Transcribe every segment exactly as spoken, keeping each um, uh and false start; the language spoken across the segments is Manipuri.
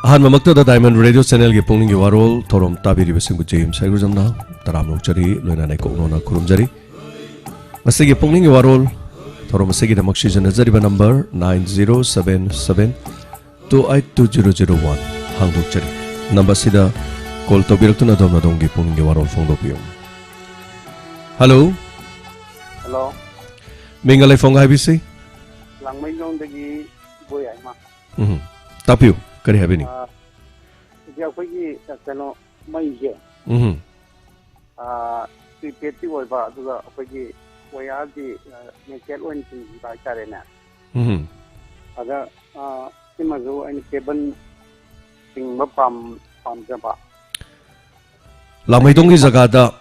ꯑꯍꯥꯟꯕꯃꯛꯇꯗ Diamond Radio Channelꯒꯤ ꯄꯨꯛꯅꯤꯡꯒꯤ ꯋꯥꯔꯣꯜ ꯊꯧꯔꯝ ꯇꯥꯕꯤꯔꯤꯕꯁꯤꯡꯕꯨ ꯖꯦ ꯑꯦꯝ ꯁꯥꯏꯒꯨꯖꯝꯅ ꯇꯔꯥꯝꯅ ꯑꯣꯛꯆꯔꯤ, ꯂꯣꯏꯅꯅ ꯏꯀꯣꯛꯅꯣꯅ ꯈꯨꯔꯨꯝꯖꯔꯤ꯫ ꯉꯁꯤꯒꯤ ꯄꯨꯛꯅꯤꯡꯒꯤ ꯋꯥꯔꯣꯜ ꯊꯧꯔꯝ ꯑꯁꯤꯒꯤꯗꯃꯛ ꯁꯤꯖꯤꯟꯅꯖꯔꯤꯕ number nine zero seven seven two eight two zero zero one ꯍꯥꯡꯗꯣꯛꯆꯔꯤ꯫ Numberꯁꯤꯗ call ꯇꯧꯕꯤꯔꯛꯇꯨꯅ ꯑꯗꯣꯝꯅ ꯑꯗꯣꯝꯒꯤ ꯄꯨꯛꯅꯤꯡꯒꯤ ꯋꯥꯔꯣꯜ ꯐꯣꯡꯗꯣꯛꯄꯤꯌꯨ꯫ Hello꯫ Hello꯫ ꯃꯤꯡꯒ ꯂꯩꯐꯝꯒ ꯍꯥꯏꯕꯤꯁꯤ꯫ ꯂꯥꯡꯃꯩꯗꯣꯡꯗꯒꯤ ꯏꯕꯣ ꯌꯥꯏꯃ꯫ ꯎꯝ꯫ ꯇꯥꯛꯄꯤꯌꯨ, ꯀꯔꯤ ꯍꯥꯏꯕꯤꯅꯤꯡ? ꯑꯥ, ꯍꯧꯖꯤꯛ ꯑꯩꯈꯣꯏꯒꯤ, ꯑ, ꯀꯩꯅꯣ, ꯃꯩꯁꯦ, ꯎꯝ꯫ ꯑꯥ, prepaidꯇꯤ ꯑꯣꯏꯕ, ꯑꯗꯨꯒ ꯑꯩꯈꯣꯏꯒꯤ wireꯗꯤ, ꯑ, naked ꯑꯣꯏꯅ ꯆꯤꯡꯕꯤꯕ ꯍꯥꯏꯇꯥꯔꯦꯅꯦ꯫ ꯎꯝ꯫ ꯑꯗ, ꯑ, ꯁꯤꯃꯁꯨ ꯑꯩꯅ cable ꯆꯤꯡꯕ ꯄꯥꯝ-, ꯄꯥꯝꯖꯕ꯫ ꯂꯥꯡꯃꯩꯗꯣꯡꯒꯤ ꯖꯒꯥꯗ,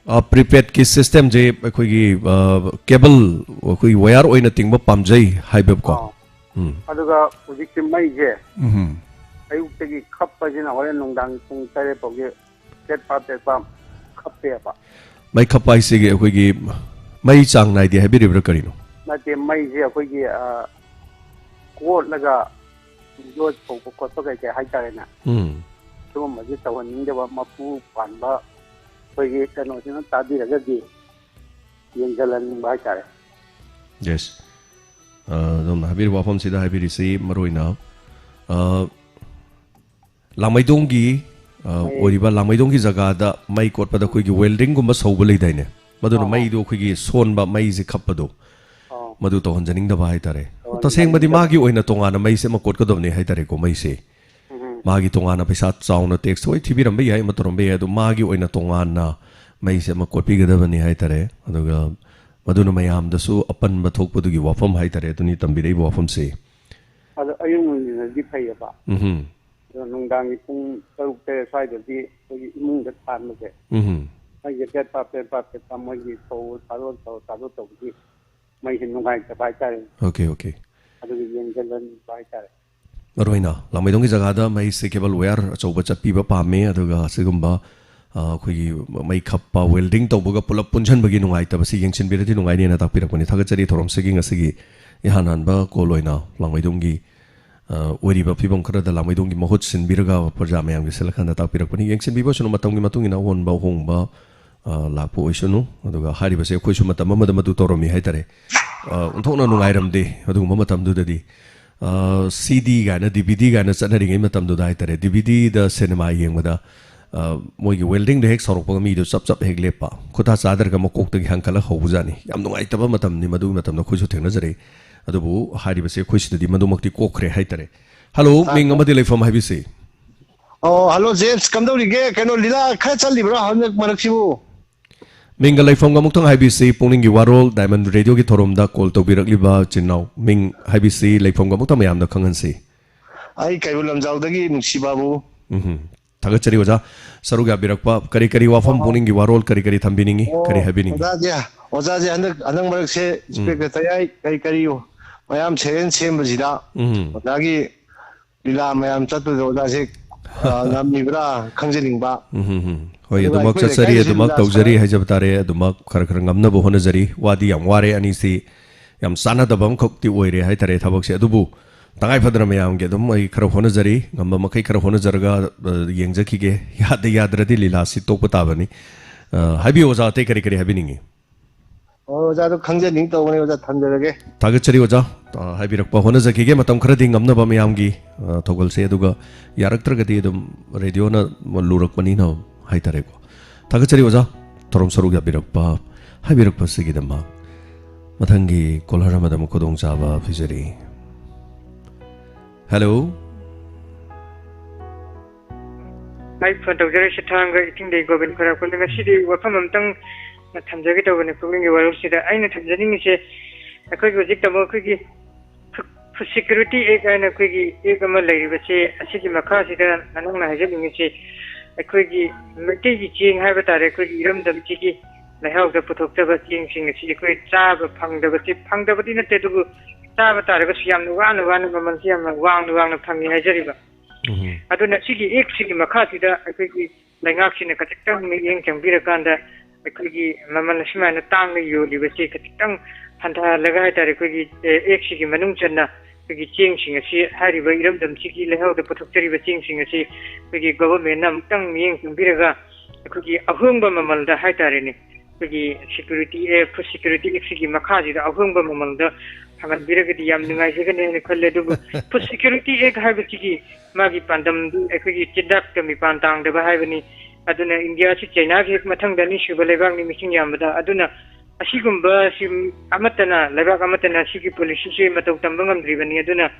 ꯑ, prepaidꯀꯤ systemꯁꯦ ꯑꯩꯈꯣꯏꯒꯤ, ꯑ, cable, ꯑꯩꯈꯣꯏꯒꯤ wire ꯑꯣꯏꯅ ꯇꯤꯡꯕ ꯄꯥꯝꯖꯩ ꯍꯥꯏꯕꯀꯣ꯫ ꯑꯥ꯫ ꯎꯝ꯫ ꯑꯗꯨꯒ ꯍꯧꯖꯤꯛꯁꯦ ꯃꯩꯁꯦ ꯎꯝ꯫ ꯑꯌꯨꯛꯇꯒꯤ ꯈꯞꯄꯁꯤꯅ ꯍꯣꯔꯦꯟ ꯅꯨꯡꯗꯥꯡ ꯄꯨꯡ ꯇꯔꯦꯠ ꯐꯥꯎꯒꯤ ꯄꯦꯠ ꯄꯥ ꯄꯦꯠ ꯄꯥ ꯈꯞꯄꯦꯕ꯫ ꯃꯩ ꯈꯞꯄ ꯍꯥꯏꯁꯤꯒꯤ ꯑꯩꯈꯣꯏꯒꯤ ꯃꯩ ꯆꯥꯡ ꯅꯥꯏꯗꯦ ꯍꯥꯏꯕꯤꯔꯤꯕ꯭ꯔꯥ ꯀꯔꯤꯅꯣ? ꯅꯠꯇꯦ, ꯃꯩꯁꯦ ꯑꯩꯈꯣꯏꯒꯤ, ꯑ, ꯀꯣꯠꯂꯒ ꯌꯣꯠ ꯐꯧꯕ ꯈꯣꯠꯄ ꯀꯩ ꯀꯩ ꯍꯥꯏꯇꯥꯔꯦꯅꯦ꯫ ꯎꯝ꯫ ꯁꯤꯒꯨꯝꯕꯁꯦ ꯇꯧꯍꯟꯅꯤꯡꯗꯕ, ꯃꯄꯨ ꯄꯥꯟꯕ ꯑꯩꯈꯣꯏꯒꯤ ꯀꯩꯅꯣꯁꯤꯅ ꯇꯥꯕꯤꯔꯒꯗꯤ ꯌꯦꯡꯁꯤꯜꯍꯟꯅꯤꯡꯕ ꯍꯥꯏꯇꯥꯔꯦ꯫ Yes꯫ ꯑ, ꯑꯗꯣꯝꯅ ꯍꯥꯏꯕꯤꯔꯤꯕ ꯋꯥꯐꯝꯁꯤꯗ ꯍꯥꯏꯕꯤꯔꯤꯁꯤ ꯃꯔꯨꯑꯣꯏꯅ, ꯑ, ꯂꯥꯡꯃꯩꯗꯣꯡꯒꯤ, ꯑ, ꯃꯩ ꯑꯣꯏꯔꯤꯕ ꯂꯥꯡꯃꯩꯗꯣꯡꯒꯤ ꯖꯒꯥꯗ ꯃꯩ ꯀꯣꯠꯄꯗ ꯑꯩꯈꯣꯏꯒꯤ weldingꯒꯨꯝꯕ ꯁꯧꯕ ꯂꯩꯗꯥꯏꯅꯦ? ꯃꯗꯨꯅ ꯑꯥ, ꯑꯥ꯫ ꯃꯩꯗꯣ ꯑꯩꯈꯣꯏꯒꯤ ꯁꯣꯟꯕ, ꯃꯩꯁꯦ ꯈꯞꯄꯗꯣ, ꯑꯥ꯫ ꯃꯗꯨ ꯇꯧꯍꯟꯖꯅꯤꯡꯗꯕ ꯍꯥꯏꯇꯥꯔꯦ꯫ ꯇꯧꯍꯟꯖꯅꯤꯡꯗꯕ꯫ ꯇꯁꯦꯡꯕꯗꯤ ꯃꯥꯒꯤ ꯑꯣꯏꯅ ꯇꯣꯉꯥꯟꯅ ꯃꯩꯁꯦ ꯑꯃ ꯀꯣꯠꯀꯗꯕꯅꯤ ꯍꯥꯏꯇꯥꯔꯦꯀꯣ, ꯃꯩꯁꯦ꯫ ꯎꯝ꯫ ꯃꯥꯒꯤ ꯇꯣꯉꯥꯟꯅ ꯄꯩꯁꯥ ꯆꯥꯎꯅ tax ꯍꯣꯏ ꯊꯤꯕꯤꯔꯝꯕ ꯌꯥꯏ, ꯑꯃ ꯇꯧꯔꯝꯕ ꯌꯥꯏ, ꯑꯗꯣ ꯃꯥꯒꯤ ꯑꯣꯏꯅ ꯇꯣꯉꯥꯟꯅ ꯃꯩꯁꯦ ꯑꯃ ꯀꯣꯠꯄꯤꯒꯗꯕꯅꯤ ꯍꯥꯏꯇꯥꯔꯦ꯫ ꯑꯗꯨꯒ ꯃꯗꯨꯅ ꯃꯌꯥꯝꯗꯁꯨ ꯑꯄꯟꯕ ꯊꯣꯛꯄꯗꯨꯒꯤ ꯋꯥꯐꯝ ꯍꯥꯏꯇꯥꯔꯦ, ꯑꯗꯨꯅꯤ ꯇꯝꯕꯤꯔꯛꯏꯕ ꯋꯥꯐꯝꯁꯦ꯫ ꯑꯗꯣ ꯑꯌꯨꯛ ꯅꯨꯡꯊꯤꯜꯗꯗꯤ ꯐꯩꯌꯦꯕ꯫ ꯎꯝꯍꯨꯝ꯫ ꯑꯗꯣ ꯅꯨꯡꯗꯥꯡꯒꯤ ꯄꯨꯡ ꯇꯔꯨꯛ ꯇꯔꯦꯠ ꯁ꯭ꯋꯥꯏꯗꯗꯤ ꯑꯩꯈꯣꯏꯒꯤ ꯏꯃꯨꯡꯗ ꯊꯥꯟꯕꯁꯦ, ꯎꯝꯍꯨꯝ꯫ ꯃꯩꯁꯦ ꯄꯦꯠ ꯄꯥ ꯄꯦꯠ ꯄꯥ ꯄꯦꯠ ꯄꯥ ꯃꯣꯏꯒꯤ ꯁꯧ ꯊꯥꯗꯣꯛ ꯁꯧ ꯊꯥꯗꯣꯛ ꯇꯧꯕꯒꯤ ꯃꯩꯁꯦ ꯅꯨꯡꯉꯥꯏꯇꯕ ꯍꯥꯏꯇꯥꯔꯦ꯫ Okay, okay꯫ ꯑꯗꯨꯒꯤ ꯌꯦꯡꯁꯤꯟꯕ ꯍꯥꯏꯇꯥꯔꯦ꯫ ꯃꯔꯨꯑꯣꯏꯅ ꯂꯥꯡꯃꯩꯗꯣꯡꯒꯤ ꯖꯒꯥꯗ ꯃꯩꯁꯦ cable wire ꯑꯆꯧꯕ ꯆꯠꯄꯤꯕ ꯄꯥꯝꯃꯦ, ꯑꯗꯨꯒ ꯑꯁꯤꯒꯨꯝꯕ, ꯑ, ꯑꯩꯈꯣꯏꯒꯤ ꯃꯩ ꯈꯞꯄ, welding ꯇꯧꯕꯒ ꯄꯨꯂꯞ ꯄꯨꯟꯁꯤꯟꯕꯒꯤ ꯅꯨꯡꯉꯥꯏꯇꯕꯁꯤ ꯌꯦꯡꯁꯤꯟꯕꯤꯔꯗꯤ ꯅꯨꯡꯉꯥꯏꯅꯦꯅ ꯇꯥꯛꯄꯤꯔꯛꯄꯅꯤ꯫ ꯊꯥꯒꯠꯆꯔꯤ꯫ ꯊꯧꯔꯝꯁꯤꯒꯤ ꯉꯁꯤꯒꯤ ꯏꯍꯥꯟ ꯍꯥꯟꯕ call ꯑꯣꯏꯅ ꯂꯥꯡꯃꯩꯗꯣꯡꯒꯤ, ꯑ, ꯑꯣꯏꯔꯤꯕ ꯐꯤꯕꯝ ꯈꯔꯗ ꯂꯥꯡꯃꯩꯗꯣꯡꯒꯤ ꯃꯍꯨꯠ ꯁꯤꯟꯕꯤꯔꯒ ꯄ꯭ꯔꯖꯥ ꯃꯌꯥꯝꯒꯤ ꯁꯤꯜꯂꯀꯥꯟꯗ ꯇꯥꯛꯄꯤꯔꯛꯄꯅꯤ꯫ ꯌꯦꯡꯁꯤꯟꯕꯤꯕꯁꯤꯅ ꯃꯇꯝꯒꯤ ꯃꯇꯨꯡ ꯏꯟꯅ ꯑꯑꯣꯟꯕ ꯑꯍꯣꯡꯕ, ꯑ, ꯂꯥꯛꯄ ꯑꯣꯏꯁꯅꯨ꯫ ꯑꯗꯨꯒ ꯍꯥꯏꯔꯤꯕꯁꯦ ꯑꯩꯈꯣꯏꯁꯨ ꯃꯇꯝ ꯑꯃꯗ ꯃꯗꯨ ꯇꯧꯔꯝꯃꯤ ꯍꯥꯏꯇꯥꯔꯦ꯫ ꯑ, ꯑꯣꯟꯊꯣꯛꯅ ꯅꯨꯡꯉꯥꯏꯔꯝꯗꯦ ꯑꯗꯨꯒꯨꯝꯕ ꯃꯇꯝꯗꯨꯗꯗꯤ꯫ ꯑ, ꯁꯤ ꯗꯤ ꯀꯥꯏꯅ, ꯗꯤ ꯚꯤ ꯗꯤ ꯀꯥꯏꯅ ꯆꯠꯅꯔꯤꯉꯩ ꯃꯇꯝꯗꯨꯗ ꯍꯥꯏꯇꯥꯔꯦ, ꯗꯤ ꯚꯤ ꯗꯤꯗ ꯁꯤꯅꯦꯃꯥ ꯌꯦꯡꯕꯗ, ꯑ, ꯃꯣꯏꯒꯤ ꯋꯦꯜꯗꯤꯡꯗ ꯍꯦꯛ ꯁꯧꯔꯛꯄꯒ ꯃꯤꯗꯣ ꯆꯞ ꯆꯞ ꯍꯦꯛ ꯂꯦꯞꯄ, ꯈꯨꯠꯇ ꯆꯥꯗ꯭ꯔꯒ ꯃꯀꯣꯛꯇꯒꯤ ꯍꯪꯀꯠꯂ ꯍꯧꯕꯖꯥꯠꯅꯤ꯫ ꯌꯥꯝ ꯅꯨꯡꯉꯥꯏꯇꯕ ꯃꯇꯝꯅꯤ ꯃꯗꯨꯒꯤ ꯃꯇꯝꯗ, ꯑꯩꯈꯣꯏꯁꯨ ꯊꯦꯡꯅꯖꯔꯛꯏ꯫ ꯑꯗꯨꯕꯨ ꯍꯥꯏꯔꯤꯕꯁꯦ ꯑꯩꯈꯣꯏ ꯁꯤꯗꯗꯤ ꯃꯗꯨꯃꯛꯇꯤ ꯀꯣꯛꯈ꯭ꯔꯦ ꯍꯥꯏꯇꯥꯔꯦ꯫ ꯍꯜꯂꯣ, ꯃꯤꯡ ꯑꯃꯗꯤ ꯂꯩꯐꯝ ꯍꯥꯏꯕꯤꯁꯤ꯫ ꯑꯣ, ꯍꯜꯂꯣ, ꯖꯦꯝꯁ, ꯀꯝꯗꯧꯔꯤꯒꯦ? ꯀꯩꯅꯣ, ꯂꯤꯂꯥ ꯈꯔ ꯆꯠꯂꯤꯕ꯭ꯔꯥ ꯍꯟꯗꯛ ꯃꯔꯛꯁꯤꯕꯨ? ꯃꯤꯡꯒ ꯂꯩꯐꯝꯒ ꯑꯃꯨꯛꯇꯪ ꯍꯥꯏꯕꯤꯁꯤ, ꯄꯨꯛꯅꯤꯡꯒꯤ ꯋꯥꯔꯣꯜ, ꯗꯥꯏꯃꯟ ꯔꯦꯗꯤꯑꯣꯒꯤ ꯊꯧꯔꯝꯗ ꯀꯣꯜ ꯇꯧꯕꯤꯔꯛꯂꯤꯕ ꯏꯆꯤꯟ ꯏꯅꯥꯎ꯫ ꯃꯤꯡ ꯍꯥꯏꯕꯤꯁꯤ, ꯂꯩꯐꯝꯒ ꯑꯃꯨꯛꯇꯪ ꯃꯌꯥꯝꯗ ꯈꯪꯍꯟꯁꯤ꯫ ꯑꯩ ꯀꯩꯕꯨꯜ ꯂꯝꯖꯥꯎꯗꯒꯤ ꯅꯨꯡꯁꯤꯕꯥꯕꯨ꯫ ꯎꯝꯍꯨꯝ꯫ ꯊꯥꯒꯠꯆꯔꯤ ꯑꯣꯖꯥ, ꯁꯔꯨꯛ ꯌꯥꯕꯤꯔꯛꯄ꯫ ꯀꯔꯤ ꯀꯔꯤ ꯋꯥꯐꯝ, ꯑꯣ꯫ ꯄꯨꯛꯅꯤꯡꯒꯤ ꯋꯥꯔꯣꯜ ꯀꯔꯤ ꯀꯔꯤ ꯊꯝꯕꯤꯅꯤꯡꯉꯤ? ꯑꯣ, ꯀꯔꯤ ꯍꯥꯏꯕꯤꯅꯤꯡꯉꯤ? ꯑꯣꯖꯥꯁꯦ, ꯑꯣꯖꯥꯁꯦ ꯍꯟꯗꯛ, ꯍꯟꯗꯛ ꯃꯔꯛꯁꯦ ꯎꯝ꯫ ꯏꯟꯁꯄꯦꯛꯇꯔ ꯇꯌꯥꯏ ꯀꯔꯤ ꯀꯔꯤ ꯃꯌꯥꯝ ꯁꯦꯔꯦꯟ ꯁꯦꯝꯕꯁꯤꯗ ꯎꯝ꯫ ꯑꯣꯖꯥꯒꯤ ꯂꯤꯂꯥ ꯃꯌꯥꯝ ꯆꯠꯄꯗ ꯑꯣꯖꯥꯁꯦ, ꯑ, ꯉꯝꯃꯤꯕ꯭ꯔꯥ ꯈꯪꯖꯅꯤꯡꯕ꯫ ꯎꯝ, ꯎꯝ, ꯎꯝ꯫ ꯍꯣꯏ, ꯑꯗꯨꯒ ꯑꯗꯨꯃꯛ ꯑꯩꯈꯣꯏ ꯆꯠꯆꯔꯤ, ꯂꯩꯀꯥꯏꯗꯁꯨ ꯑꯗꯨꯃꯛ ꯂꯤꯂꯥ ꯇꯧꯖꯔꯤ ꯁꯥꯟꯅ- ꯍꯥꯏꯖꯕ ꯇꯥꯔꯦ꯫ ꯑꯗꯨꯃꯛ ꯈꯔ ꯈꯔ ꯉꯝꯅꯕ ꯍꯣꯠꯅꯖꯔꯤ꯫ ꯋꯥꯗꯤ ꯌꯥꯝ ꯋꯥꯔꯦ ꯑꯅꯤꯁꯤ꯫ ꯌꯥꯝ ꯆꯥꯟꯅꯗꯕ ꯑꯃꯈꯛꯇꯤ ꯑꯣꯏꯔꯦ ꯍꯥꯏꯇꯥꯔꯦ ꯊꯕꯛꯁꯦ꯫ ꯑꯗꯨꯕꯨ ꯇꯉꯥꯏ ꯐꯗꯅ ꯃꯌꯥꯝꯒꯤ ꯑꯗꯨꯝ ꯑꯩ ꯈꯔ ꯍꯣꯠꯅꯖꯔꯤ꯫ ꯉꯝꯕ ꯃꯈꯩ ꯈꯔ ꯍꯣꯠꯅꯖꯔꯒ, ꯑ, ꯌꯦꯡꯖꯈꯤꯒꯦ꯫ ꯌꯥꯗ ꯌꯥꯗ꯭ꯔꯗꯤ ꯂꯤꯂꯥꯁꯤ ꯇꯣꯛꯄ ꯇꯥꯕꯅꯤ꯫ ꯑ, ꯍꯥꯏꯕꯤꯌꯨ ꯑꯣꯖꯥ, ꯑꯇꯩ ꯀꯔꯤ ꯀꯔꯤ ꯍꯥꯏꯕꯤꯅꯤꯡꯉꯤ? ꯑꯣ, ꯑꯣꯖꯥꯗꯣ ꯈꯪꯖꯅꯤꯡ ꯇꯧꯕꯅꯦ, ꯑꯣꯖꯥ, ꯊꯝꯖꯔꯒꯦ꯫ ꯊꯥꯒꯠꯆꯔꯤ ꯑꯣꯖꯥ꯫ ꯑ, ꯍꯥꯏꯕꯤꯔꯛꯄ ꯍꯣꯠꯅꯖꯈꯤꯒꯦ꯫ ꯃꯇꯝ ꯈꯔꯗꯤ ꯉꯝꯅꯕ ꯃꯌꯥꯝꯒꯤ, ꯑ, ꯊꯧꯒꯜꯁꯦ, ꯑꯗꯨꯒ ꯌꯥꯔꯛꯇ꯭ꯔꯒꯗꯤ ꯑꯗꯨꯝ ꯔꯦꯗꯤꯑꯣꯅ ꯂꯨꯔꯛꯄꯅꯤꯅ ꯍꯥꯏꯇꯥꯔꯦꯀꯣ꯫ ꯊꯥꯒꯠꯆꯔꯤ ꯑꯣꯖꯥ, ꯊꯧꯔꯝ ꯁꯔꯨꯛ ꯌꯥꯕꯤꯔꯛꯄ, ꯍꯥꯏꯕꯤꯔꯛꯄꯁꯤꯒꯤꯗꯃꯛ꯫ ꯃꯊꯪꯒꯤ ꯀꯣꯂꯔ ꯑꯃꯗ ꯑꯃꯨꯛ ꯈꯨꯗꯣꯡꯆꯥꯕ ꯄꯤꯖꯔꯤ꯫ ꯍꯦꯜꯂꯣ꯫ ꯑꯩ ꯐꯣꯟ ꯇꯧꯖꯔꯛꯏꯁꯦ ꯊꯥꯡꯒ ꯏꯊꯤꯡꯗꯩ ꯒꯣꯕꯤꯟ ꯈꯣꯏꯔꯥꯛꯄꯝꯅꯤ꯫ ꯉꯁꯤꯗꯤ ꯋꯥꯐꯝ ꯑꯝꯇꯪ ꯊꯝꯖꯒꯦ ꯇꯧꯕꯅꯤ ꯄꯨꯛꯅꯤꯡꯒꯤ ꯋꯥꯔꯣꯜꯁꯤꯗ꯫ ꯑꯩꯅ ꯊꯝꯖꯅꯤꯡꯉꯤꯁꯦ, ꯑꯩꯈꯣꯏꯒꯤ ꯍꯧꯖꯤꯛ ꯇꯥꯃꯣ ꯑꯩꯈꯣꯏꯒꯤ ꯐꯨ-, ꯐꯨꯗ ꯁꯦꯀ꯭ꯌꯨꯔꯤꯇꯤ ꯑꯦꯛ ꯍꯥꯏꯅ ꯑꯩꯈꯣꯏꯒꯤ ꯑꯦꯛ ꯑꯃ ꯂꯩꯔꯤꯕꯁꯦ, ꯑꯁꯤꯒꯤ ꯃꯈꯥꯁꯤꯗ ꯅꯪꯅ ꯍꯥꯏꯖꯅꯤꯡꯉꯤꯁꯦ, ꯑꯩꯈꯣꯏꯒꯤ ꯃꯩꯇꯩꯒꯤ ꯆꯦꯡ ꯍꯥꯏꯕ ꯇꯥꯔꯦ, ꯑꯩꯈꯣꯏꯒꯤ ꯏꯔꯝꯗꯝꯁꯤꯒꯤ ꯂꯩꯍꯥꯎꯗ ꯄꯨꯊꯣꯛꯆꯕ ꯆꯦꯡꯁꯤꯡ ꯑꯁꯤ ꯑꯩꯈꯣꯏ ꯆꯥꯕ ꯐꯪꯗꯕꯁꯤ, ꯐꯪꯗꯕꯗꯤ ꯅꯠꯇꯦ, ꯑꯗꯨꯕꯨ ꯆꯥꯕ ꯇꯥꯔꯒꯁꯨ ꯌꯥꯝꯅ ꯋꯥꯅ ꯋꯥꯅ ꯃꯃꯜꯁꯤ ꯌꯥꯝꯅ ꯋꯥꯡꯅ ꯋꯥꯡꯅ ꯐꯪꯉꯤ ꯍꯥꯏꯖꯔꯤꯕ꯫ ꯎꯝ꯫ ꯑꯗꯨꯅ ꯁꯤꯒꯤ ꯑꯦꯛꯁꯤꯒꯤ ꯃꯈꯥꯁꯤꯗ ꯑꯩꯈꯣꯏꯒꯤ ꯂꯩꯉꯥꯛꯁꯤꯅ ꯈꯖꯤꯛꯇꯪ ꯃꯤꯠꯌꯦꯡ ꯆꯪꯕꯤꯔꯀꯥꯟꯗ ꯑꯩꯈꯣꯏꯒꯤ ꯃꯃꯜ ꯑꯁꯨꯃꯥꯏꯅ ꯇꯥꯡꯅ ꯌꯣꯜꯂꯤꯕꯁꯤ ꯈꯖꯤꯛꯇꯪ ꯍꯟꯊꯍꯜꯂꯒ ꯍꯥꯏꯇꯥꯔꯦ, ꯑꯩꯈꯣꯏꯒꯤ, ꯑꯦ, ꯑꯦꯛꯁꯤꯒꯤ ꯃꯅꯨꯡ ꯆꯟꯅ ꯑꯩꯈꯣꯏꯒꯤ ꯆꯦꯡꯁꯤꯡ ꯑꯁꯤ, ꯍꯥꯏꯔꯤꯕ ꯏꯔꯝꯗꯝꯁꯤꯒꯤ ꯂꯩꯍꯥꯎꯗ ꯄꯨꯊꯣꯛꯆꯔꯤꯕ ꯆꯦꯡꯁꯤꯡ ꯑꯁꯤ ꯑꯩꯈꯣꯏꯒꯤ ꯒꯣꯚꯔꯟꯃꯦꯟꯠꯅ ꯑꯃꯨꯛꯇꯪ ꯃꯤꯠꯌꯦꯡ ꯆꯪꯕꯤꯔꯒ ꯑꯩꯈꯣꯏꯒꯤ ꯑꯍꯣꯡꯕ ꯃꯃꯜꯗ ꯍꯥꯏꯇꯥꯔꯦꯅꯦ, ꯑꯩꯈꯣꯏꯒꯤ ꯁꯦꯀ꯭ꯌꯨꯔꯤꯇꯤ ꯑꯦꯛ, ꯐꯨꯗ ꯁꯦꯀ꯭ꯌꯨꯔꯤꯇꯤ ꯑꯦꯛꯁꯤꯒꯤ ꯃꯈꯥꯁꯤꯗ ꯑꯍꯣꯡꯕ ꯃꯃꯜꯗ ꯐꯪꯍꯟꯕꯤꯔꯒꯗꯤ ꯌꯥꯝ ꯅꯨꯡꯉꯥꯏꯖꯒꯅꯤ ꯍꯥꯏꯅ ꯈꯜꯂꯦ꯫ ꯑꯗꯨꯕꯨ ꯐꯨꯗ ꯁꯦꯀ꯭ꯌꯨꯔꯤꯇꯤ ꯑꯦꯛ ꯍꯥꯏꯕꯁꯤꯒꯤ ꯃꯥꯒꯤ ꯄꯥꯟꯗꯝꯗꯤ ꯑꯩꯈꯣꯏꯒꯤ ꯆꯤꯟꯖꯥꯛꯇ ꯃꯤꯄꯥꯟ ꯇꯥꯡꯗꯕ ꯍꯥꯏꯕꯅꯤ꯫ ꯑꯗꯨꯅ ꯏꯟꯗꯤꯌꯥꯁꯤ ꯆꯩꯅꯥꯒꯤ ꯍꯦꯛ ꯃꯊꯪꯗ ꯑꯅꯤꯁꯨꯕ ꯂꯩꯕꯥꯛꯅꯤ ꯃꯤꯁꯤꯡ ꯌꯥꯝꯕꯗ꯫ ꯑꯗꯨꯅ ꯑꯁꯤꯒꯨꯝꯕ ꯁꯤ ꯑꯃꯠꯇꯅ, ꯂꯩꯕꯥꯛ ꯑꯃꯠꯇꯅ ꯁꯤꯒꯤ ꯄꯣꯂꯤꯁꯤꯁꯤ ꯃꯇꯧ ꯇꯝꯕ ꯉꯝꯗ꯭ꯔꯤꯕꯅꯤ꯫ ꯑꯗꯨꯅ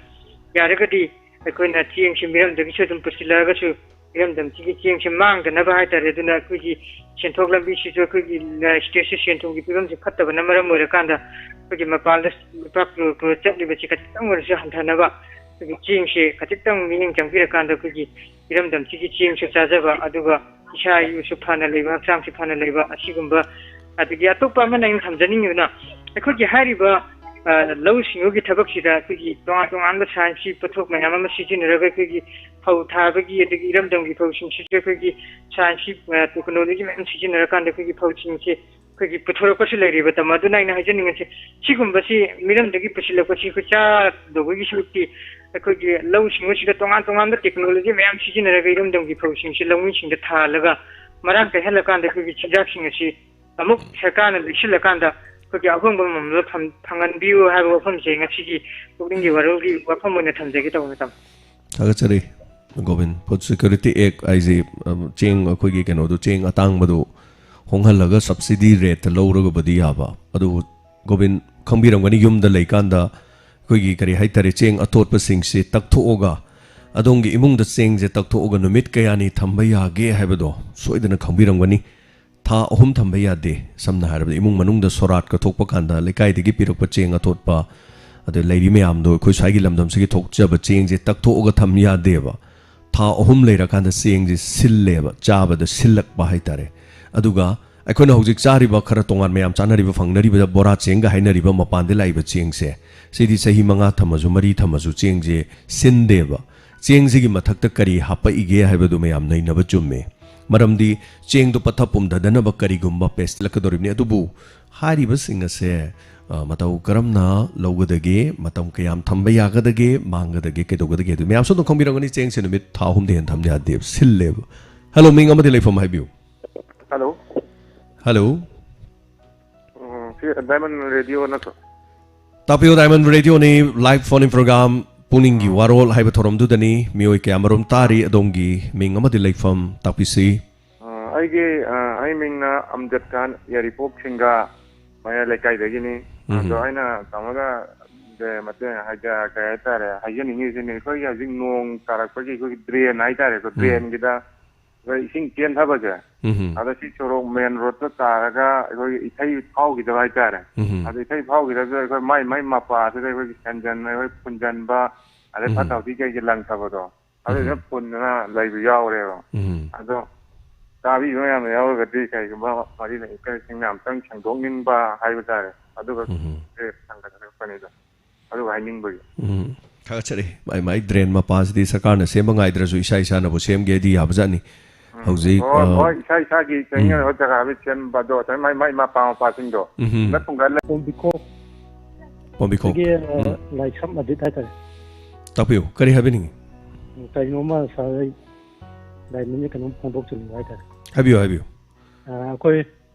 ꯌꯥꯔꯒꯗꯤ ꯑꯩꯈꯣꯏꯅ ꯆꯦꯡꯁꯤ ꯃꯤꯔꯝꯗꯒꯤꯁꯨ ꯑꯗꯨꯝ ꯄꯨꯁꯤꯜꯂꯛꯑꯒꯁꯨ ꯏꯔꯝꯗꯝꯁꯤꯒꯤ ꯆꯦꯡꯁꯤ ꯃꯥꯡꯗꯅꯕ ꯍꯥꯏꯇꯥꯔꯦ꯫ ꯑꯗꯨꯅ ꯑꯩꯈꯣꯏꯒꯤ ꯁꯦꯟꯊꯣꯛ ꯂꯝꯕꯤꯁꯤꯁꯨ ꯑꯩꯈꯣꯏꯒꯤ, ꯑ, ꯁ꯭ꯇꯦꯠꯁꯤ ꯁꯦꯟ ꯊꯨꯝꯒꯤ ꯐꯤꯕꯝꯁꯤ ꯐꯠꯇꯕꯅ ꯃꯔꯝ ꯑꯣꯏꯔꯀꯥꯟꯗ ꯑꯩꯈꯣꯏꯒꯤ ꯃꯄꯥꯟꯗ ꯂꯨꯄꯥ ꯀ꯭ꯔꯣꯔ ꯀ꯭ꯔꯣꯔ ꯆꯠꯂꯤꯕꯁꯤ ꯈꯖꯤꯛꯇꯪ ꯑꯣꯏꯔꯁꯨ ꯍꯟꯊꯅꯕ ꯑꯩꯈꯣꯏꯒꯤ ꯆꯦꯡꯁꯤ ꯈꯖꯤꯛꯇꯪ ꯃꯤꯠꯌꯦꯡ ꯆꯪꯕꯤꯔꯀꯥꯟꯗ ꯑꯩꯈꯣꯏꯒꯤ ꯏꯔꯝꯗꯝꯁꯤꯒꯤ ꯆꯦꯡꯁꯨ ꯆꯥꯖꯕ, ꯑꯗꯨꯒ ꯏꯁꯥ ꯏꯎꯁꯨ ꯐꯅ ꯂꯩꯕ, ꯍꯛꯆꯥꯡꯁꯨ ꯐꯅ ꯂꯩꯕ, ꯑꯁꯤꯒꯨꯝꯕ꯫ ꯑꯗꯒꯤ ꯑꯇꯣꯞꯄ ꯑꯃꯅ ꯑꯩꯅ ꯊꯝꯖꯅꯤꯡꯉꯤꯕꯅ ꯑꯩꯈꯣꯏꯒꯤ ꯍꯥꯏꯔꯤꯕ, ꯑ, ꯂꯧꯎ ꯁꯤꯡꯎꯒꯤ ꯊꯕꯛꯁꯤꯗ ꯑꯩꯈꯣꯏꯒꯤ ꯇꯣꯉꯥꯟ ꯇꯣꯉꯥꯟꯕ ꯁꯥꯏꯟꯁꯀꯤ ꯄꯣꯠꯊꯣꯛ ꯃꯌꯥꯝ ꯑꯃ ꯁꯤꯖꯤꯟꯅꯔꯒ ꯑꯩꯈꯣꯏꯒꯤ ꯐꯧ ꯊꯥꯕꯒꯤ ꯑꯗꯒꯤ ꯏꯔꯝꯗꯝꯒꯤ ꯐꯧꯁꯤꯡꯁꯤꯁꯨ ꯑꯩꯈꯣꯏꯒꯤ ꯁꯥꯏꯟꯁꯀꯤ, ꯑ, ꯇꯦꯛꯅꯣꯂꯣꯖꯤ ꯃꯌꯥꯝ ꯁꯤꯖꯤꯟꯅꯔꯀꯥꯟꯗ ꯑꯩꯈꯣꯏꯒꯤ ꯐꯧꯁꯤꯡꯁꯦ ꯑꯩꯈꯣꯏꯒꯤ ꯄꯨꯊꯣꯔꯛꯄꯁꯨ ꯂꯩꯔꯤꯕ, ꯇꯥꯃꯣ꯫ ꯑꯗꯨꯅ ꯑꯩꯅ ꯍꯥꯏꯖꯅꯤꯡꯉꯤꯁꯦ, ꯁꯤꯒꯨꯝꯕꯁꯤ ꯃꯤꯔꯝꯗꯒꯤ ꯄꯨꯁꯤꯜꯂꯛꯄꯁꯤ ꯑꯩꯈꯣꯏ ꯆꯥꯗꯧꯕꯒꯤ ꯁꯔꯨꯛꯇꯤ ꯑꯩꯈꯣꯏꯒꯤ ꯂꯧꯎ ꯁꯤꯡꯎꯁꯤꯗ ꯇꯣꯉꯥꯟ ꯇꯣꯉꯥꯟꯕ ꯇꯦꯛꯅꯣꯂꯣꯖꯤ ꯃꯌꯥꯝ ꯁꯤꯖꯤꯟꯅꯔꯒ ꯏꯔꯝꯗꯝꯒꯤ ꯐꯧꯁꯤꯡꯁꯤ ꯂꯧꯃꯤꯁꯤꯡꯗ ꯊꯥꯍꯜꯂꯒ ꯃꯔꯥꯡ ꯀꯥꯏꯍꯜꯂꯀꯥꯟꯗ ꯑꯩꯈꯣꯏꯒꯤ ꯆꯤꯟꯖꯥꯛꯁꯤꯡ ꯑꯁꯤ ꯑꯃꯨꯛ ꯁꯔꯀꯥꯔꯅ ꯂꯩꯁꯤꯜꯂꯀꯥꯟꯗ ꯑꯩꯈꯣꯏꯒꯤ ꯑꯍꯣꯡꯕ ꯃꯃꯜꯗ ꯐꯪ-, ꯐꯪꯍꯟꯕꯤꯌꯨ ꯍꯥꯏꯕ ꯋꯥꯐꯝꯁꯦ ꯉꯁꯤꯒꯤ ꯄꯨꯛꯅꯤꯡꯒꯤ ꯋꯥꯔꯣꯜꯒꯤ ꯋꯥꯐꯝ ꯑꯣꯏꯅ ꯊꯝꯖꯒꯦ ꯇꯧꯕꯅꯤ, ꯇꯥꯃꯣ꯫ ꯊꯥꯒꯠꯆꯔꯤ ꯒꯣꯕꯤꯟ꯫ ꯐꯨꯗ ꯁꯦꯀ꯭ꯌꯨꯔꯤꯇꯤ ꯑꯦꯛ ꯍꯥꯏꯁꯦ, ꯑꯝ, ꯆꯦꯡ, ꯑꯩꯈꯣꯏꯒꯤ ꯀꯩꯅꯣꯗꯣ, ꯆꯦꯡ ꯑꯇꯥꯡꯕꯗꯣ ꯍꯣꯡꯍꯜꯂꯒ ꯁꯕꯁꯤꯗꯤ ꯔꯦꯠꯇ ꯂꯧꯔꯒꯕꯨꯗꯤ ꯌꯥꯕ꯫ ꯑꯗꯨꯕꯨ ꯒꯣꯕꯤꯟ ꯈꯪꯕꯤꯔꯝꯒꯅꯤ, ꯌꯨꯝꯗ ꯂꯩꯀꯥꯟꯗ ꯑꯩꯈꯣꯏꯒꯤ, ꯀꯔꯤ ꯍꯥꯏꯇꯥꯔꯦ, ꯆꯦꯡ ꯑꯇꯣꯠꯄꯁꯤꯡꯁꯦ ꯇꯛꯊꯣꯛꯑꯒ, ꯑꯗꯣꯝꯒꯤ ꯏꯃꯨꯡꯗ ꯆꯦꯡꯁꯦ ꯇꯛꯊꯣꯛꯑꯒ ꯅꯨꯃꯤꯠ ꯀꯌꯥꯅꯤ ꯊꯝꯕ ꯌꯥꯒꯦ ꯍꯥꯏꯕꯗꯣ ꯁꯣꯏꯗꯅ ꯈꯪꯕꯤꯔꯝꯒꯅꯤ꯫ ꯊꯥ ꯑꯍꯨꯝ ꯊꯝꯕ ꯌꯥꯗꯦ꯫ ꯁꯝꯅ ꯍꯥꯏꯔꯕꯗ, ꯏꯃꯨꯡ ꯃꯅꯨꯡꯗ ꯁꯣꯔꯥꯠꯀ ꯊꯣꯛꯄ ꯀꯥꯟꯗ ꯂꯩꯀꯥꯏꯗꯒꯤ ꯄꯤꯔꯛꯄ ꯆꯦꯡ ꯑꯇꯣꯠꯄ, ꯑꯗꯩ ꯂꯩꯔꯤ ꯃꯌꯥꯝꯗꯣ ꯑꯩꯈꯣꯏ ꯁ꯭ꯋꯥꯏꯒꯤ ꯂꯝꯗꯝꯁꯤꯒꯤ ꯊꯣꯛꯆꯕ ꯆꯦꯡꯁꯦ ꯇꯛꯊꯣꯛꯑꯒ ꯊꯝ ꯌꯥꯗꯦꯕ꯫ ꯊꯥ ꯑꯍꯨꯝ ꯂꯩꯔꯀꯥꯟꯗ ꯆꯦꯡꯁꯦ ꯁꯤꯜꯂꯦꯕ, ꯆꯥꯕꯗ ꯁꯤꯜꯂꯛꯄ ꯍꯥꯏꯇꯥꯔꯦ꯫ ꯑꯗꯨꯒ ꯑꯩꯈꯣꯏꯅ ꯍꯧꯖꯤꯛ ꯆꯥꯔꯤꯕ ꯈꯔ ꯇꯣꯉꯥꯟ ꯃꯌꯥꯝ ꯆꯥꯅꯔꯤꯕ, ꯐꯪꯅꯔꯤꯕꯗ ꯕꯣꯔꯥ ꯆꯦꯡꯒ ꯍꯥꯏꯅꯔꯤꯕ ꯃꯄꯥꯟꯗ ꯂꯥꯛꯏꯕ ꯆꯦꯡꯁꯦ, ꯁꯤꯗꯤ ꯆꯍꯤ ꯃꯉꯥ ꯊꯝꯃꯁꯨ, ꯃꯔꯤ ꯊꯝꯃꯁꯨ ꯆꯦꯡꯁꯦ ꯁꯤꯟꯗꯦꯕ꯫ ꯆꯦꯡꯁꯤꯒꯤ ꯃꯊꯛꯇ ꯀꯔꯤ ꯍꯥꯞꯄꯛꯏꯒꯦ ꯍꯥꯏꯕꯗꯨ ꯃꯌꯥꯝ ꯅꯩꯅꯕ ꯆꯨꯝꯃꯦ꯫ ꯃꯔꯝꯗꯤ ꯆꯦꯡꯗꯣ ꯄꯠꯊ ꯄꯨꯝꯊꯗꯅꯕ ꯀꯔꯤꯒꯨꯝꯕ ꯄꯦꯁ ꯁꯤꯜꯂꯛꯀꯗꯧꯔꯤꯕꯅꯤ꯫ ꯑꯗꯨꯕꯨ ꯍꯥꯏꯔꯤꯕꯁꯤꯡ ꯑꯁꯦ ꯑ, ꯃꯇꯧ ꯀꯔꯝꯅ ꯂꯧꯒꯗꯒꯦ, ꯃꯇꯝ ꯀꯌꯥꯝ ꯊꯝꯕ ꯌꯥꯒꯗꯒꯦ, ꯃꯥꯡꯒꯗꯒꯦ, ꯀꯩꯗꯧꯒꯗꯒꯦ ꯑꯗꯨ ꯃꯌꯥꯝꯁꯨ ꯑꯗꯨꯝ ꯈꯪꯕꯤꯔꯝꯒꯅꯤ꯫ ꯆꯦꯡꯁꯦ ꯅꯨꯃꯤꯠ ꯊꯥ ꯑꯍꯨꯝꯗꯩ ꯍꯦꯟꯅ ꯊꯝ ꯌꯥꯗꯦꯕ, ꯁꯤꯜꯂꯦꯕ꯫ ꯍꯦꯜꯂꯣ, ꯃꯤꯡ ꯑꯃꯗꯤ ꯂꯩꯐꯝ ꯍꯥꯏꯕꯤꯌꯨ꯫ ꯍꯜꯂꯣ꯫ ꯍꯜꯂꯣ꯫ ꯎꯝ, ꯁꯤ ꯗꯥꯏꯃꯟ ꯔꯦꯗꯤꯑꯣ ꯅꯠꯇ꯭ꯔꯣ? ꯇꯥꯛꯄꯤꯌꯨ, diamond ꯔꯦꯗꯤꯑꯣꯅꯤ, live phone in programme, ꯄꯨꯛꯅꯤꯡꯒꯤ ꯋꯥꯔꯣꯜ ꯍꯥꯏꯕ ꯊꯧꯔꯝꯗꯨꯗꯅꯤ꯫ ꯃꯤꯑꯣꯏ ꯀꯌꯥꯃꯔꯨꯝ ꯇꯥꯔꯤ꯫ ꯑꯗꯣꯝꯒꯤ ꯃꯤꯡ ꯑꯃꯗꯤ ꯂꯩꯐꯝ ꯇꯥꯛꯄꯤꯁꯤ꯫ ꯑ, ꯑꯩꯒꯤ, ꯑ, ꯑꯩ ꯃꯤꯡꯅ ꯑꯝꯖꯗ ꯈꯥꯟ, ꯌꯥꯏꯔꯤꯄꯣꯛ ꯁꯤꯡꯒꯥ ꯃꯌꯥꯏ ꯂꯩꯀꯥꯏꯗꯒꯤꯅꯤ꯫ ꯎꯝ꯫ ꯑꯗꯣ ꯑꯩꯅ ꯇꯥꯃꯣꯗ ꯃꯇꯦꯡ ꯍꯥꯏꯖ-, ꯀꯩ ꯍꯥꯏꯇꯥꯔꯦ, ꯍꯥꯏꯖꯅꯤꯡꯉꯤꯁꯤꯅꯤ, ꯑꯩꯈꯣꯏꯒꯤ ꯍꯧꯖꯤꯛ ꯅꯣꯡ ꯇꯥꯔꯛꯄꯒꯤ ꯑꯩꯈꯣꯏꯒꯤ ꯗ꯭ꯔꯦꯟ ꯍꯥꯏꯇꯥꯔꯦꯀꯣ, ꯎꯝ꯫ ꯗ꯭ꯔꯦꯟꯒꯤꯗ ꯑꯩꯈꯣꯏ ꯏꯁꯤꯡ ꯆꯦꯟꯊꯕꯁꯦ, ꯎꯝ꯫ ꯑꯗ ꯁꯤ ꯁꯣꯔꯣꯛ ꯃꯦꯟ ꯔꯣꯗꯇ ꯇꯥꯔꯒ ꯑꯩꯈꯣꯏꯒꯤ ꯏꯊꯩ ꯐꯥꯎꯈꯤꯗꯕ ꯍꯥꯏꯇꯥꯔꯦ꯫ ꯎꯝ꯫ ꯑꯗ ꯏꯊꯩ ꯐꯥꯎꯈꯤꯗꯕꯗ ꯑꯩꯈꯣꯏ ꯃꯥꯏ ꯃꯥꯏ ꯃꯄꯥꯁꯤꯗ ꯑꯩꯈꯣꯏꯒꯤ ꯁꯦꯟꯖꯟ, ꯑꯩꯈꯣꯏ ꯐꯨꯟꯖꯟꯕ, ꯑꯗꯩ ꯎꯝ꯫ ꯐꯠꯇ ꯍꯥꯎꯊꯤ ꯀꯩꯀꯩ ꯂꯪꯊꯕꯗꯣ, ꯑꯗꯨꯗ ꯎꯝ꯫ ꯐꯨꯟꯗꯅ ꯂꯩꯕ ꯌꯥꯎꯔꯦꯕ꯫ ꯎꯝ꯫ ꯑꯗꯣ ꯇꯥꯕꯤꯕ ꯃꯌꯥꯝꯅ ꯌꯥꯎꯔꯒꯗꯤ ꯀꯩꯒꯨꯝꯕ ꯃꯔꯤ ꯂꯩꯅꯕꯁꯤꯡꯅ ꯑꯝꯇꯪ ꯁꯦꯡꯗꯣꯛꯅꯤꯡꯕ ꯍꯥꯏꯕ ꯇꯥꯔꯦ꯫ ꯑꯗꯨꯒ ꯎꯝ꯫ ꯁꯪꯒꯠꯂꯛꯄꯅꯤꯗ꯫ ꯑꯗꯨꯒ ꯍꯥꯏꯅꯤꯡꯕꯒꯤ꯫ ꯎꯝ꯫ ꯊꯥꯒꯠꯆꯔꯤ꯫ ꯃꯥꯏ ꯃꯥꯏ ꯗ꯭ꯔꯦꯟ ꯃꯄꯥꯁꯤꯗꯤ ꯁꯔꯀꯥꯔꯅ ꯁꯦꯝꯕ ꯉꯥꯏꯗ꯭ꯔꯁꯨ ꯏꯁꯥ ꯏꯁꯥꯅꯕꯨ ꯁꯦꯝꯒꯦꯗꯤ ꯌꯥꯕꯖꯥꯠꯅꯤ꯫ ꯎꯝ꯫ ꯍꯧꯖꯤꯛ, ꯍꯣꯏ, ꯑ, ꯍꯣꯏ, ꯏꯁꯥ ꯏꯁꯥꯒꯤ ꯎꯝ꯫ ꯆꯪꯅꯕ ꯖꯒꯥꯗ ꯁꯦꯝꯕ ꯑꯗꯣ ꯉꯁꯥꯏ ꯃꯥꯏ, ꯃꯥꯏ ꯃꯄꯥ ꯃꯄꯥꯁꯤꯡꯗꯣ ꯎꯝ꯫ ꯁꯤꯡꯒꯠ ꯊꯨꯡꯒꯠꯂꯦ꯫ ꯄꯣꯝꯕꯤꯈꯣꯛ꯫ ꯄꯣꯝꯕꯤꯈꯣꯛ꯫ ꯑꯗꯒꯤ, ꯑ, ꯎꯝ꯫ ꯂꯥꯏꯁ꯭ꯔꯝ ꯑꯗꯤꯠ ꯍꯥꯏꯇꯥꯔꯦ꯫ ꯇꯥꯛꯄꯤꯌꯨ꯫ ꯀꯔꯤ ꯍꯥꯏꯕꯤꯅꯤꯡꯉꯤ? ꯎꯝ, ꯀꯔꯤꯅꯣꯝꯃ ꯁꯥꯔ, ꯑꯩ ꯗꯥꯏꯃꯟꯁꯦ ꯀꯩꯅꯣꯝ ꯐꯣꯡꯗꯣꯛꯆꯅꯤꯡꯕ ꯍꯥꯏꯇꯥꯔꯦ꯫ ꯍꯥꯏꯕꯤꯌꯨ, ꯍꯥꯏꯕꯤꯌꯨ꯫ ꯑ, ꯑꯩꯈꯣꯏ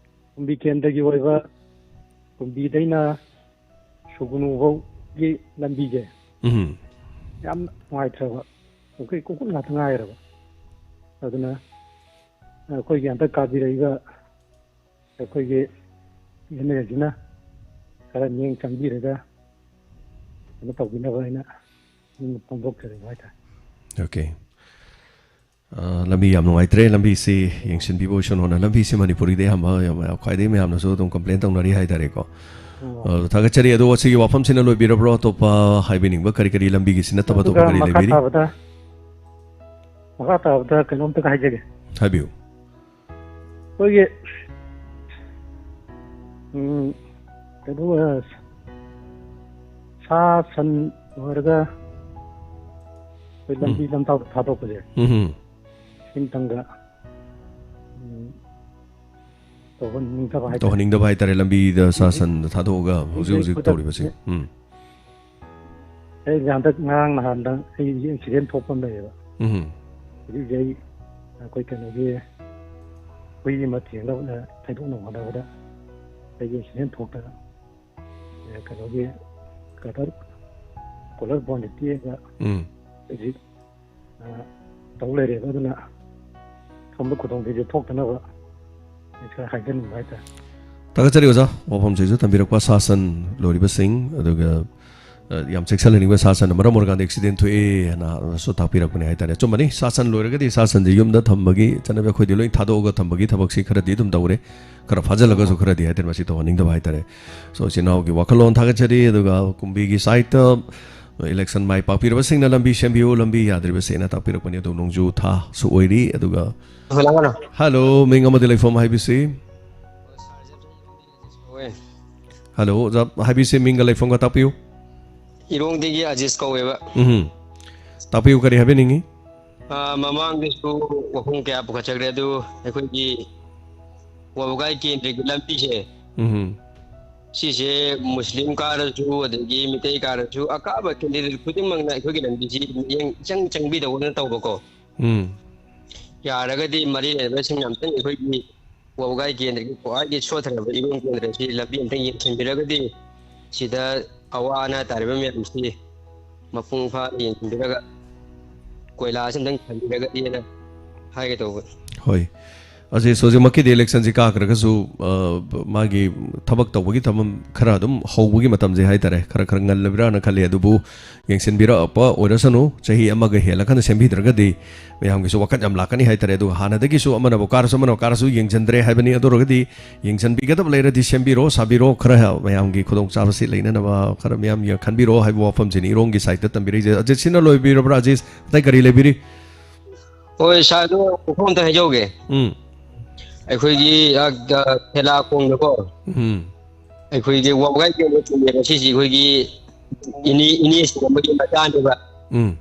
ꯀꯨꯝꯕꯤ ꯀꯦꯟꯗ꯭ꯔꯒꯤ ꯑꯣꯏꯕ ꯀꯨꯝꯕꯤꯗꯩꯅ ꯁꯨꯒꯨꯅꯨ ꯐꯥꯎꯒꯤ ꯂꯝꯕꯤꯁꯦ ꯎꯝ꯫ ꯌꯥꯝ ꯅꯨꯡꯉꯥꯏꯇ꯭ꯔꯕ, ꯀꯣꯡꯀ꯭ꯔꯤꯠ ꯀꯣꯡꯀ꯭ꯔꯤꯠ ꯉꯥꯛꯇ ꯉꯥꯏꯔꯕ꯫ ꯑꯗꯨꯅ ꯑꯩꯈꯣꯏꯒꯤ ꯍꯟꯗꯛ ꯀꯥꯕꯤꯔꯛꯏꯕ ꯑꯩꯈꯣꯏꯒꯤ ꯑꯦꯝ ꯑꯦꯜ ꯑꯦꯁꯤꯅ ꯈꯔ ꯃꯤꯠꯌꯦꯡ ꯆꯪꯕꯤꯔꯒ ꯀꯩꯅꯣ ꯇꯧꯕꯤꯅꯕ ꯍꯥꯏꯅ ꯅꯤꯡꯕ ꯐꯣꯡꯗꯣꯛꯆꯔꯤꯕ ꯍꯥꯏꯇꯥꯔꯦ꯫ ꯑꯣꯀꯦ꯫ ꯑ, ꯂꯝꯕꯤ ꯌꯥꯝ ꯅꯨꯡꯉꯥꯏꯇ꯭ꯔꯦ꯫ ꯂꯝꯕꯤꯁꯤ ꯌꯦꯡꯁꯤꯟꯕꯤꯕ ꯑꯣꯏꯁꯅꯣꯅ꯫ ꯂꯝꯕꯤꯁꯤ ꯃꯅꯤꯄꯨꯔꯒꯤꯗꯤ ꯑꯌꯥꯝꯕ ꯌꯥꯝ, ꯈ꯭ꯋꯥꯏꯗꯒꯤ ꯃꯌꯥꯝꯅꯁꯨ ꯑꯗꯨꯝ ꯀꯝꯄ꯭ꯂꯦꯟ ꯇꯧꯅꯔꯤ ꯍꯥꯏꯇꯥꯔꯦꯀꯣ꯫ ꯑꯣ꯫ ꯑ, ꯊꯥꯒꯠꯆꯔꯤ꯫ ꯑꯗꯣ ꯁꯤꯒꯤ ꯋꯥꯐꯝꯁꯤꯅ ꯂꯣꯏꯕꯤꯔꯕ꯭ꯔꯣ? ꯑꯇꯣꯞꯄ ꯍꯥꯏꯕꯤꯅꯤꯡꯕ ꯀꯔꯤ ꯀꯔꯤ ꯂꯝꯕꯤꯒꯤꯁꯤ ꯅꯠꯇꯕ ꯑꯇꯣꯞꯄ ꯑꯗꯨꯒ ꯀꯔꯤ ꯃꯈꯥ ꯂꯩꯕꯤꯔꯤ? ꯇꯥꯕꯗ, ꯃꯈꯥ ꯇꯥꯕꯗ ꯀꯩꯅꯣꯝꯇꯒ ꯍꯥꯏꯖꯒꯦ꯫ ꯍꯥꯏꯕꯤꯌꯨ꯫ ꯑꯩꯈꯣꯏꯒꯤ, ꯎꯝ, ꯀꯩꯅꯣ, ꯑ, ꯁꯥ ꯁꯟ ꯑꯣꯏꯔꯒ ꯑꯩꯈꯣꯏ ꯂꯝꯕꯤ ꯎꯝ꯫ ꯂꯝꯇꯥꯎꯗ ꯊꯥꯗꯣꯛꯄꯁꯦ, ꯎꯝ꯫ ꯁꯤꯝꯇꯪꯒ, ꯎꯝ, ꯇꯧꯍꯟꯅꯤꯡꯗꯕ ꯍꯥꯏꯇꯥꯔꯦ꯫ ꯇꯧꯍꯟꯅꯤꯡꯗꯕ ꯍꯥꯏꯇꯥꯔꯦ, ꯂꯝꯕꯤꯗ ꯁꯥ ꯁꯟ ꯊꯥꯗꯣꯛꯑꯒ ꯍꯧꯖꯤꯛ ꯍꯧꯖꯤꯛ ꯈꯨꯗꯛ ꯇꯧꯔꯤꯕꯁꯦ꯫ ꯎꯝ꯫ ꯑꯩꯁꯦ ꯍꯟꯗꯛ ꯉꯔꯥꯡ ꯅꯍꯥꯟꯗ ꯑꯩꯒꯤ ꯑꯦꯛꯁꯤꯗꯦꯟ ꯊꯣꯛꯄ ꯑꯃ ꯂꯩꯌꯦꯕ꯫ ꯎꯝ꯫ ꯍꯧꯖꯤꯛ ꯍꯧꯖꯤꯛ ꯑꯩ ꯑꯩꯈꯣꯏ ꯀꯩꯅꯣꯒꯤ ꯍꯨꯏ ꯑꯃ ꯊꯦꯡꯅꯕ ꯊꯩꯗꯣꯛꯅꯕ ꯍꯣꯠꯅꯕꯗ ꯑꯩꯒꯤ ꯑꯦꯛꯁꯤꯗꯦꯟ ꯊꯣꯛꯇꯅ, ꯑꯦ, ꯀꯩꯅꯣꯒꯤ ꯀꯇꯔ ꯀꯣꯂꯔ ꯕꯣꯟꯁꯦ ꯇꯦꯛꯑꯒ ꯎꯝ꯫ ꯍꯧꯖꯤꯛ, ꯑ, ꯇꯧ ꯂꯩꯔꯦꯕ꯫ ꯑꯗꯨꯅ ꯁꯣꯝꯗ ꯈꯨꯗꯣꯡꯊꯤꯕ ꯊꯣꯛꯇꯅꯕ ꯑꯩ ꯈꯔ ꯍꯥꯏꯖꯅꯤꯡꯕ ꯍꯥꯏꯇꯥꯔꯦ꯫ ꯊꯥꯒꯠꯆꯔꯤ ꯑꯣꯖꯥ, ꯋꯥꯐꯝꯁꯤꯁꯨ ꯊꯝꯕꯤꯔꯛꯄ꯫ ꯁꯥ ꯁꯟ ꯂꯣꯏꯔꯤꯕꯁꯤꯡ, ꯑꯗꯨꯒ, ꯑ, ꯌꯥꯝ ꯆꯦꯛꯁꯤꯜꯍꯟꯅꯤꯡꯕ, ꯁꯥ ꯁꯟꯅ ꯃꯔꯝ ꯑꯣꯏꯔꯀꯥꯟꯗ ꯑꯦꯛꯁꯤꯗꯦꯟ ꯊꯣꯛꯑꯦ ꯍꯥꯏꯅꯁꯨ ꯇꯥꯛꯄꯤꯔꯛꯄꯅꯦ ꯍꯥꯏꯇꯥꯔꯦ꯫ ꯑꯆꯨꯝꯕꯅꯤ, ꯁꯥ ꯁꯟ ꯂꯣꯏꯔꯒꯗꯤ ꯁꯥ ꯁꯟꯁꯦ ꯌꯨꯝꯗ ꯊꯝꯕꯒꯤ ꯆꯠꯅꯕꯤ ꯑꯩꯈꯣꯏꯗꯤ ꯂꯣꯏ ꯊꯥꯗꯣꯛꯑꯒ ꯊꯝꯕꯒꯤ ꯊꯕꯛꯁꯤ ꯈꯔꯗꯤ ꯑꯗꯨꯝ ꯇꯧꯔꯦ꯫ ꯈꯔ ꯐꯥꯖꯤꯜꯂꯒꯁꯨ ꯈꯔꯗꯤ ꯍꯥꯏꯇꯥꯔꯦ, ꯃꯁꯤ ꯇꯧꯍꯟꯅꯤꯡꯗꯕ ꯍꯥꯏꯇꯥꯔꯦ꯫ So, ꯏꯆꯤꯟ ꯏꯅꯥꯎꯒꯤ ꯋꯥꯈꯜꯂꯣꯟ ꯊꯥꯒꯠꯆꯔꯤ꯫ ꯑꯗꯨꯒ ꯀꯨꯝꯕꯤꯒꯤ ꯁꯥꯏꯠꯇ ꯏꯂꯦꯛꯁꯟ ꯃꯥꯏ ꯄꯥꯛꯄꯤꯔꯕꯁꯤꯡꯅ ꯂꯝꯕꯤ ꯁꯦꯝꯕꯤꯌꯨ, ꯂꯝꯕꯤ ꯌꯥꯗ꯭ꯔꯤꯕꯁꯦꯅ ꯇꯥꯛꯄꯤꯔꯛꯄꯅꯤ꯫ ꯑꯗꯨ ꯅꯣꯡꯖꯨ ꯊꯥꯁꯨ ꯑꯣꯏꯔꯤ꯫ ꯑꯗꯨꯒ ꯍꯜꯂꯣ, ꯃꯤꯡ ꯑꯃꯗꯤ ꯂꯩꯐꯝ ꯍꯥꯏꯕꯤꯁꯤ? ꯍꯜꯂꯣ, ꯑꯣꯖꯥ, ꯍꯥꯏꯕꯤꯁꯤ, ꯃꯤꯡꯒ ꯂꯩꯐꯝꯒ ꯇꯥꯛꯄꯤꯌꯨ꯫ ꯏꯔꯣꯡꯗꯒꯤ ꯑꯖꯤꯁ ꯀꯧꯋꯦꯕ꯫ ꯎꯝ꯫ ꯇꯥꯛꯄꯤꯌꯨ, ꯀꯔꯤ ꯍꯥꯏꯕꯤꯅꯤꯡꯉꯤ? ꯑꯥ, ꯃꯃꯥꯡꯗꯁꯨ ꯋꯥꯐꯝ ꯀꯌꯥ ꯄꯨꯈꯠꯆꯈ꯭ꯔꯦ, ꯑꯗꯨ ꯑꯩꯈꯣꯏꯒꯤ ꯋꯥꯕꯒꯥꯏ ꯀꯦꯟꯗ꯭ꯔꯒꯤ ꯂꯝꯕꯤꯁꯦ, ꯎꯝ꯫ ꯁꯤꯁꯦ ꯃꯨꯁꯂꯤꯝ ꯀꯥꯔꯁꯨ, ꯑꯗꯒꯤ ꯃꯤꯇꯩ ꯀꯥꯔꯁꯨ, ꯑꯀꯥꯕ ꯀꯦꯟꯗꯤꯗꯦꯠ ꯈꯨꯗꯤꯡꯃꯛꯅ ꯑꯩꯈꯣꯏꯒꯤ ꯂꯝꯕꯤꯁꯤ ꯃꯤꯠꯌꯦꯡ ꯏꯆꯪ ꯆꯪꯕꯤꯗꯧꯅ ꯇꯧꯕꯀꯣ꯫ ꯎꯝ꯫ ꯌꯥꯔꯒꯗꯤ ꯃꯔꯤ ꯂꯩꯅꯕꯁꯤꯡ ꯑꯝꯇꯪ ꯑꯩꯈꯣꯏꯒꯤ ꯋꯥꯕꯒꯥꯏ ꯀꯦꯟꯗ꯭ꯔꯒꯤ ꯈ꯭ꯋꯥꯏꯒꯤ ꯁꯣꯠꯊꯔꯕ ꯏꯔꯣꯡ ꯀꯦꯟꯗ꯭ꯔꯁꯤ ꯂꯝꯕꯤ ꯑꯝꯇꯪ ꯌꯦꯡꯁꯤꯟꯕꯤꯔꯒꯗꯤ, ꯁꯤꯗ ꯑꯋꯥ ꯑꯅꯥ ꯇꯥꯔꯤꯕ ꯃꯌꯥꯝꯁꯤ ꯃꯄꯨꯡ ꯐꯥꯅ ꯌꯦꯡꯁꯤꯟꯕꯤꯔꯒ ꯀꯣꯏꯂꯥꯁ ꯑꯝꯇꯪ ꯊꯝꯕꯤꯔꯒꯗꯤꯅ ꯍꯥꯏꯒꯦ ꯇꯧꯕ꯫ ꯍꯣꯏ꯫ ꯑꯁꯤ ꯍꯧꯖꯤꯛꯃꯛꯀꯤꯗꯤ ꯏꯂꯦꯛꯁꯟꯁꯤ ꯀꯥꯈ꯭ꯔꯒꯁꯨ, ꯑ, ꯃꯥꯒꯤ ꯊꯕꯛ ꯇꯧꯕꯒꯤ ꯊꯕꯛ ꯈꯔ ꯑꯗꯨꯝ ꯍꯧꯕꯒꯤ ꯃꯇꯝꯁꯦ ꯍꯥꯏꯇꯥꯔꯦ, ꯈꯔ, ꯈꯔ ꯉꯜꯂꯕ꯭ꯔꯥꯅ ꯈꯜꯂꯤ꯫ ꯑꯗꯨꯕꯨ ꯌꯦꯡꯁꯤꯟꯕꯤꯔꯛꯄ ꯑꯣꯏꯔꯁꯅꯨ, ꯆꯍꯤ ꯑꯃꯒ ꯍꯦꯜꯂꯀꯥꯟꯗ ꯁꯦꯝꯕꯤꯗ꯭ꯔꯒꯗꯤ ꯃꯌꯥꯝꯒꯤꯁꯨ ꯋꯥꯈꯜ ꯌꯥꯝ ꯂꯥꯛꯀꯅꯤ ꯍꯥꯏꯇꯥꯔꯦ꯫ ꯑꯗꯨꯒ ꯍꯥꯟꯅꯗꯒꯤꯁꯨ ꯑꯃꯅꯕꯨ ꯀꯥꯔꯁꯨ ꯑꯃꯅꯕꯨ ꯀꯥꯔꯁꯨ ꯌꯦꯡꯁꯤꯟꯗ꯭ꯔꯦ ꯍꯥꯏꯕꯅꯤ꯫ ꯑꯗꯨ ꯑꯣꯏꯔꯒꯗꯤ ꯌꯦꯡꯁꯤꯟꯕꯤꯒꯗꯕ ꯂꯩꯔꯗꯤ ꯁꯦꯝꯕꯤꯔꯣ, ꯁꯥꯕꯤꯔꯣ, ꯈꯔ ꯃꯌꯥꯝꯒꯤ ꯈꯨꯗꯣꯡꯆꯥꯕꯁꯤ ꯂꯩꯅꯅꯕ ꯈꯔ ꯃꯌꯥꯝ ꯌꯦꯡ-, ꯈꯟꯕꯤꯔꯣ ꯍꯥꯏꯕ ꯋꯥꯐꯝꯁꯤꯅꯤ ꯏꯔꯣꯡꯒꯤ ꯁꯥꯏꯠꯇ ꯇꯝꯕꯤꯔꯛꯏꯁꯦ꯫ ꯑꯖꯤꯠꯁꯤꯅ ꯂꯣꯏꯕꯤꯔꯕ꯭ꯔꯥ? ꯑꯖꯤꯠ, ꯑꯇꯩ ꯀꯔꯤ ꯂꯩꯕꯤꯔꯤ? ꯍꯣꯏ, ꯁꯥꯔ, ꯑꯗꯣ ꯋꯥꯐꯝ ꯑꯝꯇ ꯍꯥꯏꯖꯍꯧꯒꯦ꯫ ꯎꯝ꯫ ꯑꯩꯈꯣꯏꯒꯤ, ꯑ, ꯑ, ꯈꯦꯂꯥ ꯈꯣꯡꯗꯀꯣ, ꯎꯝ꯫ ꯑꯩꯈꯣꯏꯒꯤ ꯋꯥꯕꯒꯥꯏ ꯀꯦꯟꯗ꯭ꯔ ꯆꯤꯡꯉꯦꯕ, ꯁꯤꯁꯤ ꯑꯩꯈꯣꯏꯒꯤ ꯏꯅꯦ, ꯏꯅꯦꯁꯤꯡ ꯑꯃꯒꯤ ꯃꯆꯥꯅꯦꯕ꯫ ꯎꯝ꯫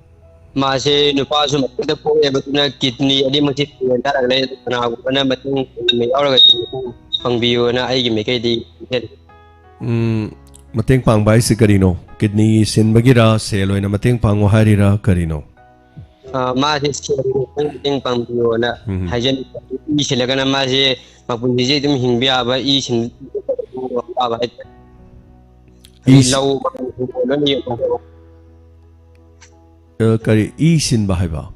ꯃꯥꯁꯦ ꯅꯨꯄꯥꯁꯨ ꯃꯊꯟꯇ ꯄꯣꯛꯑꯦꯕ, ꯑꯗꯨꯅ ꯀꯤꯗꯅꯤ ꯑꯅꯤꯃꯛꯁꯦ ꯐꯦꯜ ꯇꯥꯔꯛꯂꯦ꯫ ꯑꯗꯨ ꯀꯅꯥꯒꯨꯝꯕꯅ ꯃꯇꯦꯡ ꯄꯥꯡꯕ ꯌꯥꯎꯔꯒꯗꯤ ꯃꯇꯦꯡ ꯄꯥꯡꯕꯤꯌꯣꯅ ꯑꯩꯒꯤ ꯃꯥꯏꯀꯩꯗꯒꯤ ꯍꯥꯏꯖꯔꯤ꯫ ꯎꯝ, ꯃꯇꯦꯡ ꯄꯥꯡꯕ ꯍꯥꯏꯁꯤ ꯀꯔꯤꯅꯣ? ꯀꯤꯗꯅꯤ ꯁꯤꯟꯕꯒꯤꯔ, ꯁꯦꯜ ꯑꯣꯏꯅ ꯃꯇꯦꯡ ꯄꯥꯡꯉꯣ ꯍꯥꯏꯔꯤꯔꯥ, ꯀꯔꯤꯅꯣ? ꯑ, ꯃꯥꯁꯦ ꯁꯦꯜꯒꯤ ꯃꯇꯦꯡ ꯄꯥꯡꯕꯤꯌꯣꯅ ꯎꯝ꯫ ꯍꯥꯏꯖꯅꯤꯡꯕ꯫ ꯏ ꯁꯤꯜꯂꯒꯅ ꯃꯥꯁꯦ ꯃꯄꯨꯟꯁꯤꯁꯦ ꯑꯗꯨꯝ ꯍꯤꯡꯕ ꯌꯥꯕ, ꯏ ꯁꯤꯟꯕ ꯌꯥꯕ ꯍꯥꯏꯇꯥꯔꯦ꯫ ꯏ ꯑꯩ ꯁꯤ- ꯂꯧ ꯂꯣꯏꯅ ꯌꯦꯡꯉꯒ ꯑ, ꯀꯔꯤ, ꯏ ꯁꯤꯟꯕ ꯍꯥꯏꯕ?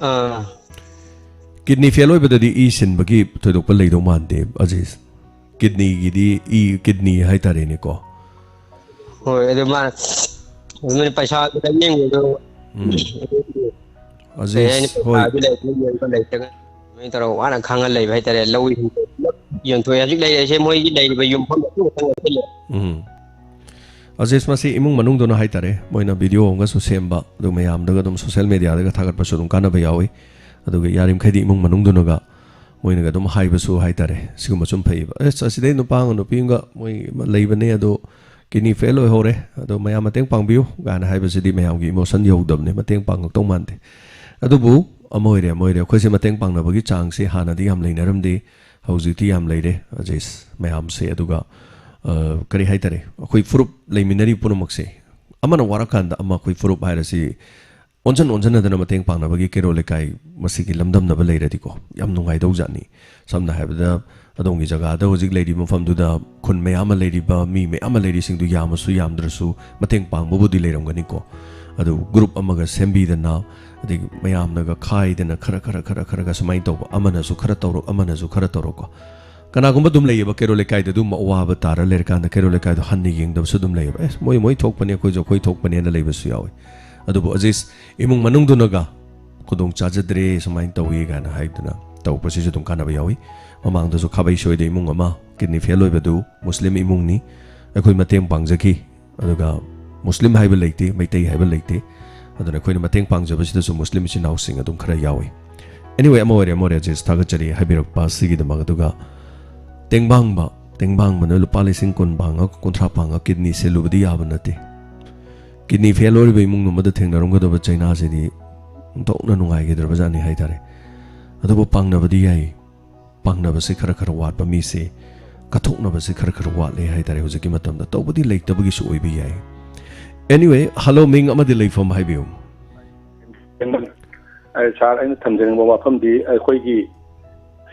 ꯑꯥ, ꯀꯤꯗꯅꯤ ꯐꯦꯜ ꯑꯣꯏꯕꯗꯗꯤ ꯏ ꯁꯤꯟꯕꯒꯤ ꯊꯣꯏꯗꯣꯛꯄ ꯂꯩꯗꯧ ꯃꯥꯟꯗꯦ, ꯑꯖꯤꯁ꯫ ꯀꯤꯗꯅꯤꯒꯤꯗꯤ ꯏ, ꯀꯤꯗꯅꯤ ꯍꯥꯏꯇꯥꯔꯦꯅꯦꯀꯣ꯫ ꯍꯣꯏ, ꯑꯗꯨ ꯃꯥ, ꯑꯗꯨꯃꯥꯏꯅ ꯄꯩꯁꯥꯗꯨ ꯂꯥꯏꯌꯦꯡꯕꯗꯣ, ꯎꯝ꯫ ꯀꯩ ꯍꯥꯏꯅꯤ, ꯑꯖꯤꯁ, ꯍꯣꯏ꯫ ꯄꯩꯁꯥꯗꯨ ꯂꯩꯕ ꯌꯦꯡꯕ ꯂꯩꯇ꯭ꯔꯒ ꯑꯗꯨꯃꯥꯏꯅ ꯇꯧꯔꯒ ꯋꯥꯅ ꯈꯥꯡꯉ ꯂꯩꯕ ꯍꯥꯏꯇꯥꯔꯦ꯫ ꯂꯧ ꯏꯁꯤꯡ ꯄꯨꯂꯞ ꯌꯣꯟꯊꯣꯛꯑꯦ꯫ ꯍꯧꯖꯤꯛ ꯂꯩꯔꯤꯁꯦ ꯃꯣꯏꯒꯤ ꯂꯩꯔꯤꯕ ꯌꯨꯝꯐꯝ ꯃꯇꯨꯡ ꯃꯇꯨꯡ ꯂꯣꯏꯁꯤꯜꯂꯦ꯫ ꯎꯝ꯫ ꯑꯖꯤꯁ, ꯃꯁꯤ ꯏꯃꯨꯡ ꯃꯅꯨꯡꯗꯨꯅ ꯍꯥꯏꯇꯥꯔꯦ, ꯃꯣꯏꯅ ꯚꯤꯗꯤꯑꯣ ꯑꯃꯒꯁꯨ ꯁꯦꯝꯕ, ꯑꯗꯨ ꯃꯌꯥꯝꯗꯒ ꯑꯗꯨꯝ ꯁꯣꯁꯦꯜ ꯃꯦꯗꯤꯌꯥꯗꯒ ꯊꯥꯒꯠꯄꯁꯨ ꯑꯗꯨꯝ ꯀꯥꯟꯅꯕ ꯌꯥꯎꯏ꯫ ꯑꯗꯨꯒ ꯌꯥꯔꯤꯃꯈꯩꯗꯤ ꯏꯃꯨꯡ ꯃꯅꯨꯡꯗꯨꯅꯒ ꯃꯣꯏꯅꯒ ꯑꯗꯨꯝ ꯍꯥꯏꯕꯁꯨ ꯍꯥꯏꯇꯥꯔꯦ, ꯁꯤꯒꯨꯝꯕ ꯁꯨꯝ ꯐꯩꯌꯦꯕ, "ꯑꯁ, ꯑꯁꯤꯗꯩ ꯅꯨꯄꯥ ꯑꯃꯒ ꯅꯨꯄꯤ ꯑꯃꯒ ꯃꯣꯏ ꯑꯃ ꯂꯩꯕꯅꯦ, ꯑꯗꯣ ꯀꯤꯗꯅꯤ ꯐꯦꯜ ꯑꯣꯏꯍꯧꯔꯦ, ꯑꯗꯣ ꯃꯌꯥꯝ ꯃꯇꯦꯡ ꯄꯥꯡꯕꯤꯌꯨ" ꯀꯥꯏꯅ ꯍꯥꯏꯕꯁꯤꯗꯤ ꯃꯌꯥꯝꯒꯤ ꯏꯃꯣꯁꯟ ꯌꯧꯗꯕꯅꯦ, ꯃꯇꯦꯡ ꯄꯥꯡꯉꯛꯇꯧ ꯃꯥꯟꯗꯦ꯫ ꯑꯗꯨꯕꯨ ꯑꯃ ꯑꯣꯏꯔꯦ, ꯑꯃ ꯑꯣꯏꯔꯦ, ꯑꯩꯈꯣꯏꯁꯦ ꯃꯇꯦꯡ ꯄꯥꯡꯅꯕꯒꯤ ꯆꯥꯡꯁꯦ ꯍꯥꯟꯅꯗꯤ ꯌꯥꯝ ꯂꯩꯅꯔꯝꯗꯦ, ꯍꯧꯖꯤꯛꯇꯤ ꯌꯥꯝ ꯂꯩꯔꯦ, ꯑꯖꯤꯁ, ꯃꯌꯥꯝꯁꯦ꯫ ꯑꯗꯨꯒ, ꯑ, ꯀꯔꯤ ꯍꯥꯏꯇꯥꯔꯦ, ꯑꯩꯈꯣꯏ ꯐꯨꯔꯨꯞ ꯂꯩꯃꯤꯟꯅꯔꯤ ꯄꯨꯝꯅꯃꯛꯁꯦ, ꯑꯃꯅ ꯋꯥꯔꯛꯀꯥꯟꯗ ꯑꯃ, ꯑꯩꯈꯣꯏ ꯐꯨꯔꯨꯞ ꯍꯥꯏꯔꯁꯤ ꯑꯣꯟꯁꯤꯟ ꯑꯣꯟꯁꯤꯟꯅꯗꯅ ꯃꯇꯦꯡ ꯄꯥꯡꯅꯕꯒꯤ ꯀꯦꯔꯣꯜ ꯂꯩꯀꯥꯏ ꯃꯁꯤꯒꯤ ꯂꯝꯗꯝꯅꯕ ꯂꯩꯔꯗꯤꯀꯣ, ꯌꯥꯝ ꯅꯨꯡꯉꯥꯏꯗꯧ ꯖꯥꯠꯅꯤ꯫ ꯁꯝꯅ ꯍꯥꯏꯔꯕꯗ, ꯑꯗꯣꯝꯒꯤ ꯖꯒꯥꯗ ꯍꯧꯖꯤꯛ ꯂꯩꯔꯤꯕ ꯃꯐꯝꯗꯨꯗ ꯈꯨꯟ ꯃꯌꯥꯝ ꯑꯃ ꯂꯩꯔꯤꯕ, ꯃꯤ ꯃꯌꯥꯝ ꯑꯃ ꯂꯩꯔꯤꯁꯤꯡꯗꯨ ꯌꯥꯝꯃꯁꯨ ꯌꯥꯝꯗ꯭ꯔꯁꯨ ꯃꯇꯦꯡ ꯄꯥꯡꯕꯕꯨꯗꯤ ꯂꯩꯔꯝꯒꯅꯤꯀꯣ꯫ ꯑꯗꯨ ꯒ꯭ꯔꯨꯞ ꯑꯃꯒ ꯁꯦꯝꯕꯤꯗꯅ, ꯑꯗꯒꯤ ꯃꯌꯥꯝꯅꯒ ꯈꯥꯏꯗꯅ ꯈꯔ, ꯈꯔ, ꯈꯔ, ꯈꯔꯒ ꯁꯨꯃꯥꯏꯅ ꯇꯧꯕ, ꯑꯃꯅꯁꯨ ꯈꯔ ꯇꯧꯔꯛ, ꯑꯃꯅꯁꯨ ꯈꯔ ꯇꯧꯔꯛꯀꯣ꯫ ꯀꯅꯥꯒꯨꯝꯕ ꯑꯗꯨꯝ ꯂꯩꯌꯦꯕ, ꯀꯦꯔꯣꯜ ꯂꯩꯀꯥꯏꯗ ꯑꯗꯨꯝ ꯑꯋꯥꯕ ꯇꯥꯔ ꯂꯩꯔꯀꯥꯟꯗ ꯀꯦꯔꯣꯜ ꯂꯩꯀꯥꯏꯗꯣ ꯍꯟꯅ ꯌꯦꯡꯗꯕꯁꯨ ꯑꯗꯨꯝ ꯂꯩꯌꯦꯕ꯫ "ꯑꯦ, ꯃꯣꯏ, ꯃꯣꯏ ꯊꯣꯛꯄꯅꯦ, ꯑꯩꯈꯣꯏꯁꯨ ꯑꯩꯈꯣꯏ ꯊꯣꯛꯄꯅꯦꯅ" ꯂꯩꯕꯁꯨ ꯌꯥꯎꯋꯤ꯫ ꯑꯗꯨꯕꯨ ꯑꯖꯤꯁ, ꯏꯃꯨꯡ ꯃꯅꯨꯡꯗꯨꯅꯒ "ꯈꯨꯗꯣꯡ ꯆꯥꯖꯗ꯭ꯔꯦ, ꯁꯨꯃꯥꯏꯅ ꯇꯧꯏ" ꯀꯥꯏꯅ ꯍꯥꯏꯗꯨꯅ ꯇꯧꯔꯛꯄꯁꯤꯁꯨ ꯑꯗꯨꯝ ꯀꯥꯟꯅꯕ ꯌꯥꯎꯏ꯫ ꯃꯃꯥꯡꯗꯁꯨ ꯈꯥꯕꯩ ꯁꯣꯏꯗ ꯏꯃꯨꯡ ꯑꯃ ꯀꯤꯗꯅꯤ ꯐꯦꯜ ꯑꯣꯏꯕꯗꯨ ꯃꯨꯁꯂꯤꯝ ꯏꯃꯨꯡꯅꯤ, ꯑꯩꯈꯣꯏ ꯃꯇꯦꯡ ꯄꯥꯡꯖꯈꯤ꯫ ꯑꯗꯨꯒ ꯃꯨꯁꯂꯤꯝ ꯍꯥꯏꯕ ꯂꯩꯇꯦ, ꯃꯩꯇꯩ ꯍꯥꯏꯕ ꯂꯩꯇꯦ꯫ ꯑꯗꯨꯅ ꯑꯩꯈꯣꯏꯅ ꯃꯇꯦꯡ ꯄꯥꯡꯖꯕꯁꯤꯗꯁꯨ ꯃꯨꯁꯂꯤꯝ ꯏꯆꯤꯟ ꯏꯅꯥꯎꯁꯤꯡ ꯑꯗꯨꯝ ꯈꯔ ꯌꯥꯎꯏ꯫ Anyway, ꯑꯃ ꯑꯣꯏꯔꯦ, ꯑꯃ ꯑꯣꯏꯔꯦ, ꯑꯖꯤꯁ, ꯊꯥꯒꯠꯆꯔꯤ ꯍꯥꯏꯕꯤꯔꯛꯄ ꯑꯁꯤꯒꯤꯗꯃꯛ꯫ ꯑꯗꯨꯒ ꯇꯦꯡꯕꯥꯡꯕ, ꯇꯦꯡꯕꯥꯡꯕꯅ ꯂꯨꯄꯥ ꯂꯤꯁꯤꯡ ꯀꯨꯟ ꯄꯥꯡꯉ, ꯀꯨꯟꯊ꯭ꯔꯥ ꯄꯥꯡꯉ ꯀꯤꯗꯅꯤ ꯁꯤꯜꯂꯨꯕꯗꯤ ꯌꯥꯕ ꯅꯠꯇꯦ꯫ ꯀꯤꯗꯅꯤ ꯐꯦꯜ ꯑꯣꯏꯔꯤꯕ ꯏꯃꯨꯡ ꯑꯃꯗ ꯊꯦꯡꯅꯔꯝꯒꯗꯕ ꯆꯩꯅꯥꯁꯤꯗꯤ ꯑꯣꯟꯊꯣꯛꯅ ꯅꯨꯡꯉꯥꯏꯈꯤꯗ꯭ꯔꯕꯖꯥꯠꯅꯤ ꯍꯥꯏꯇꯥꯔꯦ꯫ ꯑꯗꯨꯕꯨ ꯄꯥꯡꯅꯕꯗꯤ ꯌꯥꯏ꯫ ꯄꯥꯡꯅꯕꯁꯦ ꯈꯔ ꯈꯔ ꯋꯥꯠꯄ ꯃꯤꯁꯦ ꯀꯠꯊꯣꯛꯅꯕꯁꯦ ꯈꯔ ꯈꯔ ꯋꯥꯠꯂꯦ ꯍꯥꯏꯇꯥꯔꯦ ꯍꯧꯖꯤꯛꯀꯤ ꯃꯇꯝꯗ꯫ ꯇꯧꯕꯗꯤ ꯂꯩꯇꯕꯒꯤꯁꯨ ꯑꯣꯏꯕ ꯌꯥꯏ꯫ Anyway, hello, ꯃꯤꯡ ꯑꯃꯗꯤ ꯂꯩꯐꯝ ꯍꯥꯏꯕꯤꯌꯨ꯫ ꯑꯩ ꯁꯥꯔ, ꯑꯩꯅ ꯊꯝꯖꯅꯤꯡꯕ ꯋꯥꯐꯝꯗꯤ ꯑꯩꯈꯣꯏꯒꯤ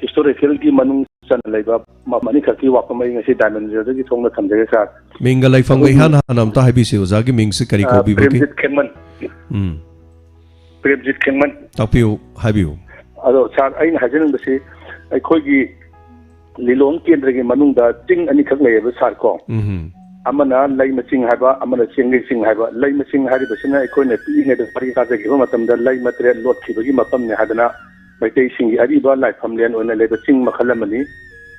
ꯍꯤꯁꯇꯣꯔꯤꯀꯦꯜꯒꯤ ꯃꯅꯨꯡ ꯆꯟꯅ ꯂꯩꯕ ꯃ-, ꯑꯅꯤꯈꯛꯀꯤ ꯋꯥꯐꯝ ꯑꯩ ꯉꯁꯤ ꯗꯥꯏꯃꯟ ꯖꯤꯔꯣꯗꯒꯤ ꯁꯣꯝꯗ ꯊꯝꯖꯒꯦ ꯁꯥꯔ꯫ ꯃꯤꯡꯒ ꯂꯩꯐꯝꯒ ꯑꯗꯨꯕꯨ ꯏꯍꯥꯟ ꯍꯥꯟꯅ ꯑꯝꯇ ꯍꯥꯏꯕꯤꯁꯤ, ꯑꯣꯖꯥꯒꯤ ꯃꯤꯡꯁꯤ ꯀꯔꯤ ꯑ, ꯀꯧꯕꯤꯕꯒꯦ? ꯄ꯭ꯔꯦꯝꯖꯤꯠ ꯈꯦꯡꯃꯟ꯫ ꯎꯝ, ꯄ꯭ꯔꯦꯝꯖꯤꯠ ꯈꯦꯡꯃꯟ꯫ ꯇꯥꯛꯄꯤꯌꯨ, ꯍꯥꯏꯕꯤꯌꯨ꯫ ꯑꯗꯣ ꯁꯥꯔ, ꯑꯩꯅ ꯍꯥꯏꯖꯅꯤꯡꯕꯁꯤ ꯑꯩꯈꯣꯏꯒꯤ ꯂꯤꯂꯣꯡ ꯀꯦꯟꯗ꯭ꯔꯒꯤ ꯃꯅꯨꯡꯗ ꯆꯤꯡ ꯑꯅꯤꯈꯛ ꯂꯩꯌꯦꯕ ꯁꯥꯔ ꯀꯣ꯫ ꯎꯝ, ꯑꯃꯅ ꯂꯩꯃ ꯆꯤꯡ ꯍꯥꯏꯕ, ꯑꯃꯅ ꯆꯦꯡꯒꯩ ꯆꯤꯡ ꯍꯥꯏꯕ꯫ ꯂꯩꯃ ꯆꯤꯡ ꯍꯥꯏꯔꯤꯕꯁꯤꯅ ꯑꯩꯈꯣꯏꯅ ꯄꯤꯛꯂꯤꯉꯩꯗ ꯋꯥꯔꯤ ꯇꯥꯖꯈꯤꯕ ꯃꯇꯝꯗ ꯂꯩꯃ ꯇꯔꯦꯠ ꯂꯣꯠꯈꯤꯕꯒꯤ ꯃꯐꯝꯅꯤ ꯍꯥꯏꯗꯅ ꯃꯩꯇꯩꯁꯤꯡꯒꯤ ꯑꯔꯤꯕ ꯂꯥꯏꯐꯝꯂꯦꯟ ꯑꯣꯏꯅ ꯂꯩꯕ ꯆꯤꯡ ꯃꯈꯜ ꯑꯃꯅꯤ꯫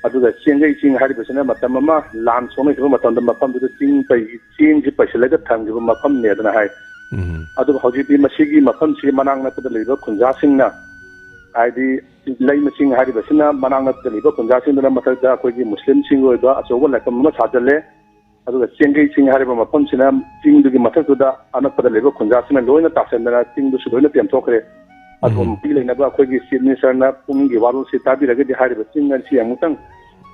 ꯑꯗꯨꯒ ꯆꯦꯡꯒꯩ ꯆꯤꯡ ꯍꯥꯏꯔꯤꯕꯁꯤꯅ ꯃꯇꯝ ꯑꯃ ꯂꯥꯟ ꯁꯣꯛꯅꯈꯤꯕ ꯃꯇꯝꯗ ꯃꯐꯝꯗꯨꯗ ꯆꯤꯡ ꯄꯩ-, ꯆꯦꯡꯁꯤ ꯄꯩꯁꯤꯜꯂꯒ ꯊꯝꯈꯤꯕ ꯃꯐꯝꯅꯦꯗꯅ ꯍꯥꯏ꯫ ꯎꯝ, ꯑꯗꯨꯕꯨ ꯍꯧꯖꯤꯛꯇꯤ ꯃꯁꯤꯒꯤ ꯃꯐꯝꯁꯤ ꯃꯅꯥꯛ ꯅꯛꯄꯗ ꯂꯩꯕ ꯈꯨꯟꯖꯥꯁꯤꯡꯅ, ꯍꯥꯏꯗꯤ ꯂꯩꯃ ꯆꯤꯡ ꯍꯥꯏꯔꯤꯕꯁꯤꯅ ꯃꯅꯥꯛ ꯅꯛꯄꯗ ꯂꯩꯕ ꯈꯨꯟꯖꯥꯁꯤꯡꯗꯨꯅ ꯃꯊꯛꯇ ꯑꯩꯈꯣꯏꯒꯤ ꯃꯨꯁꯂꯤꯝꯁꯤꯡꯒꯤ ꯑꯣꯏꯕ ꯑꯆꯧꯕ ꯂꯥꯏꯐꯝ ꯑꯃ ꯁꯥꯖꯜꯂꯦ꯫ ꯑꯗꯨꯒ ꯆꯦꯡꯒꯩ ꯆꯤꯡ ꯍꯥꯏꯔꯤꯕ ꯃꯐꯝꯁꯤꯅ ꯆꯤꯡꯗꯨꯒꯤ ꯃꯊꯛꯇꯨꯗ ꯑꯅꯛꯄꯗ ꯂꯩꯕ ꯈꯨꯟꯖꯥꯁꯤꯡꯅ ꯂꯣꯏꯅ ꯇꯥꯁꯟꯗꯅ ꯆꯤꯡꯗꯨꯁꯨ ꯂꯣꯏꯅ ꯇꯦꯝꯊꯣꯛꯈ꯭ꯔꯦ꯫ ꯑꯗꯨꯒ ꯎꯝ꯫ ꯃꯔꯤ ꯂꯩꯅꯕ ꯑꯩꯈꯣꯏꯒꯤ ꯆꯤꯐ ꯃꯤꯅꯤꯁꯇꯔꯅ ꯄꯨꯛꯅꯤꯡꯒꯤ ꯋꯥꯔꯣꯜꯁꯤ ꯇꯥꯕꯤꯔꯒꯗꯤ ꯍꯥꯏꯔꯤꯕ ꯆꯤꯡ ꯑꯁꯤ ꯑꯃꯨꯛꯇꯪ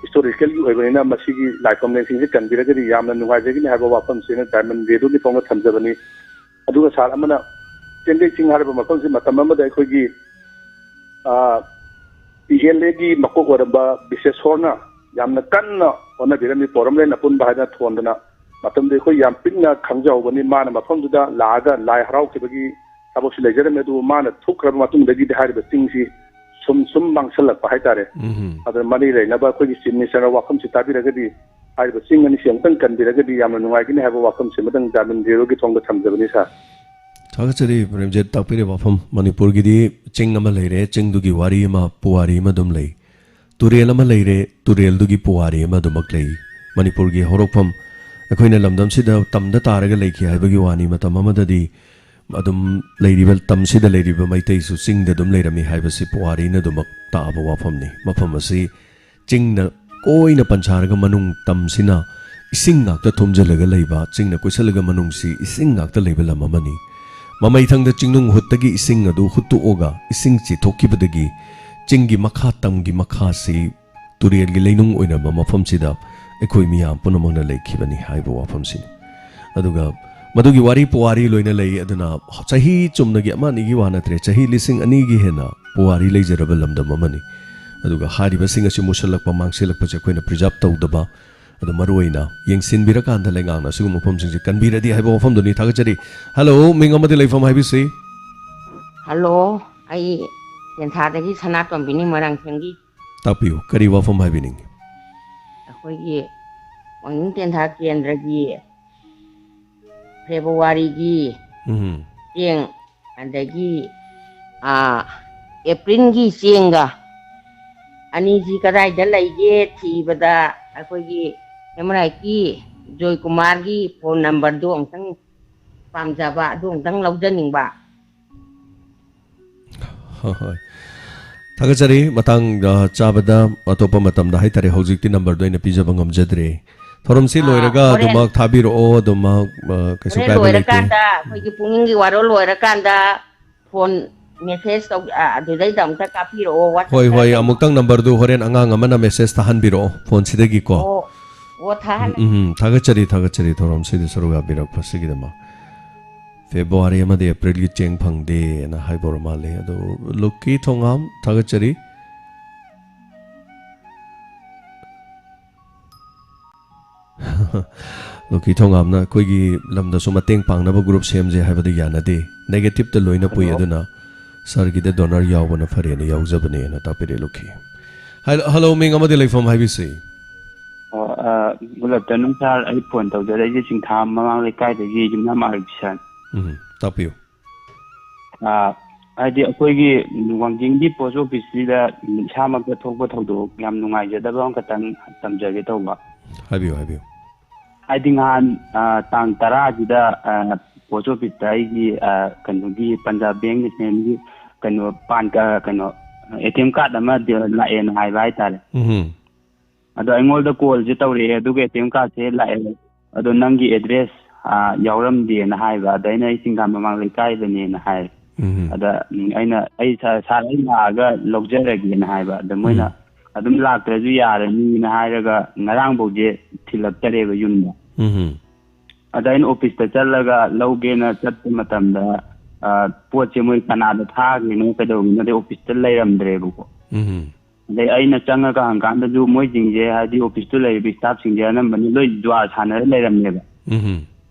ꯍꯤꯁꯇꯣꯔꯤꯀꯦꯜꯒꯤ ꯑꯣꯏꯕꯅꯤꯅ ꯃꯁꯤꯒꯤ ꯂꯥꯏꯐꯝꯂꯦꯟꯁꯤꯡꯁꯤ ꯀꯟꯕꯤꯔꯒꯗꯤ ꯌꯥꯝꯅ ꯅꯨꯡꯉꯥꯏꯖꯒꯅꯤ ꯍꯥꯏꯕ ꯋꯥꯐꯝꯁꯤ ꯑꯩꯅ ꯗꯥꯏꯃꯟ ꯔꯦꯗꯤꯑꯣꯒꯤ ꯊꯣꯡꯗ ꯊꯝꯖꯕꯅꯤ꯫ ꯑꯗꯨꯒ ꯁꯥꯔ, ꯑꯃꯅ ꯆꯦꯡꯒꯩ ꯆꯤꯡ ꯍꯥꯏꯔꯤꯕ ꯃꯐꯝꯁꯤ ꯃꯇꯝ ꯑꯃꯗ ꯑꯩꯈꯣꯏꯒꯤ, ꯑꯥ, ꯄꯤ ꯑꯦꯜ ꯑꯦꯒꯤ ꯃꯀꯣꯛ ꯑꯣꯏꯔꯝꯕ ꯕꯤꯁꯦꯁꯣꯔꯅ ꯌꯥꯝꯅ ꯀꯟꯅ ꯍꯣꯠꯅꯕꯤꯔꯝꯃꯤ, ꯄꯣꯔꯝꯂꯦꯟ ꯑꯄꯨꯟꯕ ꯍꯥꯏꯗꯅ ꯊꯣꯟꯗꯅ꯫ ꯃꯇꯝꯗꯨꯗ ꯑꯩꯈꯣꯏ ꯌꯥꯝ ꯄꯤꯛꯅ ꯈꯪꯖꯍꯧꯕꯅꯤ꯫ ꯃꯥꯅ ꯃꯐꯝꯗꯨꯗ ꯂꯥꯛꯑꯒ ꯂꯥꯏ ꯍꯔꯥꯎꯈꯤꯕꯒꯤ ꯊꯕꯛꯁꯨ ꯂꯩꯖꯔꯝꯃꯤ꯫ ꯑꯗꯨꯕꯨ ꯃꯥꯅ ꯊꯣꯛꯈ꯭ꯔꯕ ꯃꯇꯨꯡꯗꯒꯤꯗꯤ ꯍꯥꯏꯔꯤꯕ ꯆꯤꯡꯁꯤ ꯁꯨꯝ ꯁꯨꯝ ꯃꯥꯡꯁꯜꯂꯛꯄ ꯍꯥꯏꯇꯥꯔꯦ꯫ ꯎꯝ꯫ ꯑꯗꯨꯅ ꯃꯔꯤ ꯂꯩꯅꯕ ꯑꯩꯈꯣꯏꯒꯤ ꯆꯤꯐ ꯃꯤꯅꯤꯁꯇꯔꯅ ꯋꯥꯐꯝꯁꯤ ꯇꯥꯕꯤꯔꯒꯗꯤ ꯍꯥꯏꯔꯤꯕ ꯆꯤꯡ ꯑꯅꯤꯁꯤ ꯑꯃꯨꯛꯇꯪ ꯀꯟꯕꯤꯔꯒꯗꯤ ꯌꯥꯝꯅ ꯅꯨꯡꯉꯥꯏꯒꯅꯤ ꯍꯥꯏꯕ ꯋꯥꯐꯝꯁꯤꯃꯗꯪ ꯗꯥꯏꯃꯟ ꯔꯦꯗꯤꯑꯣꯒꯤ ꯊꯣꯡꯗ ꯊꯝꯖꯕꯅꯤ ꯁꯥꯔ꯫ ꯊꯥꯒꯠꯆꯔꯤ ꯄ꯭ꯔꯦꯝꯖꯤꯠ ꯇꯥꯛꯄꯤꯔꯤꯕ ꯋꯥꯐꯝ꯫ ꯃꯅꯤꯄꯨꯔꯒꯤꯗꯤ ꯆꯤꯡ ꯑꯃ ꯂꯩꯔꯦ, ꯆꯤꯡꯗꯨꯒꯤ ꯋꯥꯔꯤ ꯑꯃ, ꯄꯨꯋꯥꯔꯤ ꯑꯃ ꯑꯗꯨꯝ ꯂꯩ꯫ ꯇꯨꯔꯦꯜ ꯑꯃ ꯂꯩꯔꯦ, ꯇꯨꯔꯦꯜꯗꯨꯒꯤ ꯄꯨꯋꯥꯔꯤ ꯑꯃ ꯑꯗꯨꯃꯛ ꯂꯩ꯫ ꯃꯅꯤꯄꯨꯔꯒꯤ ꯍꯧꯔꯛꯐꯝ ꯑꯩꯈꯣꯏꯅ ꯂꯝꯗꯝꯁꯤꯗ ꯇꯝꯗ ꯇꯥꯔꯒ ꯂꯩꯈꯤ ꯍꯥꯏꯕꯒꯤ ꯋꯥꯅꯤ, ꯃꯇꯝ ꯑꯃꯗꯗꯤ ꯑꯗꯨꯝ ꯂꯩꯔꯤꯕ, ꯇꯝꯁꯤꯗ ꯂꯩꯔꯤꯕ ꯃꯩꯇꯩꯁꯨ ꯆꯤꯡꯗ ꯑꯗꯨꯝ ꯂꯩꯔꯝꯃꯤ ꯍꯥꯏꯕꯁꯤ ꯄꯨꯋꯥꯔꯤꯅ ꯑꯗꯨꯃꯛ ꯇꯥꯛꯑꯕ ꯋꯥꯐꯝꯅꯤ꯫ ꯃꯐꯝ ꯑꯁꯤ ꯆꯤꯡꯅ ꯀꯣꯏꯅ ꯄꯟꯁꯥꯔꯒ ꯃꯅꯨꯡ ꯇꯝꯁꯤꯅ ꯏꯁꯤꯡ ꯉꯥꯛꯇ ꯊꯨꯝꯖꯤꯜꯂꯒ ꯂꯩꯕ, ꯆꯤꯡꯅ ꯀꯣꯏꯁꯜꯂꯒ ꯃꯅꯨꯡꯁꯤ ꯏꯁꯤꯡ ꯉꯥꯛꯇ ꯂꯩꯕ ꯂꯝ ꯑꯃꯅꯤ꯫ ꯃꯃꯩꯊꯪꯗ ꯆꯤꯡꯅꯨꯡ ꯍꯨꯠꯇꯒꯤ ꯏꯁꯤꯡ ꯑꯗꯨ ꯍꯨꯠꯇꯣꯛꯑꯒ ꯏꯁꯤꯡ ꯆꯤꯊꯣꯛꯈꯤꯕꯗꯒꯤ ꯆꯤꯡꯒꯤ ꯃꯈꯥ, ꯇꯝꯒꯤ ꯃꯈꯥꯁꯤ ꯇꯨꯔꯦꯜꯒꯤ ꯂꯩꯅꯨꯡ ꯑꯣꯏꯔꯝꯕ ꯃꯐꯝꯁꯤꯗ ꯑꯩꯈꯣꯏ ꯃꯤꯌꯥꯝ ꯄꯨꯝꯅꯃꯛꯅ ꯂꯩꯈꯤꯕꯅꯤ ꯍꯥꯏꯕ ꯋꯥꯐꯝꯁꯤꯅꯤ꯫ ꯑꯗꯨꯒ ꯃꯗꯨꯒꯤ ꯋꯥꯔꯤ ꯄꯨꯋꯥꯔꯤ ꯂꯣꯏꯅ ꯂꯩ꯫ ꯑꯗꯨꯅ ꯆꯍꯤ ꯆꯨꯝꯅꯒꯤ ꯑꯃ ꯑꯅꯤꯒꯤ ꯋꯥ ꯅꯠꯇ꯭ꯔꯦ, ꯆꯍꯤ ꯂꯤꯁꯤꯡ ꯑꯅꯤꯒꯤ ꯍꯦꯟꯅ ꯄꯨꯋꯥꯔꯤ ꯂꯩꯖꯔꯕ ꯂꯝꯗꯝ ꯑꯃꯅꯤ꯫ ꯑꯗꯨꯒ ꯍꯥꯏꯔꯤꯕꯁꯤꯡ ꯑꯁꯤ ꯃꯨꯁꯜꯂꯛꯄ, ꯃꯥꯡꯁꯤꯜꯂꯛꯄꯁꯦ ꯑꯩꯈꯣꯏꯅ preserve ꯇꯧꯗꯕ, ꯑꯗꯨ ꯃꯔꯨꯑꯣꯏꯅ ꯌꯦꯡꯁꯤꯟꯕꯤꯔꯀꯥꯟꯗ ꯂꯩꯉꯥꯛꯅ ꯑꯁꯤꯒꯨꯝꯕ ꯃꯐꯝꯁꯤꯡꯁꯦ ꯀꯟꯕꯤꯔꯗꯤ ꯍꯥꯏꯕ ꯋꯥꯐꯝꯗꯨꯅꯤ꯫ ꯊꯥꯒꯠꯆꯔꯤ꯫ ꯍꯜꯂꯣ, ꯃꯤꯡ ꯑꯃꯗꯤ ꯂꯩꯐꯝ ꯍꯥꯏꯕꯤꯁꯤ? ꯍꯜꯂꯣ, ꯑꯩ ꯇꯦꯟꯊꯥꯗꯒꯤ ꯁꯅꯥꯇꯣꯝꯕꯤꯅꯤ, ꯃꯣꯏꯔꯥꯡꯊꯦꯝꯒꯤ꯫ ꯇꯥꯛꯄꯤꯌꯨ, ꯀꯔꯤ ꯋꯥꯐꯝ ꯍꯥꯏꯕꯤꯅꯤꯡꯉꯤ? ꯑꯩꯈꯣꯏꯒꯤ ꯋꯥꯡꯖꯤꯡ ꯇꯦꯟꯊꯥ ꯀꯦꯟꯗ꯭ꯔꯒꯤ ꯐꯦꯕ꯭ꯔꯨꯋꯥꯔꯤꯒꯤ ꯎꯝ꯫ ꯆꯦꯡ, ꯑꯗꯒꯤ, ꯑꯥ, ꯑꯦꯄ꯭ꯔꯤꯜꯒꯤ ꯆꯦꯡꯒ ꯑꯅꯤꯁꯤ ꯀꯗꯥꯏꯗ ꯂꯩꯒꯦ ꯊꯤꯕꯗ ꯑꯩꯈꯣꯏꯒꯤ ꯍ꯭ꯌꯨꯃꯦꯟ ꯔꯥꯏꯠꯀꯤ ꯖꯣꯏꯀꯨꯃꯥꯔꯒꯤ ꯐꯣꯟ ꯅꯝꯕꯔꯗꯨ ꯑꯃꯨꯛꯇꯪ ꯄꯥꯝꯖꯕ, ꯑꯗꯨ ꯑꯃꯨꯛꯇꯪ ꯂꯧꯖꯅꯤꯡꯕ꯫ ꯍꯣꯏ, ꯍꯣꯏ꯫ ꯊꯥꯒꯠꯆꯔꯤ꯫ ꯃꯇꯥꯡ, ꯑ, ꯆꯥꯕꯗ ꯑꯇꯣꯞꯄ ꯃꯇꯝꯗ ꯍꯥꯏꯇꯥꯔꯦ, ꯍꯧꯖꯤꯛꯇꯤ ꯅꯝꯕꯔꯗꯣ ꯑꯩꯅ ꯄꯤꯖꯕ ꯉꯝꯖꯗ꯭ꯔꯦ꯫ ꯊꯧꯔꯝꯁꯤ ꯑꯥ, ꯂꯣꯏꯔꯒ ꯍꯣꯔꯦꯟ, ꯑꯗꯨꯃꯛ ꯊꯥꯕꯤꯔꯛꯑꯣ, ꯑꯗꯨꯃꯛ, ꯑ, ꯀꯩꯁꯨ ꯍꯣꯔꯦꯟ ꯀꯥꯏꯕ ꯂꯩꯇꯦ꯫ ꯂꯣꯏꯔꯀꯥꯟꯗ, ꯑꯩꯈꯣꯏꯒꯤ ꯄꯨꯛꯅꯤꯡꯒꯤ ꯋꯥꯔꯣꯜ ꯂꯣꯏꯔꯀꯥꯟꯗ ꯐꯣꯟ ꯃꯦꯁꯦꯖ ꯇꯧ-, ꯑ, ꯑꯗꯨꯗꯩꯗ ꯑꯃꯨꯛꯇ ꯀꯥꯞꯄꯤꯔꯛꯑꯣ, ꯍꯣꯏ, WhatsApp-ꯇ ꯍꯣꯏ, ꯀꯩꯅꯣ꯫ ꯑꯃꯨꯛꯇꯪ ꯅꯝꯕꯔꯗꯨ ꯍꯣꯔꯦꯟ ꯑꯉꯥꯡ ꯑꯃꯅ ꯃꯦꯁꯦꯖ ꯊꯥꯍꯟꯕꯤꯔꯛꯑꯣ ꯐꯣꯟꯁꯤꯗꯒꯤꯀꯣ꯫ ꯑꯣ, ꯑꯣ, ꯊꯥꯍꯜꯂꯦ꯫ ꯎꯝ, ꯎꯝ, ꯊꯥꯒꯠꯆꯔꯤ, ꯊꯥꯒꯠꯆꯔꯤ ꯊꯧꯔꯝꯁꯤꯗ ꯁꯔꯨꯛ ꯌꯥꯕꯤꯔꯛꯄꯁꯤꯒꯤꯗꯃꯛ꯫ ꯐꯦꯕ꯭ꯔꯨꯋꯥꯔꯤ ꯑꯃꯗꯤ ꯑꯦꯄ꯭ꯔꯤꯜꯒꯤ ꯆꯦꯡ ꯐꯪꯗꯦꯅ ꯍꯥꯏꯕ ꯑꯣꯏꯔ ꯃꯥꯜꯂꯦ꯫ ꯑꯗꯨ ꯂꯨꯀꯤ ꯊꯣꯉꯥꯝ, ꯊꯥꯒꯠꯆꯔꯤ꯫ ꯂꯨꯀꯤ ꯊꯣꯉꯥꯝꯅ ꯑꯩꯈꯣꯏꯒꯤ ꯂꯝꯗꯁꯨ ꯃꯇꯦꯡ ꯄꯥꯡꯅꯕ ꯒ꯭ꯔꯨꯞ ꯁꯦꯝꯁꯦ ꯍꯥꯏꯕꯗ ꯌꯥꯅꯗꯦ꯫ ꯅꯦꯒꯦꯇꯤꯞꯇ ꯂꯣꯏꯅ ꯄꯨꯏ, ꯍꯜꯂꯣ꯫ ꯑꯗꯨꯅ ꯁꯥꯔꯒꯤꯗ ꯗꯣꯅꯔ ꯌꯥꯎꯕꯅ ꯐꯔꯦꯅ ꯌꯥꯎꯖꯕꯅꯦꯅ ꯇꯥꯛꯄꯤꯔꯛꯑꯦ ꯂꯨꯀꯤ꯫ ꯍꯜ-, ꯍꯜꯂꯣ, ꯃꯤꯡ ꯑꯃꯗꯤ ꯂꯩꯐꯝ ꯍꯥꯏꯕꯤꯁꯤ? ꯑꯣ, ꯑ, ꯒꯨꯗ ꯑꯥꯐꯇꯔꯅꯨꯟ ꯁꯥꯔ, ꯑꯩ ꯐꯣꯟ ꯇꯧꯖꯔꯛꯏꯁꯦ ꯆꯤꯡꯊꯥ ꯃꯃꯥꯡ ꯂꯩꯀꯥꯏꯗꯒꯤ ꯌꯨꯝꯅꯥꯝ ꯑꯥꯔ ꯕꯤꯁꯟ꯫ ꯎꯝ, ꯇꯥꯛꯄꯤꯌꯨ꯫ ꯑ, ꯍꯥꯏꯗꯤ ꯑꯩꯈꯣꯏꯒꯤ ꯋꯥꯡꯖꯤꯡꯒꯤ ꯄꯣꯁ ꯑꯣꯐꯤꯁꯁꯤꯗ ꯏꯁꯥꯃꯛꯇ ꯊꯣꯛꯄ ꯊꯧꯗꯣꯛ ꯌꯥꯝ ꯅꯨꯡꯉꯥꯏꯖꯗꯕ ꯑꯃꯈꯛꯇꯪ ꯇꯝꯖꯒꯦ ꯇꯧꯕ꯫ ꯍꯥꯏꯕꯤꯌꯨ, ꯍꯥꯏꯕꯤꯌꯨ꯫ ꯍꯥꯏꯗꯤ ꯉꯍꯥꯟ, ꯑ, ꯇꯥꯡ ꯇꯔꯥꯁꯤꯗ, ꯑ, ꯄꯣꯁ ꯑꯣꯐꯤꯁꯇ ꯑꯩꯒꯤ, ꯑ, ꯀꯩꯅꯣꯒꯤ ꯄꯟꯖꯥꯕ ꯕꯦꯡ ꯅꯦꯁꯅꯦꯜꯒꯤ ꯀꯩꯅꯣ ꯄꯥꯟ ꯀ-, ꯀꯩꯅꯣ ꯑꯦ ꯇꯤ ꯑꯦꯝ ꯀꯥꯔꯗ ꯑꯃ ꯗ-, ꯂꯥꯛꯑꯦꯅ ꯍꯥꯏꯕ ꯍꯥꯏꯇꯥꯔꯦ꯫ ꯎꯝ꯫ ꯑꯗꯣ ꯑꯩꯉꯣꯟꯗ ꯀꯣꯜꯁꯦ ꯇꯧꯔꯛꯑꯦ, ꯑꯗꯨꯒ ꯑꯦ ꯇꯤ ꯑꯦꯝ ꯀꯥꯔꯗꯁꯦ ꯂꯥꯛꯑꯦ, ꯑꯗꯣ ꯅꯪꯒꯤ ꯑꯦꯗ꯭ꯔꯦꯁ ꯌꯥꯎꯔꯝꯗꯦꯅ ꯍꯥꯏꯕ꯫ ꯑꯗ ꯑꯩꯅ ꯑꯩ ꯆꯤꯡꯈꯥ ꯃꯃꯥꯡ ꯂꯩꯀꯥꯏꯗꯅꯦꯅ ꯍꯥꯏꯔꯦ꯫ ꯎꯝ ꯑꯗ ꯎꯝ, ꯑꯩꯅ ꯑꯩ ꯁꯥ- ꯁꯥꯔ, ꯑꯩ ꯂꯥꯛꯑꯒ ꯂꯧꯖꯔꯒꯦꯅ ꯍꯥꯏꯕ꯫ ꯑꯗ ꯃꯣꯏꯅ ꯎꯝ ꯑꯗꯨꯝ ꯂꯥꯛꯇ꯭ꯔꯁꯨ ꯌꯥꯔꯅꯤꯅ ꯍꯥꯏꯔꯒ ꯉꯔꯥꯡꯐꯥꯎꯁꯦ ꯊꯤꯜꯂꯛꯇꯔꯦꯕ ꯌꯨꯝꯗ꯫ ꯎꯝ ꯑꯗ ꯑꯩꯅ ꯑꯣꯐꯤꯁꯇ ꯆꯠꯂꯒ ꯂꯧꯒꯦꯅ ꯆꯠꯄ ꯃꯇꯝꯗ, ꯑ, ꯄꯣꯠꯁꯦ ꯃꯣꯏ ꯀꯅꯥꯗ ꯊꯥꯈ꯭ꯔꯤꯅꯣ ꯀꯩꯗꯧꯔꯤꯅꯣ, ꯑꯗꯩ ꯑꯣꯐꯤꯁꯇ ꯂꯩꯔꯝꯗ꯭ꯔꯦꯕꯀꯣ꯫ ꯎꯝ ꯑꯗꯩ ꯑꯩꯅ ꯆꯪꯉꯒ ꯍꯪꯀꯥꯟꯗꯁꯨ ꯃꯣꯏꯁꯤꯡꯁꯦ, ꯍꯥꯏꯗꯤ ꯑꯣꯐꯤꯁꯇꯨ ꯂꯩꯔꯤꯕ ꯁ꯭ꯇꯥꯐꯁꯤꯡꯁꯦ ꯑꯅꯝꯕꯅ ꯂꯣꯏ ꯖꯨꯋꯥ ꯁꯥꯟꯅꯔ ꯂꯩꯔꯝꯃꯦꯕ꯫ ꯎꯝ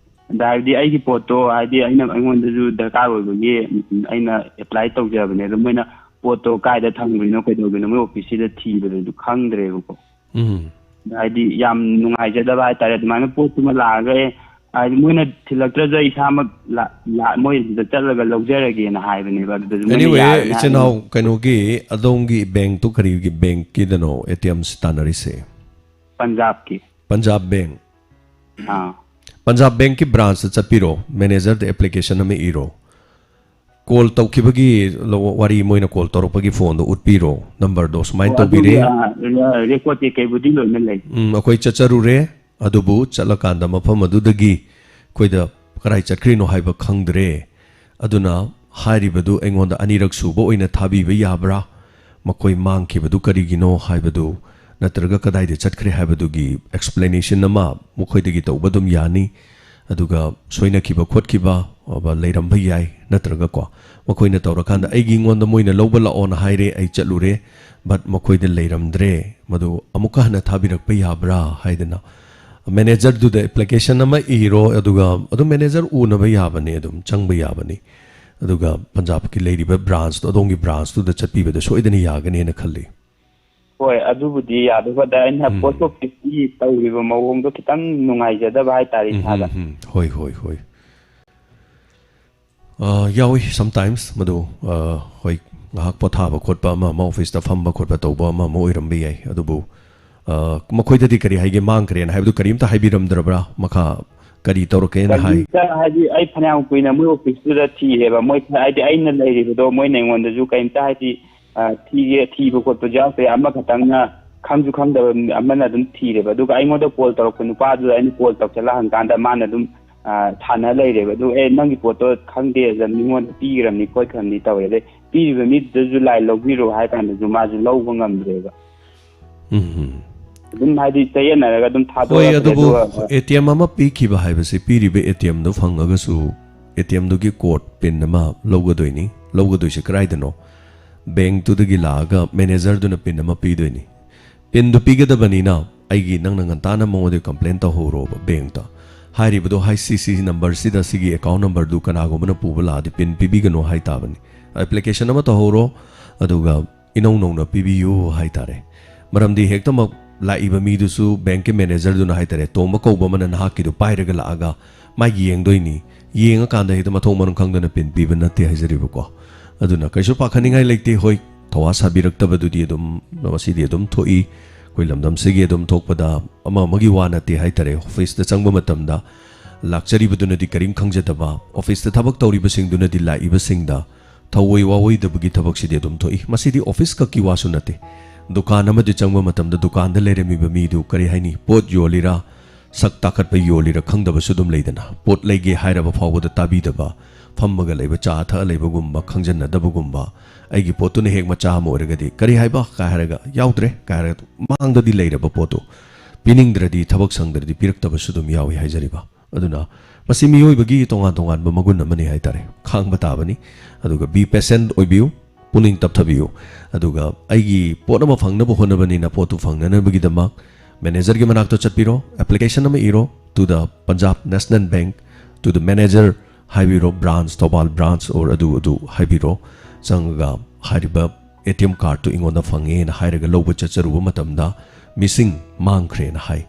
ꯑꯗ ꯍꯥꯏꯕꯗꯤ ꯑꯩꯒꯤ ꯄꯣꯠꯇꯣ, ꯍꯥꯏꯗꯤ ꯑꯩꯅ, ꯑꯩꯉꯣꯟꯗꯁꯨ ꯗꯔꯀꯥꯔ ꯑꯣꯏꯕꯒꯤ ꯑꯩꯅ ꯑꯦꯄ꯭ꯂꯥꯏ ꯇꯧꯖꯕꯅꯦ꯫ ꯑꯗꯣ ꯃꯣꯏꯅ ꯄꯣꯠꯇꯣ ꯀꯥꯏꯗ ꯊꯝꯈ꯭ꯔꯤꯅꯣ ꯀꯩꯗꯧꯈ꯭ꯔꯤꯅꯣ ꯃꯣꯏ ꯑꯣꯐꯤꯁꯁꯤꯗ ꯊꯤꯕꯗꯁꯨ ꯈꯪꯗ꯭ꯔꯦꯕꯀꯣ꯫ ꯎꯝ ꯍꯥꯏꯗꯤ ꯌꯥꯝ ꯅꯨꯡꯉꯥꯏꯖꯗꯕ ꯍꯥꯏꯇꯥꯔꯦ꯫ ꯑꯗꯨꯃꯥꯏꯅ ꯄꯣꯠꯇꯨꯃ ꯂꯥꯛꯑꯒ, ꯑꯦ, ꯍꯥꯏꯗꯤ ꯃꯣꯏꯅ ꯊꯤꯜꯂꯛꯇ꯭ꯔꯁꯨ ꯑꯩ ꯏꯁꯥꯃꯛ ꯂꯥ- ꯂꯥ- ꯃꯣꯏ ꯑꯗꯨꯗ ꯆꯠꯂꯒ ꯂꯧꯖꯔꯒꯦꯅ ꯍꯥꯏꯕꯅꯦꯕ꯫ ꯑꯗꯨꯗꯁꯨ ꯃꯣꯏꯅ anyway, ꯌꯥꯔꯅꯤ ꯏꯆꯤꯟ ꯏꯅꯥꯎ, ꯍꯥꯏꯕꯅꯦꯕ꯫ ꯀꯩꯅꯣꯒꯤ, ꯑꯗꯣꯝꯒꯤ ꯕꯦꯡꯛꯇꯨ ꯀꯔꯤꯒꯤ ꯕꯦꯡꯛꯀꯤꯗꯅꯣ ꯑꯦ ꯇꯤ ꯑꯦꯝꯁꯤ ꯇꯥꯟꯅꯔꯤꯁꯦ? ꯄꯟꯖꯥꯕꯀꯤ꯫ ꯄꯟꯖꯥꯕ ꯕꯦꯡꯛ꯫ ꯑꯥ ꯄꯟꯖꯥꯕ ꯕꯦꯡꯛꯀꯤ ꯕ꯭ꯔꯥꯟꯁꯇ ꯆꯠꯄꯤꯔꯣ, ꯃꯦꯅꯦꯖꯔꯗ ꯑꯦꯄ꯭ꯂꯤꯀꯦꯁꯟ ꯑꯃ ꯏꯔꯣ꯫ ꯀꯣꯜ ꯇꯧꯈꯤꯕꯒꯤ ꯂ- ꯋꯥꯔꯤ, ꯃꯣꯏꯅ ꯀꯣꯜ ꯇꯧꯔꯛꯄꯒꯤ ꯐꯣꯟꯗꯣ ꯎꯠꯄꯤꯔꯣ, ꯅꯝꯕꯔꯗꯣ ꯁꯨꯃꯥꯏꯅ ꯑꯣ, ꯑꯗꯨꯒꯤ, ꯇꯧꯕꯤꯔꯦ꯫ ꯑꯥ, ꯔꯦ- ꯔꯦꯀꯣꯔꯠ ꯀꯩꯀꯩꯕꯨꯗꯤ ꯂꯣꯏꯅ ꯂꯩ꯫ ꯎꯝ, ꯑꯩꯈꯣꯏ ꯆꯠꯆꯔꯨꯔꯦ, ꯑꯗꯨꯕꯨ ꯆꯠꯂꯀꯥꯟꯗ ꯃꯐꯝ ꯑꯗꯨꯗꯒꯤ ꯑꯩꯈꯣꯏꯗ ꯀꯗꯥꯏ ꯆꯠꯈ꯭ꯔꯤꯅꯣ ꯍꯥꯏꯕ ꯈꯪꯗ꯭ꯔꯦ꯫ ꯑꯗꯨꯅ ꯍꯥꯏꯔꯤꯕꯗꯨ ꯑꯩꯉꯣꯟꯗ ꯑꯅꯤꯔꯛ ꯁꯨꯕ ꯑꯣꯏꯅ ꯊꯥꯕꯤꯕ ꯌꯥꯕ꯭ꯔꯥ? ꯃꯈꯣꯏ ꯃꯥꯡꯈꯤꯕꯗꯨ ꯀꯔꯤꯒꯤꯅꯣ ꯍꯥꯏꯕꯗꯨ, ꯅꯠꯇ꯭ꯔꯒ ꯀꯗꯥꯏꯗ ꯆꯠꯈ꯭ꯔꯦ ꯍꯥꯏꯕꯗꯨꯒꯤ ꯑꯦꯛꯁꯄ꯭ꯂꯦꯅꯦꯁꯟ ꯑꯃ ꯃꯈꯣꯏꯗꯒꯤ ꯇꯧꯕ ꯑꯗꯨꯝ ꯌꯥꯅꯤ꯫ ꯑꯗꯨꯒ ꯁꯣꯏꯅꯈꯤꯕ ꯈꯣꯠꯈꯤꯕ, ꯑ, ꯂꯩꯔꯝꯕ ꯌꯥꯏ, ꯅꯠꯇ꯭ꯔꯒꯀꯣ, ꯃꯈꯣꯏꯅ ꯇꯧꯔꯀꯥꯟꯗ ꯑꯩꯒꯤꯉꯣꯟꯗ ꯃꯣꯏꯅ ꯂꯧꯕ ꯂꯥꯛꯑꯣꯅ ꯍꯥꯏꯔꯦ, ꯑꯩ ꯆꯠꯂꯨꯔꯦ, but ꯃꯈꯣꯏꯗ ꯂꯩꯔꯝꯗ꯭ꯔꯦ, ꯃꯗꯨ ꯑꯃꯨꯛꯀ ꯍꯟꯅ ꯊꯥꯕꯤꯔꯛꯄ ꯌꯥꯕ꯭ꯔꯥ ꯍꯥꯏꯗꯅ ꯃꯦꯅꯦꯖꯔꯗꯨꯗ ꯑꯦꯄ꯭ꯂꯤꯀꯦꯁꯟ ꯑꯃ ꯏꯔꯣ, ꯑꯗꯨꯒ ꯑꯗꯨꯝ ꯃꯦꯅꯦꯖꯔ ꯎꯅꯕ ꯌꯥꯕꯅꯤ, ꯑꯗꯨꯝ ꯆꯪꯕ ꯌꯥꯕꯅꯤ꯫ ꯑꯗꯨꯒ ꯄꯟꯖꯥꯕꯀꯤ ꯂꯩꯔꯤꯕ ꯕ꯭ꯔꯥꯟꯁꯇꯣ, ꯑꯗꯣꯝꯒꯤ ꯕ꯭ꯔꯥꯟꯁꯇꯨꯗ ꯆꯠꯄꯤꯕꯗ ꯁꯣꯏꯗꯅ ꯌꯥꯒꯅꯦꯅ ꯈꯜꯂꯤ꯫ ꯍꯣꯏ, ꯑꯗꯨꯕꯨꯗꯤ ꯌꯥꯗꯧꯕ꯫ ꯑꯗ ꯑꯩꯅ ꯎꯝ꯫ ꯄꯣꯁ ꯑꯣꯐꯤꯁꯀꯤ ꯇꯧꯔꯤꯕ ꯃꯑꯣꯡꯗꯣ ꯈꯤꯇꯪ ꯅꯨꯡꯉꯥꯏꯖꯗꯕ ꯍꯥꯏꯇꯥꯔꯦ ꯎꯝ, ꯏꯁꯥꯗ꯫ ꯎꯝ, ꯎꯝ. ꯍꯣꯏ, ꯍꯣꯏ, ꯍꯣꯏ꯫ ꯑ, ꯌꯥꯎꯏ sometimes ꯃꯗꯨ, ꯑ, ꯍꯣꯏ, ꯉꯥꯏꯍꯥꯛ ꯄꯣꯊꯥꯕ ꯈꯣꯠꯄ ꯑꯃ ꯑꯃ, ꯑꯣꯐꯤꯁꯇ ꯐꯝꯕ ꯈꯣꯠꯄ ꯇꯧꯕ ꯑꯃ ꯑꯃ ꯑꯣꯏꯔꯝꯕ ꯌꯥꯏ꯫ ꯑꯗꯨꯕꯨ, ꯑ, ꯃꯈꯣꯏꯗꯗꯤ ꯀꯔꯤ ꯍꯥꯏꯒꯦ, ꯃꯥꯡꯈ꯭ꯔꯦꯅ ꯍꯥꯏꯕꯗꯨ ꯀꯔꯤꯝꯇ ꯍꯥꯏꯕꯤꯔꯝꯗ꯭ꯔꯕ꯭ꯔꯥ? ꯃꯈꯥ ꯀꯔꯤ ꯇꯧꯔꯛꯀꯦꯅ ꯍꯥꯏ? ꯀꯔꯤꯝꯇ ꯍꯥꯏꯗꯤ ꯑꯩ ꯐꯅꯌꯥꯝ ꯀꯨꯏꯅ ꯃꯣꯏ ꯑꯣꯐꯤꯁꯇꯨꯗ ꯊꯤꯔꯦꯕ꯫ ꯃꯣꯏ ꯍꯥꯏꯗꯤ ꯑꯩꯅ ꯂꯩꯔꯤꯕꯗꯣ ꯃꯣꯏꯅ ꯑꯩꯉꯣꯟꯗꯁꯨ ꯀꯔꯤꯝꯇ ꯍꯥꯏꯗꯤ, ꯑ, ꯊꯤꯒꯦ, ꯊꯤꯕ ꯈꯣꯠꯄꯁꯨ ꯌꯥꯎꯗꯦ꯫ ꯑꯃꯈꯛꯇꯪꯅ ꯈꯪꯁꯨ ꯈꯪꯗꯕ ꯃꯤ ꯑꯃꯅ ꯑꯗꯨꯝ ꯊꯤꯔꯦꯕ꯫ ꯑꯗꯨꯒ ꯑꯩꯉꯣꯟꯗ ꯀꯣꯜ ꯇꯧꯔꯛꯄ ꯅꯨꯄꯥꯗꯨꯗ ꯑꯩꯅ ꯀꯣꯜ ꯇꯧꯁꯜꯂ ꯍꯪꯀꯥꯟꯗ ꯃꯥꯅ ꯑꯗꯨꯝ, ꯑ, ꯁꯥꯟꯅ ꯂꯩꯔꯦꯕ꯫ ꯑꯗꯨ, "ꯑꯦ, ꯅꯪꯒꯤ ꯄꯣꯠꯇꯣ ꯈꯪꯗꯦ, ꯑꯗ ꯃꯤꯉꯣꯟꯗ ꯄꯤꯈ꯭ꯔꯕꯅꯤ ꯈꯣꯠꯈ꯭ꯔꯕꯅꯤ" ꯇꯧꯋꯦ꯫ ꯑꯗꯩ ꯄꯤꯔꯤꯕ ꯃꯤꯗꯨꯗꯁꯨ ꯂꯥꯏ ꯂꯧꯕꯤꯔꯣ ꯍꯥꯏ ꯀꯥꯟꯗꯁꯨ ꯃꯥꯁꯨ ꯂꯧꯕ ꯉꯝꯗ꯭ꯔꯦꯕ꯫ ꯎꯝ꯫ ꯑꯗꯨꯝ ꯍꯥꯏꯗꯤ ꯆꯌꯦꯠꯅꯔꯒ ꯑꯗꯨꯝ ꯍꯣꯏ, ꯊꯥꯗꯣꯛꯑꯦ꯫ ꯑꯗꯨꯕꯨ ꯑꯗꯨꯒ ꯑꯦ ꯇꯤ ꯑꯦꯝ ꯑꯃ ꯄꯤꯈꯤꯕ ꯍꯥꯏꯕꯁꯤ, ꯄꯤꯔꯤꯕ ꯑꯦ ꯇꯤ ꯑꯦꯝꯗꯨ ꯐꯪꯉꯒꯁꯨ ꯑꯦ ꯇꯤ ꯑꯦꯝꯗꯨꯒꯤ ꯀꯣꯗ, ꯄꯤꯟ ꯑꯃ ꯂꯧꯒꯗꯣꯏꯅꯤ꯫ ꯂꯧꯒꯗꯣꯏꯁꯦ ꯀꯗꯥꯏꯗꯅꯣ? ꯕꯦꯡꯛꯇꯨꯗꯒꯤ ꯂꯥꯛꯑꯒ ꯃꯦꯅꯦꯖꯔꯗꯨꯅ ꯄꯤꯟ ꯑꯃ ꯄꯤꯗꯣꯏꯅꯤ꯫ ꯄꯤꯟꯗꯨ ꯄꯤꯒꯗꯕꯅꯤꯅ ꯑꯩꯒꯤ, ꯅꯪꯅ ꯉꯟꯇꯥꯅ ꯃꯉꯣꯟꯗ ꯀꯝꯄ꯭ꯂꯦꯟ ꯇꯧꯍꯧꯔꯣꯕ ꯕꯦꯡꯛꯇ꯫ ꯍꯥꯏꯔꯤꯕꯗꯣ, ꯍꯥꯏ, ꯁꯤ, ꯁꯤ ꯅꯝꯕꯔꯁꯤꯗ, ꯁꯤꯒꯤ ꯑꯦꯀꯥꯎꯟ ꯅꯝꯕꯔꯗꯨ ꯀꯅꯥꯒꯨꯝꯕꯅ ꯄꯨꯕ ꯂꯥꯛꯑꯗꯤ ꯄꯤꯟ ꯄꯤꯕꯤꯒꯅꯨ ꯍꯥꯏ ꯇꯥꯕꯅꯤ꯫ ꯑꯦꯄ꯭ꯂꯤꯀꯦꯁꯟ ꯑꯃ ꯇꯧꯍꯧꯔꯣ, ꯑꯗꯨꯒ ꯏꯅꯧ ꯅꯧꯅ ꯄꯤꯕꯤꯌꯨ ꯍꯥꯏ ꯇꯥꯔꯦ꯫ ꯃꯔꯝꯗꯤ ꯍꯦꯛꯇꯃꯛ ꯂꯥꯛꯏꯕ ꯃꯤꯗꯨꯁꯨ ꯕꯦꯡꯛꯀꯤ ꯃꯦꯅꯦꯖꯔꯗꯨꯅ ꯍꯥꯏ ꯇꯥꯔꯦ, ꯇꯣꯝꯕ ꯀꯧꯕ ꯑꯃꯅ ꯅꯍꯥꯛꯀꯤꯗꯨ ꯄꯥꯏꯔꯒ ꯂꯥꯛꯑꯒ ꯃꯥꯒꯤ ꯌꯦꯡꯗꯣꯏꯅꯤ꯫ ꯌꯦꯡꯉꯀꯥꯟꯗ ꯍꯦꯛꯇ ꯃꯊꯣꯡ ꯃꯔꯝ ꯈꯪꯗꯅ ꯄꯤꯟ ꯄꯤꯕ ꯅꯠꯇꯦ ꯍꯥꯏꯖꯔꯤꯕꯀꯣ꯫ ꯑꯗꯨꯅ ꯀꯩꯁꯨ ꯄꯥꯈꯠꯅꯤꯡꯉꯥꯏ ꯂꯩꯇꯦ꯫ ꯍꯣꯏ, ꯊꯧꯋꯥ ꯁꯥꯕꯤꯔꯛꯇꯕꯗꯨꯗꯤ ꯑꯗꯨꯝ, ꯃꯁꯤꯗꯤ ꯑꯗꯨꯝ ꯊꯣꯛꯏ꯫ ꯑꯩꯈꯣꯏ ꯂꯝꯗꯝꯁꯤꯒꯤ ꯑꯗꯨꯝ ꯊꯣꯛꯄꯗ ꯑꯃ ꯑꯃꯒꯤ ꯋꯥ ꯅꯠꯇꯦ ꯍꯥꯏ ꯇꯥꯔꯦ꯫ ꯑꯣꯐꯤꯁꯇ ꯆꯪꯕ ꯃꯇꯝꯗ ꯂꯥꯛꯆꯔꯤꯕꯗꯨꯅꯗꯤ ꯀꯔꯤꯝ ꯈꯪꯖꯗꯕ, ꯑꯣꯐꯤꯁꯇ ꯊꯕꯛ ꯇꯧꯔꯤꯕꯁꯤꯡꯗꯨꯅꯗꯤ ꯂꯥꯛꯏꯕꯁꯤꯡꯗ ꯊꯧꯑꯣꯏ ꯋꯥꯑꯣꯏꯗꯕꯒꯤ ꯊꯕꯛꯁꯤꯗꯤ ꯑꯗꯨꯝ ꯊꯣꯛꯏ꯫ ꯃꯁꯤꯗꯤ ꯑꯣꯐꯤꯁ ꯈꯛꯀꯤ ꯋꯥꯁꯨ ꯅꯠꯇꯦ꯫ ꯗꯨꯀꯥꯟ ꯑꯃꯗ ꯆꯪꯕ ꯃꯇꯝꯗ ꯗꯨꯀꯥꯟꯗ ꯂꯩꯔꯝꯃꯤꯕ ꯃꯤꯗꯨ, ꯀꯔꯤ ꯍꯥꯏꯅꯤ, ꯄꯣꯠ ꯌꯣꯜꯂꯤꯔꯥ, ꯁꯛ ꯇꯥꯈꯠꯄ ꯌꯣꯜꯂꯤꯔꯥ ꯈꯪꯗꯕꯁꯨ ꯑꯗꯨꯝ ꯂꯩꯗꯅ꯫ ꯄꯣꯠ ꯂꯩꯒꯦ ꯍꯥꯏꯔꯕ ꯐꯥꯎꯕꯗ ꯇꯥꯕꯤꯗꯕ, ꯐꯝꯃꯒ ꯂꯩꯕ, ꯆꯥ ꯊꯛꯑ ꯂꯩꯕꯒꯨꯝꯕ, ꯈꯪꯖꯟꯅꯗꯕꯒꯨꯝꯕ, ꯑꯩꯒꯤ ꯄꯣꯠꯇꯨꯅ ꯍꯦꯛ ꯃꯆꯥ ꯑꯃ ꯑꯣꯏꯔꯒꯗꯤ, "ꯀꯔꯤ ꯍꯥꯏꯕ?" ꯀꯥꯏ ꯍꯥꯏꯔꯒ, "ꯌꯥꯎꯗ꯭ꯔꯦ" ꯀꯥꯏ ꯍꯥꯏꯔꯒ, ꯃꯥꯡꯗꯗꯤ ꯂꯩꯔꯕ ꯄꯣꯠꯇꯨ ꯄꯤꯅꯤꯡꯗ꯭ꯔꯗꯤ, ꯊꯕꯛ ꯁꯪꯗ꯭ꯔꯗꯤ ꯄꯤꯔꯛꯇꯕꯁꯨ ꯑꯗꯨꯝ ꯌꯥꯎꯏ ꯍꯥꯏꯖꯔꯤꯕ꯫ ꯑꯗꯨꯅ ꯃꯁꯤ ꯃꯤꯑꯣꯏꯕꯒꯤ ꯇꯣꯉꯥꯟ ꯇꯣꯉꯥꯟꯕ ꯃꯒꯨꯟ ꯑꯃꯅꯤ ꯍꯥꯏꯇꯥꯔꯦ꯫ ꯈꯥꯡꯕ ꯇꯥꯕꯅꯤ꯫ ꯑꯗꯨꯒ be patient ꯑꯣꯏꯕꯤꯌꯨ, ꯄꯨꯛꯅꯤꯡ ꯇꯞꯊꯕꯤꯌꯨ꯫ ꯑꯗꯨꯒ ꯑꯩꯒꯤ ꯄꯣꯠ ꯑꯃ ꯐꯪꯅꯕ ꯍꯣꯠꯅꯕꯅꯤꯅ, ꯄꯣꯠꯇꯨ ꯐꯪꯅꯅꯕꯒꯤꯗꯃꯛ ꯃꯦꯅꯦꯖꯔꯒꯤ ꯃꯅꯥꯛꯇ ꯆꯠꯄꯤꯔꯣ, ꯑꯦꯄ꯭ꯂꯤꯀꯦꯁꯟ ꯑꯃ ꯏꯔꯣ, to the Punjab National Bank, to the manager ꯍꯥꯏꯕꯤꯔꯣ, ꯕ꯭ꯔꯥꯟꯁ, ꯊꯧꯕꯥꯜ ꯕ꯭ꯔꯥꯟꯁ or ꯑꯗꯨ ꯑꯗꯨ ꯍꯥꯏꯕꯤꯔꯣ꯫ ꯆꯪꯉꯒ ꯍꯥꯏꯔꯤꯕ ꯑꯦ ꯇꯤ ꯑꯦꯝ ꯀꯥꯔꯠꯇꯨ ꯑꯩꯉꯣꯟꯗ ꯐꯪꯉꯦꯅ ꯍꯥꯏꯔꯒ ꯂꯧꯕ ꯆꯠꯆꯔꯨꯕ ꯃꯇꯝꯗ, "ꯃꯤꯁꯤꯡ ꯃꯥꯡꯈ꯭ꯔꯦꯅ" ꯍꯥꯏ꯫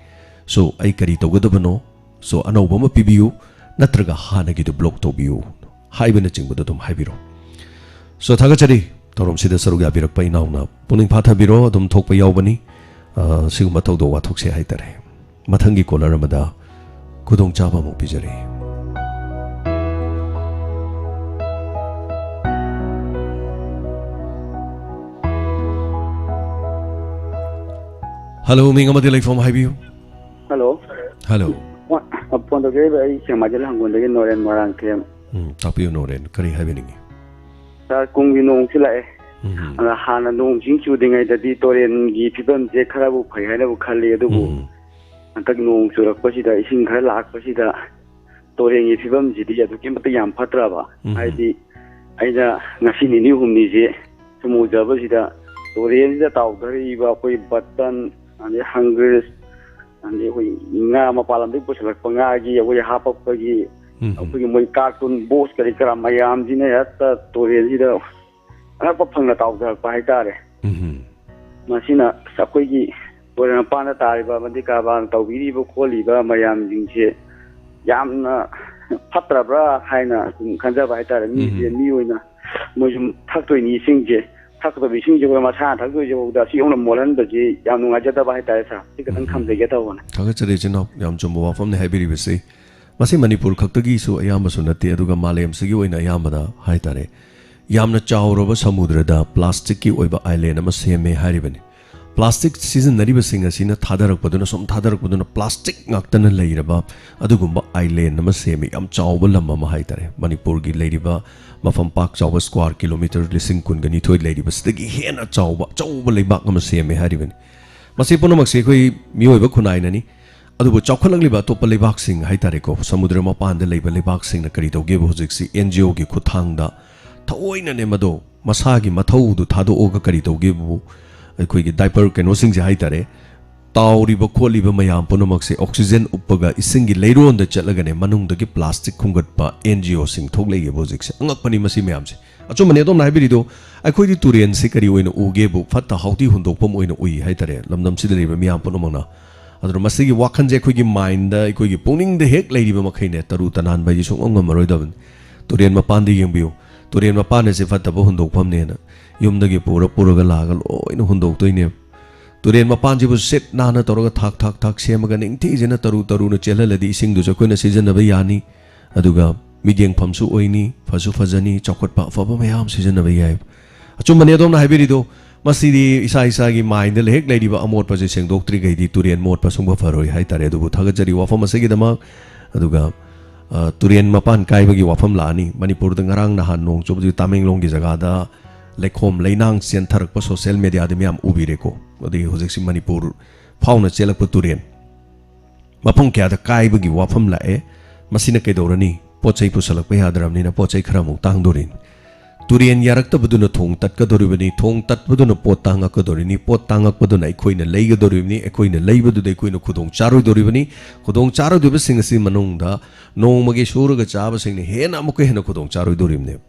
"So, ꯑꯩ ꯀꯔꯤ ꯇꯧꯒꯗꯕꯅꯣ? So, ꯑꯅꯧꯕ ꯑꯃ ꯄꯤꯕꯤꯌꯨ, ꯅꯠꯇ꯭ꯔꯒ ꯍꯥꯟꯅꯒꯤꯗꯨ ꯕ꯭ꯂꯣꯛ ꯇꯧꯕꯤꯌꯨ" ꯍꯥꯏꯕꯅꯆꯤꯡꯕꯗꯣ ꯑꯗꯨꯝ ꯍꯥꯏꯕꯤꯔꯣ꯫ So, ꯊꯥꯒꯠꯆꯔꯤ, ꯊꯧꯔꯝꯁꯤꯗ ꯁꯔꯨꯛ ꯌꯥꯕꯤꯔꯛꯄ ꯏꯅꯥꯎꯅ꯫ ꯄꯨꯛꯅꯤꯡ ꯐꯥꯊꯕꯤꯔꯣ, ꯑꯗꯨꯝ ꯊꯣꯛꯄ ꯌꯥꯎꯕꯅꯤ꯫ ꯑ, ꯁꯤꯒꯨꯝꯕ ꯊꯧꯗꯣꯛ ꯋꯥꯊꯣꯛꯁꯦ ꯍꯥꯏꯇꯥꯔꯦ꯫ ꯃꯊꯪꯒꯤ ꯀꯣꯂꯔ ꯑꯃꯗ ꯈꯨꯗꯣꯡꯆꯥꯕ ꯑꯃꯨꯛ ꯄꯤꯖꯔꯤ꯫ ꯍꯜꯂꯣ, ꯃꯤꯡ ꯑꯃꯗꯤ ꯂꯩꯐꯝ ꯍꯥꯏꯕꯤꯌꯨ꯫ ꯍꯜꯂꯣ꯫ ꯍꯜꯂꯣ꯫ ꯐꯣꯟ, ꯐꯣꯟ ꯇꯧꯖꯔꯤꯕ ꯑꯩ ꯁꯦꯛꯃꯥꯏꯖꯤꯜ ꯍꯪꯒꯣꯜꯗꯒꯤ ꯅꯣꯔꯦꯟ ꯃꯣꯏꯔꯥꯡꯊꯦꯝ꯫ ꯎꯝ, ꯇꯥꯛꯄꯤꯌꯨ ꯅꯣꯔꯦꯟ, ꯀꯔꯤ ꯍꯥꯏꯕꯤꯅꯤꯡꯉꯤ? ꯁꯥꯔ, ꯀꯨꯝꯒꯤ ꯅꯣꯡꯁꯤ ꯂꯥꯛꯑꯦ꯫ ꯎꯝ꯫ ꯑꯗ ꯍꯥꯟꯅ ꯅꯣꯡ ꯆꯤꯡ ꯆꯨꯗ꯭ꯔꯤꯉꯩꯗꯗꯤ ꯇꯨꯔꯦꯟꯒꯤ ꯐꯤꯕꯝꯁꯦ ꯈꯔꯕꯨ ꯐꯩ ꯍꯥꯏꯅꯕꯨ ꯈꯜꯂꯤ, ꯑꯗꯨꯕꯨ ꯎꯝ꯫ ꯍꯟꯗꯛ ꯅꯣꯡ ꯆꯨꯔꯛꯄꯁꯤꯗ, ꯏꯁꯤꯡ ꯈꯔ ꯂꯥꯛꯄꯁꯤꯗ ꯇꯨꯔꯦꯟꯒꯤ ꯐꯤꯕꯝꯁꯤꯗꯤ ꯑꯗꯨꯛꯀꯤ ꯃꯇꯤꯛ ꯌꯥꯝ ꯐꯠꯇ꯭ꯔꯕ꯫ ꯎꯝ꯫ ꯍꯥꯏꯗꯤ ꯑꯩꯅ ꯉꯁꯤ ꯅꯤꯅꯤ ꯍꯨꯝꯅꯤꯁꯦ ꯁꯨꯝ ꯎꯖꯕꯁꯤꯗ ꯇꯨꯔꯦꯟꯁꯤꯗ ꯇꯥꯎꯊꯔꯛꯏꯕ ꯑꯩꯈꯣꯏ ꯕꯇꯟ, ꯑꯗꯩ ꯍꯪꯒ꯭ꯔꯤꯁ, ꯑꯗꯩ ꯑꯩꯈꯣꯏ ꯉꯥ ꯃꯄꯥꯟ ꯂꯝꯗꯒꯤ ꯄꯨꯁꯤꯜꯂꯛꯄ ꯉꯥꯒꯤ ꯑꯩꯈꯣꯏ ꯍꯥꯞꯄꯛꯄꯒꯤ ꯎꯝ꯫ ꯑꯩꯈꯣꯏꯒꯤ ꯃꯣꯏ ꯀꯥꯔꯇꯨꯟ ꯕꯣꯛꯁ ꯀꯔꯤ ꯀꯔꯥ ꯃꯌꯥꯝꯁꯤꯅ ꯍꯦꯛꯇ ꯇꯨꯔꯦꯟꯁꯤꯗ ꯑꯉꯛꯄ ꯐꯪꯅ ꯇꯥꯎꯊꯔꯛꯄ ꯍꯥꯏꯇꯥꯔꯦ꯫ ꯎꯝ꯫ ꯃꯁꯤꯅ ꯑꯩꯈꯣꯏꯒꯤ ꯇꯨꯔꯦꯜ ꯃꯄꯥꯟꯗ ꯇꯥꯔꯤꯕ ꯑꯃꯗꯤ ꯀꯔꯕꯥꯔ ꯇꯧꯕꯤꯔꯤꯕ ꯈꯣꯠꯂꯤꯕ ꯃꯌꯥꯝꯁꯤꯡꯁꯦ ꯌꯥꯝꯅ ꯐꯠꯇ꯭ꯔꯕ꯭ꯔꯥ ꯍꯥꯏꯅ ꯁꯨꯝ ꯈꯟꯖꯕ ꯍꯥꯏꯇꯥꯔꯦ꯫ ꯃꯤꯁꯦ, ꯎꯝ꯫ ꯃꯤ ꯑꯣꯏꯅ ꯃꯣꯏ ꯁꯨꯝ ꯊꯛꯇꯣꯏꯅꯤ ꯏꯁꯤꯡꯁꯦ, ꯊꯛꯀꯗꯕ ꯏꯁꯤꯡꯁꯦ ꯑꯩꯈꯣꯏ ꯃꯁꯥꯅ ꯊꯛꯇꯣꯏꯁꯤꯐꯥꯎꯗ ꯑꯁꯤ ꯌꯧꯅ ꯃꯣꯠꯍꯟꯕꯁꯤ ꯌꯥꯝ ꯅꯨꯡꯉꯥꯏꯖꯗꯕ ꯍꯥꯏꯇꯥꯔꯦ ꯁꯥꯔ꯫ ꯁꯤ ꯈꯤꯇꯪ ꯎꯝ꯫ ꯊꯝꯖꯒꯦ ꯇꯧꯕꯅꯦ꯫ ꯊꯥꯒꯠꯆꯔꯤ ꯏꯆꯤꯟ ꯏꯅꯥꯎ, ꯌꯥꯝ ꯆꯨꯝꯕ ꯋꯥꯐꯝꯅꯤ ꯍꯥꯏꯕꯤꯔꯤꯕꯁꯤ꯫ ꯃꯁꯤ ꯃꯅꯤꯄꯨꯔ ꯈꯛꯇꯒꯤꯁꯨ ꯑꯌꯥꯝꯕꯁꯨ ꯅꯠꯇꯦ, ꯑꯗꯨꯒ ꯃꯥꯂꯦꯝꯁꯤꯒꯤ ꯑꯣꯏꯅ ꯑꯌꯥꯝꯕꯗ ꯍꯥꯏꯇꯥꯔꯦ, ꯌꯥꯝꯅ ꯆꯥꯎꯔꯕ ꯁꯃꯨꯗ꯭ꯔꯗ ꯄ꯭ꯂꯥꯁꯇꯤꯛꯀꯤ ꯑꯣꯏꯕ ꯑꯥꯏꯂꯦꯟ ꯑꯃ ꯁꯦꯝꯃꯦ ꯍꯥꯏꯔꯤꯕꯅꯤ꯫ ꯄ꯭ꯂꯥꯁꯇꯤꯛ ꯁꯤꯖꯤꯟꯅꯔꯤꯕꯁꯤꯡ ꯑꯁꯤꯅ ꯊꯥꯗꯔꯛꯄꯗꯨꯅ, ꯁꯨꯝ ꯊꯥꯗꯔꯛꯄꯗꯨꯅ ꯄ꯭ꯂꯥꯁꯇꯤꯛ ꯉꯥꯛꯇꯅ ꯂꯩꯔꯕ ꯑꯗꯨꯒꯨꯝꯕ ꯑꯥꯏꯂꯦꯟ ꯑꯃ ꯁꯦꯝꯃꯤ, ꯌꯥꯝ ꯆꯥꯎꯕ ꯂꯝ ꯑꯃ ꯍꯥꯏꯇꯥꯔꯦ꯫ ꯃꯅꯤꯄꯨꯔꯒꯤ ꯂꯩꯔꯤꯕ ꯃꯐꯝ ꯄꯥꯛ ꯆꯥꯎꯕ ꯁ꯭ꯀ꯭ꯋꯥꯔ ꯀꯤꯂꯣꯃꯤꯇꯔ ꯂꯤꯁꯤꯡ ꯀꯨꯟꯒ ꯅꯤꯊꯣꯏ ꯂꯩꯔꯤꯕꯁꯤꯗꯒꯤ ꯍꯦꯟꯅ ꯆꯥꯎꯕ ꯑꯆꯧꯕ ꯂꯩꯕꯥꯛ ꯑꯃ ꯁꯦꯝꯃꯦ ꯍꯥꯏꯔꯤꯕꯅꯤ꯫ ꯃꯁꯤ ꯄꯨꯝꯅꯃꯛꯁꯦ ꯑꯩꯈꯣꯏ ꯃꯤꯑꯣꯏꯕ ꯈꯨꯟꯅꯥꯏꯅꯅꯤ꯫ ꯑꯗꯨꯕꯨ ꯆꯥꯎꯈꯠꯂꯛꯂꯤꯕ ꯑꯇꯣꯞꯄ ꯂꯩꯕꯥꯛꯁꯤꯡ ꯍꯥꯏꯇꯥꯔꯦꯀꯣ, ꯁꯃꯨꯗ꯭ꯔ ꯃꯄꯥꯟꯗ ꯂꯩꯕ ꯂꯩꯕꯥꯛꯁꯤꯡꯅ ꯀꯔꯤ ꯇꯧꯒꯦꯕꯨ, ꯍꯧꯖꯤꯛꯁꯤ ꯑꯦꯟ ꯖꯤ ꯑꯣꯒꯤ ꯈꯨꯠꯊꯥꯡꯗ ꯊꯑꯣꯏꯅꯅꯦ ꯃꯗꯣ ꯃꯁꯥꯒꯤ ꯃꯊꯧꯗꯨ ꯊꯥꯗꯣꯛꯑꯒ ꯀꯔꯤ ꯇꯧꯒꯦꯕꯨ, ꯑꯩꯈꯣꯏꯒꯤ ꯗꯥꯏꯄꯔ ꯀꯩꯅꯣꯁꯤꯡꯁꯦ ꯍꯥꯏꯇꯥꯔꯦ, ꯇꯥꯎꯔꯤꯕ ꯈꯣꯠꯂꯤꯕ ꯃꯌꯥꯝ ꯄꯨꯝꯅꯃꯛꯁꯦ ꯑꯣꯛꯁꯤꯖꯦꯟ ꯎꯞꯄꯒ ꯏꯁꯤꯡꯒꯤ ꯂꯩꯔꯣꯟꯗ ꯆꯠꯂꯒꯅꯦ ꯃꯅꯨꯡꯗꯒꯤ ꯄ꯭ꯂꯥꯁꯇꯤꯛ ꯈꯨꯝꯒꯠꯄ ꯑꯦꯟ ꯖꯤ ꯑꯣꯁꯤꯡ ꯊꯣꯛꯂꯛꯏꯕꯨ ꯍꯧꯖꯤꯛꯁꯦ꯫ ꯑꯉꯛꯄꯅꯤ ꯃꯁꯤ ꯃꯌꯥꯝꯁꯦ꯫ ꯑꯆꯨꯝꯕꯅꯤ ꯑꯗꯣꯝꯅ ꯍꯥꯏꯕꯤꯔꯤꯗꯣ꯫ ꯑꯩꯈꯣꯏꯗꯤ ꯇꯨꯔꯦꯟꯁꯤ ꯀꯔꯤ ꯑꯣꯏꯅ ꯎꯒꯦꯕꯨ, ꯐꯠꯇ ꯍꯥꯎꯗꯤ ꯍꯨꯟꯗꯣꯛꯐꯝ ꯑꯣꯏꯅ ꯎꯏ ꯍꯥꯏꯇꯥꯔꯦ꯫ ꯂꯝꯗꯝꯁꯤꯗ ꯂꯩꯔꯤꯕ ꯃꯤꯌꯥꯝ ꯄꯨꯝꯅꯃꯛꯅ꯫ ꯑꯗꯨꯅ ꯃꯁꯤꯒꯤ ꯋꯥꯈꯜꯁꯦ ꯑꯩꯈꯣꯏꯒꯤ ꯃꯥꯏꯟꯗ, ꯑꯩꯈꯣꯏꯒꯤ ꯄꯨꯛꯅꯤꯡꯗ ꯍꯦꯛ ꯂꯩꯔꯤꯕ ꯃꯈꯩꯅꯦ, ꯇꯔꯨ ꯇꯅꯥꯟꯕ ꯍꯥꯏꯁꯦ ꯁꯨꯡꯉꯝ ꯉꯝꯃꯔꯣꯏꯗꯕꯅꯤ꯫ ꯇꯨꯔꯦꯟ ꯃꯄꯥꯟꯗ ꯌꯦꯡꯕꯤꯌꯨ꯫ ꯇꯨꯔꯦꯟ ꯃꯄꯥꯟ ꯑꯁꯦ ꯐꯠꯇꯕ ꯍꯨꯟꯗꯣꯛꯐꯝꯅꯦꯅ ꯌꯨꯝꯗꯒꯤ ꯄꯨꯔ ꯄꯨꯔꯒ ꯂꯥꯛꯑꯒ ꯂꯣꯏꯅ ꯍꯨꯟꯗꯣꯛꯇꯣꯏꯅꯦꯕ꯫ ꯇꯨꯔꯦꯟ ꯃꯄꯥꯟꯁꯤꯕꯨ ꯁꯤꯠ ꯅꯥꯟꯅ ꯇꯧꯔꯒ ꯊꯥꯛ ꯊꯥꯛ ꯊꯥꯛ ꯁꯦꯝꯃꯒ ꯅꯤꯡꯊꯤꯖꯅ ꯇꯔꯨ ꯇꯔꯨꯅ ꯆꯦꯜꯍꯜꯂꯗꯤ ꯏꯁꯤꯡꯗꯨꯁꯨ ꯑꯩꯈꯣꯏꯅ ꯁꯤꯖꯤꯟꯅꯕ ꯌꯥꯅꯤ꯫ ꯑꯗꯨꯒ ꯃꯤꯠꯌꯦꯡꯐꯝꯁꯨ ꯑꯣꯏꯅꯤ, ꯐꯁꯨ ꯐꯖꯅꯤ, ꯆꯥꯎꯈꯠꯄ ꯑꯐꯕ ꯃꯌꯥꯝ ꯁꯤꯖꯤꯟꯅꯕ ꯌꯥꯏ꯫ ꯑꯆꯨꯝꯕꯅꯤ ꯑꯗꯣꯝꯅ ꯍꯥꯏꯕꯤꯔꯤꯗꯣ꯫ ꯃꯁꯤꯗꯤ ꯏꯁꯥ ꯏꯁꯥꯒꯤ ꯃꯥꯏꯟꯗ ꯍꯦꯛ ꯂꯩꯔꯤꯕ ꯑꯃꯣꯠꯄꯁꯦ ꯁꯦꯡꯗꯣꯛꯇ꯭ꯔꯤꯈꯩꯗꯤ ꯇꯨꯔꯦꯟ ꯃꯣꯠꯄ ꯁꯨꯡꯕ ꯐꯔꯣꯏ ꯍꯥꯏꯇꯥꯔꯦ꯫ ꯑꯗꯨꯕꯨ ꯊꯥꯒꯠꯆꯔꯤ ꯋꯥꯐꯝ ꯑꯁꯤꯒꯤꯗꯃꯛ꯫ ꯑꯗꯨꯒ, ꯑ, ꯇꯨꯔꯦꯟ ꯃꯄꯥꯟ ꯀꯥꯏꯕꯒꯤ ꯋꯥꯐꯝ ꯂꯥꯛꯑꯅꯤ꯫ ꯃꯅꯤꯄꯨꯔꯗ ꯉꯔꯥꯡ ꯅꯍꯥꯟ ꯅꯣꯡ ꯆꯨꯕꯗꯨ ꯇꯥꯃꯦꯡꯂꯣꯡꯒꯤ ꯖꯒꯥꯗ ꯂꯩꯈꯣꯝ ꯂꯩꯅꯥꯡ ꯆꯦꯟꯊꯔꯛꯄ ꯁꯣꯁꯤꯌꯦꯜ ꯃꯦꯗꯤꯌꯥꯗ ꯃꯌꯥꯝ ꯎꯕꯤꯔꯦꯀꯣ꯫ ꯑꯗꯒꯤ ꯍꯧꯖꯤꯛꯁꯤ ꯃꯅꯤꯄꯨꯔ ꯐꯥꯎꯅ ꯆꯦꯜꯂꯛꯄ ꯇꯨꯔꯦꯟ꯫ ꯃꯐꯝ ꯀꯌꯥꯗ ꯀꯥꯏꯕꯒꯤ ꯋꯥꯐꯝ ꯂꯥꯛꯑꯦ꯫ ꯃꯁꯤꯅ ꯀꯩꯗꯧꯔꯅꯤ? ꯄꯣꯠ ꯆꯩ ꯄꯨꯁꯜꯂꯛꯄ ꯌꯥꯗ꯭ꯔꯕꯅꯤꯅ ꯄꯣꯠ ꯆꯩ ꯈꯔ ꯑꯃꯨꯛ ꯇꯥꯡꯗꯣꯔꯤꯅꯤ꯫ ꯇꯨꯔꯦꯟ ꯌꯥꯔꯛꯇꯕꯗꯨꯅ ꯊꯣꯡ ꯇꯠꯀꯗꯧꯔꯤꯕꯅꯤ, ꯊꯣꯡ ꯇꯠꯄꯗꯨꯅ ꯄꯣꯠ ꯇꯥꯡꯉꯛꯀꯗꯧꯔꯤꯅꯤ, ꯄꯣꯠ ꯇꯥꯡꯉꯛꯄꯗꯨꯅ ꯑꯩꯈꯣꯏꯅ ꯂꯩꯒꯗꯧꯔꯤꯕꯅꯤ, ꯑꯩꯈꯣꯏꯅ ꯂꯩꯕꯗꯨꯗ ꯑꯩꯈꯣꯏꯅ ꯈꯨꯗꯣꯡ ꯆꯥꯔꯣꯏꯗꯧꯔꯤꯕꯅꯤ꯫ ꯈꯨꯗꯣꯡ ꯆꯥꯔꯣꯏꯗꯧꯔꯤꯕꯁꯤꯡ ꯑꯁꯤ ꯃꯅꯨꯡꯗ ꯅꯣꯡꯃꯒꯤ ꯁꯨꯔꯒ ꯆꯥꯕꯁꯤꯡꯅ ꯍꯦꯟꯅ ꯑꯃꯨꯛꯀ ꯍꯦꯟꯅ ꯈꯨꯗꯣꯡ ꯆꯥꯔꯣꯏꯗꯧꯔꯤꯕꯅꯦꯕ꯫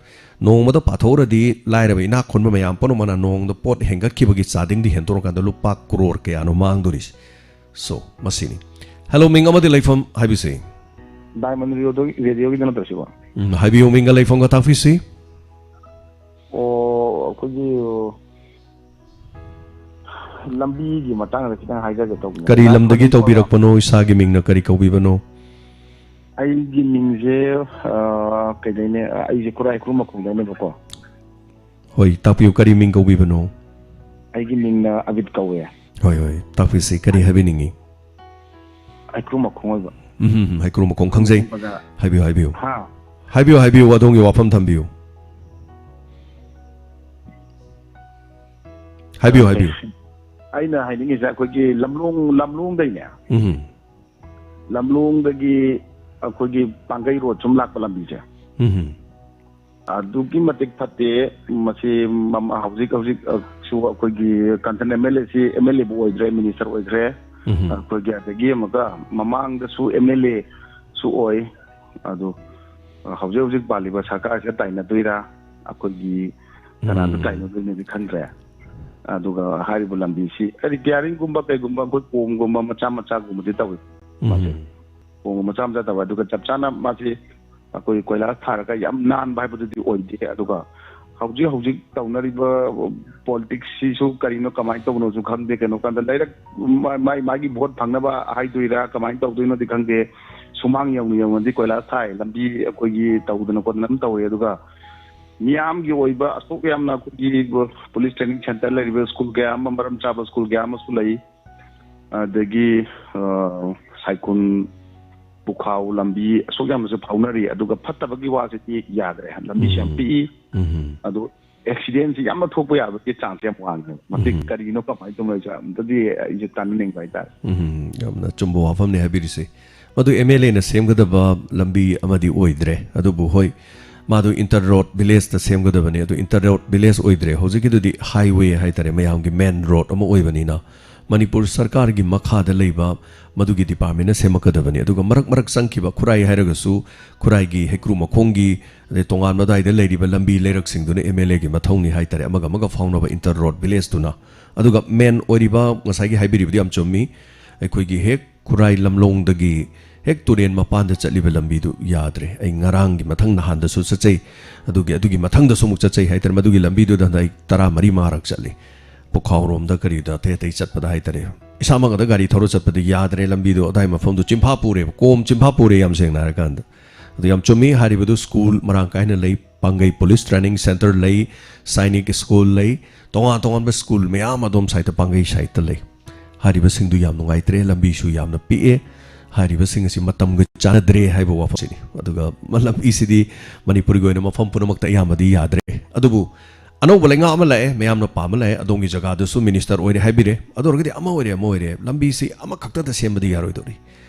ꯅꯣꯡꯃꯗ ꯄꯥꯊꯣꯛꯎꯔꯗꯤ ꯂꯥꯏꯔꯕ ꯏꯅꯥꯛ ꯈꯨꯟꯕ ꯃꯌꯥꯝ ꯄꯨꯝꯅꯃꯛꯅ ꯅꯣꯡꯃꯗ ꯄꯣꯠ ꯍꯦꯟꯒꯠꯈꯤꯕꯒꯤ ꯆꯥꯗꯤꯡꯗꯤ ꯍꯦꯟꯗꯣꯔꯛꯀꯥꯟꯗ ꯂꯨꯄꯥ ꯀ꯭ꯔꯣꯔ ꯀꯌꯥꯅꯣ ꯃꯥꯡꯗꯣꯔꯤꯁꯦ꯫ So, ꯃꯁꯤꯅꯤ꯫ ꯍꯦꯜꯂꯣ, ꯃꯤꯡ ꯑꯃꯗꯤ ꯂꯩꯐꯝ ꯍꯥꯏꯕꯤꯁꯤ꯫ ꯗꯥꯏꯃꯟ ꯔꯦꯗꯤꯑꯣ-, ꯔꯦꯗꯤꯑꯣꯒꯤꯗ ꯅꯠꯇ꯭ꯔꯣ ꯁꯤꯕꯣ? ꯎꯝ, ꯍꯥꯏꯕꯤꯌꯨ, ꯃꯤꯡꯒ ꯂꯩꯐꯝꯒ ꯇꯥꯛꯄꯤꯁꯤ꯫ ꯑꯣ, ꯑꯩꯈꯣꯏꯒꯤ ꯂꯝꯕꯤꯒꯤ ꯃꯇꯥꯡꯗ ꯈꯤꯇꯪ ꯍꯥꯏꯖꯒꯦ ꯇꯧꯕꯅꯦ꯫ ꯀꯔꯤ ꯂꯝꯗꯒꯤ ꯇꯧꯕꯤꯔꯛꯄꯅꯣ? ꯏꯁꯥꯒꯤ ꯃꯤꯡꯅ ꯀꯔꯤ ꯀꯧꯕꯤꯕꯅꯣ? ꯑꯩꯒꯤ ꯃꯤꯡꯁꯦ, ꯑ, ꯀꯩꯗꯩꯅꯦ, ꯑꯩꯁꯦ ꯈꯨꯔꯥꯏ ꯈꯨꯔꯨꯝꯕꯈꯣꯡꯗꯩꯅꯦꯕꯀꯣ꯫ ꯍꯣꯏ, ꯇꯥꯛꯄꯤꯌꯨ, ꯀꯔꯤ ꯃꯤꯡ ꯀꯧꯕꯤꯕꯅꯣ? ꯑꯩꯒꯤ ꯃꯤꯡꯅ ꯑꯕꯤꯠ ꯀꯧꯋꯦ꯫ ꯍꯣꯏ, ꯍꯣꯏ, ꯇꯥꯛꯄꯤꯁꯤ, ꯀꯔꯤ ꯍꯥꯏꯕꯤꯅꯤꯡꯉꯤ? ꯍꯩꯀ꯭ꯔꯨ ꯃꯈꯣꯡ ꯑꯣꯏꯕ꯫ ꯎꯝ, ꯎꯝ, ꯎꯝ, ꯍꯩꯀ꯭ꯔꯨ ꯃꯈꯣꯡ ꯈꯪꯖꯩ꯫ ꯕꯖꯥꯔ꯫ ꯍꯥꯏꯕꯤꯌꯨ, ꯍꯥꯏꯕꯤꯌꯨ꯫ ꯍꯥ? ꯍꯥꯏꯕꯤꯌꯨ, ꯍꯥꯏꯕꯤꯌꯨ, ꯑꯗꯣꯝꯒꯤ ꯋꯥꯐꯝ ꯊꯝꯕꯤꯌꯨ꯫ ꯍꯥꯏꯕꯤꯌꯨ, ꯑꯣꯀꯦ꯫ ꯍꯥꯏꯕꯤꯌꯨ꯫ ꯑꯩꯅ ꯍꯥꯏꯅꯤꯡꯉꯤꯁꯦ ꯑꯩꯈꯣꯏꯒꯤ ꯂꯝꯂꯣꯡ, ꯂꯝꯂꯣꯡꯗꯩꯅꯦ꯫ ꯎꯝ꯫ ꯂꯝꯂꯣꯡꯗꯒꯤ ꯑꯩꯈꯣꯏꯒꯤ ꯄꯥꯡꯒꯩ ꯔꯣꯗ ꯁꯨꯝ ꯂꯥꯛꯄ ꯂꯝꯕꯤꯁꯦ꯫ ꯎꯝ꯫ ꯑꯗꯨꯛꯀꯤ ꯃꯇꯤꯛ ꯐꯠꯇꯦ꯫ ꯃꯁꯤ ꯃꯃ-, ꯍꯧꯖꯤꯛ, ꯍꯧꯖꯤꯛ, ꯑ, ꯁꯨ ꯑꯩꯈꯣꯏꯒꯤ ꯀꯟꯊꯟ ꯑꯦꯝ ꯑꯦꯜ ꯑꯦ ꯁꯤ ꯑꯦꯝ ꯑꯦꯜ ꯑꯦꯕꯨ ꯑꯣꯏꯗ꯭ꯔꯦ, ꯃꯤꯅꯤꯁꯇꯔ ꯑꯣꯏꯈ꯭ꯔꯦ꯫ ꯎꯝ꯫ ꯑꯩꯈꯣꯏꯒꯤ ꯑꯗꯒꯤ ꯑꯃꯨꯛꯀ ꯃꯃꯥꯡꯗꯁꯨ ꯑꯦꯝ ꯑꯦꯜ ꯑꯦ ꯁꯨ ꯑꯣꯏ꯫ ꯑꯗꯨ, ꯑ, ꯍꯧꯖꯤꯛ ꯍꯧꯖꯤꯛ ꯄꯥꯜꯂꯤꯕ ꯁꯔꯀꯥꯔꯁꯤꯒ ꯇꯥꯏꯅꯗꯣꯏꯔꯥ? ꯑꯩꯈꯣꯏꯒꯤ ꯀꯅꯥꯗ ꯎꯝ꯫ ꯇꯥꯏꯅꯗꯣꯏꯅꯣꯗꯤ ꯈꯪꯗ꯭ꯔꯦ꯫ ꯑꯗꯨꯒ ꯍꯥꯏꯔꯤꯕ ꯂꯝꯕꯤꯁꯤ ꯔꯤꯄꯤꯌꯥꯔꯤꯡꯒꯨꯝꯕ ꯀꯩꯒꯨꯝꯕ ꯑꯩꯈꯣꯏ ꯀꯣꯝꯒꯨꯝꯕ ꯃꯆꯥ ꯃꯆꯥꯒꯨꯝꯕꯗꯤ ꯇꯧꯏ꯫ ꯎꯝ꯫ ꯃꯥꯁꯦ ꯀꯣꯝꯒꯨꯝꯕ ꯃꯆꯥ ꯃꯆꯥ ꯇꯧꯋꯦ꯫ ꯑꯗꯨꯒ ꯆꯞ ꯆꯥꯅ ꯃꯥꯁꯤ ꯑꯩꯈꯣꯏ ꯀꯣꯏꯂꯥꯁ ꯊꯥꯔꯒ ꯌꯥꯝ ꯅꯥꯟꯕ ꯍꯥꯏꯕꯗꯨꯗꯤ ꯑꯣꯏꯗꯦ꯫ ꯑꯗꯨꯒ ꯍꯧꯖꯤꯛ ꯍꯧꯖꯤꯛ ꯇꯧꯅꯔꯤꯕ ꯄꯣꯂꯤꯇꯤꯛꯁꯁꯤꯁꯨ ꯀꯔꯤꯅꯣ, ꯀꯃꯥꯏꯅ ꯇꯧꯕꯅꯣꯁꯨ ꯈꯪꯗꯦ꯫ ꯀꯩꯅꯣ ꯀꯥꯟꯗ ꯂꯩꯔꯛ ꯃꯥ-, ꯃꯥꯏ ꯃꯥꯒꯤ ꯚꯣꯠ ꯐꯪꯅꯕ ꯍꯥꯏꯗꯣꯏꯔꯥ, ꯀꯃꯥꯏꯅ ꯇꯧꯗꯣꯏꯅꯣꯗꯤ ꯈꯪꯗꯦ꯫ ꯁꯨꯃꯥꯡ ꯌꯧꯅ ꯌꯧꯅꯗꯤ ꯀꯣꯏꯂꯥꯁ ꯊꯥꯏ, ꯂꯝꯕꯤ ꯑꯩꯈꯣꯏꯒꯤ ꯇꯧꯗꯅ ꯈꯣꯠꯇꯅ ꯑꯗꯨꯝ ꯇꯧꯋꯦ꯫ ꯑꯗꯨꯒ ꯃꯤꯌꯥꯝꯒꯤ ꯑꯣꯏꯕ ꯑꯁꯨꯛ ꯌꯥꯝꯅ ꯑꯩꯈꯣꯏꯒꯤ ꯄꯨꯂꯤꯁ ꯇ꯭ꯔꯦꯅꯤꯡ ꯁꯦꯟꯇꯔ ꯂꯩꯔꯤꯕ ꯁ꯭ꯀꯨꯜ ꯀꯌꯥ ꯑꯃ, ꯃꯔꯝ ꯆꯥꯕ ꯁ꯭ꯀꯨꯜ ꯀꯌꯥ ꯑꯃꯁꯨ ꯂꯩ꯫ ꯑꯗꯒꯤ, ꯑ, ꯁꯥꯏꯀꯨꯟ, ꯄꯨꯈꯥꯎ ꯂꯝꯕꯤ ꯑꯁꯨꯛ ꯌꯥꯝꯅꯁꯨ ꯐꯥꯎꯅꯔꯤ꯫ ꯑꯗꯨꯒ ꯐꯠꯇꯕꯒꯤ ꯋꯥꯁꯤꯗꯤ ꯌꯥꯗ꯭ꯔꯦ, ꯂꯝꯕꯤꯁꯤ ꯌꯥꯝ ꯎꯝ꯫ ꯄꯤꯛꯏ꯫ ꯎꯝ꯫ ꯑꯗꯨ ꯑꯦꯛꯁꯤꯗꯦꯟꯁꯤ ꯌꯥꯝꯅ ꯊꯣꯛꯄ ꯌꯥꯕꯒꯤ ꯆꯥꯟꯁ ꯌꯥꯝ ꯋꯥꯡꯉꯦ꯫ ꯃꯁꯤ ꯎꯝ꯫ ꯀꯔꯤꯒꯤꯅꯣ, ꯀꯃꯥꯏꯅ ꯇꯧꯅꯣ ꯍꯥꯏꯁꯦ ꯑꯝꯇꯗꯤ ꯑꯩꯁꯦ ꯇꯥꯟꯅꯅꯤꯡꯕ ꯍꯥꯏꯇꯥꯔꯦ꯫ ꯎꯝ, ꯌꯥꯝꯅ ꯆꯨꯝꯕ ꯋꯥꯐꯝꯅꯤ ꯍꯥꯏꯕꯤꯔꯤꯁꯦ꯫ ꯃꯗꯨ ꯑꯦꯝ ꯑꯦꯜ ꯑꯦꯅ ꯁꯦꯝꯒꯗꯕ ꯂꯝꯕꯤ ꯑꯃꯗꯤ ꯑꯣꯏꯗ꯭ꯔꯦ꯫ ꯑꯗꯨꯕꯨ ꯍꯣꯏ, ꯃꯥꯗꯨ ꯏꯟꯇꯔ ꯔꯣꯗ ꯚꯤꯂꯦꯖꯇ ꯁꯦꯝꯒꯗꯕꯅꯤ꯫ ꯑꯗꯨ ꯏꯟꯇꯔ ꯔꯣꯗ ꯚꯤꯂꯦꯖ ꯑꯣꯏꯗ꯭ꯔꯦ꯫ ꯍꯧꯖꯤꯛꯀꯤꯗꯨꯗꯤ ꯍꯥꯏꯋꯦ ꯍꯥꯏꯇꯥꯔꯦ, ꯃꯌꯥꯝꯒꯤ ꯃꯦꯟ ꯔꯣꯗ ꯑꯃ ꯑꯣꯏꯕꯅꯤꯅ ꯃꯅꯤꯄꯨꯔ ꯁꯔꯀꯥꯔꯒꯤ ꯃꯈꯥꯗ ꯂꯩꯕ ꯃꯗꯨꯒꯤ ꯗꯤꯄꯥꯔꯠꯃꯦꯟꯅ ꯁꯦꯝꯃꯛꯀꯗꯕꯅꯤ꯫ ꯑꯗꯨꯒ ꯃꯔꯛ ꯃꯔꯛ ꯆꯪꯈꯤꯕ ꯈꯨꯔꯥꯏ ꯍꯥꯏꯔꯒꯁꯨ, ꯈꯨꯔꯥꯏꯒꯤ ꯍꯩꯀ꯭ꯔꯨ ꯃꯈꯣꯡꯒꯤ, ꯑꯗꯩ ꯇꯣꯉꯥꯟꯕ ꯑꯗꯨꯋꯥꯏꯗ ꯂꯩꯔꯤꯕ ꯂꯝꯕꯤ ꯂꯩꯔꯛꯁꯤꯡꯗꯨꯅ ꯑꯦꯝ ꯑꯦꯜ ꯑꯦꯒꯤ ꯃꯊꯧꯅꯤ ꯍꯥꯏꯇꯥꯔꯦ, ꯑꯃꯒ ꯑꯃꯒ ꯐꯥꯎꯅꯕ ꯏꯟꯇꯔ ꯔꯣꯗ ꯚꯤꯂꯦꯖꯇꯨꯅ꯫ ꯑꯗꯨꯒ ꯃꯦꯟ ꯑꯣꯏꯔꯤꯕ, ꯉꯁꯥꯏꯒꯤ ꯍꯥꯏꯕꯤꯔꯤꯕꯗꯨ ꯌꯥꯝ ꯆꯨꯝꯃꯤ, ꯑꯩꯈꯣꯏꯒꯤ ꯍꯦꯛ ꯈꯨꯔꯥꯏ ꯂꯝꯂꯣꯡꯗꯒꯤ ꯍꯦꯛ ꯇꯨꯔꯦꯟ ꯃꯄꯥꯟꯗ ꯆꯠꯂꯤꯕ ꯂꯝꯕꯤꯗꯨ ꯌꯥꯗ꯭ꯔꯦ꯫ ꯑꯩ ꯉꯔꯥꯡꯒꯤ ꯃꯊꯪ ꯅꯍꯥꯟꯗꯁꯨ ꯆꯠꯆꯩ, ꯑꯗꯨꯒꯤ, ꯑꯗꯨꯒꯤ ꯃꯊꯪꯗꯁꯨ ꯑꯃꯨꯛ ꯆꯠꯆꯩ ꯍꯥꯏꯇꯥꯔꯦ꯫ ꯃꯗꯨꯒꯤ ꯂꯝꯕꯤꯗꯨꯗ ꯍꯟꯗꯛ ꯑꯩ ꯇꯔꯥ ꯃꯔꯤ ꯃꯉꯥꯔꯛ ꯆꯠꯂꯤ, ꯄꯨꯈꯥꯎꯔꯣꯝꯗ ꯀꯔꯤꯗ ꯑꯇꯩ ꯑꯇꯩ ꯆꯠꯄꯗ ꯍꯥꯏꯇꯥꯔꯦ꯫ ꯏꯁꯥꯃꯛ ꯑꯗ ꯒꯥꯔꯤ ꯊꯧꯔ ꯆꯠꯄꯗ ꯌꯥꯗ꯭ꯔꯦ, ꯂꯝꯕꯤꯗꯣ ꯑꯗꯥꯏ ꯃꯐꯝꯗꯨ ꯆꯤꯝꯐꯥ ꯄꯨꯔꯦꯕ, ꯀꯣꯝ ꯆꯤꯝꯐꯥ ꯄꯨꯔꯦ, ꯌꯥꯝ ꯁꯦꯡꯅ ꯍꯥꯏꯔꯀꯥꯟꯗ꯫ ꯑꯗꯨ ꯌꯥꯝ ꯆꯨꯝꯃꯤ, ꯍꯥꯏꯔꯤꯕꯗꯨ ꯁ꯭ꯀꯨꯜ ꯃꯔꯥꯡ ꯀꯥꯏꯅ ꯂꯩ, ꯄꯥꯡꯒꯩ ꯄꯨꯂꯤꯁ ꯇ꯭ꯔꯦꯅꯤꯡ ꯁꯦꯟꯇꯔ ꯂꯩ, ꯁꯥꯏꯅꯤꯛ ꯁ꯭ꯀꯨꯜ ꯂꯩ, ꯇꯣꯉꯥꯟ ꯇꯣꯉꯥꯟꯕ ꯁ꯭ꯀꯨꯜ ꯃꯌꯥꯝ ꯑꯗꯣꯝ ꯁꯥꯏꯠꯇ, ꯄꯥꯡꯒꯩ ꯁꯥꯏꯠꯇ ꯂꯩ꯫ ꯍꯥꯏꯔꯤꯕꯁꯤꯡꯗꯨ ꯌꯥꯝ ꯅꯨꯡꯉꯥꯏꯇ꯭ꯔꯦ, ꯂꯝꯕꯤꯁꯨ ꯌꯥꯝꯅ ꯄꯤꯛꯑꯦ, ꯍꯥꯏꯔꯤꯕꯁꯤꯡ ꯑꯁꯤ ꯃꯇꯝꯒ ꯆꯥꯟꯅꯗ꯭ꯔꯦ ꯍꯥꯏꯕ ꯋꯥꯐꯝꯁꯤꯅꯤ꯫ ꯑꯗꯨꯒ ꯂꯝꯕꯤꯁꯤꯗꯤ ꯃꯅꯤꯄꯨꯔꯒꯤ ꯑꯣꯏꯅ ꯃꯐꯝ ꯄꯨꯝꯅꯃꯛꯇ ꯑꯌꯥꯝꯕꯗꯤ ꯌꯥꯗ꯭ꯔꯦ꯫ ꯑꯗꯨꯕꯨ ꯑꯅꯧꯕ ꯂꯩꯉꯥꯛ ꯑꯃ ꯂꯥꯛꯑꯦ, ꯃꯌꯥꯝꯅ ꯄꯥꯝꯕ ꯂꯥꯛꯑꯦ, ꯑꯗꯣꯝꯒꯤ ꯖꯒꯥꯗꯨꯁꯨ ꯃꯤꯅꯤꯁꯇꯔ ꯑꯣꯏꯔꯦ ꯍꯥꯏꯕꯤꯔꯦ, ꯑꯗꯨ ꯑꯣꯏꯔꯒꯗꯤ ꯑꯃ ꯑꯣꯏꯔꯦ, ꯑꯃ ꯑꯣꯏꯔꯦ, ꯂꯝꯕꯤꯁꯤ ꯑꯃꯈꯛꯇꯗ ꯁꯦꯝꯕꯗꯤ ꯌꯥꯔꯣꯏꯗꯧꯔꯤ꯫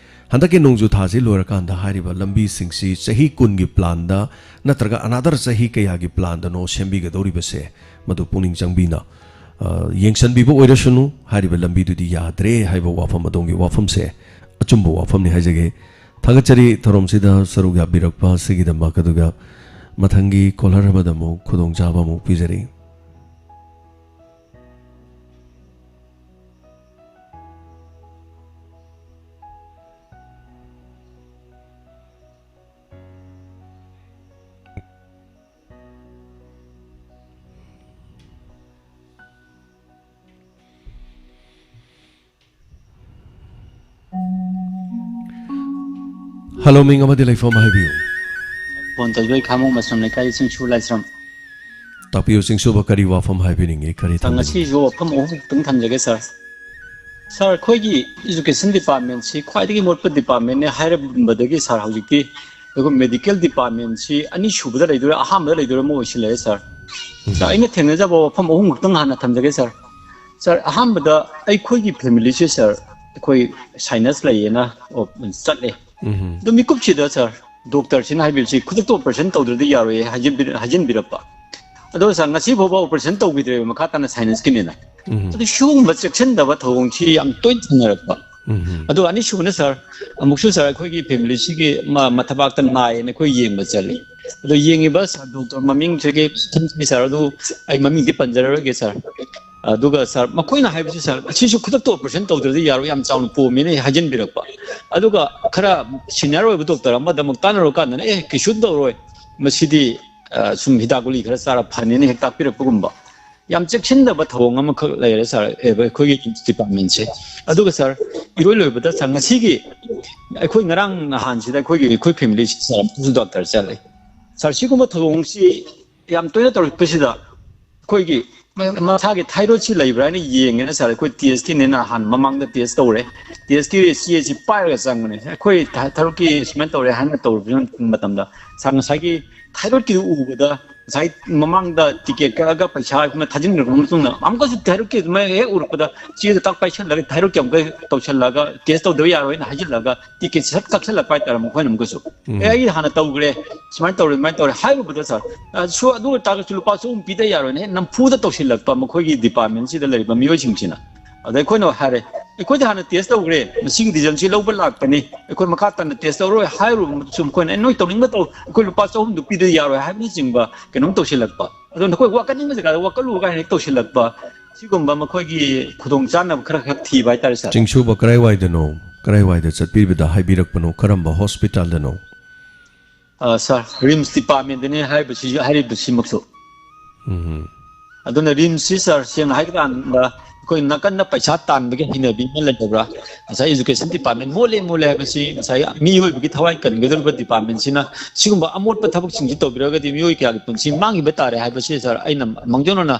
ꯍꯟꯗꯛꯀꯤ ꯅꯣꯡꯖꯨ ꯊꯥꯁꯤ ꯂꯣꯏꯔꯀꯥꯟꯗ ꯍꯥꯏꯔꯤꯕ ꯂꯝꯕꯤꯁꯤꯡꯁꯤ ꯆꯍꯤ ꯀꯨꯟꯒꯤ ꯄ꯭ꯂꯥꯟꯗ ꯅꯠꯇ꯭ꯔꯒ ꯑꯅꯥꯗꯔ ꯆꯍꯤ ꯀꯌꯥꯒꯤ ꯄ꯭ꯂꯥꯟꯗꯅꯣ ꯁꯦꯝꯕꯤꯒꯗꯧꯔꯤꯕꯁꯦ, ꯃꯗꯨ ꯄꯨꯛꯅꯤꯡ ꯆꯪꯕꯤꯅ, ꯑ, ꯌꯦꯡꯁꯤꯟꯕꯤꯕ ꯑꯣꯏꯔꯁꯅꯨ꯫ ꯍꯥꯏꯔꯤꯕ ꯂꯝꯕꯤꯗꯨꯗꯤ ꯌꯥꯗ꯭ꯔꯦ ꯍꯥꯏꯕ ꯋꯥꯐꯝ, ꯑꯗꯣꯝꯒꯤ ꯋꯥꯐꯝꯁꯦ ꯑꯆꯨꯝꯕ ꯋꯥꯐꯝꯅꯤ ꯍꯥꯏꯖꯒꯦ꯫ ꯊꯥꯒꯠꯆꯔꯤ ꯊꯧꯔꯝꯁꯤꯗ ꯁꯔꯨꯛ ꯌꯥꯕꯤꯔꯛꯄ ꯑꯁꯤꯒꯤꯗꯃꯛ꯫ ꯑꯗꯨꯒ ꯃꯊꯪꯒꯤ ꯀꯣꯂꯔ ꯑꯃꯗ ꯑꯃꯨꯛ ꯈꯨꯗꯣꯡꯆꯥꯕ ꯑꯃꯨꯛ ꯄꯤꯖꯔꯤ꯫ ꯍꯜꯂꯣ, ꯃꯤꯡ ꯑꯃꯗꯤ ꯂꯩꯐꯝ ꯍꯥꯏꯕꯤꯌꯨ꯫ ꯐꯣꯟ ꯇꯧꯖꯔꯛꯏ ꯈꯥꯃꯣꯛ ꯃꯁꯝ ꯂꯩꯀꯥꯏ ꯆꯤꯡꯁꯨ ꯂꯥꯏꯁ꯭ꯔꯝ꯫ ꯇꯥꯛꯄꯤꯌꯨ, ꯆꯤꯡꯁꯨꯕ, ꯀꯔꯤ ꯋꯥꯐꯝ ꯍꯥꯏꯕꯤꯅꯤꯡꯉꯤ? ꯀꯔꯤ ꯊꯝꯕꯤꯅꯤꯡꯉꯤ? ꯉꯁꯤꯁꯨ ꯋꯥꯐꯝ ꯑꯍꯨꯝ ꯈꯛꯇꯪ ꯊꯝꯖꯒꯦ ꯁꯥꯔ꯫ ꯁꯥꯔ, ꯑꯩꯈꯣꯏꯒꯤ education department ꯁꯤ ꯈ꯭ꯋꯥꯏꯗꯒꯤ ꯃꯣꯠꯄ department ꯅꯦ ꯍꯥꯏꯔꯝꯕꯗꯒꯤ ꯁꯥꯔ, ꯍꯧꯖꯤꯛꯇꯤ ꯑꯩꯈꯣꯏ medical department ꯁꯤ ꯑꯅꯤꯁꯨꯕꯗ ꯂꯩꯗꯣꯏꯔꯥ, ꯑꯍꯥꯟꯕꯗ ꯂꯩꯗꯣꯏꯔꯥ ꯑꯃ ꯑꯣꯏꯁꯤꯜꯂꯛꯑꯦ ꯁꯥꯔ꯫ ꯁꯥꯔ, ꯑꯩꯅ ꯊꯦꯡꯅꯖꯕ ꯋꯥꯐꯝ ꯑꯍꯨꯝ ꯈꯛꯇꯪ ꯍꯥꯟꯅ ꯊꯝꯖꯒꯦ ꯁꯥꯔ꯫ ꯁꯥꯔ, ꯑꯍꯥꯟꯕꯗ ꯑꯩꯈꯣꯏꯒꯤ family ꯁꯦ ꯁꯥꯔ, ꯑꯩꯈꯣꯏ sinus ꯂꯩꯌꯦꯅ ꯆꯠꯂꯦ꯫ ꯑꯗꯣ ꯃꯤꯀꯨꯞꯁꯤꯗ ꯁꯥꯔ, doctor ꯁꯤꯅ ꯍꯥꯏꯕꯤꯕꯁꯤ ꯈꯨꯗꯛꯇ operation ꯇꯧꯗ꯭ꯔꯗꯤ ꯌꯥꯔꯣꯏꯌꯦ ꯍꯥꯏꯖꯤꯟꯕꯤ-, ꯍꯥꯏꯖꯤꯟꯕꯤꯔꯛꯄ꯫ ꯑꯗꯣ ꯁꯥꯔ, ꯉꯁꯤ ꯐꯥꯎꯕ operation ꯇꯧꯕꯤꯗ꯭ꯔꯦꯕ, ꯃꯈꯥ ꯇꯥꯅ sinus ꯀꯤꯅꯦꯅ꯫ ꯑꯗꯨ ꯁꯤꯒꯨꯝꯕ ꯆꯦꯛꯁꯤꯟꯗꯕ ꯊꯧꯑꯣꯡꯁꯤ ꯌꯥꯝ ꯇꯣꯏꯅ ꯊꯦꯡꯅꯔꯛꯄ꯫ ꯑꯗꯨꯒ ꯑꯅꯤꯁꯨꯕꯅ ꯁꯥꯔ, ꯑꯃꯨꯛꯁꯨ ꯁꯥꯔ, ꯑꯩꯈꯣꯏꯒꯤ family ꯁꯤꯒꯤ ꯃ-, ꯃꯊꯕꯥꯛꯇ ꯅꯥꯏꯌꯦꯅ ꯑꯩꯈꯣꯏ ꯌꯦꯡꯕ ꯆꯠꯂꯤ꯫ ꯑꯗꯣ ꯌꯦꯡꯉꯤꯕ ꯁꯥꯔ, doctor ꯃꯃꯤꯡꯁꯤꯒꯤ ꯁꯥꯔ, ꯑꯗꯨ ꯑꯩ ꯃꯃꯤꯡꯗꯤ ꯄꯟꯖꯔꯔꯣꯏꯒꯦ ꯁꯥꯔ꯫ ꯑꯗꯨꯒ ꯁꯥꯔ, ꯃꯈꯣꯏꯅ ꯍꯥꯏꯕꯁꯤ ꯁꯥꯔ, ꯑꯁꯤꯁꯨ ꯈꯨꯗꯛꯇ operation ꯇꯧꯗ꯭ꯔꯗꯤ ꯌꯥꯔꯣꯏ, ꯌꯥꯝ ꯆꯥꯎꯅ ꯄꯣꯝꯃꯦꯅ ꯍꯥꯏꯖꯤꯟꯕꯤꯔꯛꯄ꯫ ꯑꯗꯨꯒ ꯈꯔ senior ꯑꯣꯏꯕ doctor ꯑꯃꯗ ꯑꯃꯨꯛ ꯇꯥꯟꯅꯔꯨꯀꯥꯟꯗꯅ, "ꯑꯦ, ꯀꯩꯁꯨ ꯇꯧꯔꯣꯏ, ꯃꯁꯤꯗꯤ ꯑ, ꯁꯨꯝ ꯍꯤꯗꯥꯛ ꯒꯨꯂꯤ ꯈꯔ ꯆꯥꯔ ꯐꯅꯤꯅ ꯍꯦꯛ ꯇꯥꯛꯄꯤꯔꯛꯄꯒꯨꯝꯕ꯫ ꯌꯥꯝ ꯆꯦꯛꯁꯤꯟꯗꯕ ꯊꯧꯑꯣꯡ ꯑꯃꯈꯛ ꯂꯩꯔꯦ ꯁꯥꯔ, ꯑꯦ, ꯑꯩꯈꯣꯏꯒꯤ department ꯁꯦ꯫ ꯑꯗꯨꯒ ꯁꯥꯔ, ꯏꯔꯣꯏ ꯂꯣꯏꯕꯗ ꯁꯥꯔ, ꯉꯁꯤꯒꯤ ꯑꯩꯈꯣꯏ ꯉꯔꯥꯡ ꯅꯍꯥꯟꯁꯤꯗ ꯑꯩꯈꯣꯏꯒꯤ, ꯑꯩꯈꯣꯏ family ꯁꯤ ꯁꯥꯔ, ꯑꯃꯁꯨ doctor ꯆꯠꯂꯦ꯫ ꯁꯥꯔ, ꯁꯤꯒꯨꯝꯕ ꯊꯧꯑꯣꯡꯁꯤ ꯌꯥꯝ ꯇꯣꯏꯅ ꯇꯧꯔꯛꯄꯁꯤꯗ ꯑꯩꯈꯣꯏꯒꯤ ꯃ-, ꯃꯁꯥꯒꯤ thyroid ꯁꯤ ꯂꯩꯕ꯭ꯔꯥ ꯍꯥꯏꯅ ꯌꯦꯡꯉꯦꯅ ꯁꯥꯔ, ꯑꯩꯈꯣꯏ test ꯀꯤꯅꯦꯅ ꯍꯥꯟꯅ ꯃꯃꯥꯡꯗ test ꯇꯧꯔꯦ꯫ Test ꯀꯤ ꯆꯦꯁꯤ ꯄꯥꯏꯔꯒ ꯆꯪꯕꯅꯦ꯫ ꯑꯩꯈꯣꯏ ꯊꯥ-, thyroid ꯀꯤ ꯁꯨꯃꯥꯏꯅ ꯇꯧꯔꯦ ꯍꯥꯏꯅ ꯇꯧꯔꯕ ꯃꯇꯝꯗ ꯁꯥꯔ, ꯉꯁꯥꯏꯒꯤ thyroid ꯀꯤꯗꯨ ꯎꯕꯗ ꯉꯁꯥꯏ ꯃꯃꯥꯡꯗ ticket ꯀꯛꯑꯒ ꯄꯩꯁꯥ ꯑꯩꯈꯣꯏꯅ ꯊꯥꯖꯤꯟꯈ꯭ꯔꯕ ꯃꯇꯨꯡꯗ ꯑꯃꯨꯛꯀꯁꯨ thyroid ꯀꯤ ꯑꯗꯨꯃꯥꯏꯅ ꯍꯦꯛ ꯎꯔꯛꯄꯗ ꯆꯦꯗ ꯇꯛ ꯄꯥꯏꯁꯜꯂꯒ thyroid ꯀꯤ ꯑꯃꯨꯛꯀ ꯇꯧꯁꯜꯂꯒ test ꯇꯧꯗꯕ ꯌꯥꯔꯣꯏꯅ ꯍꯥꯏꯖꯤꯜꯂꯒ ticket ꯁꯠ ꯀꯛꯁꯜꯂꯛꯄ ꯍꯥꯏꯇꯥꯔꯦ ꯃꯈꯣꯏꯅ ꯑꯃꯨꯛꯀꯁꯨ꯫ "ꯑꯦ, ꯑꯩ ꯍꯥꯟꯅ ꯇꯧꯈ꯭ꯔꯦ, ꯁꯨꯃꯥꯏꯅ ꯇꯧꯔꯦ, ꯑꯗꯨꯃꯥꯏꯅ ꯇꯧꯔꯦ" ꯍꯥꯏꯔꯨꯕꯗ ꯁꯥꯔ, ꯑ, ꯁꯨ-, ꯑꯗꯨ ꯑꯣꯏꯇꯥꯔꯒꯁꯨ ꯂꯨꯄꯥ ꯆꯍꯨꯝ ꯄꯤꯗ ꯌꯥꯔꯣꯏꯅ ꯍꯦꯛ ꯅꯝꯐꯨꯗ ꯇꯧꯁꯤꯜꯂꯛꯄ ꯃꯈꯣꯏꯒꯤ department ꯁꯤꯗ ꯂꯩꯔꯤꯕ ꯃꯤꯑꯣꯏꯁꯤꯡꯁꯤꯅ꯫ ꯑꯗ ꯑꯩꯈꯣꯏꯅ ꯍꯥꯏꯔꯦ, "ꯑꯩꯈꯣꯏꯗꯤ ꯍꯥꯟꯅ test ꯇꯧꯈ꯭ꯔꯦ, ꯃꯁꯤꯒꯤ result ꯁꯤ ꯂꯧꯕ ꯂꯥꯛꯄꯅꯤ, ꯑꯩꯈꯣꯏ ꯃꯈꯥ ꯇꯥꯅ test ꯇꯧꯔꯣꯏ" ꯍꯥꯏꯔꯨꯕꯁꯨ ꯃꯈꯣꯏꯅ, "ꯑꯦ, ꯅꯣꯏ ꯇꯧꯅꯤꯡꯕ ꯇꯧ, ꯑꯩꯈꯣꯏ ꯂꯨꯄꯥ ꯆꯍꯨꯝꯗꯨ ꯄꯤꯗ ꯌꯥꯔꯣꯏ" ꯍꯥꯏꯕꯅꯆꯤꯡꯕ ꯀꯩꯅꯣꯝ ꯇꯧꯁꯤꯜꯂꯛꯄ꯫ ꯑꯗꯣ ꯅꯈꯣꯏ ꯋꯥꯀꯠꯅꯤꯡꯕ ꯖꯒꯥꯗ ꯋꯥꯀꯠꯂꯨ ꯀꯥꯏꯅ ꯍꯦꯛ ꯇꯧꯁꯤꯜꯂꯛꯄ꯫ ꯁꯤꯒꯨꯝꯕ ꯃꯈꯣꯏꯒꯤ ꯈꯨꯗꯣꯡ ꯆꯥꯅꯕ ꯈꯔ ꯈꯛ ꯊꯤꯕ ꯍꯥꯏꯇꯥꯔꯦ ꯁꯥꯔ꯫ ꯆꯤꯡꯁꯨꯕ ꯀꯔꯥꯏꯋꯥꯏꯗꯅꯣ? ꯀꯔꯥꯏꯋꯥꯏꯗ ꯆꯠꯄꯤꯕꯗ ꯍꯥꯏꯕꯤꯔꯛꯄꯅꯣ? ꯀꯔꯝꯕ hospital ꯗꯅꯣ? ꯑ, ꯁꯥꯔ, RIMS department ꯇꯅꯤ ꯍꯥꯏꯔꯤꯕꯁꯤ, ꯍꯥꯏꯔꯤꯕꯁꯤꯃꯛꯁꯨ꯫ ꯎꯝ꯫ ꯑꯗꯨꯅ RIMS ꯁꯤ ꯁꯥꯔ, ꯁꯦꯡꯅ ꯍꯥꯏꯕ ꯀꯥꯟꯗ ꯑꯩꯈꯣꯏ ꯅꯥꯀꯟꯗ ꯄꯩꯁꯥ ꯇꯥꯟꯕꯒꯤ ꯍꯩꯅꯕꯤ ꯑꯃ ꯂꯩꯇꯕ꯭ꯔꯥ? ꯉꯁꯥꯏ education department ꯃꯣꯠꯂꯦ ꯃꯣꯠꯂꯦ ꯍꯥꯏꯕꯁꯤ ꯉꯁꯥꯏ ꯃꯤꯑꯣꯏꯕꯒꯤ ꯊꯋꯥꯏ ꯀꯟꯒꯗꯧꯔꯤꯕ departmentꯁꯤꯅ ꯁꯤꯒꯨꯝꯕ ꯑꯃꯣꯠꯄ ꯊꯕꯛꯁꯤꯡꯁꯤ ꯇꯧꯕꯤꯔꯒꯗꯤ ꯃꯤꯑꯣꯏ ꯀꯌꯥꯒꯤ ꯄꯨꯟꯁꯤ ꯃꯥꯡꯈꯤꯕ ꯇꯥꯔꯦ ꯍꯥꯏꯕꯁꯤ ꯁꯥꯔ ꯑꯩꯅ ꯃꯥꯡꯖꯧꯅꯅ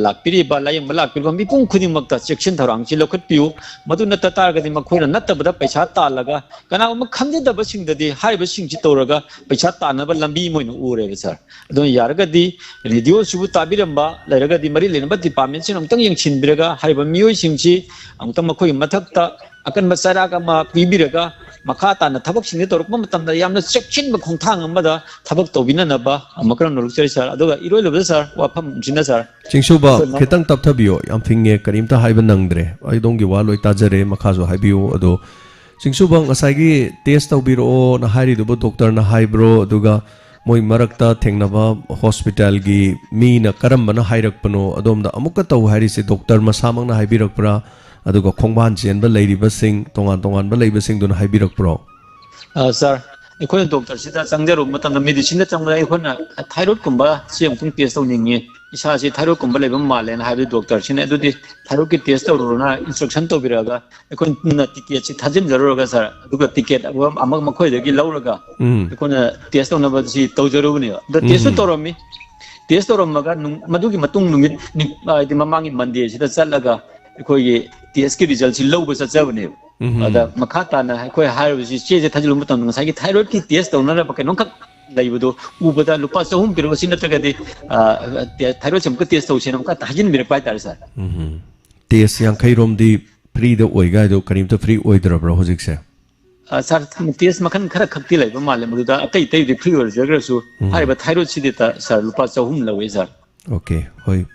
ꯂꯥꯛꯄꯤꯔꯤꯕ, ꯂꯥꯌꯦꯡꯕ ꯂꯥꯛꯄꯤꯔꯤꯕ ꯃꯤꯄꯨꯝ ꯈꯨꯗꯤꯡꯃꯛꯇ ꯆꯦꯛꯁꯤꯟ ꯊꯧꯔꯥꯡꯁꯤ ꯂꯧꯈꯠꯄꯤꯌꯨ꯫ ꯃꯗꯨ ꯅꯠꯇ ꯇꯥꯔꯒꯗꯤ ꯃꯈꯣꯏꯅ ꯅꯠꯇꯕꯗ ꯄꯩꯁꯥ ꯇꯥꯜꯂꯒ ꯀꯅꯥꯒꯨꯝꯕ ꯈꯪꯖꯗꯕꯁꯤꯡꯗꯗꯤ ꯍꯥꯏꯔꯤꯕꯁꯤꯡꯁꯤ ꯇꯧꯔꯒ ꯄꯩꯁꯥ ꯇꯥꯟꯅꯕ ꯂꯝꯕꯤ ꯑꯃ ꯑꯣꯏꯅ ꯎꯔꯦꯕ ꯁꯥꯔ꯫ ꯑꯗꯨꯅ ꯌꯥꯔꯒꯗꯤ radioꯁꯤꯕꯨ ꯇꯥꯕꯤꯔꯝꯕ ꯂꯩꯔꯒꯗꯤ ꯃꯔꯤ ꯂꯩꯅꯕ departmentꯁꯤꯡ ꯑꯃꯨꯛꯇꯪ ꯌꯦꯡꯁꯤꯟꯕꯤꯔꯒ ꯍꯥꯏꯔꯤꯕ ꯃꯤꯑꯣꯏꯁꯤꯡꯁꯤ ꯑꯃꯨꯛꯇꯪ ꯃꯈꯣꯏꯒꯤ ꯃꯊꯛꯇ ꯑꯀꯟꯕ ꯆꯩꯔꯥꯛ ꯑꯃ ꯄꯤꯕꯤꯔꯒ ꯃꯈꯥ ꯇꯥꯅ ꯊꯕꯛꯁꯤꯡꯁꯤ ꯇꯧꯔꯛꯄ ꯃꯇꯝꯗ ꯌꯥꯝꯅ ꯆꯦꯛꯁꯤꯟꯕ ꯈꯣꯡꯊꯥꯡ ꯑꯃꯗ ꯊꯕꯛ ꯇꯧꯕꯤꯅꯅꯕ ꯑꯃꯨꯛꯀ ꯅꯣꯂꯨꯛꯆꯔꯤ ꯁꯥꯔ꯫ ꯑꯗꯨꯒ ꯏꯔꯣꯏ ꯂꯣꯏꯕꯗ ꯁꯥꯔ ꯋꯥꯐꯝꯁꯤꯅ ꯁꯥꯔ, ꯆꯤꯡꯁꯨꯕ, ꯑꯩꯈꯣꯏ ꯃ- ꯈꯤꯇꯪ ꯇꯞꯊꯕꯤꯌꯣ, ꯌꯥꯝ ꯐꯤꯡꯉꯦ, ꯀꯔꯤꯝꯇ ꯍꯥꯏꯕ ꯅꯪꯗ꯭ꯔꯦ꯫ ꯑꯩ ꯑꯗꯣꯝꯒꯤ ꯋꯥ ꯂꯣꯏ ꯇꯥꯖꯔꯦ, ꯃꯈꯥꯁꯨ ꯍꯥꯏꯕꯤꯌꯨ꯫ ꯑꯗꯣ ꯆꯤꯡꯁꯨꯕ, ꯉꯁꯥꯏꯒꯤ test ꯇꯧꯕꯤꯔꯛꯑꯣꯅ ꯍꯥꯏꯔꯤꯗꯨꯕꯨ doctorꯅ ꯍꯥꯏꯕ꯭ꯔꯣ? ꯑꯗꯨꯒ ꯃꯣꯏ ꯃꯔꯛꯇ ꯊꯦꯡꯅꯕ hospitalꯒꯤ ꯃꯤꯅ ꯀꯔꯝꯕꯅ ꯍꯥꯏꯔꯛꯄꯅꯣ? ꯑꯗꯣꯝꯗ ꯑꯃꯨꯛꯀ ꯇꯧ ꯍꯥꯏꯔꯤꯁꯦ doctor ꯃꯁꯥꯃꯛꯅ ꯍꯥꯏꯕꯤꯔꯛꯄ꯭ꯔꯥ? ꯑꯗꯨꯒ ꯈꯣꯡꯕꯥꯟ ꯆꯦꯟꯕ ꯂꯩꯔꯤꯕꯁꯤꯡ, ꯇꯣꯉꯥꯟ ꯇꯣꯉꯥꯟꯕ ꯂꯩꯕꯁꯤꯡꯗꯨꯅ ꯍꯥꯏꯕꯤꯔꯛꯄ꯭ꯔꯣ? ꯑ, ꯁꯥꯔ, ꯑꯩꯈꯣꯏꯅ doctorꯁꯤꯗ ꯆꯪꯖꯔꯨꯕ ꯃꯇꯝꯗ medicineꯗ ꯆꯪꯕꯗ ꯑꯩꯈꯣꯏꯅ thyroidꯀꯨꯝꯕ ꯁꯤ ꯑꯃꯨꯛꯇꯪ test ꯇꯧꯅꯤꯡꯉꯤ, ꯏꯁꯥꯁꯤ thyroidꯀꯨꯝꯕ ꯂꯩꯕ ꯃꯥꯜꯂꯦꯅ ꯍꯥꯏꯕꯗꯤ doctorꯁꯤꯅ ꯑꯗꯨꯗꯤ thyroidꯀꯤ test ꯇꯧꯔꯨꯔꯣꯅ instruction ꯇꯧꯕꯤꯔꯛꯑꯒ ꯑꯩꯈꯣꯏꯅ ticketꯁꯤ ꯊꯥꯖꯤꯟꯖꯔꯨꯔꯒ ꯁꯥꯔ, ꯑꯗꯨꯒ ticket ꯑꯃ ꯑꯃ ꯃꯈꯣꯏꯗꯒꯤ ꯂꯧꯔꯒ ꯎꯝ꯫ ꯑꯩꯈꯣꯏꯅ test ꯇꯧꯅꯕꯁꯤ ꯇꯧꯖꯔꯨꯕꯅꯦꯕ꯫ ꯑꯗꯣ testꯁꯨ ꯇꯧꯔꯝꯃꯤ꯫ Test ꯇꯧꯔꯝꯃꯒ ꯅꯨꯡ-, ꯃꯗꯨꯒꯤ ꯃꯇꯨꯡ ꯅꯨꯃꯤꯠ ꯅꯤ-, ꯍꯥꯏꯗꯤ ꯃꯃꯥꯡꯒꯤ Mondayꯁꯤꯗ ꯆꯠꯂꯒ ꯑꯩꯈꯣꯏꯒꯤ testꯀꯤ resultꯁꯤ ꯂꯧꯕ ꯆꯠꯆꯕꯅꯦꯕ꯫ ꯑꯗ ꯃꯈꯥ ꯇꯥꯅ ꯑꯩꯈꯣꯏ ꯍꯥꯏꯔꯤꯕꯁꯤ ꯆꯦꯁꯦ ꯊꯥꯖꯤꯜꯂꯨꯕ ꯃꯇꯝꯗ ꯉꯁꯥꯏꯒꯤ thyroidꯀꯤ test ꯇꯧꯅꯅꯕ ꯀꯩꯅꯣꯝꯈꯛ ꯂꯩꯕꯗꯣ ꯎꯕꯗ ꯂꯨꯄꯥ ꯆꯍꯨꯝ ꯄꯤꯔꯛꯑꯣ, ꯁꯤ ꯅꯠꯇ꯭ꯔꯒꯗꯤ, ꯑ, thyroidꯁꯦ ꯑꯃꯨꯛꯀ test ꯇꯧꯁꯦꯅ ꯑꯃꯨꯛꯀ ꯊꯥꯖꯤꯟꯕꯤꯔꯛꯄ ꯍꯥꯏꯇꯥꯔꯦ, ꯁꯥꯔ꯫ ꯎꯝ꯫ Test ꯌꯥꯡꯈꯩ ꯔꯣꯝꯗꯤ freeꯗ ꯑꯣꯏꯒꯥꯏꯗꯣ ꯀꯔꯤꯝꯇ free ꯑꯣꯏꯗ꯭ꯔꯕ꯭ꯔꯣ ꯍꯧꯖꯤꯛꯁꯦ? ꯑ, ꯁꯥꯔ, test ꯃꯈꯜ ꯈꯔ ꯈꯛꯇꯤ ꯂꯩꯕ ꯃꯥꯜꯂꯦ ꯃꯗꯨꯗ, ꯑꯇꯩ ꯑꯇꯩꯗꯤ free ꯑꯣꯏꯖꯈ꯭ꯔꯁꯨ ꯍꯥꯏꯔꯤꯕ thyroidꯁꯤꯗꯤ ꯇ-, ꯁꯥꯔ, ꯂꯨꯄꯥ ꯆꯍꯨꯝ ꯂꯧꯋꯦ, ꯁꯥꯔ꯫ Okay, ꯍꯣꯏ꯫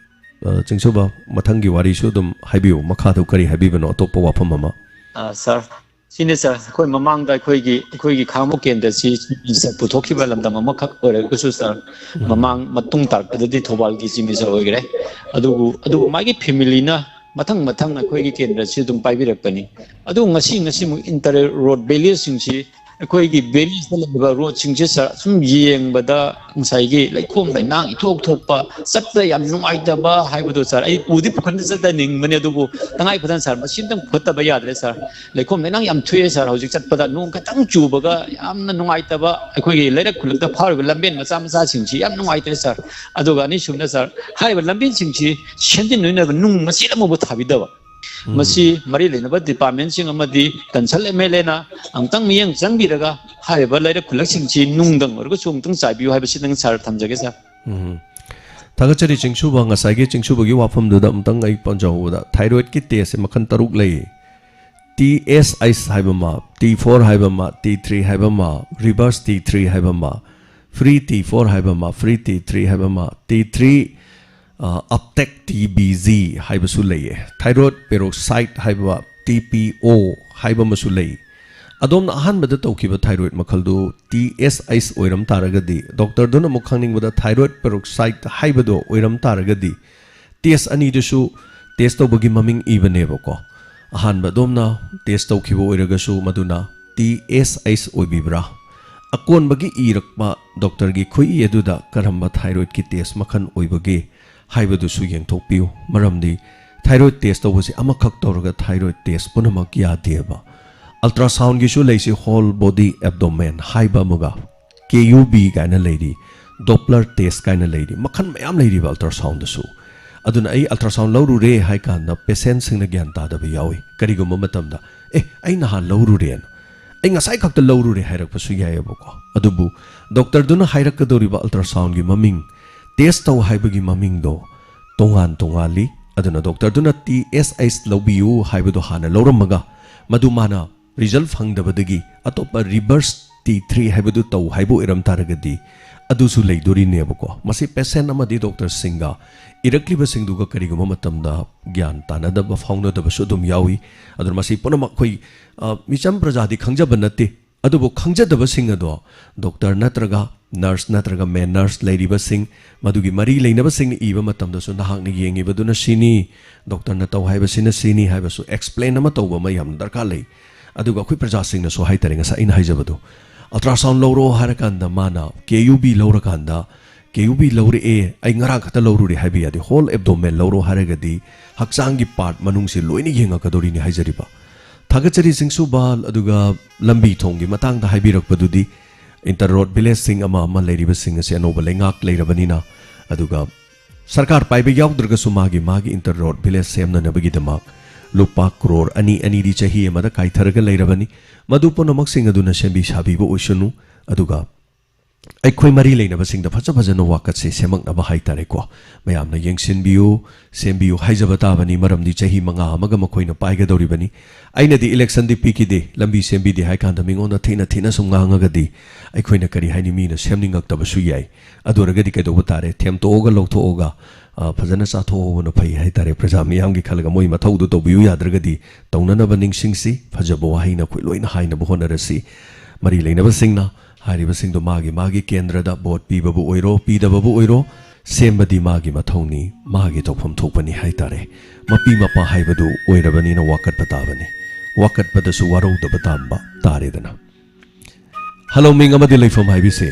ꯑ, ꯆꯤꯡꯁꯨꯕ, ꯃꯊꯪꯒꯤ ꯋꯥꯔꯤꯁꯨ ꯑꯗꯨꯝ ꯍꯥꯏꯕꯤꯌꯨ, ꯃꯈꯥꯗꯨ ꯀꯔꯤ ꯍꯥꯏꯕꯤꯕꯅꯣ, ꯑꯇꯣꯞꯄ ꯋꯥꯐꯝ ꯑꯃ? ꯑ, ꯁꯥꯔ, ꯁꯤꯅꯤ ꯁꯥꯔ, ꯑꯩꯈꯣꯏ ꯃꯃꯥꯡꯗ ꯑꯩꯈꯣꯏꯒꯤ, ꯑꯩꯈꯣꯏꯒꯤ ꯈꯥꯉꯕꯣꯛ ꯀꯦꯟꯗ꯭ꯔꯁꯤ ꯄꯨꯊꯣꯛꯈꯤꯕ ꯂꯝꯗꯝ ꯑꯃꯈꯛ ꯑꯣꯏꯔꯒꯁꯨ ꯁꯥꯔ, ꯃꯃꯥꯡ ꯃꯇꯨꯡ ꯇꯥꯔꯛꯄꯗꯗꯤ ꯊꯧꯕꯥꯜꯒꯤ ꯆꯤꯞ ꯃꯤꯅꯤꯁꯇꯔ ꯑꯣꯏꯈ꯭ꯔꯦ꯫ ꯑꯗꯨꯕꯨ, ꯑꯗꯨꯕꯨ ꯃꯥꯒꯤ ꯐꯦꯃꯤꯂꯤꯅ ꯃꯊꯪ ꯃꯊꯪ ꯑꯩꯈꯣꯏꯒꯤ ꯀꯦꯟꯗ꯭ꯔꯁꯤ ꯑꯗꯨꯝ ꯄꯥꯏꯕꯤꯔꯛꯄꯅꯤ꯫ ꯑꯗꯨ ꯉꯁꯤ, ꯉꯁꯤꯃꯨꯛ ꯏꯟꯇꯔ ꯔꯣꯗ ꯚꯦꯂꯤꯁꯤꯡꯁꯤ ꯑꯩꯈꯣꯏꯒꯤ ꯚꯦꯂꯤꯁꯇ ꯂꯩꯔꯤꯕ ꯔꯣꯗꯁꯤꯡꯁꯦ ꯁꯥꯔ, ꯁꯨꯝ ꯌꯦꯡꯕꯗ ꯉꯁꯥꯏꯒꯤ ꯂꯩꯈꯣꯝ ꯂꯩꯅꯥꯡ ꯏꯊꯣꯛ ꯊꯣꯛꯄ, ꯆꯠꯄꯗ ꯌꯥꯝ ꯅꯨꯡꯉꯥꯏꯇꯕ ꯍꯥꯏꯕꯗꯣ ꯁꯥꯔ, ꯑꯩ ꯄꯨꯗꯤ ꯄꯨꯈꯠꯅ ꯆꯠꯇꯅꯤꯡꯕꯅꯦ, ꯑꯗꯨꯕꯨ ꯇꯉꯥꯏ ꯐꯗꯅ ꯁꯥꯔ, ꯃꯁꯤ ꯑꯝꯇꯪ ꯄꯨꯈꯠꯇꯕ ꯌꯥꯗ꯭ꯔꯦ ꯁꯥꯔ꯫ ꯂꯩꯈꯣꯝ ꯂꯩꯅꯥꯡ ꯌꯥꯝ ꯊꯣꯛꯑꯦ ꯁꯥꯔ꯫ ꯍꯧꯖꯤꯛ ꯆꯠꯄꯗ ꯅꯣꯡ ꯈꯤꯇꯪ ꯆꯨꯕꯒ ꯌꯥꯝꯅ ꯅꯨꯡꯉꯥꯏꯇꯕ, ꯑꯩꯈꯣꯏꯒꯤ ꯂꯩꯔꯛ ꯈꯨꯜꯂꯛꯇ ꯐꯥꯎꯔꯤꯕ ꯂꯝꯕꯦꯟ ꯃꯆꯥ ꯃꯆꯥꯁꯤꯡꯁꯤ ꯌꯥꯝ ꯅꯨꯡꯉꯥꯏꯇ꯭ꯔꯦ ꯁꯥꯔ꯫ ꯑꯗꯨꯒ ꯑꯅꯤꯁꯨꯕꯅ ꯁꯥꯔ, ꯍꯥꯏꯔꯤꯕ ꯂꯝꯕꯦꯟꯁꯤꯡꯁꯤ ꯁꯦꯝꯖꯤꯟꯅꯅꯕ ꯅꯨꯡ ꯃꯆꯦꯠ ꯑꯃꯕꯨ ꯊꯥꯕꯤꯗꯕ꯫ ꯃꯁꯤ ꯃꯔꯤ ꯂꯩꯅꯕ ꯗꯤꯄꯥꯔꯠꯃꯦꯟꯁꯤꯡ ꯑꯃꯗꯤ ꯀꯟꯁꯔꯟ ꯑꯦꯝ ꯑꯦꯜ ꯑꯦꯅ ꯑꯃꯨꯛꯇꯪ ꯃꯤꯠꯌꯦꯡ ꯆꯪꯕꯤꯔꯒ ꯍꯥꯏꯔꯤꯕ ꯂꯩꯔꯛ ꯈꯨꯜꯂꯛꯁꯤꯡꯁꯤ ꯅꯨꯡꯗꯪ ꯑꯣꯏꯔꯒꯁꯨ ꯑꯃꯨꯛꯇꯪ ꯆꯥꯏꯕꯤꯌꯨ ꯍꯥꯏꯕꯁꯤꯗꯪ ꯁꯥꯔ ꯊꯝꯖꯒꯦ ꯁꯥꯔ꯫ ꯎꯝ꯫ ꯊꯥꯒꯠꯆꯔꯤ ꯆꯤꯡꯁꯨꯕ꯫ ꯉꯁꯥꯏꯒꯤ ꯆꯤꯡꯁꯨꯕꯒꯤ ꯋꯥꯐꯝꯗꯨꯗ ꯑꯃꯨꯛꯇꯪ ꯑꯩ ꯄꯟꯖꯍꯧꯕꯗ, ꯊꯥꯏꯔꯣꯏꯗꯀꯤ ꯇꯦꯁꯁꯦ ꯃꯈꯜ ꯇꯔꯨꯛ ꯂꯩ꯫ ꯇꯤ ꯑꯦꯁ ꯑꯩꯁ ꯍꯥꯏꯕ ꯑꯃ, ꯇꯤ ꯐꯣꯔ ꯍꯥꯏꯕ ꯑꯃ, ꯇꯤ ꯊ꯭ꯔꯤ ꯍꯥꯏꯕ ꯑꯃ, ꯔꯤꯚꯔꯁ ꯇꯤ ꯊ꯭ꯔꯤ ꯍꯥꯏꯕ ꯑꯃ, ꯐ꯭ꯔꯤ ꯇꯤ ꯐꯣꯔ ꯍꯥꯏꯕ ꯑꯃ, ꯐ꯭ꯔꯤ ꯇꯤ ꯊ꯭ꯔꯤ ꯍꯥꯏꯕ ꯑꯃ, T three Aptech T B G ꯍꯥꯏꯕꯁꯨ ꯂꯩꯌꯦ꯫ ꯊꯥꯏꯔꯣꯏꯗ ꯄꯦꯔꯣꯛꯁꯥꯏꯠ ꯍꯥꯏꯕ, ꯇꯤ ꯄꯤ ꯑꯣ ꯍꯥꯏꯕ ꯑꯃꯁꯨ ꯂꯩ꯫ ꯑꯗꯣꯝꯅ ꯑꯍꯥꯟꯕꯗ ꯇꯧꯈꯤꯕ ꯊꯥꯏꯔꯣꯏꯗ ꯃꯈꯜꯗꯨ ꯇꯤ ꯑꯦꯁ ꯑꯩꯁ ꯑꯣꯏꯔꯝ ꯇꯥꯔꯒꯗꯤ, ꯗꯣꯛꯇꯔꯗꯨꯅ ꯑꯃꯨꯛ ꯈꯪꯅꯤꯡꯕꯗ ꯊꯥꯏꯔꯣꯏꯗ ꯄꯦꯔꯣꯛꯁꯥꯏꯠ ꯍꯥꯏꯕꯗꯣ ꯑꯣꯏꯔꯝ ꯇꯥꯔꯒꯗꯤ, ꯇꯦꯁ ꯑꯅꯤꯗꯨꯁꯨ ꯇꯦꯁ ꯇꯧꯕꯒꯤ ꯃꯃꯤꯡ ꯏꯕꯅꯦꯕꯀꯣ꯫ ꯑꯍꯥꯟꯕ ꯑꯗꯣꯝꯅ ꯇꯦꯁ ꯇꯧꯈꯤꯕ ꯑꯣꯏꯔꯒꯁꯨ ꯃꯗꯨꯅ ꯇꯤ ꯑꯦꯁ ꯑꯩꯁ ꯑꯣꯏꯕꯤꯕ꯭ꯔꯥ? ꯑꯀꯣꯟꯕꯒꯤ ꯏꯔꯛꯄ ꯗꯣꯛꯇꯔꯒꯤ ꯈꯨꯏ ꯑꯗꯨꯗ ꯀꯔꯝꯕ ꯊꯥꯏꯔꯣꯏꯗꯀꯤ ꯇꯦꯁ ꯃꯈꯜ ꯑꯣꯏꯕꯒꯦ ꯍꯥꯏꯕꯗꯨꯁꯨ ꯌꯦꯡꯊꯣꯛꯄꯤꯌꯨ꯫ ꯃꯔꯝꯗꯤ ꯊꯥꯏꯔꯣꯏꯗ ꯇꯦꯁ ꯇꯧꯕꯁꯤ ꯑꯃꯈꯛ ꯇꯧꯔꯒ ꯊꯥꯏꯔꯣꯏꯗ ꯇꯦꯁ ꯄꯨꯝꯅꯃꯛ ꯌꯥꯗꯦꯕ꯫ ꯑꯜꯇ꯭ꯔꯥꯁꯥꯎꯟꯒꯤꯁꯨ ꯂꯩꯁꯤ, ꯍꯣꯜ ꯕꯣꯗꯤ ꯑꯦꯕꯗꯣꯃꯦꯟ ꯍꯥꯏꯕ ꯑꯃꯒ, ꯀꯦ ꯌꯨ ꯕꯤ ꯀꯥꯏꯅ ꯂꯩꯔꯤ, ꯗꯣꯄ꯭ꯂꯔ ꯇꯦꯁ ꯀꯥꯏꯅ ꯂꯩꯔꯤ, ꯃꯈꯜ ꯃꯌꯥꯝ ꯂꯩꯔꯤꯕ ꯑꯜꯇ꯭ꯔꯥꯁꯥꯎꯟꯗꯁꯨ꯫ ꯑꯗꯨꯅ ꯑꯩ ꯑꯜꯇ꯭ꯔꯥꯁꯥꯎꯟ ꯂꯧꯔꯨꯔꯦ ꯍꯥꯏ ꯀꯥꯟꯗ ꯄꯦꯁꯦꯟꯁꯤꯡꯅ ꯒ꯭ꯌꯥꯟ ꯇꯥꯗꯕ ꯌꯥꯎꯏ꯫ ꯀꯔꯤꯒꯨꯝꯕ ꯃꯇꯝꯗ, "ꯑꯦ, ꯑꯩ ꯅꯍꯥꯟ ꯂꯧꯔꯨꯔꯦꯅ, ꯑꯩ ꯉꯁꯥꯏ ꯈꯛꯇ ꯂꯧꯔꯨꯔꯦ" ꯍꯥꯏꯔꯛꯄꯁꯨ ꯌꯥꯏꯑꯕꯀꯣ꯫ ꯑꯗꯨꯕꯨ ꯗꯣꯛꯇꯔꯗꯨꯅ ꯍꯥꯏꯔꯛꯀꯗꯧꯔꯤꯕ ꯑꯜꯇ꯭ꯔꯥꯁꯥꯎꯟꯒꯤ ꯃꯃꯤꯡ, ꯇꯦꯁ ꯇꯧ ꯍꯥꯏꯕꯒꯤ ꯃꯃꯤꯡꯗꯣ ꯇꯣꯉꯥꯟ ꯇꯣꯉꯥꯜꯂꯤ꯫ ꯑꯗꯨꯅ ꯗꯣꯛꯇꯔꯗꯨꯅ ꯇꯤ ꯑꯦꯁ ꯑꯩꯁ ꯂꯧꯕꯤꯌꯨ ꯍꯥꯏꯕꯗꯣ ꯍꯥꯟꯅ ꯂꯧꯔꯝꯃꯒ, ꯃꯗꯨ ꯃꯥꯅ ꯔꯤꯖꯜ ꯐꯪꯗꯕꯗꯒꯤ ꯑꯇꯣꯞꯄ ꯔꯤꯚꯔꯁ ꯇꯤ ꯊ꯭ꯔꯤ ꯍꯥꯏꯕꯗꯨ ꯇꯧ ꯍꯥꯏꯕ ꯑꯣꯏꯔꯝ ꯇꯥꯔꯒꯗꯤ, ꯑꯗꯨꯁꯨ ꯂꯩꯗꯣꯔꯤꯅꯦꯕꯀꯣ꯫ ꯃꯁꯤ ꯄꯦꯁꯦꯟ ꯑꯃꯗꯤ ꯗꯣꯛꯇꯔꯁꯤꯡꯒ ꯏꯔꯛꯂꯤꯕꯁꯤꯡꯗꯨꯒ ꯀꯔꯤꯒꯨꯝꯕ ꯃꯇꯝꯗ ꯒ꯭ꯌꯥꯟ ꯇꯥꯅꯗꯕ ꯐꯥꯎꯅꯗꯕꯁꯨ ꯑꯗꯨꯝ ꯌꯥꯎꯏ꯫ ꯑꯗꯨꯅ ꯃꯁꯤ ꯄꯨꯝꯅꯃꯛ ꯑꯩꯈꯣꯏ, ꯑ, ꯃꯤꯆꯝ ꯄ꯭ꯔꯖꯥꯗꯤ ꯈꯪꯖꯕ ꯅꯠꯇꯦ꯫ ꯑꯗꯨꯕꯨ ꯈꯪꯖꯗꯕꯁꯤꯡ ꯑꯗꯣ ꯗꯣꯛꯇꯔ ꯅꯠꯇ꯭ꯔꯒ ꯅꯔꯁ ꯅꯠꯇ꯭ꯔꯒ ꯃꯦꯟ ꯅꯔꯁ ꯂꯩꯔꯤꯕꯁꯤꯡ, ꯃꯗꯨꯒꯤ ꯃꯔꯤ ꯂꯩꯅꯕꯁꯤꯡꯅ ꯏꯕ ꯃꯇꯝꯗꯁꯨ, "ꯅꯍꯥꯛꯅ ꯌꯦꯡꯉꯤꯕꯗꯨꯅ ꯁꯤꯅꯤ, ꯗꯣꯛꯇꯔꯅ ꯇꯧ ꯍꯥꯏꯕꯁꯤꯅ ꯁꯤꯅꯤ" ꯍꯥꯏꯕꯁꯨ ꯑꯦꯛꯁꯄ꯭ꯂꯦꯟ ꯑꯃ ꯇꯧꯕ ꯑꯃ ꯌꯥꯝꯅ ꯗꯔꯀꯥꯔ ꯂꯩ꯫ ꯑꯗꯨꯒ ꯑꯩꯈꯣꯏ ꯄ꯭ꯔꯖꯥꯁꯤꯡꯅꯁꯨ ꯍꯥꯏꯇꯥꯔꯦ, ꯉꯁꯥꯏ ꯑꯩꯅ ꯍꯥꯏꯖꯕꯗꯣ, ultrasound ꯂꯧꯔꯣ ꯍꯥꯏꯔꯀꯥꯟꯗ ꯃꯥꯅ KUB ꯂꯧꯔꯀꯥꯟꯗ, KUB ꯂꯧꯔꯛꯑꯦ, ꯑꯩ ꯉꯔꯥꯡ ꯈꯛꯇ ꯂꯧꯔꯨꯔꯦ ꯍꯥꯏꯕ ꯌꯥꯗꯦ, whole abdomen ꯂꯧꯔꯣ ꯍꯥꯏꯔꯒꯗꯤ ꯍꯛꯆꯥꯡꯒꯤ part ꯃꯅꯨꯡꯁꯦ ꯂꯣꯏꯅ ꯌꯦꯡꯉꯛꯀꯗꯧꯔꯤꯅꯤ ꯍꯥꯏꯖꯔꯤꯕ꯫ ꯊꯥꯒꯠꯆꯔꯤ ꯆꯤꯡꯁꯨꯕ꯫ ꯑꯗꯨꯒ ꯂꯝꯕꯤ ꯊꯣꯡꯒꯤ ꯃꯇꯥꯡꯗ ꯍꯥꯏꯕꯤꯔꯛꯄꯗꯨꯗꯤ, inter road villageꯁꯤꯡ ꯑꯃ ꯑꯃ ꯂꯩꯔꯤꯕꯁꯤꯡ ꯑꯁꯤ ꯑꯅꯧꯕ ꯂꯩꯉꯥꯛ ꯂꯩꯔꯕꯅꯤꯅ, ꯑꯗꯨꯒ ꯁꯔꯀꯥꯔ ꯄꯥꯏꯕ ꯌꯥꯎꯗ꯭ꯔꯒꯁꯨ ꯃꯥꯒꯤ ꯃꯥꯒꯤ inter road village ꯁꯦꯝꯅꯅꯕꯒꯤꯗꯃꯛ ꯂꯨꯄꯥ ꯀ꯭ꯔꯣꯔ ꯑꯅꯤ ꯑꯅꯤꯗꯤ ꯆꯍꯤ ꯑꯃꯗ ꯀꯥꯏꯊꯔꯒ ꯂꯩꯔꯕꯅꯤ꯫ ꯃꯗꯨ ꯄꯨꯝꯅꯃꯛꯁꯤꯡ ꯑꯗꯨꯅ ꯁꯦꯝꯕꯤ ꯁꯥꯕꯤꯕ ꯑꯣꯏꯁꯅꯨ꯫ ꯑꯗꯨꯒ ꯑꯩꯈꯣꯏ ꯃꯔꯤ ꯂꯩꯅꯕꯁꯤꯡꯗ ꯐꯖ ꯐꯖꯅ ꯋꯥꯀꯠꯁꯦ ꯁꯦꯝꯃꯛꯅꯕ ꯍꯥꯏꯇꯥꯔꯦꯀꯣ, ꯃꯌꯥꯝꯅ ꯌꯦꯡꯁꯤꯟꯕꯤꯌꯨ, ꯁꯦꯝꯕꯤꯌꯨ ꯍꯥꯏꯖꯕ ꯇꯥꯕꯅꯤ꯫ ꯃꯔꯝꯗꯤ ꯆꯍꯤ ꯃꯉꯥ ꯑꯃꯒ ꯃꯈꯣꯏꯅ ꯄꯥꯏꯒꯗꯧꯔꯤꯕꯅꯤ꯫ ꯑꯩꯅꯗꯤ election ꯗꯤ ꯄꯤꯈꯤꯗꯦ, ꯂꯝꯕꯤ ꯁꯦꯝꯕꯤꯗꯦ ꯍꯥꯏ ꯀꯥꯟꯗ ꯃꯤꯉꯣꯟꯗ ꯊꯤꯅ ꯊꯤꯅ ꯁꯨꯝ ꯉꯥꯡꯉꯒꯗꯤ ꯑꯩꯈꯣꯏꯅ ꯀꯔꯤ ꯍꯥꯏꯅꯤ, ꯃꯤꯅ ꯁꯦꯝꯅꯤꯡꯉꯛꯇꯕꯁꯨ ꯌꯥꯏ꯫ ꯑꯗꯨ ꯑꯣꯏꯔꯒꯗꯤ ꯀꯩꯗꯧꯕ ꯇꯥꯔꯦ? ꯊꯦꯝꯇꯣꯛꯑꯒ ꯂꯧꯊꯣꯛꯑꯒ, ꯑ, ꯐꯖꯅ ꯆꯥꯊꯣꯛꯍꯧꯕꯅ ꯐꯩ ꯍꯥꯏꯇꯥꯔꯦ꯫ ꯄ꯭ꯔꯖꯥ ꯃꯤꯌꯥꯝꯒꯤ ꯈꯜꯂꯒ ꯃꯣꯏ ꯃꯊꯧꯗꯨ ꯇꯧꯕꯤꯌꯨ ꯌꯥꯗ꯭ꯔꯒꯗꯤ ꯇꯧꯅꯅꯕ ꯅꯤꯡꯁꯤꯡꯁꯤ꯫ ꯐꯖꯕ ꯋꯥꯍꯩꯅ ꯑꯩꯈꯣꯏ ꯂꯣꯏꯅ ꯍꯥꯏꯅꯕ ꯍꯣꯠꯅꯔꯁꯤ꯫ ꯃꯔꯤ ꯂꯩꯅꯕꯁꯤꯡꯅ ꯍꯥꯏꯔꯤꯕꯁꯤꯡꯗꯣ ꯃꯥꯒꯤ ꯃꯥꯒꯤ ꯀꯦꯟꯗ꯭ꯔꯗ ꯚꯣꯠ ꯄꯤꯕꯕꯨ ꯑꯣꯏꯔꯣ, ꯄꯤꯗꯕꯕꯨ ꯑꯣꯏꯔꯣ, ꯁꯦꯝꯕꯗꯤ ꯃꯥꯒꯤ ꯃꯊꯧꯅꯤ, ꯃꯥꯒꯤ ꯇꯧꯐꯝ ꯊꯣꯛꯄꯅꯤ ꯍꯥꯏꯇꯥꯔꯦ꯫ ꯃꯄꯤ ꯃꯄꯥ ꯍꯥꯏꯕꯗꯨ ꯑꯣꯏꯔꯕꯅꯤꯅ ꯋꯥꯀꯠꯄ ꯇꯥꯕꯅꯤ꯫ ꯋꯥꯀꯠꯄꯗꯁꯨ ꯋꯥꯔꯧꯗꯕ ꯇꯥꯝꯕ ꯇꯥꯔꯦꯗꯅ꯫ ꯍꯜꯂꯣ, ꯃꯤꯡ ꯑꯃꯗꯤ ꯂꯩꯐꯝ ꯍꯥꯏꯕꯤꯁꯦ꯫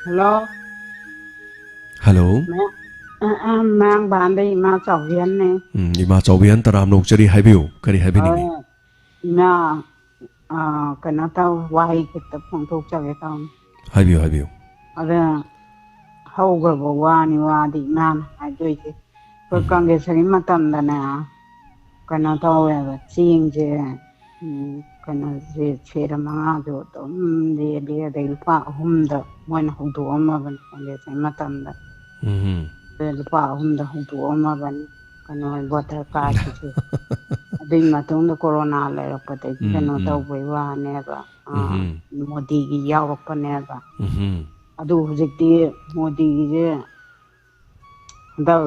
ꯍꯜꯂꯣ꯫ ꯍꯜꯂꯣ꯫ ꯃꯌꯥꯡ ꯃꯌꯥꯡ ꯕꯥꯟꯗꯩ ꯏꯃꯥ ꯆꯥꯎꯕꯤꯍꯟꯅꯦ꯫ ꯎꯝ, ꯏꯃꯥ ꯆꯥꯎꯕꯤꯍꯟ ꯇꯔꯥꯝꯅ ꯑꯣꯛꯆꯔꯤ, ꯍꯥꯏꯕꯤꯌꯨ, ꯀꯔꯤ ꯍꯥꯏꯕꯤꯅꯤꯡꯉꯤ? ꯑ, ꯏꯃꯥ, ꯑ, ꯀꯩꯅꯣ ꯇꯧ, ꯋꯥꯍꯩ ꯈꯤꯇ ꯐꯣꯡꯗꯣꯛꯆꯒꯦ ꯇꯧꯅꯤ꯫ ꯍꯥꯏꯕꯤꯌꯨ, ꯍꯥꯏꯕꯤꯌꯨ꯫ ꯑꯗ ꯍꯧꯈ꯭ꯔꯕ ꯋꯥꯅꯤ, ꯋꯥꯗꯤ ꯏꯃꯥꯅ ꯍꯥꯏꯗꯣꯏꯁꯦ꯫ ꯑꯩꯈꯣꯏ ꯎꯝ꯫ ꯀꯪꯒ꯭ꯔꯦꯁꯀꯤ ꯃꯇꯝꯗꯅꯦ, ꯀꯩꯅꯣ ꯇꯧꯋꯦꯕ, ꯆꯦꯡꯁꯦ, ꯎꯝ, ꯀꯩꯅꯣꯁꯦ, ꯁꯦꯔ ꯃꯉꯥꯗꯣ ꯑꯗꯨꯝ ꯂꯦꯜꯂꯤ, ꯑꯗꯩ ꯂꯨꯄꯥ ꯑꯍꯨꯝꯗ ꯃꯣꯏꯅ ꯍꯧꯗꯣꯛꯑꯝꯃꯕꯅꯤ ꯀꯪꯒ꯭ꯔꯦꯁꯀꯤ ꯃꯇꯝꯗ꯫ ꯎꯝ꯫ ꯑꯗꯩ ꯂꯨꯄꯥ ꯑꯍꯨꯝꯗ ꯍꯧꯗꯣꯛꯑꯝꯃꯕꯅꯤ ꯀꯩꯅꯣ, ꯚꯣꯇꯔ ꯀꯥꯔꯗꯀꯤꯁꯦ꯫ ꯑꯗꯨꯒꯤ ꯃꯇꯨꯡꯗ ꯀꯣꯔꯣꯅꯥ ꯂꯩꯔꯛꯄꯗꯒꯤ ꯎꯝ, ꯀꯩꯅꯣ ꯎꯝ꯫ ꯇꯧꯕꯩ ꯋꯥꯅꯦꯕ, ꯑꯥ, ꯎꯝ꯫ ꯃꯣꯗꯤꯒꯤ ꯌꯥꯎꯔꯛꯄꯅꯦꯕ꯫ ꯎꯝ꯫ ꯑꯗꯨ ꯍꯧꯖꯤꯛꯇꯤ ꯃꯣꯗꯤꯒꯤꯁꯦ ꯍꯟꯗꯛ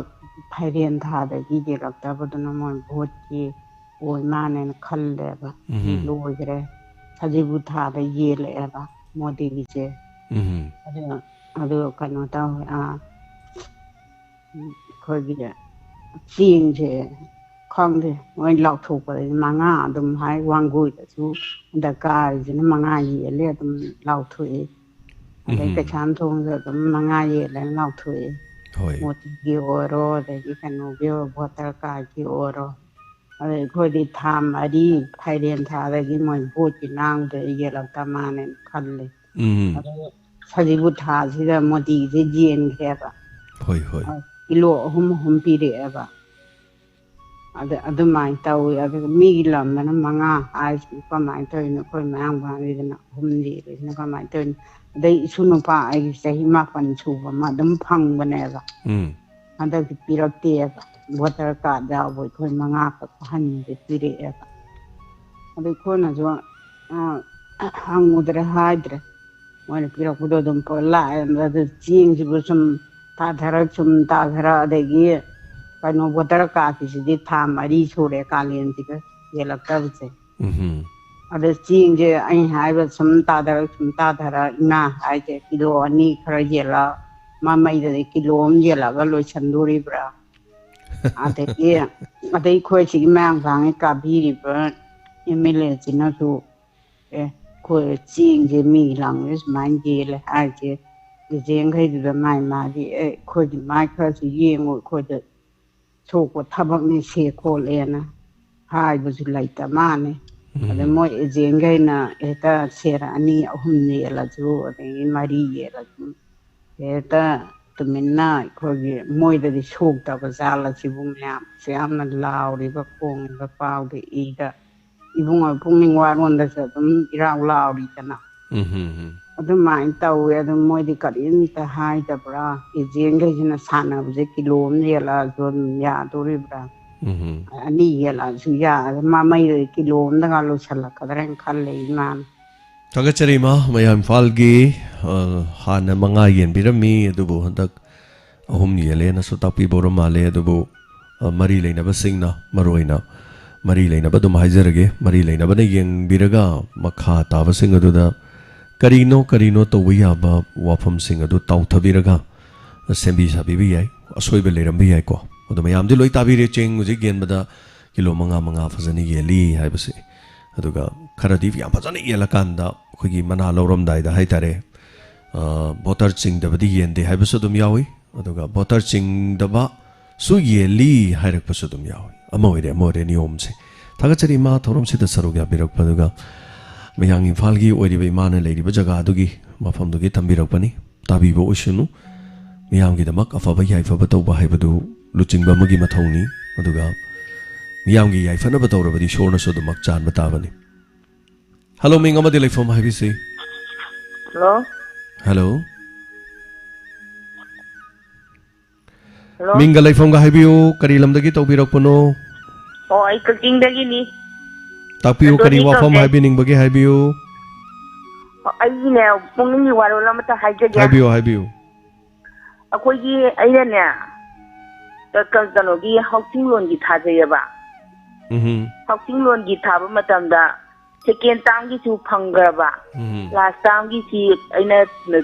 ꯐꯥꯏꯔꯦꯟ ꯊꯥꯗꯒꯤ ꯌꯦꯜꯂꯛꯇꯕꯗꯨꯅ ꯃꯣꯏ ꯚꯣꯠꯀꯤ ꯑꯣꯏ ꯃꯥꯅꯦꯅ ꯈꯜꯂꯦꯕ꯫ ꯁꯤ ꯎꯝ꯫ ꯂꯣꯏꯈ꯭ꯔꯦ, ꯁꯖꯤꯕꯨ ꯊꯥꯗ ꯌꯦꯜꯂꯛꯑꯦꯕ ꯃꯣꯗꯤꯒꯤꯁꯦ꯫ ꯎꯝ꯫ ꯑꯗꯨ, ꯑꯗꯨ ꯀꯩꯅꯣ ꯇꯧꯋꯦ, ꯑꯥ, ꯑꯩꯈꯣꯏꯒꯤ ꯆꯦꯡꯁꯦ ꯈꯪꯗꯦ, ꯃꯣꯏ ꯂꯥꯎꯊꯣꯛꯄꯗꯗꯤ ꯃꯉꯥ ꯑꯗꯨꯝ ꯍꯥꯏ꯫ ꯋꯥꯡꯒꯣꯏꯗꯁꯨ ꯍꯟꯗꯛ ꯀꯥꯔꯤꯁꯤꯅ ꯃꯉꯥ ꯍꯦꯜꯂꯦ ꯑꯗꯨꯝ ꯂꯥꯎꯊꯣꯛꯏ꯫ ꯑꯗꯩ ꯎꯝ꯫ ꯀꯩꯁꯥꯝꯊꯣꯡꯁꯨ ꯑꯗꯨꯝ ꯃꯉꯥ ꯍꯦꯜꯂꯦ ꯂꯥꯎꯊꯣꯛꯏ꯫ ꯍꯣꯏ꯫ ꯃꯣꯗꯤꯒꯤ ꯑꯣꯏꯔꯣ, ꯑꯗꯒꯤ ꯀꯩꯅꯣꯒꯤ ꯑꯣꯏꯔꯣ, ꯚꯣꯇꯔ ꯀꯥꯔꯠꯀꯤ ꯑꯣꯏꯔꯣ꯫ ꯑꯗꯩ ꯑꯩꯈꯣꯏꯗꯤ ꯊꯥ ꯃꯔꯤ ꯐꯥꯏꯔꯦꯟ ꯊꯥꯗꯒꯤ ꯃꯣꯏ ꯚꯣꯠꯀꯤ ꯂꯥꯡꯗ ꯌꯦꯜꯂꯛꯇ ꯃꯥꯅꯦꯅ ꯈꯜꯂꯦ꯫ ꯎꯝ꯫ ꯑꯗꯣ ꯁꯖꯤꯕꯨ ꯊꯥꯁꯤꯗ ꯃꯣꯗꯤꯁꯦ ꯌꯦꯟꯈ꯭ꯔꯦꯕ꯫ ꯍꯣꯏ, ꯍꯣꯏ꯫ ꯀꯤꯂꯣ ꯑꯍꯨꯝ ꯑꯍꯨꯝ ꯄꯤꯔꯛꯑꯦꯕ꯫ ꯑꯗ ꯑꯗꯨꯃꯥꯏꯅ ꯇꯧꯋꯤ꯫ ꯑꯗꯨꯒ ꯃꯤꯒꯤ ꯂꯝꯗꯅ ꯃꯉꯥ ꯍꯥꯏꯁꯤꯕꯨ ꯀꯃꯥꯏꯅ ꯇꯧꯔꯤꯅꯣ? ꯑꯩꯈꯣꯏ ꯃꯌꯥꯡꯐꯥꯟꯒꯤꯗꯅ ꯑꯍꯨꯝ ꯂꯩꯔꯤꯁꯤꯅ ꯀꯃꯥꯏꯅ ꯇꯧꯔꯤꯅꯣ? ꯑꯗꯩ ꯏꯁꯨ ꯅꯨꯄꯥ ꯑꯩꯒꯤ ꯆꯍꯤ ꯃꯥꯄꯟ ꯁꯨꯕ ꯑꯃ ꯑꯗꯨꯝ ꯐꯪꯕꯅꯦꯕ꯫ ꯎꯝ꯫ ꯍꯟꯗꯛꯇꯤ ꯄꯤꯔꯛꯇꯦꯕ꯫ ꯚꯣꯇꯔ ꯀꯥꯔꯗ ꯌꯥꯎꯕ ꯑꯩꯈꯣꯏ ꯃꯉꯥ ꯈꯛ ꯑꯍꯟꯁꯦ ꯄꯤꯔꯛꯑꯦꯕ꯫ ꯑꯗꯨ ꯑꯩꯈꯣꯏꯅꯁꯨ, ꯑ, ꯍꯪꯉꯨꯗ꯭ꯔꯦ, ꯍꯥꯏꯗ꯭ꯔꯦ꯫ ꯃꯣꯏꯅ ꯄꯤꯔꯛꯄꯗꯣ ꯑꯗꯨꯝ ꯄꯨꯔ ꯂꯥꯛꯑꯦ꯫ ꯑꯗꯨ ꯆꯦꯡꯁꯤꯕꯨ ꯁꯨꯝ ꯇꯥꯊꯔꯛ, ꯁꯨꯝ ꯇꯥꯊꯔꯛ, ꯑꯗꯒꯤ ꯀꯩꯅꯣ, ꯚꯣꯇꯔ ꯀꯥꯔꯗꯀꯤꯁꯤꯗꯤ ꯊꯥ ꯃꯔꯤ ꯁꯨꯔꯦ ꯀꯥꯂꯦꯟꯁꯤꯒ ꯌꯦꯜꯂꯛꯇꯕꯁꯦ꯫ ꯎꯝꯍꯨꯝ꯫ ꯑꯗ ꯆꯦꯡꯁꯦ ꯑꯩ ꯍꯥꯏꯕ ꯁꯨꯝ ꯇꯥꯊꯔꯛ, ꯁꯨꯝ ꯇꯥꯊꯔꯛ, ꯏꯃꯥ ꯍꯥꯏꯁꯦ ꯀꯤꯂꯣ ꯑꯅꯤ ꯈꯔ ꯌꯦꯜꯂꯛ, ꯃꯃꯩꯗꯗꯤ ꯀꯤꯂꯣ ꯑꯃ ꯌꯦꯜꯂꯛꯑꯒ ꯂꯣꯏꯁꯟꯗꯣꯔꯤꯕ꯭ꯔꯥ? ꯑꯗꯒꯤ, ꯑꯗꯩ ꯑꯩꯈꯣꯏ ꯁꯤꯒꯤ ꯃꯌꯥꯡꯐꯥꯡꯒꯤ ꯀꯥꯕꯤꯔꯤꯕ ꯑꯦꯝ ꯑꯦꯜ ꯑꯦꯁꯤꯅꯁꯨ, "ꯑꯦ, ꯑꯩꯈꯣꯏ ꯆꯦꯡꯁꯦ ꯃꯤ ꯂꯥꯡꯕꯗ ꯁꯨꯃꯥꯏꯅ ꯌꯦꯜꯂꯦ" ꯍꯥꯏꯁꯦ, ꯑꯦꯖꯦꯟꯈꯩꯗꯨꯗ ꯃꯥꯏ ꯃꯥꯒꯤ, "ꯑꯦ, ꯑꯩꯈꯣꯏꯒꯤ ꯃꯥꯏ ꯈꯔꯁꯨ ꯌꯦꯡꯉꯨ, ꯑꯩꯈꯣꯏꯗ ꯁꯣꯛꯄ ꯊꯕꯛꯅꯤ ꯁꯦ" ꯈꯣꯠꯂꯦꯅ ꯍꯥꯏꯕꯁꯨ ꯂꯩꯇ ꯃꯥꯅꯤ꯫ ꯑꯗ ꯎꯝ꯫ ꯃꯣꯏ ꯑꯦꯖꯦꯟꯈꯩꯅ ꯍꯦꯛꯇ ꯁꯦꯔ ꯑꯅꯤ ꯑꯍꯨꯝ ꯌꯦꯜꯂꯁꯨ, ꯑꯗꯒꯤ ꯃꯔꯤ ꯌꯦꯜꯂꯁꯨ, ꯍꯦꯛꯇ ꯇꯨꯃꯤꯟꯅ ꯑꯩꯈꯣꯏꯒꯤ ꯃꯣꯏꯗꯗꯤ ꯁꯣꯛꯇꯕ ꯖꯥꯠꯂ ꯁꯤꯕꯨ ꯃꯌꯥꯝꯁꯦ ꯌꯥꯝꯅ ꯂꯥꯎꯔꯤꯕ, ꯈꯣꯡꯉꯤꯕ ꯄꯥꯎꯗ ꯏꯗ ꯏꯕꯨꯡꯉꯣ ꯄꯨꯛꯅꯤꯡ ꯋꯥꯔꯣꯟꯗꯁꯨ ꯑꯗꯨꯝ ꯏꯔꯥꯎ ꯂꯥꯎꯔꯤꯗꯅ꯫ ꯎꯝ, ꯎꯝ, ꯎꯝ꯫ ꯑꯗꯨꯃꯥꯏꯅ ꯇꯧꯋꯦ꯫ ꯑꯗꯨꯝ ꯃꯣꯏꯗꯤ ꯀꯔꯤꯝꯇ ꯍꯥꯏꯗꯕ꯭ꯔꯥ? ꯑꯦꯖꯦꯟꯈꯩꯁꯤꯅ ꯁꯥꯟꯅꯕꯁꯦ ꯀꯤꯂꯣ ꯑꯃ ꯌꯦꯜꯂꯛꯑꯁꯨ ꯑꯗꯨꯝ ꯌꯥꯗꯣꯔꯤꯕ꯭ꯔꯥ? ꯎꯝ꯫ ꯑꯅꯤ ꯌꯦꯜꯂꯛꯑꯁꯨ ꯌꯥꯔꯦ, ꯃꯃꯩꯗ ꯀꯤꯂꯣ ꯑꯃꯗꯒ ꯂꯣꯏꯁꯤꯜꯂꯛꯀꯗ꯭ꯔꯥ ꯍꯥꯏꯅ ꯈꯜꯂꯦ ꯏꯃꯥꯅ꯫ ꯊꯥꯒꯠꯆꯔꯤ ꯏꯃꯥ, ꯃꯌꯥꯝ ꯏꯝꯐꯥꯜꯒꯤ, ꯑ, ꯍꯥꯟꯅ ꯃꯉꯥ ꯌꯦꯟꯕꯤꯔꯝꯃꯤ, ꯑꯗꯨꯕꯨ ꯍꯟꯗꯛ ꯑꯍꯨꯝ ꯌꯦꯜꯂꯦꯅꯁꯨ ꯇꯥꯛꯄꯤꯕ ꯑꯣꯏꯔ ꯃꯥꯜꯂꯦ꯫ ꯑꯗꯨꯕꯨ, ꯑ, ꯃꯔꯤ ꯂꯩꯅꯕꯁꯤꯡꯅ, ꯃꯔꯨꯑꯣꯏꯅ ꯃꯔꯤ ꯂꯩꯅꯕ ꯑꯗꯨꯝ ꯍꯥꯏꯖꯔꯒꯦ, ꯃꯔꯤ ꯂꯩꯅꯕꯅ ꯌꯦꯡꯕꯤꯔꯒ ꯃꯈꯥ ꯇꯥꯕꯁꯤꯡ ꯑꯗꯨꯗ ꯀꯔꯤꯅꯣ ꯀꯔꯤꯅꯣ ꯇꯧꯕ ꯌꯥꯕ ꯋꯥꯐꯝꯁꯤꯡ ꯑꯗꯨ ꯇꯥꯎꯊꯕꯤꯔꯒ ꯁꯦꯝꯕꯤ ꯁꯥꯕꯤꯕ ꯌꯥꯏ꯫ ꯑꯁꯣꯏꯕ ꯂꯩꯔꯝꯕ ꯌꯥꯏꯀꯣ꯫ ꯑꯗꯣ ꯃꯌꯥꯝꯗꯤ ꯂꯣꯏ ꯇꯥꯕꯤꯔꯦ, ꯆꯦꯡ ꯍꯧꯖꯤꯛ ꯌꯦꯟꯕꯗ ꯀꯤꯂꯣ ꯃꯉꯥ, ꯃꯉꯥ ꯐꯖꯅ ꯌꯦꯜꯂꯤ ꯍꯥꯏꯕꯁꯦ꯫ ꯑꯗꯨꯒ ꯈꯔꯗꯤ ꯌꯥꯝ ꯐꯖꯅ ꯌꯦꯜꯂꯀꯥꯟꯗ ꯑꯩꯈꯣꯏꯒꯤ ꯃꯅꯥ ꯂꯧꯔꯝꯗꯥꯏꯗ ꯍꯥꯏꯇꯥꯔꯦ, ꯑ, ꯕꯣꯇꯔ ꯆꯤꯡꯗꯕꯗꯤ ꯌꯦꯟꯗꯦ ꯍꯥꯏꯕꯁꯨ ꯑꯗꯨꯝ ꯌꯥꯎꯏ꯫ ꯑꯗꯨꯒ ꯕꯣꯇꯔ ꯆꯤꯡꯗꯕꯁꯨ ꯌꯦꯜꯂꯤ ꯍꯥꯏꯔꯛꯄꯁꯨ ꯑꯗꯨꯝ ꯌꯥꯎꯏ꯫ ꯑꯃ ꯑꯣꯏꯔꯦ, ꯑꯃ ꯑꯣꯏꯔꯦ ꯅꯤꯌꯣꯝꯁꯦ꯫ ꯊꯥꯒꯠꯆꯔꯤ ꯏꯃꯥ, ꯊꯧꯔꯝꯁꯤꯗ ꯁꯔꯨꯛ ꯌꯥꯕꯤꯔꯛꯄ꯫ ꯑꯗꯨꯒ ꯃꯌꯥꯡ ꯏꯝꯐꯥꯜꯒꯤ ꯑꯣꯏꯔꯤꯕ ꯏꯃꯥꯅ ꯂꯩꯔꯤꯕ ꯖꯒꯥ ꯑꯗꯨꯒꯤ ꯃꯐꯝꯗꯨꯒꯤ ꯊꯝꯕꯤꯔꯛꯄꯅꯤ꯫ ꯇꯥꯕꯤꯕ ꯑꯣꯏꯁꯅꯨ꯫ ꯃꯤꯌꯥꯝꯒꯤꯗꯃꯛ ꯑꯐꯕ ꯌꯥꯏꯐꯕ ꯇꯧꯕ ꯍꯥꯏꯕꯗꯨ ꯂꯨꯆꯤꯡꯕ ꯑꯃꯒꯤ ꯃꯊꯧꯅꯤ꯫ ꯑꯗꯨꯒ ꯃꯤꯌꯥꯝꯒꯤ ꯌꯥꯏꯐꯅꯕ ꯇꯧꯔꯕꯗꯤ ꯏꯁꯣꯔꯅꯁꯨ ꯑꯗꯨꯃꯛ ꯆꯥꯟꯕ ꯇꯥꯕꯅꯤ꯫ ꯍꯜꯂꯣ, ꯃꯤꯡ ꯑꯃꯗꯤ ꯂꯩꯐꯝ ꯍꯥꯏꯕꯤꯁꯤ꯫ ꯍꯜꯂꯣ꯫ ꯍꯜꯂꯣ꯫ ꯍꯜꯂꯣ꯫ ꯃꯤꯡꯒ ꯂꯩꯐꯝꯒ ꯍꯥꯏꯕꯤꯌꯨ, ꯀꯔꯤ ꯂꯝꯗꯒꯤ ꯇꯧꯕꯤꯔꯛꯄꯅꯣ? ꯑꯣ, ꯑꯩ ꯀꯛꯆꯤꯡꯗꯒꯤꯅꯤ꯫ ꯇꯥꯛꯄꯤꯌꯨ, ꯀꯔꯤ ꯑꯗꯨꯗꯤ ꯋꯥꯐꯝ ꯀꯧꯖꯩ꯫ ꯍꯥꯏꯕꯤꯅꯤꯡꯕꯒꯦ ꯍꯥꯏꯕꯤꯌꯨ꯫ ꯑꯣ, ꯑꯩꯒꯤꯅꯦ, ꯄꯨꯛꯅꯤꯡꯒꯤ ꯋꯥꯔꯣꯜ ꯑꯃꯇ ꯍꯥꯏꯖꯒꯦ꯫ ꯍꯥꯏꯕꯤꯌꯨ, ꯍꯥꯏꯕꯤꯌꯨ꯫ ꯑꯩꯈꯣꯏꯒꯤ, ꯑꯩꯅꯅꯦ, ꯀ-, ꯀ-, ꯀꯩꯅꯣꯒꯤ ꯍꯥꯎꯁꯤꯡ ꯂꯣꯟꯒꯤ ꯊꯥꯖꯩꯌꯦꯕ꯫ ꯎꯝꯍꯨꯝ꯫ ꯍꯥꯎꯁꯤꯡ ꯂꯣꯟꯒꯤ ꯊꯥꯕ ꯃꯇꯝꯗ ꯁꯦꯀꯦꯟ ꯇꯥꯝꯒꯤꯁꯨ ꯐꯪꯈ꯭ꯔꯕ, ꯎꯝ꯫ ꯂꯥꯁ ꯇꯥꯝꯒꯤꯁꯤ ꯑꯩꯅ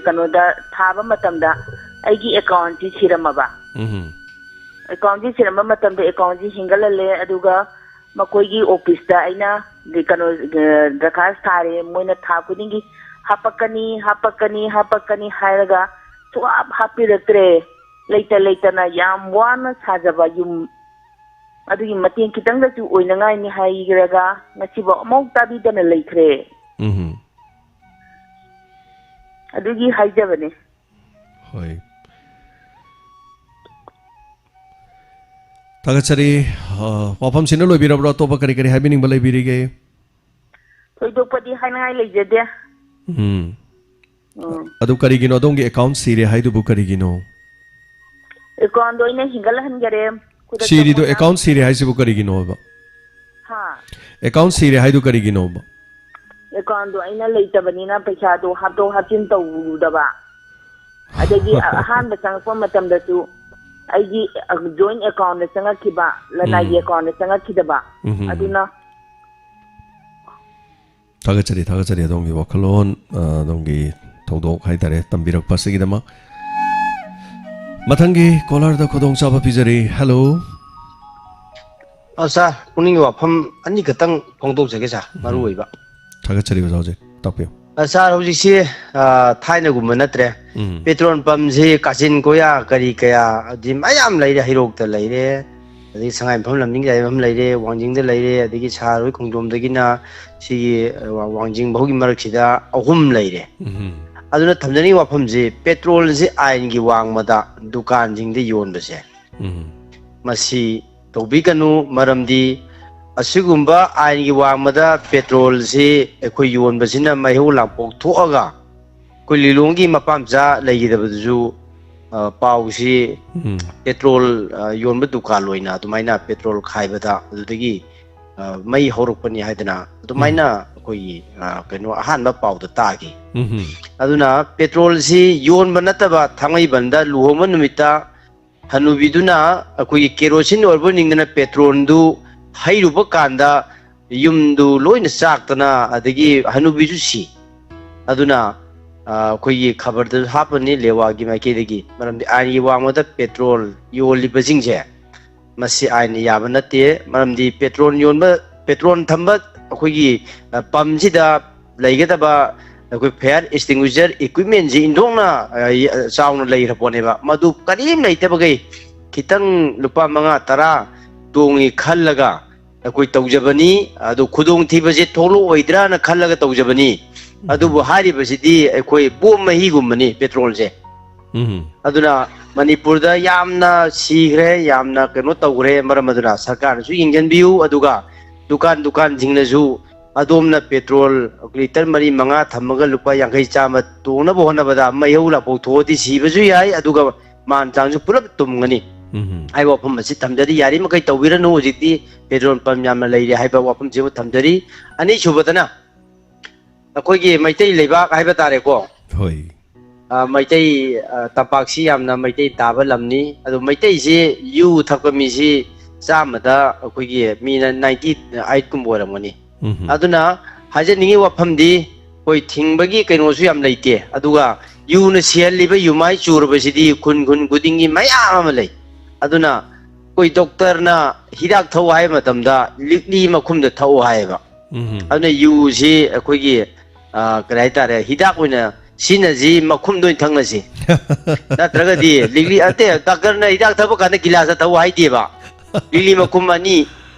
ꯀꯩꯅꯣꯗ ꯊꯥꯕ ꯃꯇꯝꯗ ꯑꯩꯒꯤ ꯑꯦꯀꯥꯎꯟꯁꯤ ꯁꯤꯔꯝꯃꯕ꯫ ꯎꯝ꯫ ꯑꯦꯀꯥꯎꯟꯁꯤ ꯁꯤꯔꯝꯕ ꯃꯇꯝꯗ ꯑꯦꯀꯥꯎꯟꯁꯤ ꯍꯦꯟꯒꯠꯍꯜꯂꯦ, ꯑꯗꯨꯒ ꯃꯈꯣꯏꯒꯤ ꯑꯣꯐꯤꯁꯇ ꯑꯩꯅ ꯀꯩꯅꯣ, ꯗꯔꯈꯥꯁ ꯊꯥꯔꯦ, ꯃꯣꯏꯅ ꯊꯥ ꯈꯨꯗꯤꯡꯒꯤ ꯍꯥꯞꯄꯛꯀꯅꯤ, ꯍꯥꯞꯄꯛꯀꯅꯤ, ꯍꯥꯞꯄꯛꯀꯅꯤ ꯍꯥꯏꯔꯒ ꯁꯨꯡꯍꯥꯞ ꯍꯥꯞꯄꯤꯔꯛꯇ꯭ꯔꯦ꯫ ꯂꯩꯇ ꯂꯩꯇꯅ ꯌꯥꯝ ꯋꯥꯅ ꯁꯥꯖꯕ ꯌꯨꯝ ꯑꯗꯨꯒꯤ ꯃꯇꯦꯡ ꯈꯤꯇꯪꯗꯁꯨ ꯑꯣꯏꯅꯉꯥꯏꯅꯤ ꯍꯥꯏꯔꯒ ꯉꯁꯤꯐꯥꯎ ꯑꯃꯐꯥꯎ ꯇꯥꯕꯤꯗꯅ ꯂꯩꯈ꯭ꯔꯦ꯫ ꯎꯝꯍꯨꯝ꯫ ꯑꯗꯨꯒꯤ ꯍꯥꯏꯖꯕꯅꯦ꯫ ꯍꯣꯏ꯫ ꯊꯥꯒꯠꯆꯔꯤ꯫ ꯑ, ꯋꯥꯐꯝꯁꯤꯅ ꯂꯣꯏꯕꯤꯔꯕ꯭ꯔꯣ? ꯑꯇꯣꯞꯄ ꯀꯔꯤ ꯀꯔꯤ ꯍꯥꯏꯕꯤꯅꯤꯡꯕ ꯂꯩꯕꯤꯔꯤꯒꯦ? ꯊꯣꯏꯗꯣꯛꯄꯗꯤ ꯍꯥꯏꯅꯉꯥꯏ ꯂꯩꯖꯗꯦ꯫ ꯎꯝ꯫ ꯎꯝ꯫ ꯑꯗꯨ ꯀꯔꯤꯒꯤꯅꯣ ꯑꯗꯣꯝꯒꯤ ꯑꯦꯀꯥꯎꯟ ꯁꯤꯔꯦ ꯍꯥꯏꯗꯨꯕꯨ ꯀꯔꯤꯒꯤꯅꯣ? ꯑꯦꯀꯥꯎꯟꯗꯣ ꯑꯩꯅ ꯍꯦꯟꯒꯠꯍꯟꯈꯔꯦ꯫ ꯈꯨꯗꯛꯇ ꯁꯤꯔꯤꯗꯣ, ꯃꯣꯏꯅ ꯑꯦꯀꯥꯎꯟ ꯁꯤꯔꯦ ꯍꯥꯏꯁꯤꯕꯨ ꯀꯔꯤꯒꯤꯅꯣꯕ? ꯍꯥ? ꯑꯦꯀꯥꯎꯟ ꯁꯤꯔꯦ ꯍꯥꯏꯗꯨ ꯀꯔꯤꯒꯤꯅꯣꯕ? ꯑꯦꯀꯥꯎꯟꯗꯣ ꯑꯩꯅ ꯂꯩꯇꯕꯅꯤꯅ ꯄꯩꯁꯥꯗꯣ ꯍꯥꯞꯇꯣꯛ ꯍꯥꯞꯆꯤꯟ ꯇꯧꯔꯨꯗꯕ꯫ ꯑꯗꯒꯤ ꯑ-, ꯑꯍꯥꯟꯕ ꯆꯪꯉꯛꯄ ꯃꯇꯝꯗꯁꯨ ꯑꯩꯒꯤ, ꯑ, ꯖꯣꯏꯟ ꯑꯦꯀꯥꯎꯟꯗ ꯆꯪꯉꯛꯈꯤꯕ, ꯂꯅꯥꯏꯒꯤ ꯎꯝ꯫ ꯑꯦꯀꯥꯎꯟꯗ ꯆꯪꯉꯛꯈꯤꯗꯕ꯫ ꯎꯝ, ꯎꯝ, ꯎꯝ꯫ ꯑꯗꯨꯅ ꯊꯥꯒꯠꯆꯔꯤ, ꯊꯥꯒꯠꯆꯔꯤ ꯑꯗꯣꯝꯒꯤ ꯋꯥꯈꯜꯂꯣꯟ, ꯑ, ꯑꯗꯣꯝꯒꯤ ꯊꯧꯗꯣꯛ ꯍꯥꯏꯇꯥꯔꯦ, ꯇꯝꯕꯤꯔꯛꯄ ꯑꯁꯤꯒꯤꯗꯃꯛ꯫ ꯃꯊꯪꯒꯤ ꯀꯣꯂꯔꯗ ꯈꯨꯗꯣꯡꯆꯥꯕ ꯄꯤꯖꯔꯤ꯫ ꯍꯦꯜꯂꯣ꯫ ꯑ, ꯁꯥꯔ, ꯄꯨꯛꯅꯤꯡꯒꯤ ꯋꯥꯐꯝ ꯑꯅꯤꯈꯛꯇꯪ ꯐꯣꯡꯗꯣꯛꯆꯒꯦ, ꯁꯥꯔ, ꯃꯔꯨ ꯑꯣꯏꯕ꯫ ꯊꯥꯒꯠꯆꯔꯤ ꯑꯣꯖꯥ, ꯍꯧꯖꯤꯛ ꯇꯥꯛꯄꯤꯌꯨ꯫ ꯑ, ꯁꯥꯔ, ꯍꯧꯖꯤꯛꯁꯤ, ꯑ, ꯊꯥꯏꯅꯒꯨꯝꯕ ꯅꯠꯇ꯭ꯔꯦ꯫ ꯎꯝ꯫ ꯄꯦꯇ꯭ꯔꯣꯜ ꯄꯝꯁꯤ ꯀꯥꯆꯤꯟ ꯀꯣꯌꯥ ꯀꯔꯤ ꯀꯌꯥ ꯑꯗꯤ ꯃꯌꯥꯝ ꯂꯩꯔꯦ, ꯍꯩꯔꯣꯛꯇ ꯂꯩꯔꯦ, ꯑꯗꯒꯤ ꯁꯉꯥꯏ ꯃꯐꯝ ꯂꯝꯅꯤꯡ ꯂꯩꯕ ꯑꯃ ꯂꯩꯔꯦ, ꯋꯥꯡꯖꯤꯡꯗ ꯂꯩꯔꯦ, ꯑꯗꯒꯤ ꯁꯥꯔ ꯍꯣꯏ ꯈꯣꯡꯖꯣꯝꯗꯒꯤꯅ ꯁꯤꯒꯤ, ꯑ, ꯋꯥ-, ꯋꯥꯡꯖꯤꯡ ꯐꯥꯎꯒꯤ ꯃꯔꯛꯁꯤꯗ ꯑꯍꯨꯝ ꯂꯩꯔꯦ꯫ ꯎꯝ꯫ ꯑꯗꯨꯅ ꯊꯝꯖꯅꯤꯡꯉꯤ ꯋꯥꯐꯝꯁꯤ, ꯄꯦꯇ꯭ꯔꯣꯜꯁꯤ ꯑꯥꯏꯟꯒꯤ ꯋꯥꯡꯃꯗ ꯗꯨꯀꯥꯟꯁꯤꯡꯗ ꯌꯣꯟꯕꯁꯦ, ꯎꯝ꯫ ꯃꯁꯤ ꯇꯧꯕꯤꯒꯅꯨ, ꯃꯔꯝꯗꯤ ꯑꯁꯤꯒꯨꯝꯕ ꯑꯥꯏꯟꯒꯤ ꯋꯥꯡꯃꯗ ꯄꯦꯇ꯭ꯔꯣꯜꯁꯤ ꯑꯩꯈꯣꯏ ꯌꯣꯟꯕꯁꯤꯅ ꯃꯩꯍꯧ ꯂꯥꯡꯄꯣꯛ ꯊꯣꯛꯑꯒ ꯑꯩꯈꯣꯏ ꯂꯤꯂꯣꯡꯒꯤ ꯃꯄꯥꯝꯆꯥ ꯂꯩꯈꯤꯗꯕꯗꯨꯁꯨ, ꯑ, ꯄꯥꯎꯁꯤ ꯎꯝ꯫ ꯄꯦꯇ꯭ꯔꯣꯜ, ꯑ, ꯌꯣꯟꯕ ꯗꯨꯀꯥꯟ ꯑꯣꯏꯅ ꯑꯗꯨꯃꯥꯏꯅ ꯄꯦꯇ꯭ꯔꯣꯜ ꯈꯥꯏꯕꯗ ꯑꯗꯨꯗꯒꯤ, ꯑ, ꯃꯩ ꯍꯧꯔꯛꯄꯅꯤ ꯍꯥꯏꯗꯅ ꯑꯗꯨꯃꯥꯏꯅ ꯎꯝ꯫ ꯑꯩꯈꯣꯏꯒꯤ, ꯑ, ꯀꯩꯅꯣ ꯑꯍꯥꯟꯕ ꯄꯥꯎꯗ ꯇꯥꯈꯤ꯫ ꯎꯝ꯫ ꯑꯗꯨꯅ ꯄꯦꯇ꯭ꯔꯣꯜꯁꯤ ꯌꯣꯟꯕ ꯅꯠꯇꯕ ꯊꯥꯡꯃꯩꯕꯟꯗ ꯂꯨꯍꯣꯡꯕ ꯅꯨꯃꯤꯠꯇ ꯍꯅꯨꯕꯤꯗꯨꯅ ꯑꯩꯈꯣꯏꯒꯤ ꯀꯦꯔꯣꯁꯤꯟ ꯑꯣꯏꯔꯕꯣꯏ ꯅꯤꯡꯗꯅ ꯄꯦꯇ꯭ꯔꯣꯜꯗꯨ ꯍꯩꯔꯨꯕ ꯀꯥꯟꯗ ꯌꯨꯝꯗꯨ ꯂꯣꯏꯅ ꯆꯥꯛꯇꯅ ꯑꯗꯒꯤ ꯍꯅꯨꯕꯤꯁꯨ ꯁꯤ꯫ ꯑꯗꯨꯅ, ꯑ, ꯑꯩꯈꯣꯏꯒꯤ ꯈꯕꯔꯗꯁꯨ ꯍꯥꯞꯄꯅꯤ ꯂꯦꯋꯥꯒꯤ ꯃꯥꯏꯀꯩꯗꯒꯤ, ꯃꯔꯝꯗꯤ ꯑꯥꯏꯟꯒꯤ ꯋꯥꯡꯃꯗ ꯄꯦꯇ꯭ꯔꯣꯜ ꯌꯣꯜꯂꯤꯕꯁꯤꯡꯁꯦ ꯃꯁꯤ ꯑꯥꯏꯟꯅ ꯌꯥꯕ ꯅꯠꯇꯦ꯫ ꯃꯔꯝꯗꯤ ꯄꯦꯇ꯭ꯔꯣꯜ ꯌꯣꯟꯕ, ꯄꯦꯇ꯭ꯔꯣꯜ ꯊꯝꯕ ꯑꯩꯈꯣꯏꯒꯤ, ꯑ, ꯄꯝꯁꯤꯗ ꯂꯩꯒꯗꯕ ꯑꯩꯈꯣꯏ fire extinguisher equipmentꯁꯤ ꯏꯟꯊꯣꯛꯅ, ꯑ, ꯆꯥꯎꯅ ꯂꯩꯈ꯭ꯔ ꯄꯣꯠꯅꯦꯕ꯫ ꯃꯗꯨ ꯀꯔꯤꯝ ꯂꯩꯇꯕꯈꯩ ꯈꯤꯇꯪ ꯂꯨꯄꯥ ꯃꯉꯥ ꯇꯔꯥ ꯇꯣꯡꯉꯤ ꯈꯜꯂꯒ ꯑꯩꯈꯣꯏ ꯇꯧꯖꯕꯅꯤ꯫ ꯑꯗꯨ ꯈꯨꯗꯣꯡꯊꯤꯕꯁꯦ ꯊꯣꯛꯂꯛꯑꯣꯏꯗ꯭ꯔꯥꯅ ꯈꯜꯂꯒ ꯇꯧꯖꯕꯅꯤ꯫ ꯑꯗꯨꯕꯨ ꯍꯥꯏꯔꯤꯕꯁꯤꯗꯤ ꯑꯩꯈꯣꯏ ꯕꯣꯝ ꯃꯍꯤꯒꯨꯝꯕꯅꯤ ꯄꯦꯇ꯭ꯔꯣꯜꯁꯦ꯫ ꯎꯝ꯫ ꯑꯗꯨꯅ ꯃꯅꯤꯄꯨꯔꯗ ꯌꯥꯝꯅ ꯁꯤꯈ꯭ꯔꯦ, ꯌꯥꯝꯅ ꯀꯩꯅꯣ ꯇꯧꯈ꯭ꯔꯦ꯫ ꯃꯔꯝ ꯑꯗꯨꯅ ꯁꯔꯀꯥꯔꯅꯁꯨ ꯌꯦꯡꯁꯤꯟꯕꯤꯌꯨ, ꯑꯗꯨꯒ ꯗꯨꯀꯥꯟ ꯗꯨꯀꯥꯟꯁꯤꯡꯅꯁꯨ ꯑꯗꯣꯝꯅ ꯄꯦꯇ꯭ꯔꯣꯜ ꯂꯤꯇꯔ ꯃꯔꯤ ꯃꯉꯥ ꯊꯝꯃꯒ ꯂꯨꯄꯥ ꯌꯥꯡꯈꯩ ꯆꯥꯝꯃ ꯇꯣꯡꯅꯕ ꯍꯣꯠꯅꯕꯗ ꯃꯩꯍꯧ ꯂꯥꯡꯄꯣꯛ ꯊꯣꯛꯑꯗꯤ ꯁꯤꯕꯁꯨ ꯌꯥꯏ, ꯑꯗꯨꯒ ꯃꯥꯟ ꯆꯥꯡꯁꯨ ꯄꯨꯂꯞ ꯇꯨꯝꯒꯅꯤ ꯎꯝ꯫ ꯍꯥꯏꯕ ꯋꯥꯐꯝ ꯑꯁꯤ ꯊꯝꯖꯔꯤ꯫ ꯌꯥꯔꯤꯃꯈꯩ ꯇꯧꯕꯤꯔꯅꯨ, ꯍꯧꯖꯤꯛꯇꯤ ꯄꯦꯇ꯭ꯔꯣꯜ ꯄꯝ ꯌꯥꯝꯅ ꯂꯩꯔꯦ ꯍꯥꯏꯕ ꯋꯥꯐꯝꯁꯤꯃ ꯊꯝꯖꯔꯤ꯫ ꯑꯅꯤꯁꯨꯕꯗꯅ ꯑꯩꯈꯣꯏꯒꯤ ꯃꯩꯇꯩ ꯂꯩꯕꯥꯛ ꯍꯥꯏꯕ ꯇꯥꯔꯦꯀꯣ꯫ ꯍꯣꯏ꯫ ꯑ, ꯃꯩꯇꯩ, ꯑ, ꯇꯝꯄꯥꯛꯁꯤ ꯌꯥꯝꯅ ꯃꯩꯇꯩ ꯇꯥꯕ ꯂꯝꯅꯤ꯫ ꯑꯗꯣ ꯃꯩꯇꯩꯁꯤ ꯌꯨ ꯊꯛꯄ ꯃꯤꯁꯤ ꯆꯥꯝꯃꯗ ꯑꯩꯈꯣꯏꯒꯤ ꯃꯤꯅ ninety eight ꯀꯨꯝꯕ ꯑꯣꯏꯔꯝꯒꯅꯤ꯫ ꯎꯝ꯫ ꯑꯗꯨꯅ ꯍꯥꯏꯖꯅꯤꯡꯉꯤ ꯋꯥꯐꯝꯗꯤ ꯑꯩꯈꯣꯏ ꯊꯤꯡꯕꯒꯤ ꯀꯩꯅꯣꯁꯨ ꯌꯥꯝ ꯂꯩꯇꯦ꯫ ꯑꯗꯨꯒ ꯌꯨꯅ ꯁꯤꯍꯜꯂꯤꯕ ꯌꯨꯃꯥꯏ ꯆꯨꯔꯕꯁꯤꯗꯤ ꯈꯨꯟ ꯈꯨꯟ ꯈꯨꯗꯤꯡꯒꯤ ꯃꯌꯥꯝ ꯑꯃ ꯂꯩ꯫ ꯑꯗꯨꯅ ꯑꯩꯈꯣꯏ ꯗꯣꯛꯇꯔꯅ ꯍꯤꯗꯥꯛ ꯊꯛꯎ ꯍꯥꯏꯕ ꯃꯇꯝꯗ ꯂꯤꯛꯂꯤ ꯃꯈꯨꯝꯗ ꯊꯛꯎ ꯍꯥꯏꯌꯦꯕ꯫ ꯎꯝ꯫ ꯑꯗꯨꯅ ꯌꯨꯁꯤ ꯑꯩꯈꯣꯏꯒꯤ, ꯑ, ꯀꯔꯤ ꯍꯥꯏꯇꯥꯔꯦ, ꯍꯤꯗꯥꯛ ꯑꯣꯏꯅ ꯁꯤꯖꯤꯟꯅꯁꯤ, ꯃꯈꯨꯝꯗ ꯑꯣꯏꯅ ꯊꯛꯅꯁꯤ꯫ ꯅꯠꯇ꯭ꯔꯒꯗꯤ ꯂꯤꯛꯂꯤ, ꯑꯇꯩ ꯗꯥꯛꯇꯔꯅ ꯍꯤꯗꯥꯛ ꯊꯛꯄ ꯀꯥꯟꯗ ꯒꯤꯂꯥꯁꯇ ꯊꯛꯎ ꯍꯥꯏꯗꯦꯕ꯫ ꯂꯤꯛꯂꯤ ꯃꯈꯨꯝ ꯑꯅꯤ,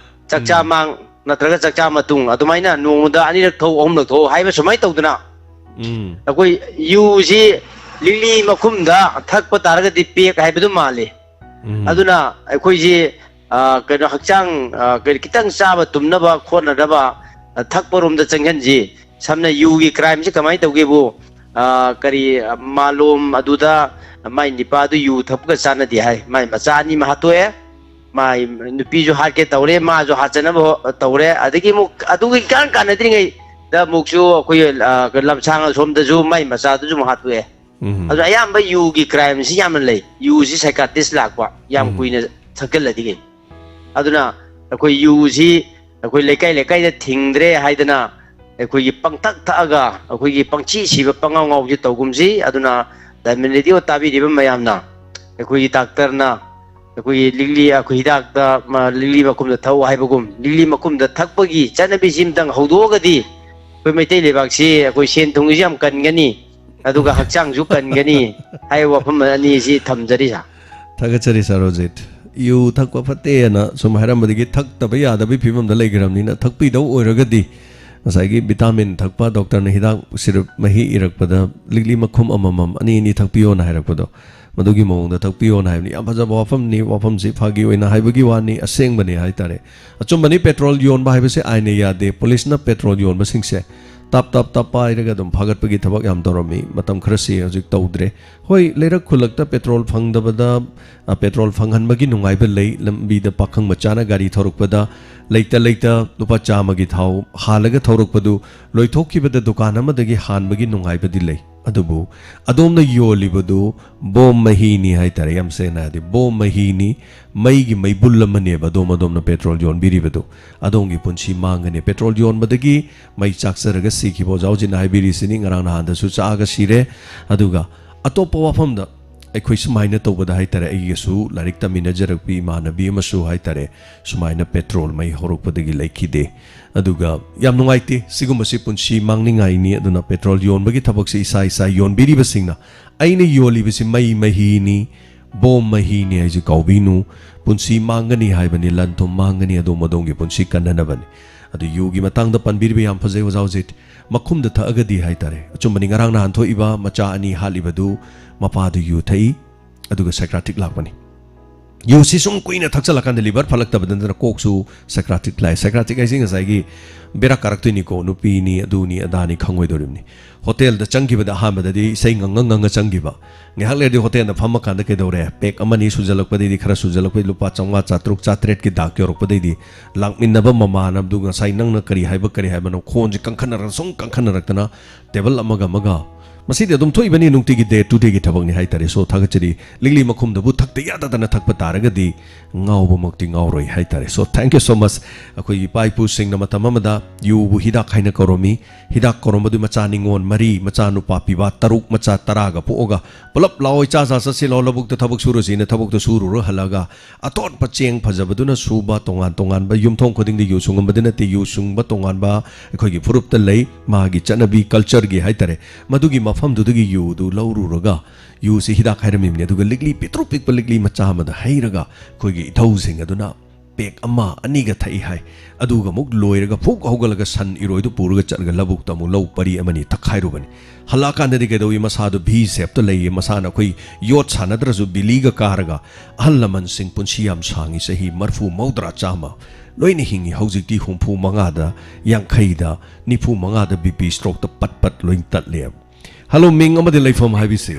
ꯆꯥꯛꯆꯥ ꯎꯝ꯫ ꯃꯥꯡ ꯅꯠꯇ꯭ꯔꯒ ꯆꯥꯛꯆꯥ ꯃꯇꯨꯡ, ꯑꯗꯨꯃꯥꯏꯅ ꯅꯣꯡꯃꯗ ꯑꯅꯤꯔꯛ ꯊꯛꯎ, ꯑꯍꯨꯝꯂꯛ ꯊꯛꯎ ꯍꯥꯏꯕ ꯁꯨꯃꯥꯏꯅ ꯇꯧꯗꯅ, ꯎꯝ꯫ ꯑꯩꯈꯣꯏ ꯌꯨꯁꯤ ꯂꯤꯛꯂꯤ ꯃꯈꯨꯝꯗ ꯊꯛꯄ ꯇꯥꯔꯒꯗꯤ ꯄꯦꯛ ꯍꯥꯏꯕꯗꯨ ꯃꯥꯜꯂꯤ꯫ ꯎꯝ꯫ ꯑꯗꯨꯅ ꯑꯩꯈꯣꯏꯁꯤ, ꯑ, ꯀꯩꯅꯣ, ꯍꯛꯆꯥꯡ, ꯑ, ꯀꯩꯅꯣ, ꯈꯤꯇꯪ ꯆꯥꯕ ꯇꯨꯝꯅꯕ ꯈꯣꯠꯅꯅꯕ, ꯑ, ꯊꯛꯄꯔꯣꯝꯗ ꯆꯪꯍꯟꯁꯤ꯫ ꯁꯝꯅ ꯌꯨꯒꯤ crimeꯁꯤ ꯀꯃꯥꯏꯅ ꯇꯧꯒꯦꯕꯨ, ꯑ, ꯀꯔꯤ, ꯑ, ꯃꯥꯂꯣꯝ ꯑꯗꯨꯗ ꯃꯥꯏ ꯅꯤꯄꯥꯗꯨ ꯌꯨ ꯊꯛꯄꯒ ꯆꯥꯟꯅꯗꯦ ꯍꯥꯏ꯫ ꯃꯥꯏ ꯃꯆꯥ ꯑꯅꯤ ꯑꯃ ꯍꯥꯠꯇꯣꯛꯑꯦ꯫ ꯃꯥꯏ ꯅꯨꯄꯤꯁꯨ ꯍꯥꯠꯀꯦ ꯇꯧꯔꯦ, ꯃꯥꯁꯨ ꯍꯥꯠꯆꯅꯕ ꯍꯣ-, ꯇꯧꯔꯦ꯫ ꯑꯗꯒꯤ ꯑꯃꯨꯛ ꯑꯗꯨꯒꯤ ꯏꯀꯥꯟ ꯀꯥꯟꯅꯗ꯭ꯔꯤꯉꯩꯗ ꯑꯃꯨꯛꯁꯨ ꯑꯩꯈꯣꯏ, ꯑ, ꯂꯝꯁꯥꯡ ꯑꯁꯣꯝꯗꯁꯨ ꯃꯥꯏ ꯃꯆꯥꯗꯨꯁꯨ ꯑꯃꯨꯛ ꯍꯥꯠꯇꯣꯛꯑꯦ꯫ ꯎꯝ꯫ ꯑꯗꯣ ꯑꯌꯥꯝꯕ ꯌꯨꯒꯤ crimeꯁꯤ ꯌꯥꯝꯅ ꯂꯩ꯫ ꯌꯨꯁꯤ psychiatrist ꯂꯥꯛꯄ ꯌꯥꯝ ꯎꯝ꯫ ꯀꯨꯏꯅ ꯊꯛꯆꯜꯂꯗꯤ꯫ ꯑꯗꯨꯅ ꯑꯩꯈꯣꯏ ꯌꯨꯁꯤ ꯑꯩꯈꯣꯏ ꯂꯩꯀꯥꯏ ꯂꯩꯀꯥꯏꯗ ꯊꯤꯡꯗ꯭ꯔꯦ ꯍꯥꯏꯗꯅ ꯑꯩꯈꯣꯏꯒꯤ ꯄꯪꯊꯛ ꯊꯛꯑꯒ ꯑꯩꯈꯣꯏꯒꯤ ꯄꯪꯁꯤ ꯁꯤꯕ ꯄꯪꯉꯥꯎ ꯉꯥꯎꯁꯤ ꯇꯧꯒꯨꯝꯁꯤ꯫ ꯑꯗꯨꯅ Diamond Radio ꯇꯥꯕꯤꯔꯤꯕ ꯃꯌꯥꯝꯅ, ꯑꯩꯈꯣꯏꯒꯤ ꯗꯥꯛꯇꯔꯅ ꯑꯩꯈꯣꯏꯒꯤ ꯂꯤꯛꯂꯤ, ꯑꯩꯈꯣꯏ ꯍꯤꯗꯥꯛꯇ, ꯃ-, ꯂꯤꯛꯂꯤ ꯃꯈꯨꯝꯗ ꯊꯛꯎ ꯍꯥꯏꯕꯒꯨꯝ, ꯂꯤꯛꯂꯤ ꯃꯈꯨꯝꯗ ꯊꯛꯄꯒꯤ ꯆꯠꯅꯕꯤꯁꯤ ꯑꯝꯇꯪ ꯍꯧꯗꯣꯛꯑꯒꯗꯤ ꯑꯩꯈꯣꯏ ꯃꯩꯇꯩ ꯂꯩꯕꯥꯛꯁꯤ ꯑꯩꯈꯣꯏ ꯁꯦꯟ ꯊꯨꯝꯒꯤꯁꯨ ꯌꯥꯝ ꯀꯟꯒꯅꯤ, ꯑꯗꯨꯒ ꯍꯛꯆꯥꯡꯁꯨ ꯀꯟꯒꯅꯤ ꯍꯥꯏꯕ ꯋꯥꯐꯝ ꯑꯅꯤꯁꯤ ꯊꯝꯖꯔꯤ, ꯁꯥꯔ꯫ ꯊꯥꯒꯠꯆꯔꯤ, ꯁꯥꯔ ꯔꯣꯖꯤꯠ꯫ ꯌꯨ ꯊꯛꯄ ꯐꯠꯇꯦꯅ ꯁꯨꯝ ꯍꯥꯏꯔꯝꯕꯗꯒꯤ ꯊꯛꯇꯕ ꯌꯥꯗꯕꯒꯤ ꯐꯤꯕꯝꯗ ꯂꯩꯈ꯭ꯔꯕꯅꯤꯅ, ꯊꯛꯄꯤꯗꯧ ꯑꯣꯏꯔꯒꯗꯤ ꯉꯁꯥꯏꯒꯤ vitamin ꯊꯛꯄ, ꯗꯣꯛꯇꯔꯅ ꯍꯤꯗꯥꯛ ꯁꯤꯔꯞ ꯃꯍꯤ ꯏꯔꯛꯄꯗ ꯂꯤꯛꯂꯤ ꯃꯈꯨꯝ ꯑꯃꯃꯝ, ꯑꯅꯤ ꯑꯅꯤ ꯊꯛꯄꯤꯌꯣꯅ ꯍꯥꯏꯔꯛꯄꯗꯣ, ꯃꯗꯨꯒꯤ ꯃꯑꯣꯡꯗ ꯊꯛꯄꯤꯌꯣꯅ ꯍꯥꯏꯕꯅꯤ꯫ ꯌꯥꯝ ꯐꯖꯕ ꯋꯥꯐꯝꯅꯤ꯫ ꯋꯥꯐꯝꯁꯤ ꯐꯥꯒꯤ ꯑꯣꯏꯅ ꯍꯥꯏꯕꯒꯤ ꯋꯥꯅꯤ, ꯑꯁꯦꯡꯕꯅꯤ ꯍꯥꯏꯇꯥꯔꯦ꯫ ꯑꯆꯨꯝꯕꯅꯤ, ꯄꯦꯇ꯭ꯔꯣꯜ ꯌꯣꯟꯕ ꯍꯥꯏꯕꯁꯦ ꯑꯥꯏꯟꯅ ꯌꯥꯗꯦ꯫ ꯄꯨꯂꯤꯁꯅ ꯄꯦꯇ꯭ꯔꯣꯜ ꯌꯣꯟꯕꯁꯤꯡꯁꯦ ꯇꯞ ꯇꯞ ꯇꯞ ꯄꯥꯏꯔꯒ ꯑꯗꯨꯝ ꯐꯥꯒꯠꯄꯒꯤ ꯊꯕꯛ ꯌꯥꯝ ꯇꯧꯔꯝꯃꯤ꯫ ꯃꯇꯝ ꯈꯔꯁꯤ ꯍꯧꯖꯤꯛ ꯇꯧꯗ꯭ꯔꯦ꯫ ꯍꯣꯏ, ꯂꯩꯔꯛ ꯈꯨꯜꯂꯛꯇ ꯄꯦꯇ꯭ꯔꯣꯜ ꯐꯪꯗꯕꯗ, ꯑ, ꯄꯦꯇ꯭ꯔꯣꯜ ꯐꯪꯍꯟꯕꯒꯤ ꯅꯨꯡꯉꯥꯏꯕ ꯂꯩ꯫ ꯂꯝꯕꯤꯗ ꯄꯥꯈꯪ ꯃꯆꯥꯅ ꯒꯥꯔꯤ ꯊꯧꯔꯛꯄꯗ ꯂꯩꯇ ꯂꯩꯇ ꯂꯨꯄꯥ ꯆꯥꯝꯃꯒꯤ ꯊꯥꯎ ꯍꯥꯜꯂꯒ ꯊꯧꯔꯛꯄꯗꯨ ꯂꯣꯏꯊꯣꯛꯈꯤꯕꯗ ꯗꯨꯀꯥꯟ ꯑꯃꯗꯒꯤ ꯍꯥꯟꯕꯒꯤ ꯅꯨꯡꯉꯥꯏꯕꯗꯤ ꯂꯩ꯫ ꯑꯗꯨꯕꯨ ꯑꯗꯣꯝꯅ ꯌꯣꯜꯂꯤꯕꯗꯨ ꯕꯣꯝ ꯃꯍꯤꯅꯤ ꯍꯥꯏꯇꯥꯔꯦ꯫ ꯌꯥꯝ ꯁꯦꯡꯅ ꯍꯥꯏꯔꯗꯤ ꯕꯣꯝ ꯃꯍꯤꯅꯤ, ꯃꯩꯒꯤ ꯃꯩꯕꯨꯜ ꯑꯃꯅꯦꯕ ꯑꯗꯣꯝ, ꯑꯗꯣꯝꯅ ꯄꯦꯇ꯭ꯔꯣꯜ ꯌꯣꯟꯕꯤꯔꯤꯕꯗꯨ꯫ ꯑꯗꯣꯝꯒꯤ ꯄꯨꯟꯁꯤ ꯃꯥꯡꯒꯅꯤ꯫ ꯄꯦꯇ꯭ꯔꯣꯜ ꯌꯣꯟꯕꯗꯒꯤ ꯃꯩ ꯆꯥꯛꯆꯔꯒ ꯁꯤꯈꯤꯕ ꯑꯣꯖꯥ ꯍꯧꯖꯤꯛꯅ ꯍꯥꯏꯕꯤꯔꯤꯁꯤꯅꯤ꯫ ꯉꯔꯥꯡ ꯅꯍꯥꯟꯗꯁꯨ ꯆꯥꯛꯑꯒ ꯁꯤꯔꯦ꯫ ꯑꯗꯨꯒ ꯑꯇꯣꯞꯄ ꯋꯥꯐꯝꯗ ꯑꯩꯈꯣꯏ ꯁꯨꯃꯥꯏꯅ ꯇꯧꯕꯗ ꯍꯥꯏꯇꯥꯔꯦ, ꯑꯩꯒꯁꯨ ꯂꯥꯏꯔꯤꯛ ꯇꯝꯃꯤꯟꯅꯖꯔꯛꯄꯤ ꯏꯃꯥꯟꯅꯕꯤ ꯑꯃꯁꯨ ꯍꯥꯏꯇꯥꯔꯦ, ꯁꯨꯃꯥꯏꯅ ꯄꯦꯇ꯭ꯔꯣꯜ ꯃꯩ ꯍꯧꯔꯛꯄꯗꯒꯤ ꯂꯩꯈꯤꯗꯦ꯫ ꯑꯗꯨꯒ ꯌꯥꯝ ꯅꯨꯡꯉꯥꯏꯇꯦ꯫ ꯁꯤꯒꯨꯝꯕꯁꯤ ꯄꯨꯟꯁꯤ ꯃꯥꯡꯅꯤꯡꯉꯥꯏꯅꯤ꯫ ꯑꯗꯨꯅ ꯄꯦꯇ꯭ꯔꯣꯜ ꯌꯣꯟꯕꯒꯤ ꯊꯕꯛꯁꯤ ꯏꯁꯥ ꯏꯁꯥ ꯌꯣꯟꯕꯤꯔꯤꯕꯁꯤꯡꯅ, "ꯑꯩꯅ ꯌꯣꯜꯂꯤꯕꯁꯤ ꯃꯩ ꯃꯍꯤꯅꯤ, ꯕꯣꯝ ꯃꯍꯤꯅꯤ" ꯍꯥꯏꯁꯤ ꯀꯥꯎꯕꯤꯅꯨ꯫ ꯄꯨꯟꯁꯤ ꯃꯥꯡꯒꯅꯤ ꯍꯥꯏꯕꯅꯤ, ꯂꯟ ꯊꯨꯝ ꯃꯥꯡꯒꯅꯤ, ꯑꯗꯣꯝ ꯑꯗꯣꯝꯒꯤ ꯄꯨꯟꯁꯤ ꯀꯟꯅꯅꯕꯅꯤ꯫ ꯑꯗꯨ ꯌꯨꯒꯤ ꯃꯇꯥꯡꯗ ꯄꯟꯕꯤꯔꯤꯕ ꯌꯥꯝ ꯐꯖꯩ ꯑꯣꯖꯥ ꯍꯧꯖꯤꯛ꯫ ꯃꯈꯨꯝꯗ ꯊꯛꯑꯒꯗꯤ ꯍꯥꯏꯇꯥꯔꯦ, ꯑꯆꯨꯝꯕꯅꯤ, ꯉꯔꯥꯡ ꯅꯍꯥꯟ ꯊꯣꯛꯏꯕ ꯃꯆꯥ ꯑꯅꯤ ꯍꯥꯠꯂꯤꯕꯗꯨ ꯃꯄꯥꯗꯨ ꯌꯨ ꯊꯛꯏ, ꯑꯗꯨꯒ ꯁꯥꯏꯀ꯭ꯔꯥꯇꯤꯛ ꯂꯥꯛꯄꯅꯤ꯫ ꯌꯨꯁꯤ ꯁꯨꯝ ꯀꯨꯏꯅ ꯊꯛꯆꯜꯂꯀꯥꯟꯗ ꯂꯤꯚꯔ ꯐꯠꯂꯛꯇꯕꯗ ꯅꯠꯇꯅ ꯀꯣꯛꯁꯨ ꯁꯥꯏꯀ꯭ꯔꯥꯇꯤꯛ ꯂꯥꯛꯑꯦ꯫ ꯁꯥꯏꯀ꯭ꯔꯥꯇꯤꯛ ꯍꯥꯏꯁꯤ ꯉꯁꯥꯏꯒꯤ ꯕꯦꯔꯥ ꯀꯥꯔꯛꯇꯣꯏꯅꯤꯀꯣ, ꯅꯨꯄꯤꯅꯤ, ꯑꯗꯨꯅꯤ, ꯑꯗꯥꯅꯤ ꯈꯪꯉꯣꯏꯗꯧꯔꯤꯕꯅꯤ꯫ ꯍꯣꯇꯦꯜꯗ ꯆꯪꯈꯤꯕꯗ ꯑꯍꯥꯟꯕꯗꯗꯤ ꯏꯁꯩ ꯉꯪꯉ ꯉꯪꯉ ꯆꯪꯈꯤꯕ꯫ ꯉꯥꯏꯍꯥꯛ ꯂꯩꯔꯗꯤ ꯍꯣꯇꯦꯜꯗ ꯐꯝꯃꯀꯥꯟꯗ ꯀꯩꯗꯧꯔꯦ? ꯄꯦꯛ ꯑꯃꯅꯤ ꯁꯨꯖꯜꯂꯛꯄꯗꯩꯗꯤ, ꯈꯔ ꯁꯨꯖꯜꯂꯛꯄꯗꯩ ꯂꯨꯄꯥ ꯆꯥꯝꯃꯉꯥ, ꯆꯥꯇ꯭ꯔꯨꯛ, ꯆꯥꯇ꯭ꯔꯦꯠꯀꯤ ꯗꯥꯛ ꯌꯧꯔꯛꯄꯗꯩꯗꯤ ꯂꯥꯛꯃꯤꯟꯅꯕ ꯃꯃꯥꯟꯅꯕꯗꯨ ꯉꯁꯥꯏ ꯅꯪꯅ ꯀꯔꯤ ꯍꯥꯏꯕ, ꯀꯔꯤ ꯍꯥꯏꯕꯅꯣ, ꯈꯣꯟꯁꯤ ꯀꯟꯈꯠꯅꯔꯛ-, ꯁꯨꯝ ꯀꯟꯈꯠꯅꯔꯛꯇꯅ ꯇꯦꯕꯜ ꯑꯃꯒ ꯑꯃꯒ꯫ ꯃꯁꯤꯗꯤ ꯑꯗꯨꯝ ꯊꯣꯛꯏꯕꯅꯤ, ꯅꯨꯡꯇꯤꯒꯤ day to dayꯒꯤ ꯊꯕꯛꯅꯤ ꯍꯥꯏꯇꯥꯔꯦ꯫ So, ꯊꯥꯒꯠꯆꯔꯤ꯫ ꯂꯤꯛꯂꯤ ꯃꯈꯨꯝꯗꯕꯨ ꯊꯛꯇ ꯌꯥꯗꯗꯅ ꯊꯛꯄ ꯇꯥꯔꯒꯗꯤ ꯉꯥꯎꯕꯃꯛꯇꯤ ꯉꯥꯎꯔꯣꯏ ꯍꯥꯏꯇꯥꯔꯦ꯫ So, thank you so much꯫ ꯑꯩꯈꯣꯏꯒꯤ ꯏꯄꯥ ꯏꯄꯨꯁꯤꯡꯅ ꯃꯇꯝ ꯑꯃꯗ ꯌꯨꯕꯨ ꯍꯤꯗꯥꯛ ꯍꯥꯏꯅ ꯀꯧꯔꯝꯃꯤ꯫ ꯍꯤꯗꯥꯛ ꯀꯧꯔꯝꯕꯗꯨ ꯃꯆꯥ ꯅꯤꯉꯣꯜ ꯃꯔꯤ, ꯃꯆꯥ ꯅꯨꯄꯥ ꯄꯤꯕꯥ ꯇꯔꯨꯛ, ꯃꯆꯥ ꯇꯔꯥꯒ ꯄꯣꯛꯑꯒ ꯄꯨꯂꯞ ꯂꯥꯛꯑꯣ, ꯏꯆꯥ ꯆꯥ ꯆꯠꯁꯤ ꯂꯥꯛꯑꯣ, ꯂꯧꯕꯨꯛꯇ ꯊꯕꯛ ꯁꯨꯔꯨꯁꯤꯅ ꯊꯕꯛꯇꯨ ꯁꯨꯔꯨꯔ ꯍꯜꯂꯒ ꯑꯇꯣꯟꯕ ꯆꯦꯡ ꯐꯖꯕꯗꯨꯅ ꯁꯨꯕ, ꯇꯣꯉꯥꯟ ꯇꯣꯉꯥꯟꯕ, ꯌꯨꯝꯊꯣꯡ ꯈꯨꯗꯤꯡꯗ ꯌꯨ ꯁꯨꯡꯉꯝꯕꯗꯤ ꯅꯠꯇꯦ, ꯌꯨ ꯁꯨꯡꯕ ꯇꯣꯉꯥꯟꯕ ꯑꯩꯈꯣꯏꯒꯤ ꯐꯨꯔꯨꯞꯇ ꯂꯩ꯫ ꯃꯥꯒꯤ ꯆꯠꯅꯕꯤ, cultureꯒꯤ ꯍꯥꯏꯇꯥꯔꯦ, ꯃꯗꯨꯒꯤ ꯃꯐꯝꯗꯨꯗꯒꯤ ꯌꯨꯗꯨ ꯂꯧꯔꯨꯔꯒ ꯌꯨꯁꯤ ꯍꯤꯗꯥꯛ ꯍꯥꯏꯔꯝꯃꯤꯕꯅꯤ꯫ ꯑꯗꯨꯒ ꯂꯤꯛꯂꯤ ꯄꯤꯛꯇ꯭ꯔꯨ ꯄꯤꯛꯄ ꯂꯤꯛꯂꯤ ꯃꯆꯥ ꯑꯃꯗ ꯍꯩꯔꯒ ꯑꯩꯈꯣꯏꯒꯤ ꯏꯙꯧꯁꯤꯡ ꯑꯗꯨꯅ ꯄꯦꯛ ꯑꯃ ꯑꯅꯤꯒ ꯊꯛꯏ ꯍꯥꯏ꯫ ꯑꯗꯨꯒ ꯑꯃꯨꯛ ꯂꯣꯏꯔꯒ ꯐꯨꯛ ꯍꯧꯒꯠꯂꯒ ꯁꯟ ꯏꯔꯣꯏꯗꯨ ꯄꯨꯔꯒ ꯆꯠꯂꯒ ꯂꯧꯕꯨꯛꯇ ꯑꯃꯨꯛ ꯂꯧ ꯄꯔꯤ ꯑꯃꯅꯤ ꯊꯛꯈꯥꯏꯔꯨꯕꯅꯤ꯫ ꯍꯜꯂꯛꯑꯀꯥꯟꯗꯗꯤ ꯀꯩꯗꯧꯏ? ꯃꯁꯥꯗꯨ V shapeꯇ ꯂꯩꯌꯦ꯫ ꯃꯁꯥꯅ ꯑꯩꯈꯣꯏ ꯌꯣꯠ ꯁꯥꯟꯅꯗ꯭ꯔꯁꯨ ꯕꯤꯂꯤꯒ ꯀꯥꯔꯒ, ꯑꯍꯜ ꯂꯃꯟꯁꯤꯡ ꯄꯨꯟꯁꯤ ꯌꯥꯝ ꯁꯥꯡꯉꯤ, ꯆꯍꯤ ꯃꯔꯐꯨ, ꯃꯧꯗ꯭ꯔꯥ, ꯆꯥꯝꯃ ꯂꯣꯏꯅ ꯍꯤꯡꯉꯤ꯫ ꯍꯧꯖꯤꯛꯇꯤ ꯍꯨꯝꯐꯨ ꯃꯉꯥꯗ, ꯌꯥꯡꯈꯩꯗ, ꯅꯤꯐꯨ ꯃꯉꯥꯗ BP strokeꯇ ꯄꯠ ꯄꯠ ꯂꯣꯏ ꯇꯠꯂꯦꯕ꯫ ꯍꯜꯂꯣ, ꯃꯤꯡ ꯑꯃꯗꯤ ꯂꯩꯐꯝ ꯍꯥꯏꯕꯤꯁꯤ꯫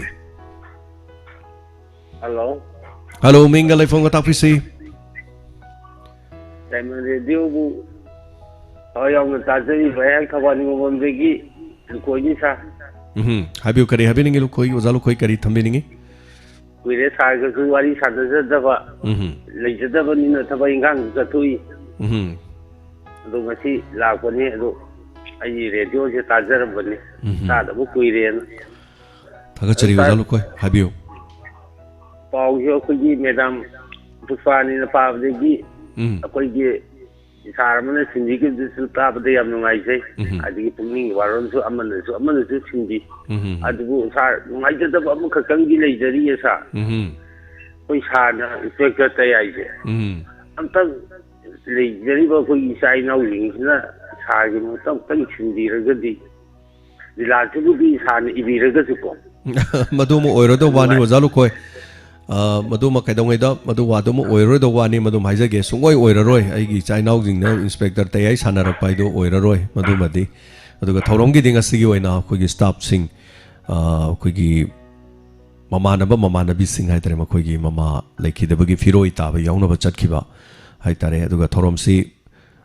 ꯍꯜꯂꯣ꯫ ꯍꯜꯂꯣ, ꯃꯤꯡꯒ ꯂꯩꯐꯝꯒ ꯇꯥꯛꯄꯤꯁꯤ꯫ ꯗꯥꯏꯃꯟ ꯔꯦꯗꯤꯑꯣꯕꯨ ꯊꯋꯥꯏ ꯌꯥꯎꯅ ꯇꯥꯖꯔꯤꯕ ꯑꯩꯍꯥꯛ ꯊꯧꯕꯥꯜ ꯅꯤꯉꯣꯝꯕꯝꯗꯒꯤ ꯂꯨꯀꯣꯏꯅꯤ ꯁꯥꯔ꯫ ꯎꯝ, ꯍꯥꯏꯕꯤꯌꯨ, ꯀꯔꯤ ꯍꯥꯏꯕꯤꯅꯤꯡꯉꯤ? ꯂꯨꯈꯣꯏ, ꯑꯣꯖꯥ ꯂꯨꯈꯣꯏ, ꯀꯔꯤ ꯊꯝꯕꯤꯅꯤꯡꯉꯤ? ꯀꯨꯏꯔꯦ ꯁꯥꯔꯒꯁꯨ ꯋꯥꯔꯤ ꯁꯥꯟꯅꯖꯗꯕ, ꯎꯝ, ꯂꯩꯖꯗꯕꯅꯤꯅ ꯊꯕꯛ ꯏꯪꯈꯥꯡꯁꯨ ꯆꯠꯊꯣꯛꯏ꯫ ꯎꯝ, ꯑꯗꯣ ꯉꯁꯤ ꯂꯥꯛꯄꯅꯤ꯫ ꯑꯗꯣ ꯑꯩ ꯔꯦꯗꯤꯑꯣꯁꯦ ꯇꯥꯖꯔꯝꯕꯅꯤ, ꯎꯝ, ꯇꯥꯗꯕ ꯀꯨꯏꯔꯦꯅ꯫ ꯊꯥꯒꯠꯆꯔꯤ, ꯑꯗꯨ ꯑꯣꯖꯥ ꯂꯨꯈꯣꯏ, ꯍꯥꯏꯕꯤꯌꯨ꯫ ꯄꯥꯎꯁꯦ ꯑꯩꯈꯣꯏꯒꯤ ꯃꯦꯗꯥꯝ ꯄꯨꯁꯄꯥꯅꯤꯅ ꯄꯥꯕꯗꯒꯤ, ꯎꯝ, ꯑꯩꯈꯣꯏꯒꯤ ꯁꯥꯔ ꯑꯃꯅ ꯁꯤꯟꯕꯤꯈꯤꯕꯗꯨꯁꯨ ꯇꯥꯕꯗ ꯌꯥꯝ ꯅꯨꯡꯉꯥꯏꯖꯩ꯫ ꯎꯝ꯫ ꯑꯗꯒꯤ ꯄꯨꯛꯅꯤꯡꯒꯤ ꯋꯥꯔꯣꯜꯁꯨ ꯑꯃꯅꯁꯨ ꯑꯃꯅꯁꯨ ꯁꯤꯟꯕꯤ꯫ ꯎꯝ꯫ ꯑꯗꯨꯕꯨ ꯁꯥꯔ, ꯅꯨꯡꯉꯥꯏꯖꯗꯕ ꯑꯃꯈꯛꯇꯪꯗꯤ ꯂꯩꯖꯔꯤꯌꯦ ꯁꯥꯔ꯫ ꯎꯝ꯫ ꯑꯩꯈꯣꯏ ꯁꯥꯔꯅ ꯏꯟꯁꯄꯦꯛꯇꯔ ꯇꯌꯥꯏꯁꯦ, ꯎꯝ, ꯑꯝꯇꯪ ꯂꯩꯖꯔꯤꯕ ꯑꯩꯈꯣꯏꯒꯤ ꯏꯆꯥ ꯏꯅꯥꯎꯁꯤꯡꯁꯤꯅ ꯁꯥꯔꯒꯤ ꯃꯍꯨꯠꯇ ꯑꯃꯨꯛꯇꯪ ꯁꯤꯟꯕꯤꯔꯒꯗꯤ, ꯂꯤꯂꯥꯁꯤꯕꯨꯗꯤ ꯁꯥꯔꯅ ꯏꯕꯤꯔꯒꯁꯨꯀꯣ꯫ ꯃꯗꯨ ꯑꯃ ꯑꯣꯏꯔꯗꯧꯕ ꯋꯥꯅꯤ, ꯅꯨꯡꯉꯥꯏ꯫ ꯑꯣꯖꯥ ꯂꯨꯈꯣꯏ꯫ ꯑ, ꯃꯗꯨꯃ ꯀꯩꯗꯧꯉꯩꯗ ꯃꯗꯨ ꯋꯥꯗꯨꯃ ꯑꯣꯏꯔꯔꯣꯏꯗꯧꯕ ꯋꯥꯅꯤ, ꯃꯗꯨꯝ ꯍꯥꯏꯖꯒꯦ, ꯁꯨꯡꯑꯣꯏ ꯑꯣꯏꯔꯔꯣꯏ꯫ ꯑꯩꯒꯤ ꯏꯆꯥ ꯏꯅꯥꯎꯁꯤꯡꯅ ꯏꯟꯁꯄꯦꯛꯇꯔ ꯇꯌꯥꯏ ꯁꯥꯟꯅꯔꯛꯄ ꯍꯥꯏꯗꯣ ꯑꯣꯏꯔꯔꯣꯏ ꯃꯗꯨꯃꯗꯤ꯫ ꯑꯗꯨꯒ ꯊꯧꯔꯝꯒꯤꯗꯤ ꯉꯁꯤꯒꯤ ꯑꯣꯏꯅ ꯑꯩꯈꯣꯏꯒꯤ ꯁ꯭ꯇꯥꯐꯁꯤꯡ, ꯑ, ꯑꯩꯈꯣꯏꯒꯤ ꯃꯃꯥꯟꯅꯕ ꯃꯃꯥꯟꯅꯕꯤꯁꯤꯡ ꯍꯥꯏꯇꯥꯔꯦ, ꯃꯈꯣꯏꯒꯤ ꯃꯃꯥ ꯂꯩꯈꯤꯗꯕꯒꯤ ꯐꯤꯔꯣꯏ ꯇꯥꯕ ꯌꯥꯎꯅꯕ ꯆꯠꯈꯤꯕ ꯍꯥꯏꯇꯥꯔꯦ꯫ ꯑꯗꯨꯒ ꯊꯧꯔꯝꯁꯤ,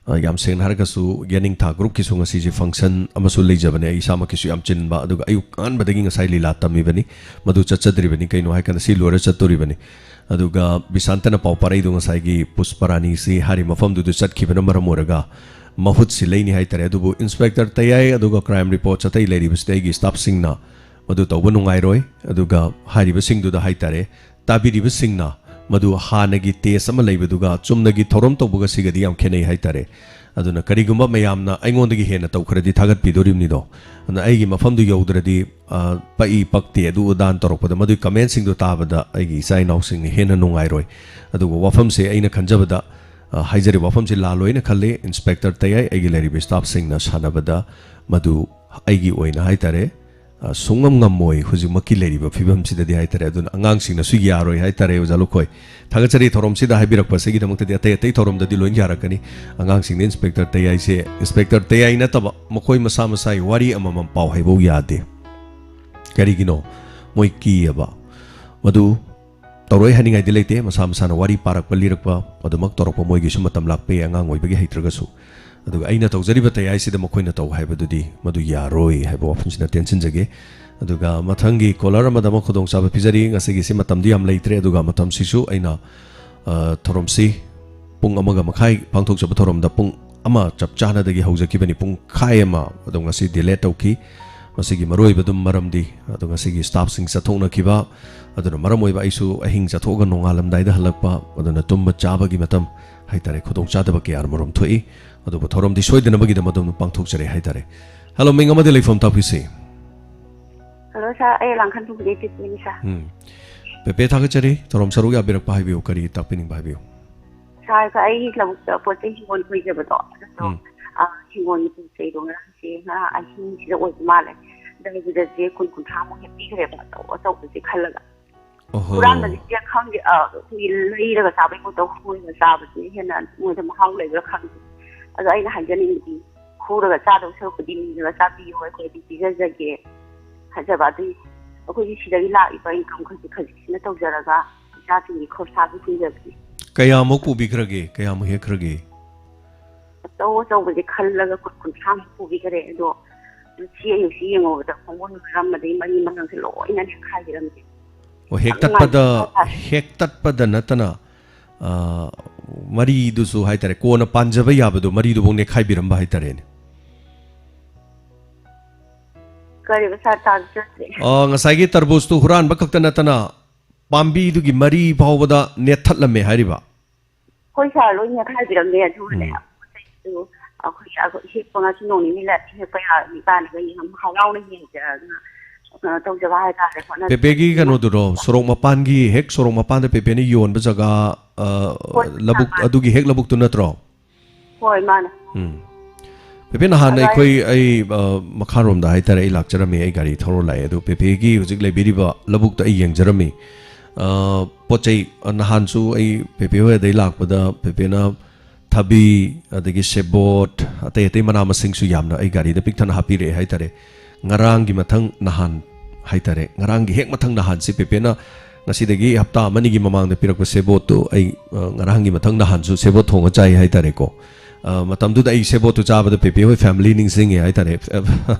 ꯑ, ꯌꯥꯝ ꯁꯦꯡꯅ ꯍꯥꯏꯔꯒꯁꯨ, ꯌꯦꯅꯤꯡꯊꯥ ꯒ꯭ꯔꯨꯞꯀꯤꯁꯨ ꯉꯁꯤꯁꯦ ꯐꯪꯁꯟ ꯑꯃꯁꯨ ꯂꯩꯖꯕꯅꯦ꯫ ꯑꯩ ꯏꯁꯥꯃꯛꯀꯤꯁꯨ ꯌꯥꯝ ꯆꯤꯟꯕ, ꯑꯗꯨꯒ ꯑꯌꯨꯛ ꯑꯉꯟꯕꯗꯒꯤ ꯉꯁꯥꯏ ꯂꯤꯂꯥ ꯇꯝꯃꯤꯕꯅꯤ, ꯃꯗꯨ ꯆꯠꯆꯗ꯭ꯔꯤꯕꯅꯤ꯫ ꯀꯩꯅꯣ ꯍꯥꯏꯀꯥꯟꯗ ꯁꯤ ꯂꯣꯏꯔ ꯆꯠꯇꯣꯔꯤꯕꯅꯤ꯫ ꯑꯗꯨꯒ ꯕꯤꯁꯥꯟꯇꯅ ꯄꯥꯎ ꯄꯥꯔꯛꯏꯗꯣ ꯉꯁꯥꯏꯒꯤ ꯄꯨꯁꯄꯔꯥꯅꯤꯁꯤ ꯍꯥꯏꯔꯤꯕ ꯃꯐꯝꯗꯨꯗ ꯆꯠꯈꯤꯕꯅ ꯃꯔꯝ ꯑꯣꯏꯔꯒ ꯃꯍꯨꯠ ꯁꯤꯜꯂꯛꯏꯅꯤ ꯍꯥꯏꯇꯥꯔꯦ꯫ ꯑꯗꯨꯕꯨ ꯏꯟꯁꯄꯦꯛꯇꯔ ꯇꯌꯥꯏ ꯑꯗꯨꯒ ꯀ꯭ꯔꯥꯏꯝ ꯔꯤꯄꯣꯔꯠꯁ ꯑꯇꯩ ꯂꯩꯔꯤꯕꯁꯤꯗ ꯑꯩꯒꯤ ꯁ꯭ꯇꯥꯐꯁꯤꯡꯅ ꯃꯗꯨ ꯇꯧꯕ ꯅꯨꯡꯉꯥꯏꯔꯣꯏ꯫ ꯑꯗꯨꯒ ꯍꯥꯏꯔꯤꯕꯁꯤꯡꯗꯨꯗ ꯍꯥꯏꯇꯥꯔꯦ, ꯇꯥꯕꯤꯔꯤꯕꯁꯤꯡꯅ ꯃꯗꯨ ꯍꯥꯟꯅꯒꯤ ꯇꯦꯁ ꯑꯃ ꯂꯩꯕꯗꯨꯒ ꯆꯨꯝꯅꯒꯤ ꯊꯧꯔꯝ ꯇꯧꯕꯒ ꯁꯤꯒꯗꯤ ꯌꯥꯝ ꯈꯦꯠꯅꯩ ꯍꯥꯏꯇꯥꯔꯦ꯫ ꯑꯗꯨꯅ ꯀꯔꯤꯒꯨꯝꯕ ꯃꯌꯥꯝꯅ ꯑꯩꯉꯣꯟꯗꯒꯤ ꯍꯦꯟꯅ ꯇꯧꯈ꯭ꯔꯗꯤ ꯊꯥꯒꯠꯄꯤꯗꯣꯔꯤꯕꯅꯤꯗꯣ꯫ ꯑꯗꯨꯅ ꯑꯩꯒꯤ ꯃꯐꯝꯗꯨ ꯌꯧꯗ꯭ꯔꯗꯤ, ꯑ, ꯄꯛꯏ ꯄꯛꯇꯦ ꯑꯗꯨ ꯑꯗꯥꯅ ꯇꯧꯔꯛꯄꯗ, ꯃꯗꯨꯒꯤ ꯀꯃꯦꯟꯁꯤꯡꯗꯣ ꯇꯥꯕꯗ ꯑꯩꯒꯤ ꯏꯆꯥ ꯏꯅꯥꯎꯁꯤꯡꯅ ꯍꯦꯟꯅ ꯅꯨꯡꯉꯥꯏꯔꯣꯏ꯫ ꯑꯗꯨꯒ ꯋꯥꯐꯝꯁꯦ ꯑꯩꯅ ꯈꯟꯖꯕꯗ, ꯑ, ꯍꯥꯏꯖꯔꯤꯕ ꯋꯥꯐꯝꯁꯦ ꯂꯥꯜꯂꯣꯏꯅ ꯈꯜꯂꯤ꯫ ꯏꯟꯁꯄꯦꯛꯇꯔ ꯇꯌꯥꯏ ꯑꯩꯒꯤ ꯂꯩꯔꯤꯕ ꯁ꯭ꯇꯥꯐꯁꯤꯡꯅ ꯁꯥꯟꯅꯕꯗ ꯃꯗꯨ ꯑꯩꯒꯤ ꯑꯣꯏꯅ ꯍꯥꯏꯇꯥꯔꯦ, ꯑ, ꯁꯨꯡꯉꯝ ꯉꯝꯃꯣꯏ ꯍꯧꯖꯤꯛꯃꯛꯀꯤ ꯂꯩꯔꯤꯕ ꯐꯤꯕꯝꯁꯤꯗꯗꯤ ꯍꯥꯏꯇꯥꯔꯦ꯫ ꯑꯗꯨꯅ ꯑꯉꯥꯡꯁꯤꯡꯅꯁꯨ ꯌꯥꯔꯣꯏ ꯍꯥꯏꯇꯥꯔꯦ, ꯑꯣꯖꯥ ꯂꯨꯈꯣꯏ꯫ ꯊꯥꯒꯠꯆꯔꯤ ꯊꯧꯔꯝꯁꯤꯗ ꯍꯥꯏꯕꯤꯔꯛꯄꯁꯤꯒꯤꯗꯃꯛꯇꯗꯤ꯫ ꯑꯇꯩ ꯑꯇꯩ ꯊꯧꯔꯝꯗꯗꯤ ꯂꯣꯏꯅ ꯌꯥꯔꯛꯀꯅꯤ꯫ ꯑꯉꯥꯡꯁꯤꯡꯗ ꯏꯟꯁꯄꯦꯛꯇꯔ ꯇꯌꯥꯏꯁꯦ, ꯏꯟꯁꯄꯦꯛꯇꯔ ꯇꯌꯥꯏ ꯅꯠꯇꯕ ꯃꯈꯣꯏ ꯃꯁꯥ ꯃꯁꯥꯒꯤ ꯋꯥꯔꯤ ꯑꯃꯃꯝ ꯄꯥꯎ ꯍꯥꯏꯕꯧ ꯌꯥꯗꯦ꯫ ꯀꯔꯤꯒꯤꯅꯣ? ꯃꯣꯏ ꯀꯤꯌꯦꯕ꯫ ꯃꯗꯨ ꯇꯧꯔꯣꯏ ꯍꯥꯏꯅꯤꯡꯉꯥꯏꯗꯤ ꯂꯩꯇꯦ꯫ ꯃꯁꯥ ꯃꯁꯥꯅ ꯋꯥꯔꯤ ꯄꯥꯔꯛꯄ, ꯂꯤꯔꯛꯄ, ꯑꯗꯨꯃꯛ ꯇꯧꯔꯛꯄ ꯃꯣꯏꯒꯤꯁꯨ ꯃꯇꯝ ꯂꯥꯛꯄ ꯌꯥꯏ, ꯑꯉꯥꯡ ꯑꯣꯏꯕꯒꯤ ꯍꯩꯇ꯭ꯔꯒꯁꯨ꯫ ꯑꯗꯨꯒ ꯑꯩꯅ ꯇꯧꯖꯔꯤꯕ ꯇꯌꯥꯏꯁꯤꯗ ꯃꯈꯣꯏꯅ ꯇꯧ ꯍꯥꯏꯕꯗꯨꯗꯤ ꯃꯗꯨ ꯌꯥꯔꯣꯏ ꯍꯥꯏꯕ ꯋꯥꯐꯝꯁꯤꯅ ꯇꯦꯟꯁꯤꯟꯖꯒꯦ꯫ ꯑꯗꯨꯒ ꯃꯊꯪꯒꯤ caller ꯑꯃꯗ ꯑꯃꯨꯛ ꯈꯨꯗꯣꯡꯆꯥꯕ ꯄꯤꯖꯔꯤ꯫ ꯉꯁꯤꯒꯤꯁꯤ ꯃꯇꯝꯗꯤ ꯌꯥꯝ ꯂꯩꯇ꯭ꯔꯦ, ꯑꯗꯨꯒ ꯃꯇꯝꯁꯤꯁꯨ ꯑꯩꯅ, ꯑ, ꯊꯧꯔꯝꯁꯤ ꯄꯨꯡ ꯑꯃꯒ ꯃꯈꯥꯏ ꯄꯥꯡꯊꯣꯛꯆꯕ ꯊꯧꯔꯝꯗ ꯄꯨꯡ ꯑꯃ ꯆꯞ ꯆꯥꯅꯗꯒꯤ ꯍꯧꯖꯈꯤꯕꯅꯤ, ꯄꯨꯡꯈꯥꯏ ꯑꯃ ꯑꯗꯨꯝ ꯉꯁꯤ delay ꯇꯧꯈꯤ꯫ ꯃꯁꯤꯒꯤ ꯃꯔꯨꯑꯣꯏꯕ ꯑꯗꯨꯝ ꯃꯔꯝꯗꯤ ꯑꯗꯣ ꯉꯁꯤꯒꯤ staffꯁꯤꯡ ꯆꯠꯊꯣꯛꯅꯈꯤꯕ ꯑꯗꯨꯅ ꯃꯔꯝ ꯑꯣꯏꯕ ꯑꯩꯁꯨ ꯑꯍꯤꯡ ꯆꯠꯊꯣꯛꯑꯒ ꯅꯣꯡꯉꯥꯜꯂꯝꯗꯥꯏꯗ ꯍꯜꯂꯛꯄ, ꯑꯗꯨꯅ ꯇꯨꯝꯕ ꯆꯥꯕꯒꯤ ꯃꯇꯝ ꯍꯥꯏꯇꯥꯔꯦ, ꯈꯨꯗꯣꯡꯆꯥꯗꯕ ꯀꯌꯥ ꯑꯃꯔꯣꯝ ꯊꯣꯛꯏ꯫ ꯑꯗꯨꯕꯨ ꯊꯧꯔꯝꯗꯤ ꯁꯣꯏꯗꯅꯕꯒꯤꯗꯃꯛ ꯑꯗꯨꯝ ꯄꯥꯡꯊꯣꯛꯆꯔꯦ ꯍꯥꯏꯇꯥꯔꯦ꯫ Hello, ꯃꯤꯡ ꯑꯃꯗꯤ ꯂꯩꯐꯝ ꯇꯥꯛꯄꯤꯁꯤ꯫ Hello sir, ꯑꯩ ꯂꯥꯡꯈꯟ ꯊꯣꯡꯕꯗꯒꯤ ꯄꯦꯄꯦꯅꯤ sir꯫ ꯎꯝ꯫ ꯄꯦꯄꯦ, ꯊꯥꯒꯠꯆꯔꯤ ꯊꯧꯔꯝ ꯁꯔꯨꯛ ꯌꯥꯕꯤꯔꯛꯄ, ꯍꯥꯏꯕꯤꯌꯨ, ꯀꯔꯤ ꯇꯥꯛꯄꯤꯅꯤꯡꯕ ꯍꯥꯏꯕꯤꯌꯨ꯫ Sir, ꯑꯩꯒꯤ ꯂꯧꯕꯨꯛꯇ ꯄꯣꯠ ꯆꯩ ꯍꯤꯡꯒꯣꯜ ꯀꯣꯏꯖꯕꯗꯣ, ꯑꯗꯣ, ꯎꯝ꯫ ꯑ, ꯍꯤꯡꯒꯣꯜꯒꯤ ꯄꯣꯠ ꯆꯩꯗꯣ ꯉꯔꯥꯡꯁꯦ, ꯉꯔꯥꯡ ꯑꯍꯤꯡꯁꯤꯗ ꯑꯣꯏꯕ ꯃꯥꯜꯂꯦ, ꯗꯔꯕꯨꯖꯁꯦ ꯀꯨꯟ ꯀꯨꯟꯊ꯭ꯔꯥꯃꯨꯛ ꯍꯦꯛꯄꯤꯈ꯭ꯔꯦꯕ, ꯑꯆꯧ ꯑꯆꯧꯕꯁꯦ ꯈꯜꯂꯒ꯫ ꯑꯣꯍꯣ꯫ ꯍꯨꯔꯥꯟꯕꯁꯦ ꯈꯪꯗꯦ, ꯑ, ꯑꯩꯈꯣꯏꯒꯤ ꯂꯩꯔꯒ ꯆꯥꯕꯩ ꯃꯍꯨꯠꯇ ꯍꯨꯔꯒ ꯆꯥꯕꯁꯤꯅ ꯍꯦꯟꯅ ꯃꯣꯏꯗ ꯃꯍꯥꯎ ꯂꯩꯕ꯭ꯔꯥ ꯈꯪꯗꯦ꯫ ꯑꯗꯣ ꯑꯩꯅ ꯍꯥꯏꯖꯅꯤꯡꯕꯗꯤ, ꯍꯨꯔꯒ ꯆꯥꯗꯧ ꯁꯔꯨꯛꯄꯨꯗꯤ ꯅꯤꯔꯒ ꯆꯥꯕꯤꯌꯣ, ꯑꯩꯈꯣꯏꯗꯤ ꯄꯤꯖꯖꯒꯦ ꯍꯥꯏꯖꯕ꯫ ꯑꯗꯨꯏ ꯑꯩꯈꯣꯏꯒꯤ ꯁꯤꯗꯒꯤ ꯂꯥꯛꯏꯕ income ꯈꯖꯤꯛ ꯈꯖꯤꯛꯁꯤꯅ ꯇꯧꯖꯔꯒ ꯏꯆꯥꯁꯤꯡꯒꯤ ꯈꯣꯔꯁꯥꯁꯨ ꯍꯨꯟꯖꯕꯅꯤ꯫ ꯀꯌꯥꯃꯨꯛ ꯄꯨꯕꯤꯈ꯭ꯔꯒꯦ? ꯀꯌꯥꯃꯨꯛ ꯍꯦꯛꯈ꯭ꯔꯒꯦ? ꯑꯆꯧ ꯑꯆꯧꯕꯁꯦ ꯈꯜꯂꯒ ꯀꯨꯟ ꯀꯨꯟꯊ꯭ꯔꯥꯃꯨꯛ ꯄꯨꯕꯤꯈ꯭ꯔꯦ꯫ ꯑꯗꯣ ꯁꯤ ꯑꯌꯨꯛꯁꯤ ꯌꯦꯡꯉꯨꯕꯗ ꯈꯣꯡꯒꯨꯟ ꯃꯔꯝ ꯑꯗꯩ ꯃꯔꯤ ꯃꯔꯥꯡꯁꯦ ꯂꯣꯏꯅ ꯅꯦꯠꯈꯥꯏꯕꯤꯔꯝꯃꯦ꯫ ꯑꯣ, ꯌꯥꯝ ꯍꯦꯛꯇꯠꯄꯗ, ꯅꯨꯡꯉꯥꯏꯇꯦ ꯍꯥꯏꯇꯥꯔꯦ꯫ ꯍꯦꯛꯇꯠꯄꯗ ꯅꯠꯇꯅ, ꯑ, ꯃꯔꯤꯗꯨꯁꯨ ꯍꯥꯏꯇꯥꯔꯦ, ꯀꯣꯟꯅ ꯄꯥꯟꯖꯕ ꯌꯥꯕꯗꯣ, ꯃꯔꯤꯗꯨꯐꯥꯎ ꯅꯦꯠꯈꯥꯏꯕꯤꯔꯝꯕ ꯍꯥꯏꯇꯥꯔꯦꯅꯦ꯫ ꯀꯔꯤꯕ sir, ꯇꯥꯖꯗ꯭ꯔꯦ꯫ ꯑ, ꯉꯁꯥꯏꯒꯤ ꯇꯔꯕꯨꯖꯇꯨ ꯍꯨꯔꯥꯟꯕ ꯈꯛꯇ ꯅꯠꯇꯅ ꯄꯥꯝꯕꯤꯗꯨꯒꯤ ꯃꯔꯤ ꯐꯥꯎꯕꯗ ꯅꯦꯠꯊꯠꯂꯝꯃꯦ ꯍꯥꯏꯔꯤꯕ? ꯍꯣꯏ sir, ꯂꯣꯏ ꯅꯦꯠꯈꯥꯏꯕꯤꯔꯝꯃꯦ꯫ ꯑꯗꯨꯒꯅꯦ, ꯎꯝ꯫ ꯄꯣꯠ ꯆꯩꯗꯨ ꯑꯩꯈꯣꯏ, ꯑꯩꯈꯣꯏ ꯍꯦꯛꯄ ꯉꯁꯤ ꯅꯣꯡ ꯅꯤꯅꯤ ꯂꯩꯔꯗꯤ ꯍꯦꯛꯄ ꯌꯥꯔꯅꯤ ꯀꯥꯏꯅꯒ ꯌꯥꯝ ꯍꯔꯥꯎꯅ ꯌꯦꯡꯖꯔꯒ, ꯑ, ꯇꯧꯖꯕ ꯍꯥꯏꯇꯥꯔꯦ, ꯍꯣꯠꯅꯖꯕ꯫ ꯄꯦꯄꯦꯒꯤ ꯀꯩꯅꯣꯗꯨꯔꯣ, ꯁꯣꯔꯣꯛ ꯃꯄꯥꯟꯒꯤ, ꯍꯦꯛ ꯁꯣꯔꯣꯛ ꯃꯄꯥꯟꯗ ꯄꯦꯄꯦꯅ ꯌꯣꯟꯕ ꯖꯒꯥ, ꯑ, ꯍꯣꯏ, ꯂꯧꯕꯨꯛ, ꯃꯥꯅꯦ꯫ ꯑꯗꯨꯒꯤ ꯍꯦꯛ ꯂꯧꯕꯨꯛꯇꯨ ꯅꯠꯇ꯭ꯔꯣ? ꯍꯣꯏ, ꯃꯥꯅꯦ꯫ ꯎꯝ꯫ ꯄꯦꯄꯦ, ꯅꯍꯥꯟ ꯑꯗꯣ ꯑꯩ ꯑꯩꯈꯣꯏ, ꯑꯩ, ꯑ, ꯃꯈꯥꯔꯣꯝꯗ ꯍꯥꯏꯇꯥꯔꯦ, ꯑꯩ ꯂꯥꯛꯆꯔꯝꯃꯤ, ꯑꯩ ꯒꯥꯔꯤ ꯊꯧꯔ ꯂꯥꯛꯑꯦ꯫ ꯑꯗꯨ ꯄꯦꯄꯦꯒꯤ ꯍꯧꯖꯤꯛ ꯂꯩꯕꯤꯔꯤꯕ ꯂꯧꯕꯨꯛꯇ ꯑꯩ ꯌꯦꯡꯖꯔꯝꯃꯤ꯫ ꯑ, ꯄꯣꯠ ꯆꯩ, ꯑ, ꯅꯍꯥꯟꯁꯨ ꯑꯩ ꯄꯦꯄꯦ ꯍꯣꯏ ꯑꯗꯩ ꯂꯥꯛꯄꯗ ꯄꯦꯄꯦꯅ ꯊꯕꯤ, ꯑꯗꯒꯤ ꯁꯦꯕꯣꯠ, ꯑꯇꯩ ꯑꯇꯩ ꯃꯅꯥ ꯃꯁꯤꯡꯁꯨ ꯌꯥꯝꯅ ꯑꯩ ꯒꯥꯔꯤꯗ ꯄꯤꯛ ꯊꯟꯅ ꯍꯥꯞꯄꯤꯔꯛꯑꯦ ꯍꯥꯏꯇꯥꯔꯦ꯫ ꯉꯔꯥꯡꯒꯤ ꯃꯊꯪ ꯅꯍꯥꯟ ꯍꯥꯏꯇꯥꯔꯦ, ꯉꯔꯥꯡꯒꯤ ꯍꯦꯛ ꯃꯊꯪ ꯅꯍꯥꯟꯁꯤ ꯄꯦꯄꯦꯅ ꯉꯁꯤꯗꯒꯤ ꯍꯞꯇꯥ ꯑꯃꯅꯤꯒꯤ ꯃꯃꯥꯡꯗ ꯄꯤꯔꯛꯄ ꯁꯦꯕꯣꯠꯇꯨ ꯑꯩ, ꯑ, ꯉꯔꯥꯡꯒꯤ ꯃꯊꯪ ꯅꯍꯥꯟꯁꯨ ꯁꯦꯕꯣꯠ ꯊꯣꯡꯉ ꯆꯥꯏ ꯍꯥꯏꯇꯥꯔꯦꯀꯣ꯫ ꯑ, ꯃꯇꯝꯗꯨꯗ ꯑꯩ ꯁꯦꯕꯣꯠꯇꯨ ꯆꯥꯕꯗ ꯄꯦꯄꯦ ꯍꯣꯏ ꯐꯦꯃꯤꯂꯤ ꯅꯤꯡꯁꯤꯡꯉꯦ ꯍꯥꯏꯇꯥꯔꯦ꯫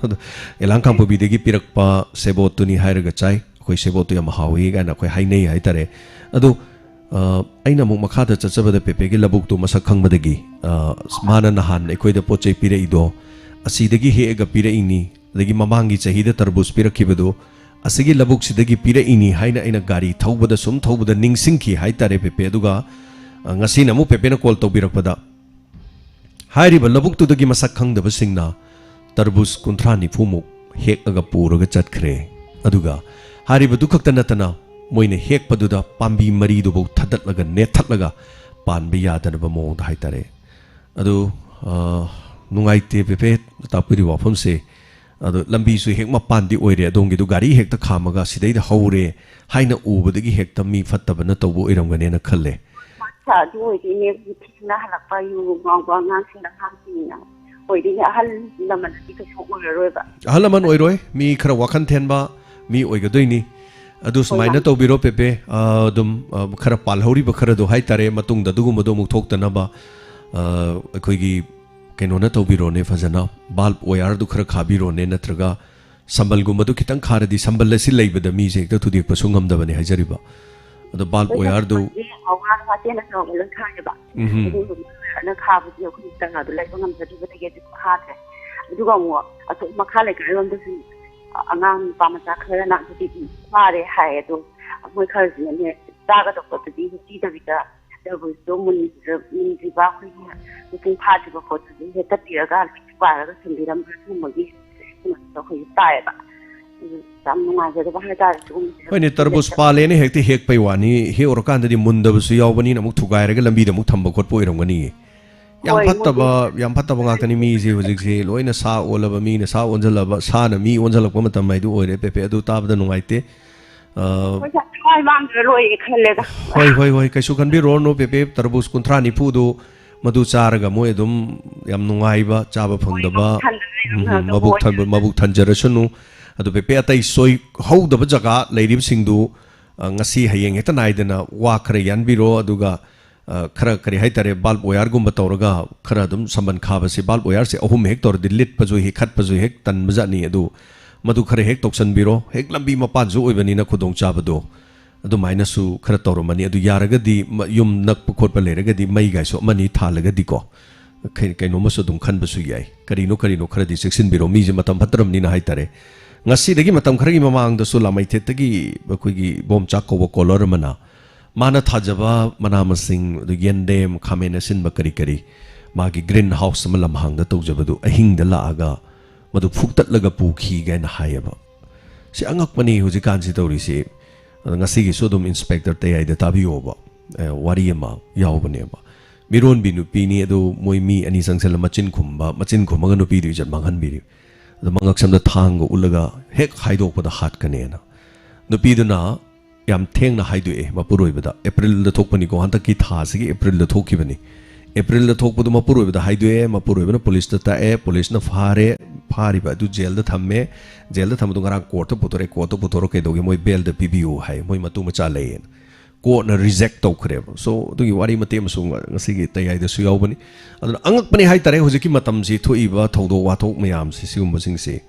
ꯑꯦꯂꯥꯡ ꯀꯥꯡꯄꯣꯛꯄꯤꯗꯒꯤ ꯄꯤꯔꯛꯄ ꯁꯦꯕꯣꯠꯇꯨꯅꯤ ꯍꯥꯏꯔꯒ ꯆꯥꯏ꯫ ꯑꯩꯈꯣꯏ ꯁꯦꯕꯣꯠꯇꯨ ꯌꯥꯝ ꯍꯥꯎꯏ ꯀꯥꯏꯅ ꯑꯩꯈꯣꯏ ꯍꯥꯏꯅꯩ ꯍꯥꯏꯇꯥꯔꯦ꯫ ꯑꯗꯨ, ꯑ, ꯑꯩꯅ ꯑꯃꯨꯛ ꯃꯈꯥꯗ ꯆꯠꯆꯕꯗ ꯄꯦꯄꯦꯒꯤ ꯂꯧꯕꯨꯛꯇꯨ ꯃꯁꯛ ꯈꯪꯕꯗꯒꯤ, ꯑ, ꯃꯥꯅ ꯅꯍꯥꯟ ꯑꯩꯈꯣꯏꯗ ꯄꯣꯠ ꯆꯩ ꯄꯤꯔꯛꯏꯗꯣ ꯑꯁꯤꯗꯒꯤ ꯍꯦꯛꯑꯒ ꯄꯤꯔꯛꯏꯅꯤ, ꯑꯗꯒꯤ ꯃꯃꯥꯡꯒꯤ ꯆꯍꯤꯗ ꯇꯔꯕꯨꯖ ꯄꯤꯔꯛꯈꯤꯕꯗꯣ ꯑꯁꯤꯒꯤ ꯂꯧꯕꯨꯛꯁꯤꯗꯒꯤ ꯄꯤꯔꯛꯏꯅꯤ ꯍꯥꯏꯅ ꯑꯩꯅ ꯒꯥꯔꯤ ꯊꯧꯕꯗ ꯁꯨꯝ ꯊꯧꯕꯗ ꯅꯤꯡꯁꯤꯡꯈꯤ ꯍꯥꯏꯇꯥꯔꯦ ꯄꯦꯄꯦ꯫ ꯑꯗꯨꯒ, ꯑ, ꯉꯁꯤꯅ ꯑꯃꯨꯛ ꯄꯦꯄꯦꯅ ꯀꯣꯜ ꯇꯧꯕꯤꯔꯛꯄꯗ ꯍꯥꯏꯔꯤꯕ ꯂꯧꯕꯨꯛꯇꯨꯗꯒꯤ ꯃꯁꯛ ꯈꯪꯗꯕꯁꯤꯡꯅ ꯇꯔꯕꯨꯖ ꯀꯨꯟꯊ꯭ꯔꯥ ꯅꯤꯐꯨꯃꯨꯛ ꯍꯦꯛꯑꯒ ꯄꯨꯔꯒ ꯆꯠꯈ꯭ꯔꯦ꯫ ꯑꯗꯨꯒ ꯍꯥꯏꯔꯤꯕꯗꯨ ꯈꯛꯇ ꯅꯠꯇꯅ ꯃꯣꯏꯅ ꯍꯦꯛꯄꯗꯨꯗ ꯄꯥꯝꯕꯤ ꯃꯔꯤꯗꯨꯐꯥꯎ ꯊꯗꯠꯂꯒ ꯅꯦꯠꯊꯠꯂꯒ ꯄꯥꯟꯕ ꯌꯥꯗꯅꯕ ꯃꯑꯣꯡꯗ ꯍꯥꯏꯇꯥꯔꯦ꯫ ꯑꯗꯨ, ꯑ, ꯅꯨꯡꯉꯥꯏꯇꯦ ꯄꯦꯄꯦ ꯇꯥꯛꯄꯤꯔꯤꯕ ꯋꯥꯐꯝꯁꯦ꯫ ꯑꯗꯣ ꯂꯝꯕꯤꯁꯨ ꯍꯦꯛ ꯃꯄꯥꯟꯗꯤ ꯑꯣꯏꯔꯦ ꯑꯗꯣꯝꯒꯤꯗꯣ, ꯒꯥꯔꯤ ꯍꯦꯛꯇ ꯈꯥꯝꯃꯒ ꯁꯤꯗꯩꯗ ꯍꯧꯔꯦ ꯍꯥꯏꯅ ꯎꯕꯗꯒꯤ ꯍꯦꯛꯇ ꯃꯤ ꯐꯠꯇꯕꯅ ꯇꯧꯕ ꯑꯣꯏꯔꯝꯒꯅꯦꯅ ꯈꯜꯂꯦ꯫ ꯃꯥꯁꯥ ꯑꯗꯨ ꯑꯣꯏꯗꯣꯏꯅꯦ, ꯊꯦꯡꯅ ꯍꯜꯂꯛꯄ ꯌꯨ ꯉꯥꯎꯕ ꯑꯉꯥꯡꯁꯤꯡꯅ ꯑꯉꯥꯡꯁꯤꯡꯅ ꯑꯣꯏꯗꯣꯏꯅꯦ, ꯑꯍꯜ ꯂꯃꯟꯗꯤ ꯀꯩꯁꯨ ꯑꯣꯏꯔꯔꯣꯏꯕ꯫ ꯑꯍꯜ ꯂꯃꯟ ꯑꯣꯏꯔꯣꯏ, ꯃꯤ ꯈꯔ ꯋꯥꯈꯜ ꯊꯦꯟꯕ ꯃꯤ ꯑꯣꯏꯒꯗꯣꯏꯅꯤ꯫ ꯑꯗꯨ ꯍꯣꯏ, ꯁꯨꯃꯥꯏꯅ ꯃꯥꯅꯤ꯫ ꯇꯧꯕꯤꯔꯣ ꯄꯦꯄꯦ, ꯑ, ꯑꯗꯨꯝ, ꯑ, ꯈꯔ ꯄꯥꯜꯍꯧꯔꯤꯕ ꯈꯔꯗꯣ ꯍꯥꯏꯇꯥꯔꯦ, ꯃꯇꯨꯡꯗ ꯑꯗꯨꯒꯨꯝꯕꯗꯣ ꯑꯃꯨꯛ ꯊꯣꯛꯇꯅꯕ, ꯑ, ꯑꯩꯈꯣꯏꯒꯤ ꯀꯩꯅꯣꯅ ꯇꯧꯕꯤꯔꯣꯅꯦ ꯐꯖꯅ, ꯕꯜꯕ ꯋꯥꯌꯔꯗꯨ ꯈꯔ ꯈꯥꯕꯤꯔꯣꯅꯦ, ꯅꯠꯇ꯭ꯔꯒ ꯁꯝꯕꯜꯒꯨꯝꯕꯗꯨ ꯈꯤꯇꯪ ꯈꯥꯔꯗꯤ, ꯁꯝꯕꯜ ꯑꯁꯤ ꯂꯩꯕꯗ ꯃꯤꯁꯦ ꯍꯦꯛꯇ ꯊꯨꯗꯦꯛꯄꯁꯨ ꯉꯝꯗꯕꯅꯦ ꯍꯥꯏꯖꯔꯤꯕ꯫ ꯑꯗꯣ ꯕꯜꯕ ꯑꯩꯈꯣꯏ ꯋꯥꯌꯔꯗꯨ ꯁꯝꯕꯜꯁꯦ ꯑꯋꯥꯡ ꯋꯥꯇꯦꯟꯅ ꯇꯧꯔꯒ ꯂꯣꯏ ꯈꯥꯏꯌꯦꯕ꯫ ꯎꯝꯍꯨꯝ꯫ ꯑꯗꯨꯒꯨꯝꯕ ꯋꯥꯌꯔꯅ ꯈꯥꯕꯗꯤ ꯑꯩꯈꯣꯏ ꯖꯒꯥꯗꯣ ꯂꯩꯕ ꯉꯝꯖꯗꯕꯗꯒꯤ ꯑꯗꯨ ꯈꯥꯗ꯭ꯔꯦ꯫ ꯑꯗꯨꯒ ꯑꯃꯨꯛ ꯑꯁꯣꯝ ꯃꯈꯥ ꯂꯩꯀꯥꯏꯔꯣꯝꯗꯁꯨ ꯑꯉꯥꯡ ꯅꯨꯄꯥ ꯃꯆꯥ ꯈꯔꯅ ꯑꯗꯨꯗꯤ ꯐꯥꯔꯦ ꯍꯥꯏ꯫ ꯑꯗꯣ ꯃꯣꯏ ꯈꯔꯁꯤꯅꯅꯦ ꯆꯥꯒꯗꯕ ꯄꯣꯠꯇꯨꯗꯤ ꯄꯤꯗꯕꯤꯗ ꯇꯔꯕꯨꯖꯇꯣ ꯃꯨꯟꯗ꯭ꯔ-, ꯃꯨꯟꯗ꯭ꯔꯤꯕ ꯑꯩꯈꯣꯏꯒꯤ ꯃꯄꯨꯡ ꯐꯥꯗ꯭ꯔꯤꯕ ꯄꯣꯠꯇꯨꯗꯤ ꯍꯦꯛꯇ ꯄꯤꯔꯒ ꯄꯥꯏꯔꯒ ꯊꯝꯕꯤꯔꯝꯕ ꯑꯗꯨꯒꯨꯝꯕꯒꯤ ꯀꯩꯅꯣꯗꯣ ꯑꯩꯈꯣꯏꯒꯤ ꯇꯥꯏꯌꯦꯕ꯫ ꯑꯗꯨ ꯌꯥꯝ ꯅꯨꯡꯉꯥꯏꯖꯗꯕ ꯍꯥꯏꯇꯥꯔꯦ ꯁꯤꯒꯨꯝꯕꯁꯦ꯫ ꯍꯣꯏꯅꯦ, ꯇꯔꯕꯨꯖ ꯄꯥꯜꯂꯦꯅ ꯍꯦꯛꯇ ꯍꯦꯛꯄꯩ ꯋꯥꯅꯤ, ꯍꯦꯛꯎꯔꯀꯥꯟꯗꯗꯤ ꯃꯨꯟꯗꯕꯁꯨ ꯌꯥꯎꯕꯅꯤꯅ ꯑꯃꯨꯛ ꯊꯨꯒꯥꯏꯔꯒ ꯂꯝꯕꯤꯗ ꯑꯃꯨꯛ ꯊꯝꯕ ꯈꯣꯠꯄ ꯑꯣꯏꯔꯝꯒꯅꯤꯌꯦ꯫ ꯌꯥꯝ ꯍꯣꯏ, ꯐꯠꯇꯕ, ꯃꯣꯏꯒꯤ ꯌꯥꯝ ꯐꯠꯇꯕ ꯉꯥꯛꯇꯅꯤ꯫ ꯃꯤꯁꯦ ꯍꯧꯖꯤꯛꯁꯦ ꯂꯣꯏꯅ ꯁꯥ ꯑꯣꯜꯂꯕ, ꯃꯤꯅ ꯁꯥ ꯑꯣꯟꯁꯤꯜꯂꯕ, ꯁꯥꯅ ꯃꯤ ꯑꯣꯟꯁꯤꯜꯂꯛꯄ ꯃꯇꯝ ꯍꯥꯏꯗꯨ ꯑꯣꯏꯔꯦ ꯄꯦꯄꯦ꯫ ꯑꯗꯨ ꯇꯥꯕꯗ ꯅꯨꯡꯉꯥꯏꯇꯦ꯫ ꯑ, ꯃꯣꯏꯁꯦ ꯊꯋꯥꯏ ꯃꯥꯡꯗ꯭ꯔ ꯂꯣꯏꯔꯦ ꯈꯜꯂꯦꯗ꯫ ꯍꯣꯏ, ꯍꯣꯏ, ꯍꯣꯏ, ꯀꯩꯁꯨ ꯈꯟꯕꯤꯔꯨꯔꯅꯨ ꯄꯦꯄꯦ꯫ ꯇꯔꯕꯨꯖ ꯀꯨꯟꯊ꯭ꯔꯥ ꯅꯤꯐꯨꯗꯨ ꯃꯗꯨ ꯆꯥꯔꯒ ꯃꯣꯏ ꯑꯗꯨꯝ ꯌꯥꯝ ꯅꯨꯡꯉꯥꯏꯕ, ꯆꯥꯕ ꯐꯪꯗꯕ, ꯃꯕꯨꯛ ꯊꯟꯕ ꯎꯝ, ꯉꯥꯛꯇꯕꯨ ꯃꯕꯨꯛ ꯊꯟꯕ, ꯑꯣꯏꯔꯦ꯫ ꯃꯕꯨꯛ ꯊꯟꯖꯔꯁꯅꯨ꯫ ꯑꯗꯨ ꯄꯦꯄꯦ, ꯑꯇꯩ ꯁꯣꯏꯍꯧꯗꯕ ꯖꯒꯥ ꯂꯩꯔꯤꯕꯁꯤꯡꯗꯨ, ꯑ, ꯉꯁꯤ ꯍꯌꯦꯡ ꯍꯦꯛꯇ ꯅꯥꯏꯗꯅ ꯋꯥ ꯈꯔ ꯌꯥꯟꯕꯤꯔꯣ, ꯑꯗꯨꯒ ꯑ, ꯈꯔ, ꯀꯔꯤ ꯍꯥꯏꯇꯥꯔꯦ, ꯕꯥꯜꯕ ꯋꯥꯌꯔꯒꯨꯝꯕ ꯇꯧꯔꯒ ꯈꯔ ꯑꯗꯨꯝ ꯁꯝꯕꯟ ꯈꯥꯕꯁꯦ, ꯕꯥꯜꯕ ꯋꯥꯌꯔꯁꯦ ꯑꯍꯨꯝ ꯍꯦꯛ ꯇꯧꯔꯗꯤ ꯂꯤꯠꯄꯁꯨ ꯍꯦꯛ ꯈꯠꯄꯁꯨ ꯍꯦꯛ ꯇꯟꯕꯖꯥꯠꯅꯤ꯫ ꯑꯗꯨ ꯃꯗꯨ ꯈꯔ ꯍꯦꯛ ꯇꯧꯁꯟꯕꯤꯔꯣ꯫ ꯍꯦꯛ ꯂꯝꯕꯤ ꯃꯄꯥꯟꯁꯨ ꯑꯣꯏꯕꯅꯤꯅ ꯈꯨꯗꯣꯡꯆꯥꯕꯗꯣ ꯑꯗꯨꯃꯥꯏꯅꯁꯨ ꯈꯔ ꯇꯧꯔꯝꯃꯅꯤ꯫ ꯑꯗꯨ ꯌꯥꯔꯒꯗꯤ ꯃ-, ꯌꯨꯝ ꯅꯛꯄ ꯈꯣꯠꯄ ꯂꯩꯔꯒꯗꯤ ꯃꯩꯒꯥꯏꯁꯨ ꯑꯃꯅꯤ ꯊꯥꯜꯂꯒꯗꯤꯀꯣ, ꯀꯩ-, ꯀꯩꯅꯣꯝꯃꯁꯨ ꯑꯗꯨꯝ ꯈꯟꯕꯁꯨ ꯌꯥꯏ꯫ ꯀꯔꯤꯅꯣ ꯀꯔꯤꯅꯣ ꯈꯔꯗꯤ ꯆꯦꯛꯁꯤꯟꯕꯤꯔꯣ, ꯃꯤꯁꯦ ꯃꯇꯝ ꯐꯠꯇ꯭ꯔꯕꯅꯤꯅ ꯍꯥꯏꯇꯥꯔꯦ꯫ ꯉꯁꯤꯗꯒꯤ ꯃꯇꯝ ꯈꯔꯒꯤ ꯃꯃꯥꯡꯗꯁꯨ ꯂꯥꯃꯩꯊꯦꯠꯇꯒꯤ ꯑꯩꯈꯣꯏꯒꯤ ꯕꯣꯝꯆꯥꯛ ꯀꯧꯕ ꯀꯣꯂꯔ ꯑꯃꯅ ꯃꯥꯅ ꯊꯥꯖꯕ ꯃꯅꯥ ꯃꯁꯤꯡ, ꯑꯗꯨ ꯌꯦꯟꯗꯦꯝ, ꯈꯥꯃꯦꯟ ꯑꯁꯤꯟꯕ ꯀꯔꯤ ꯀꯔꯤ, ꯃꯥꯒꯤ ꯒ꯭ꯔꯤꯟ ꯍꯥꯎꯁ ꯑꯃ ꯂꯝꯍꯥꯡꯗ ꯇꯧꯖꯕꯗꯨ ꯑꯍꯤꯡꯗ ꯂꯥꯛꯑꯒ ꯃꯗꯨ ꯐꯨꯛꯇꯠꯂꯒ ꯄꯨꯈꯤ ꯀꯥꯏꯅ ꯍꯥꯏꯌꯦꯕ꯫ ꯁꯤ ꯑꯉꯛꯄꯅꯤ ꯍꯧꯖꯤꯛꯀꯥꯟꯁꯤ ꯇꯧꯔꯤꯁꯤ꯫ ꯑꯗꯣ ꯉꯁꯤꯒꯤꯁꯨ ꯑꯗꯨꯝ ꯏꯟꯁꯄꯦꯛꯇꯔ ꯇꯌꯥꯏꯗ ꯇꯥꯕꯤꯌꯣꯕ, ꯑꯦ, ꯋꯥꯔꯤ ꯑꯃ ꯌꯥꯎꯕꯅꯦꯕ꯫ ꯃꯤꯔꯣꯟꯕꯤ ꯅꯨꯄꯤꯅꯤ, ꯑꯗꯨ ꯃꯣꯏ ꯃꯤ ꯑꯅꯤ ꯆꯪꯁꯤꯜꯂ ꯃꯆꯤꯟ ꯈꯨꯝꯕ, ꯃꯆꯤꯟ ꯈꯨꯝꯃꯒ ꯅꯨꯄꯤꯗꯨ ꯏꯖꯠ ꯃꯥꯡꯍꯟꯕꯤꯔꯤ꯫ ꯑꯗꯣ ꯃꯉꯛꯁꯝꯗ ꯊꯥꯡꯒ ꯎꯠꯂꯒ ꯍꯦꯛ ꯍꯥꯏꯗꯣꯛꯄꯗ ꯍꯥꯠꯀꯅꯦꯅ꯫ ꯅꯨꯄꯤꯗꯨꯅ ꯌꯥꯝ ꯊꯦꯡꯅ ꯍꯥꯏꯗꯣꯛꯑꯦ ꯃꯄꯨꯔꯣꯏꯕꯗ꯫ ꯑꯦꯄ꯭ꯔꯤꯜꯗ ꯊꯣꯛꯄꯅꯤꯀꯣ, ꯍꯟꯗꯛꯀꯤ ꯊꯥꯁꯤꯒꯤ ꯑꯦꯄ꯭ꯔꯤꯜꯗ ꯊꯣꯛꯈꯤꯕꯅꯤ꯫ ꯑꯦꯄ꯭ꯔꯤꯜꯗ ꯊꯣꯛꯄꯗꯨ ꯃꯄꯨꯔꯣꯏꯕꯗ ꯍꯥꯏꯗꯣꯛꯑꯦ, ꯃꯄꯨꯔꯣꯏꯕꯅ ꯄꯨꯂꯤꯁꯇ ꯇꯥꯛꯑꯦ, ꯄꯨꯂꯤꯁꯅ ꯐꯥꯔꯦ, ꯐꯥꯔꯤꯕ ꯑꯗꯨ ꯖꯦꯜꯗ ꯊꯝꯃꯦ꯫ ꯖꯦꯜꯗ ꯊꯝꯕꯗꯨ ꯉꯔꯥꯡ ꯀꯣꯔꯠꯇ ꯄꯨꯊꯣꯔꯛꯑꯦ, ꯀꯣꯔꯠꯇ ꯄꯨꯊꯣꯔꯛꯀꯩꯗꯧꯒꯦ, ꯃꯣꯏ ꯕꯦꯜꯗ ꯄꯤꯕꯤꯌꯨ ꯍꯥꯏ, ꯃꯣꯏ ꯃꯇꯨ ꯃꯆꯥ ꯂꯩꯌꯦꯅ꯫ ꯀꯣꯔꯠꯅ ꯔꯤꯖꯦꯛ ꯇꯧꯈ꯭ꯔꯦꯕ꯫ ꯁꯣ, ꯑꯗꯨꯒꯤ ꯋꯥꯔꯤ ꯃꯇꯦꯛ ꯑꯃꯁꯨ ꯉ-, ꯉꯁꯤꯒꯤ ꯇꯌꯥꯏꯗꯁꯨ ꯌꯥꯎꯕꯅꯤ꯫ ꯑꯗꯨꯅ ꯑꯉꯛꯄꯅꯤ ꯍꯥꯏꯇꯥꯔꯦ, ꯍꯧꯖꯤꯛꯀꯤ ꯃꯇꯝꯁꯤ ꯊꯣꯛꯏꯕ ꯊꯧꯗꯣꯛ ꯋꯥꯊꯣꯛ ꯃꯌꯥꯝꯁꯤ, ꯁꯤꯒꯨꯝꯕꯁꯤꯡꯁꯤ꯫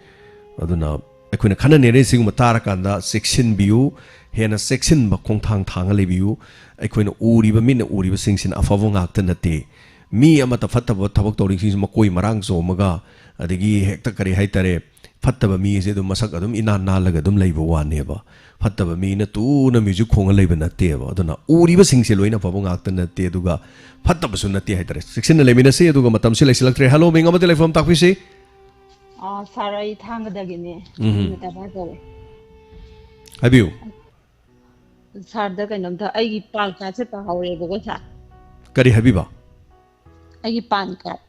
ꯑꯗꯨꯅ ꯑꯩꯈꯣꯏꯅ ꯈꯟꯅ ꯅꯩꯅꯔꯤꯁꯤꯒꯨꯝꯕ ꯇꯥꯔꯀꯥꯟꯗ ꯆꯦꯛꯁꯤꯟꯕꯤꯌꯨ, ꯍꯦꯟꯅ ꯆꯦꯛꯁꯤꯟꯕ ꯈꯣꯡꯊꯥꯡ ꯊꯥꯡꯉ ꯂꯩꯕꯤꯌꯨ꯫ ꯑꯩꯈꯣꯏꯅ ꯎꯔꯤꯕ, ꯃꯤꯠꯅ ꯎꯔꯤꯕꯁꯤꯡꯁꯤꯅ ꯑꯐꯕ ꯉꯥꯛꯇ ꯅꯠꯇꯦ꯫ ꯃꯤ ꯑꯃꯠꯇ ꯐꯠꯇꯕ ꯊꯕꯛ ꯇꯧꯔꯤꯁꯤꯡꯁꯤ ꯃꯀꯣꯏ ꯃꯔꯥꯡ ꯆꯣꯝꯃꯒ, ꯑꯗꯒꯤ ꯍꯦꯛꯇ, ꯀꯔꯤ ꯍꯥꯏꯇꯥꯔꯦ, ꯐꯠꯇꯕ ꯃꯤ ꯑꯁꯦ ꯑꯗꯨꯝ ꯃꯁꯛ ꯑꯗꯨꯝ ꯏꯅꯥꯟ ꯅꯥꯜꯂꯒ ꯑꯗꯨꯝ ꯂꯩꯕ ꯋꯥꯅꯦꯕ꯫ ꯐꯠꯇꯕ ꯃꯤꯅ ꯇꯨꯅ ꯃ꯭ꯌꯨꯖꯤꯛ ꯈꯣꯡꯉ ꯂꯩꯕ ꯅꯠꯇꯦꯕ꯫ ꯑꯗꯨꯅ ꯎꯔꯤꯕꯁꯤꯡꯁꯦ ꯂꯣꯏꯅ ꯑꯐꯕ ꯉꯥꯛꯇ ꯅꯠꯇꯦ, ꯑꯗꯨꯒ ꯐꯠꯇꯕꯁꯨ ꯅꯠꯇꯦ ꯍꯥꯏꯇꯥꯔꯦ꯫ ꯆꯦꯛꯁꯤꯟꯅ ꯂꯩꯃꯤꯟꯅꯁꯤ꯫ ꯑꯗꯨꯒ ꯃꯇꯝꯁꯤ ꯂꯩꯁꯤꯜꯂꯛꯇ꯭ꯔꯦ꯫ ꯍꯜꯂꯣ, ꯃꯤꯡ ꯑꯃꯗꯤ ꯂꯩꯐꯝ ꯇꯥꯛꯄꯤꯁꯤ꯫ ꯑꯥ, ꯁꯥꯔ, ꯑꯩ ꯊꯥꯡꯒꯗꯒꯤꯅꯦ꯫ ꯎꯝ꯫ ꯑꯩꯅ ꯇꯥꯕ ꯇꯧꯔꯦ꯫ ꯍꯥꯏꯕꯤꯌꯨ꯫ ꯁꯥꯔꯗ ꯀꯩꯅꯣꯝꯇ, ꯑꯩꯒꯤ ꯄꯥꯟ ꯀꯥꯔꯗꯁꯦ ꯇꯥꯍꯧꯔꯦꯕꯀꯣ, ꯁꯥꯔ꯫ ꯀꯔꯤ ꯍꯥꯏꯕꯤꯕ? ꯑꯩꯒꯤ ꯄꯥꯟ ꯀꯥꯔꯗ꯫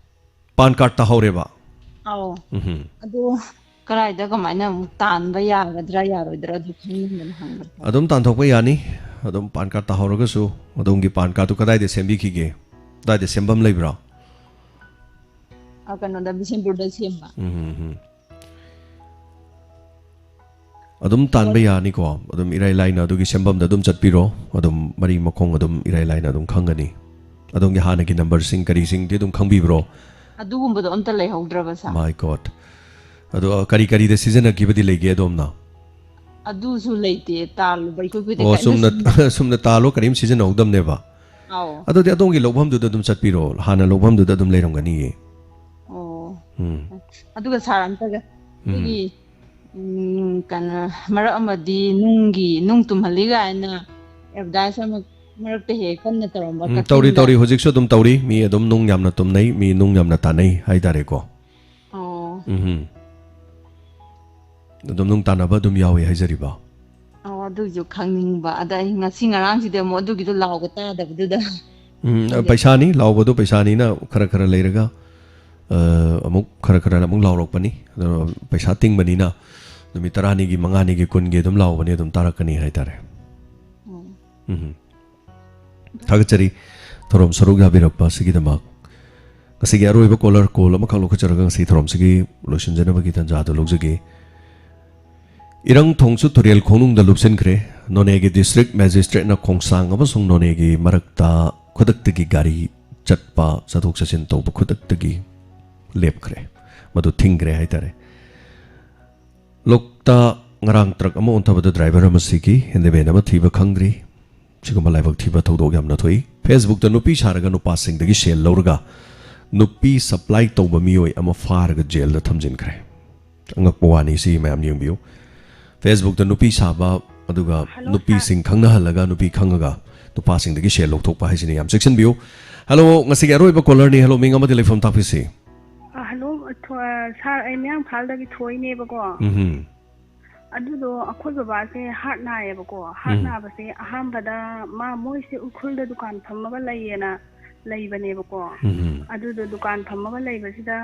PAN card ꯇꯥꯍꯧꯔꯦꯕ? ꯑꯧ꯫ ꯎꯝꯍꯨꯝ꯫ ꯑꯗꯨ ꯀꯗꯥꯏꯗ ꯀꯃꯥꯏꯅ ꯑꯃꯨꯛ ꯇꯥꯟꯕ ꯌꯥꯒꯗ꯭ꯔꯥ ꯌꯥꯔꯣꯏꯗ꯭ꯔꯥ ꯑꯗꯨ ꯈꯪꯅꯤꯡꯗꯅ ꯍꯪꯕꯅꯤ꯫ ꯑꯗꯨꯝ ꯇꯥꯟꯊꯣꯛꯄ ꯌꯥꯅꯤ꯫ ꯑꯗꯨꯝ ꯄꯥꯟ ꯀꯥꯔꯗ ꯇꯥꯍꯧꯔꯒꯁꯨ꯫ ꯑꯗꯣꯝꯒꯤ ꯄꯥꯟ ꯀꯥꯔꯗꯇꯨ ꯀꯗꯥꯏꯗ ꯁꯦꯝꯕꯤꯈꯤꯒꯦ? ꯀꯗꯥꯏꯗ ꯁꯦꯝꯐꯝ ꯂꯩꯕ꯭ꯔꯥ? ꯑ, ꯀꯩꯅꯣꯗ, ꯕꯤꯁꯦꯝꯄꯨꯔꯗ ꯁꯦꯝꯕ꯫ ꯎꯝ, ꯎꯝ, ꯎꯝ꯫ ꯑꯗꯨꯝ ꯇꯥꯟꯕ ꯌꯥꯅꯤꯀꯣ꯫ ꯑꯗꯨꯝ ꯏꯔꯥꯏ ꯂꯥꯏꯅ ꯑꯗꯨꯒꯤ ꯁꯦꯝꯐꯝꯗ ꯑꯗꯨꯝ ꯆꯠꯄꯤꯔꯣ꯫ ꯑꯗꯨꯝ ꯃꯔꯤ ꯃꯈꯣꯡ ꯑꯗꯨꯝ ꯏꯔꯥꯏ ꯂꯥꯏꯅ ꯑꯗꯨꯝ ꯈꯪꯒꯅꯤ꯫ ꯑꯗꯣꯝꯒꯤ ꯍꯥꯟꯅꯒꯤ ꯅꯝꯕꯔꯁꯤꯡ ꯀꯔꯤꯁꯤꯡꯗꯤ ꯑꯗꯨꯝ ꯈꯪꯕꯤꯕ꯭ꯔꯣ? ꯑꯗꯨꯒꯨꯝꯕꯗꯣ ꯑꯝꯇ ꯂꯩꯍꯧꯗ꯭ꯔꯕ ꯁꯥꯔ꯫ My God. ꯑꯗꯣ ꯀꯔꯤ ꯀꯔꯤꯗ ꯁꯤꯖꯤꯟꯅꯈꯤꯕꯗꯤ ꯂꯩꯒꯦ ꯑꯗꯣꯝꯅ? ꯑꯗꯨꯁꯨ ꯂꯩꯇꯦ, ꯇꯥꯜꯂꯨꯕ ꯑꯩꯈꯣꯏ ꯈꯨꯗꯤꯡ ꯑꯣ ꯀꯔꯤꯝꯇ ꯆꯨꯝꯅ ꯁꯤꯖꯤꯟꯅ- ꯆꯨꯝꯅ ꯇꯥꯜꯂꯣ, ꯀꯔꯤꯝ ꯁꯤꯖꯤꯟꯅꯍꯧꯗꯕꯅꯦꯕ? ꯑꯧ꯫ ꯑꯗꯨꯗꯤ ꯑꯗꯣꯝꯒꯤ ꯂꯧꯐꯝꯗꯨꯗ ꯑꯗꯨꯝ ꯆꯠꯄꯤꯔꯣ, ꯍꯥꯟꯅ ꯂꯧꯐꯝꯗꯨꯗ ꯑꯗꯨꯝ ꯂꯩꯔꯝꯒꯅꯤꯌꯦ꯫ ꯑꯣ꯫ ꯎꯝ. ꯑꯗꯨꯒ ꯁꯥꯔ ꯑꯝꯇꯒ ꯑꯩꯈꯣꯏꯒꯤ ꯎꯝ, ꯀꯩꯅꯣ, ꯃꯔꯛ ꯑꯃꯗꯤ ꯅꯨꯡꯒꯤ ꯅꯨꯡ ꯇꯨꯝꯍꯜꯂꯤ ꯀꯥꯏꯅ ꯑꯦꯗꯚꯔꯇꯥꯏꯁ ꯑꯃ ꯃꯔꯛꯇ ꯍꯦꯛ ꯀꯟꯅ ꯇꯧꯔꯝꯕ ꯎꯝ, ꯇꯧꯔꯤ ꯀꯛꯆꯤꯡꯗ꯫ ꯇꯧꯔꯤ, ꯍꯧꯖꯤꯛꯁꯨ ꯑꯗꯨꯝ ꯇꯧꯔꯤ, ꯃꯤ ꯑꯗꯨꯝ ꯅꯨꯡ ꯌꯥꯝꯅ ꯇꯨꯝꯅꯩ, ꯃꯤ ꯅꯨꯡ ꯌꯥꯝꯅ ꯇꯥꯅꯩ ꯍꯥꯏꯇꯥꯔꯦꯀꯣ꯫ ꯑꯣ꯫ ꯎꯝ. ꯑꯗꯨꯝ ꯅꯨꯡ ꯇꯥꯅꯕ ꯑꯗꯨꯝ ꯌꯥꯎꯏ ꯍꯥꯏꯖꯔꯤꯕ꯫ ꯑꯣ, ꯑꯗꯨꯒꯤꯁꯨ ꯈꯪꯅꯤꯡꯕ꯫ ꯑꯗ ꯑꯩ ꯉꯁꯤ ꯉꯔꯥꯡꯁꯤꯗꯤ ꯑꯃꯨꯛ ꯑꯗꯨꯒꯤꯗꯣ ꯂꯥꯎꯕ ꯇꯥꯗꯕꯗꯨꯗ꯫ ꯎꯝ, ꯑꯗꯨ- ꯄꯩꯁꯥꯅꯤ, ꯂꯥꯎꯕꯗꯣ ꯄꯩꯁꯥꯅꯤꯅ ꯈꯔ ꯈꯔ ꯂꯩꯔꯒ, ꯑ, ꯑꯃꯨꯛ ꯈꯔ ꯈꯔ ꯑꯃꯨꯛ ꯂꯥꯎꯔꯛꯄꯅꯤ꯫ ꯑꯗꯣ ꯄꯩꯁꯥ ꯇꯤꯡꯕꯅꯤꯅ ꯅꯨꯃꯤꯠ ꯇꯔꯥꯅꯤꯒꯤ, ꯃꯉꯥꯅꯤꯒꯤ, ꯀꯨꯟꯒꯤ ꯑꯗꯨꯝ ꯂꯥꯎꯕꯅꯤ, ꯑꯗꯨꯝ ꯇꯥꯔꯛꯀꯅꯤ ꯍꯥꯏꯇꯥꯔꯦ꯫ ꯎꯝ꯫ ꯎꯝ. ꯊꯥꯒꯠꯆꯔꯤ ꯊꯧꯔꯝ ꯁꯔꯨꯛ ꯌꯥꯕꯤꯔꯛꯄ ꯑꯁꯤꯒꯤꯗꯃꯛ꯫ ꯉꯁꯤꯒꯤ ꯑꯔꯣꯏꯕ ꯀꯣꯂꯔ ꯀꯣꯜ ꯑꯃꯈꯛ ꯂꯧꯈꯠꯆꯔꯒ ꯉꯁꯤ ꯊꯧꯔꯝꯁꯤꯒꯤ ꯂꯣꯏꯁꯤꯟꯖꯅꯕꯒꯤ ꯇꯥꯟꯖꯥꯗꯨ ꯂꯧꯖꯒꯦ꯫ ꯏꯔꯪ ꯊꯣꯡꯁꯨ ꯇꯨꯔꯦꯜ ꯈꯣꯡꯅꯨꯡꯗ ꯂꯨꯞꯁꯤꯟꯈ꯭ꯔꯦ꯫ ꯅꯣꯅꯦꯒꯤ ꯗꯤꯁꯇ꯭ꯔꯤꯛ ꯃꯦꯖꯤꯁꯇ꯭ꯔꯦꯠꯅ ꯈꯣꯡꯁꯥꯡ ꯑꯃꯁꯨꯡ ꯅꯣꯅꯦꯒꯤ ꯃꯔꯛꯇ ꯈꯨꯗꯛꯇꯒꯤ ꯒꯥꯔꯤ ꯆꯠꯄ, ꯆꯠꯊꯣꯛ ꯆꯠꯁꯤꯟ ꯇꯧꯕ ꯈꯨꯗꯛꯇꯒꯤ ꯂꯦꯞꯈ꯭ꯔꯦ꯫ ꯃꯗꯨ ꯊꯤꯡꯈ꯭ꯔꯦ ꯍꯥꯏꯇꯥꯔꯦ꯫ ꯂꯣꯛꯇꯥꯛ ꯉꯔꯥꯡ ꯇ꯭ꯔꯛ ꯑꯃ ꯑꯣꯟꯊꯕꯗ ꯗ꯭ꯔꯥꯏꯚꯔ ꯑꯃ ꯁꯤꯈꯤ, ꯍꯦꯟꯗꯃꯦꯟ ꯑꯃ ꯊꯤꯕ ꯈꯪꯗ꯭ꯔꯤ꯫ ꯁꯤꯒꯨꯝꯕ ꯂꯥꯏꯕꯛ ꯊꯤꯕ ꯊꯧꯗꯣꯛ ꯌꯥꯝꯅ ꯊꯣꯛꯏ꯫ ꯐꯦꯁꯕꯨꯛꯇ ꯅꯨꯄꯤ ꯁꯥꯔꯒ ꯅꯨꯄꯥꯁꯤꯡꯗꯒꯤ ꯁꯦꯜ ꯂꯧꯔꯒ ꯅꯨꯄꯤ ꯁꯄ꯭ꯂꯥꯏ ꯇꯧꯕ ꯃꯤꯑꯣꯏ ꯑꯃ ꯐꯥꯔꯒ ꯖꯦꯜꯗ ꯊꯝꯖꯤꯟꯈ꯭ꯔꯦ꯫ ꯑꯉꯛꯄ ꯋꯥꯅꯤ, ꯁꯤ ꯃꯌꯥꯝ ꯌꯦꯡꯕꯤꯌꯨ꯫ ꯐꯦꯁꯕꯨꯛꯇ ꯅꯨꯄꯤ ꯁꯥꯕ ꯑꯗꯨꯒ ꯍꯜꯂꯣ, ꯅꯨꯄꯤꯁꯤꯡ ꯈꯪꯅꯍꯜꯂꯒ ꯅꯨꯄꯤ ꯈꯪꯉꯒ ꯅꯨꯄꯥꯁꯤꯡꯗꯒꯤ ꯁꯦꯜ ꯂꯧꯊꯣꯛꯄ ꯍꯥꯏꯁꯤꯅꯤ꯫ ꯌꯥꯝ ꯆꯦꯛꯁꯤꯟꯕꯤꯌꯨ꯫ ꯍꯜꯂꯣ, ꯉꯁꯤꯒꯤ ꯑꯔꯣꯏꯕ ꯀꯣꯂꯔꯅꯤ꯫ ꯍꯜꯂꯣ, ꯃꯤꯡ ꯑꯃꯗꯤ ꯂꯩꯐꯝ ꯇꯥꯛꯄꯤꯁꯤ꯫ ꯑ, ꯍꯜꯂꯣ, ꯑ, ꯊꯣ-, ꯑ, ꯁꯥꯔ, ꯑꯩ ꯃꯌꯥꯡ ꯏꯝꯐꯥꯜꯗꯒꯤ ꯊꯣꯏꯅꯦꯕꯀꯣ꯫ ꯎꯝ. ꯑꯗꯨꯗꯣ ꯑꯩꯈꯣꯏ ꯕꯕꯥꯁꯦ ꯍꯥꯔꯠ ꯅꯥꯏꯌꯦꯕꯀꯣ꯫ ꯍꯥꯔꯠ ꯎꯝ. ꯅꯥꯕꯁꯦ ꯑꯍꯥꯟꯕꯗ ꯃꯥ, ꯃꯣꯏꯁꯦ ꯎꯈ꯭ꯔꯨꯜꯗ ꯗꯨꯀꯥꯟ ꯐꯝꯃꯒ ꯂꯩꯌꯦꯅ ꯂꯩꯕꯅꯦꯕꯀꯣ꯫ ꯎꯝ. ꯑꯗꯨꯗꯣ ꯗꯨꯀꯥꯟ ꯐꯝꯃꯒ ꯂꯩꯕꯁꯤꯗ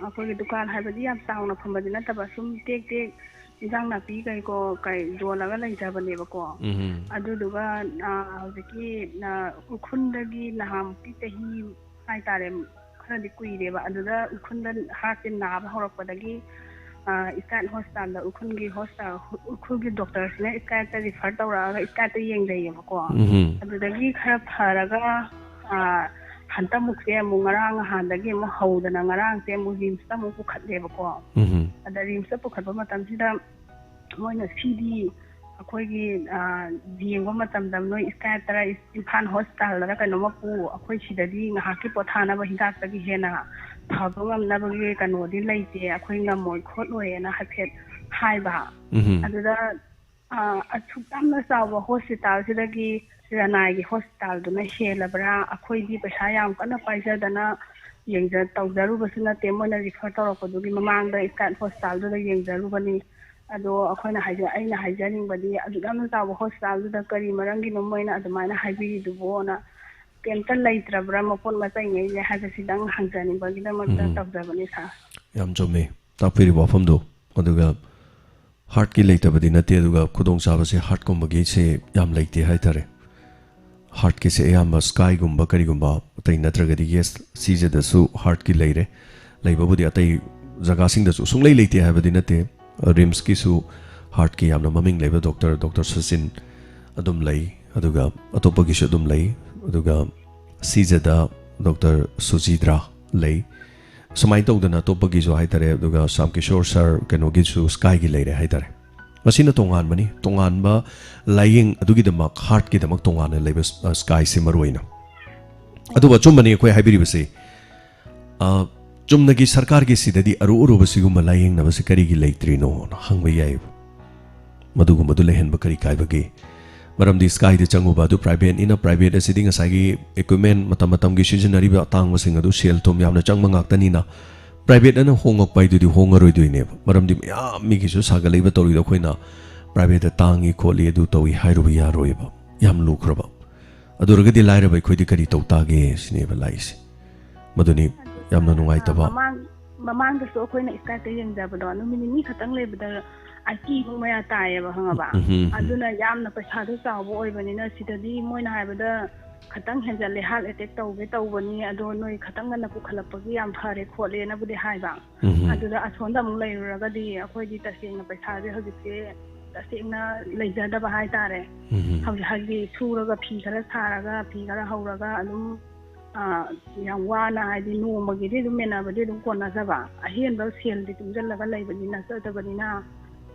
ꯑꯩꯈꯣꯏꯒꯤ ꯗꯨꯀꯥꯟ ꯍꯥꯏꯕꯗꯤ ꯌꯥꯝ ꯆꯥꯎꯅ ꯐꯝꯕꯗꯤ ꯅꯠꯇꯕ, ꯁꯨꯝ ꯇꯦꯛ ꯇꯦꯛ ꯏꯟꯖꯥꯡ ꯅꯥꯄꯤ ꯀꯩꯀꯣ ꯀꯩ ꯌꯣꯜꯂꯒ ꯂꯩꯖꯕꯅꯦꯕꯀꯣ꯫ ꯎꯝ. ꯑꯗꯨꯗꯨꯒ, ꯑ, ꯍꯧꯖꯤꯛꯀꯤ, ꯑ, ꯎꯈ꯭ꯔꯨꯜꯗꯒꯤ ꯅꯍꯥꯟꯃꯨꯛꯀꯤ ꯆꯍꯤ ꯍꯥꯏꯇꯥꯔꯦ, ꯈꯔꯗꯤ ꯀꯨꯏꯔꯦꯕ꯫ ꯑꯗꯨꯗ ꯎꯈ꯭ꯔꯨꯜꯗ ꯍꯥꯔꯠꯁꯦ ꯅꯥꯕ ꯍꯧꯔꯛꯄꯗꯒꯤ, ꯑ, ꯏꯁꯇꯥꯔꯠ ꯍꯣꯁꯄꯤꯇꯥꯜꯗ, ꯎꯈ꯭ꯔꯨꯜꯒꯤ ꯍꯣꯁꯄꯤꯇꯥꯜ, ꯎꯈ꯭ꯔꯨꯜꯒꯤ ꯗꯣꯛꯇꯔꯁꯤꯅ ꯏꯁꯇꯥꯔꯠꯇ ꯔꯤꯐꯔ ꯇꯧꯔꯛꯑꯒ ꯏꯁꯇꯥꯔꯠꯇ ꯌꯦꯡꯖꯩꯌꯦꯕꯀꯣ꯫ ꯎꯝ. ꯑꯗꯨꯗꯒꯤ ꯈꯔ ꯐꯔꯒ ꯑꯥ, ꯍꯟꯇꯛꯃꯨꯛꯁꯦ ꯑꯃꯨꯛ ꯉꯔꯥꯡ ꯅꯍꯥꯟꯗꯒꯤ ꯑꯃꯨꯛ ꯍꯧꯗꯅ ꯉꯔꯥꯡꯁꯦ ꯑꯃꯨꯛ ꯔꯤꯝꯁꯇ ꯑꯃꯨꯛ ꯄꯨꯈꯠꯂꯦꯕꯀꯣ꯫ ꯎꯝ꯫ ꯑꯗ ꯔꯤꯝꯁꯇ ꯄꯨꯈꯠꯄ ꯃꯇꯝꯁꯤꯗ ꯃꯣꯏꯅ ꯁꯤꯗꯤ ꯑꯩꯈꯣꯏꯒꯤ, ꯑꯥ, ꯌꯦꯡꯕ ꯃꯇꯝꯗ ꯅꯣꯏ ꯁ꯭ꯀꯥꯏꯞꯇꯔ ꯏꯝꯐꯥꯜ ꯍꯣꯁꯄꯤꯇꯥꯜꯗꯔ ꯀꯩꯅꯣꯝꯃ ꯄꯨ, ꯑꯩꯈꯣꯏ ꯁꯤꯗꯗꯤ ꯉꯥꯏꯍꯥꯛꯀꯤ ꯄꯣꯊꯥꯅꯕ ꯍꯤꯗꯥꯛꯇꯒꯤ ꯍꯦꯟꯅ ꯐꯕ ꯉꯝꯅꯕꯒꯤ ꯀꯩꯅꯣꯗꯤ ꯂꯩꯇꯦ, ꯑꯩꯈꯣꯏ ꯉꯝꯃꯣꯏ ꯈꯣꯠꯂꯣꯏꯅ ꯍꯥꯏꯐꯦꯠ ꯍꯥꯏꯕ꯫ ꯎꯝ꯫ ꯑꯗꯨꯗ ꯑꯥ, ꯑꯁꯨꯛ ꯌꯥꯝꯅ ꯆꯥꯎꯕ ꯍꯣꯁꯄꯤꯇꯥꯜꯁꯤꯗꯒꯤ ꯔꯅꯥꯏꯒꯤ ꯍꯣꯁꯄꯤꯇꯥꯜꯗꯨꯅ ꯍꯦꯜꯂꯕ꯭ꯔꯥ? ꯑꯩꯈꯣꯏꯗꯤ ꯄꯩꯁꯥ ꯌꯥꯝ ꯀꯟꯅ ꯄꯥꯏꯖꯗꯅ ꯌꯦꯡꯖ-, ꯇꯧꯖꯔꯨꯕꯁꯨ ꯅꯠꯇꯦ꯫ ꯃꯣꯏꯅ ꯔꯤꯐꯔ ꯇꯧꯔꯛꯄꯗꯨꯒꯤ ꯃꯃꯥꯡꯗ ꯁ꯭ꯀꯥꯏꯞ ꯍꯣꯁꯄꯤꯇꯥꯜꯗꯨꯗ ꯌꯦꯡꯖꯔꯨꯕꯅꯤ꯫ ꯑꯗꯣ ꯑꯩꯈꯣꯏꯅ ꯍꯥꯏꯖ-, ꯑꯩꯅ ꯍꯥꯏꯖꯅꯤꯡꯕꯗꯤ ꯑꯗꯨꯛ ꯌꯥꯝꯅ ꯆꯥꯎꯕ ꯍꯣꯁꯄꯤꯇꯥꯜꯗꯨꯗ ꯀꯔꯤ ꯃꯔꯝꯒꯤꯅꯣ ꯃꯣꯏꯅ ꯑꯗꯨꯃꯥꯏꯅ ꯍꯥꯏꯕꯤꯔꯤꯗꯨꯕꯣꯅ, ꯀꯩꯝꯇ ꯂꯩꯇ꯭ꯔꯕ꯭ꯔꯥ ꯃꯄꯣꯠ ꯃꯆꯩꯉꯩꯁꯦ ꯍꯥꯏꯕꯁꯤꯗꯪ ꯍꯪꯖꯅꯤꯡꯕꯒꯤꯗꯃꯛꯇ ꯎꯝ꯫ ꯇꯧꯖꯕꯅꯤ ꯁꯥꯔ꯫ ꯌꯥꯝ ꯆꯨꯝꯃꯦ ꯇꯥꯛꯄꯤꯔꯤꯕ ꯋꯥꯐꯝꯗꯣ꯫ ꯑꯗꯨꯒ ꯍꯥꯔꯠꯀꯤ ꯂꯩꯇꯕꯗꯤ ꯅꯠꯇꯦ, ꯑꯗꯨꯒ ꯈꯨꯗꯣꯡꯆꯥꯕꯁꯦ ꯍꯥꯔꯠꯀꯨꯝꯕꯒꯤꯁꯦ ꯌꯥꯝ ꯂꯩꯇꯦ ꯍꯥꯏꯇꯥꯔꯦ꯫ ꯍꯥꯔꯠꯀꯤꯁꯦ ꯑꯌꯥꯝꯕ ꯁ꯭ꯀꯥꯏꯒꯨꯝꯕ ꯀꯔꯤꯒꯨꯝꯕ ꯑꯇꯩ ꯅꯠꯇ꯭ꯔꯒꯗꯤ ꯌꯦꯁ ꯁꯤꯖꯗꯁꯨ ꯍꯥꯔꯠꯀꯤ ꯂꯩꯔꯦ꯫ ꯂꯩꯕꯕꯨꯗꯤ ꯑꯇꯩ ꯖꯒꯥꯁꯤꯡꯗꯁꯨ ꯁꯨꯡꯂꯩ ꯂꯩꯇꯦ ꯍꯥꯏꯕꯗꯤ ꯅꯠꯇꯦ꯫ ꯔꯤꯝꯁꯀꯤꯁꯨ ꯍꯥꯔꯠꯀꯤ ꯌꯥꯝꯅ ꯃꯃꯤꯡ ꯂꯩꯕ ꯗꯣꯛꯇꯔ, ꯗꯣꯛꯇꯔ ꯁꯆꯤꯟ ꯑꯗꯨꯝ ꯂꯩ, ꯑꯗꯨꯒ ꯑꯇꯣꯞꯄꯒꯤꯁꯨ ꯑꯗꯨꯝ ꯂꯩ, ꯑꯗꯨꯒ ꯁꯤꯖꯗ ꯗꯣꯛꯇꯔ ꯁꯨꯖꯤꯗ꯭ꯔꯥ ꯂꯩ꯫ ꯁꯨꯃꯥꯏꯅ ꯇꯧꯗꯅ ꯑꯇꯣꯞꯄꯒꯤꯁꯨ ꯍꯥꯏꯇꯥꯔꯦ, ꯑꯗꯨꯒ ꯁ꯭ꯌꯥꯝ ꯀꯤꯁꯣꯔ ꯁꯥꯔ ꯀꯩꯅꯣꯒꯤꯁꯨ ꯁ꯭ꯀꯥꯏꯒꯤ ꯂꯩꯔꯦ ꯍꯥꯏꯇꯥꯔꯦ꯫ ꯃꯁꯤꯅ ꯇꯣꯉꯥꯟꯕꯅꯤ, ꯇꯣꯉꯥꯟꯕ ꯂꯥꯏꯌꯦꯡ ꯑꯗꯨꯒꯤꯗꯃꯛ, ꯍꯥꯔꯠꯀꯤꯗꯃꯛ ꯇꯣꯉꯥꯟꯅ ꯂꯩꯕ, ꯑ, ꯁ꯭ꯀꯥꯏꯁꯦ ꯃꯔꯨ ꯑꯣꯏꯅ꯫ ꯑꯗꯨꯕꯨ ꯑꯆꯨꯝꯕꯅꯤ ꯑꯩꯈꯣꯏ ꯍꯥꯏꯕꯤꯔꯤꯕꯁꯤ꯫ ꯑ, ꯆꯨꯝꯅꯒꯤ ꯁꯔꯀꯥꯔꯒꯤ ꯁꯤꯗꯗꯤ ꯑꯔꯨ ꯑꯔꯨꯕ ꯁꯤꯒꯨꯝꯕ ꯂꯥꯏꯌꯦꯡꯅꯕꯁꯤ ꯀꯔꯤꯒꯤ ꯂꯩꯇ꯭ꯔꯤꯅꯣꯅ ꯍꯪꯕ ꯌꯥꯏꯌꯦꯕ꯫ ꯃꯗꯨꯒꯨꯝꯕꯗꯨ ꯂꯩꯍꯟꯕ ꯀꯔꯤ ꯀꯥꯏꯕꯒꯦ? ꯃꯔꯝꯗꯤ ꯁ꯭ꯀꯥꯏꯗ ꯆꯪꯉꯨꯕ ꯑꯗꯨ ꯄ꯭ꯔꯥꯏꯚꯦꯠꯅꯤꯅ, ꯄ꯭ꯔꯥꯏꯚꯦꯠ ꯑꯁꯤꯗꯤ ꯉꯁꯥꯏꯒꯤ ꯏꯀ꯭ꯋꯤꯞꯃꯦꯟ ꯃꯇꯝ ꯃꯇꯝꯒꯤ ꯁꯤꯖꯤꯟꯅꯔꯤꯕ ꯑꯇꯥꯡꯕꯁꯤꯡ ꯑꯗꯨ ꯁꯦꯜ ꯊꯨꯝ ꯌꯥꯝꯅ ꯆꯪꯕ ꯉꯥꯛꯇꯅꯤꯅ, ꯄ꯭ꯔꯥꯏꯚꯦꯠ ꯑꯅ ꯍꯣꯡꯉꯛꯄ ꯍꯥꯏꯗꯨꯗꯤ ꯍꯣꯡꯉꯔꯣꯏꯗꯣꯏꯅꯦꯕ꯫ ꯃꯔꯝꯗꯤ ꯃꯌꯥꯝ ꯃꯤꯒꯤꯁꯨ ꯁꯥꯒꯠꯂꯛꯏꯕ ꯇꯧꯔꯤꯗꯣ, ꯑꯩꯈꯣꯏꯅ ꯄ꯭ꯔꯥꯏꯚꯦꯠꯇ ꯇꯥꯡꯉꯤ ꯈꯣꯠꯂꯤ ꯑꯗꯨ ꯇꯧꯏ ꯍꯥꯏꯔꯨꯕ ꯌꯥꯔꯣꯏꯕ, ꯌꯥꯝ ꯂꯨꯈ꯭ꯔꯕ꯫ ꯑꯗꯨ ꯑꯣꯏꯔꯒꯗꯤ ꯂꯥꯏꯔꯕ ꯑꯩꯈꯣꯏꯗꯤ ꯀꯔꯤ ꯇꯧ ꯇꯥꯒꯦ ꯁꯤꯅꯦꯕ ꯂꯥꯛꯏꯁꯦ꯫ ꯃꯗꯨꯅꯤ ꯌꯥꯝꯅ ꯅꯨꯡꯉꯥꯏꯇꯕ꯫ ꯃꯃꯥꯡ-, ꯃꯃꯥꯡꯗꯁꯨ ꯑꯩꯈꯣꯏꯅ ꯁ꯭ꯀꯥꯏꯞꯇ ꯌꯦꯡꯖꯕꯗꯣ ꯅꯨꯃꯤꯠ ꯅꯤꯅꯤ ꯈꯛꯇꯪ ꯂꯩꯕꯗ ꯑꯥꯏꯇꯤꯃꯨꯛ ꯃꯌꯥ ꯇꯥꯏꯌꯦꯕ, ꯈꯪꯉꯕ? ꯎꯝ, ꯎꯝ, ꯎꯝ꯫ ꯑꯗꯨꯅ ꯌꯥꯝꯅ ꯄꯩꯁꯥꯗꯣ ꯆꯥꯎꯕ ꯑꯣꯏꯕꯅꯤꯅ ꯁꯤꯗꯗꯤ ꯃꯣꯏꯅ ꯍꯥꯏꯕꯗ ꯈꯇꯪ ꯍꯦꯟꯖꯜꯂꯦ, ꯍꯥꯔꯠ ꯑꯦꯇꯦꯛ ꯇꯧꯒꯦ ꯇꯧꯕꯅꯤ, ꯑꯗꯣ ꯅꯣꯏ ꯈꯇꯪ ꯉꯟꯅ ꯄꯨꯈꯠꯂꯛꯄꯒꯤ ꯌꯥꯝ ꯐꯔꯦ ꯈꯣꯠꯂꯦꯅꯕꯨꯗꯤ ꯍꯥꯏꯕ꯫ ꯎꯝ꯫ ꯑꯗꯨꯗ ꯑꯁꯣꯝꯗ ꯑꯃꯨꯛ ꯂꯩꯔꯨꯔꯒꯗꯤ ꯑꯩꯈꯣꯏꯗꯤ ꯇꯁꯦꯡꯅ ꯄꯩꯁꯥꯁꯦ ꯍꯧꯖꯤꯛꯁꯦ ꯇꯁꯦꯡꯅ ꯂꯩꯖꯗꯕ ꯍꯥꯏꯇꯥꯔꯦ꯫ ꯎꯝ꯫ ꯍꯧꯖꯤꯛ ꯍꯥꯏꯗꯤ ꯁꯨꯔꯒ ꯐꯤ ꯈꯔ ꯁꯥꯔꯒ ꯐꯤ ꯈꯔ ꯍꯧꯔꯒ ꯑꯗꯨꯝ, ꯑ, ꯌꯥꯝ ꯋꯥꯅ ꯍꯥꯏꯗꯤ ꯅꯣꯡꯃꯒꯤꯗꯤ ꯑꯗꯨꯝ ꯃꯦꯟꯅꯕꯗꯤ ꯑꯗꯨꯝ ꯀꯣꯟꯅꯖꯕ, ꯑꯍꯦꯟꯕ ꯁꯦꯜꯗꯤ ꯇꯨꯡꯁꯤꯜꯂꯒ ꯂꯩꯕꯗꯤ ꯅꯠꯆꯗꯕꯅꯤꯅ,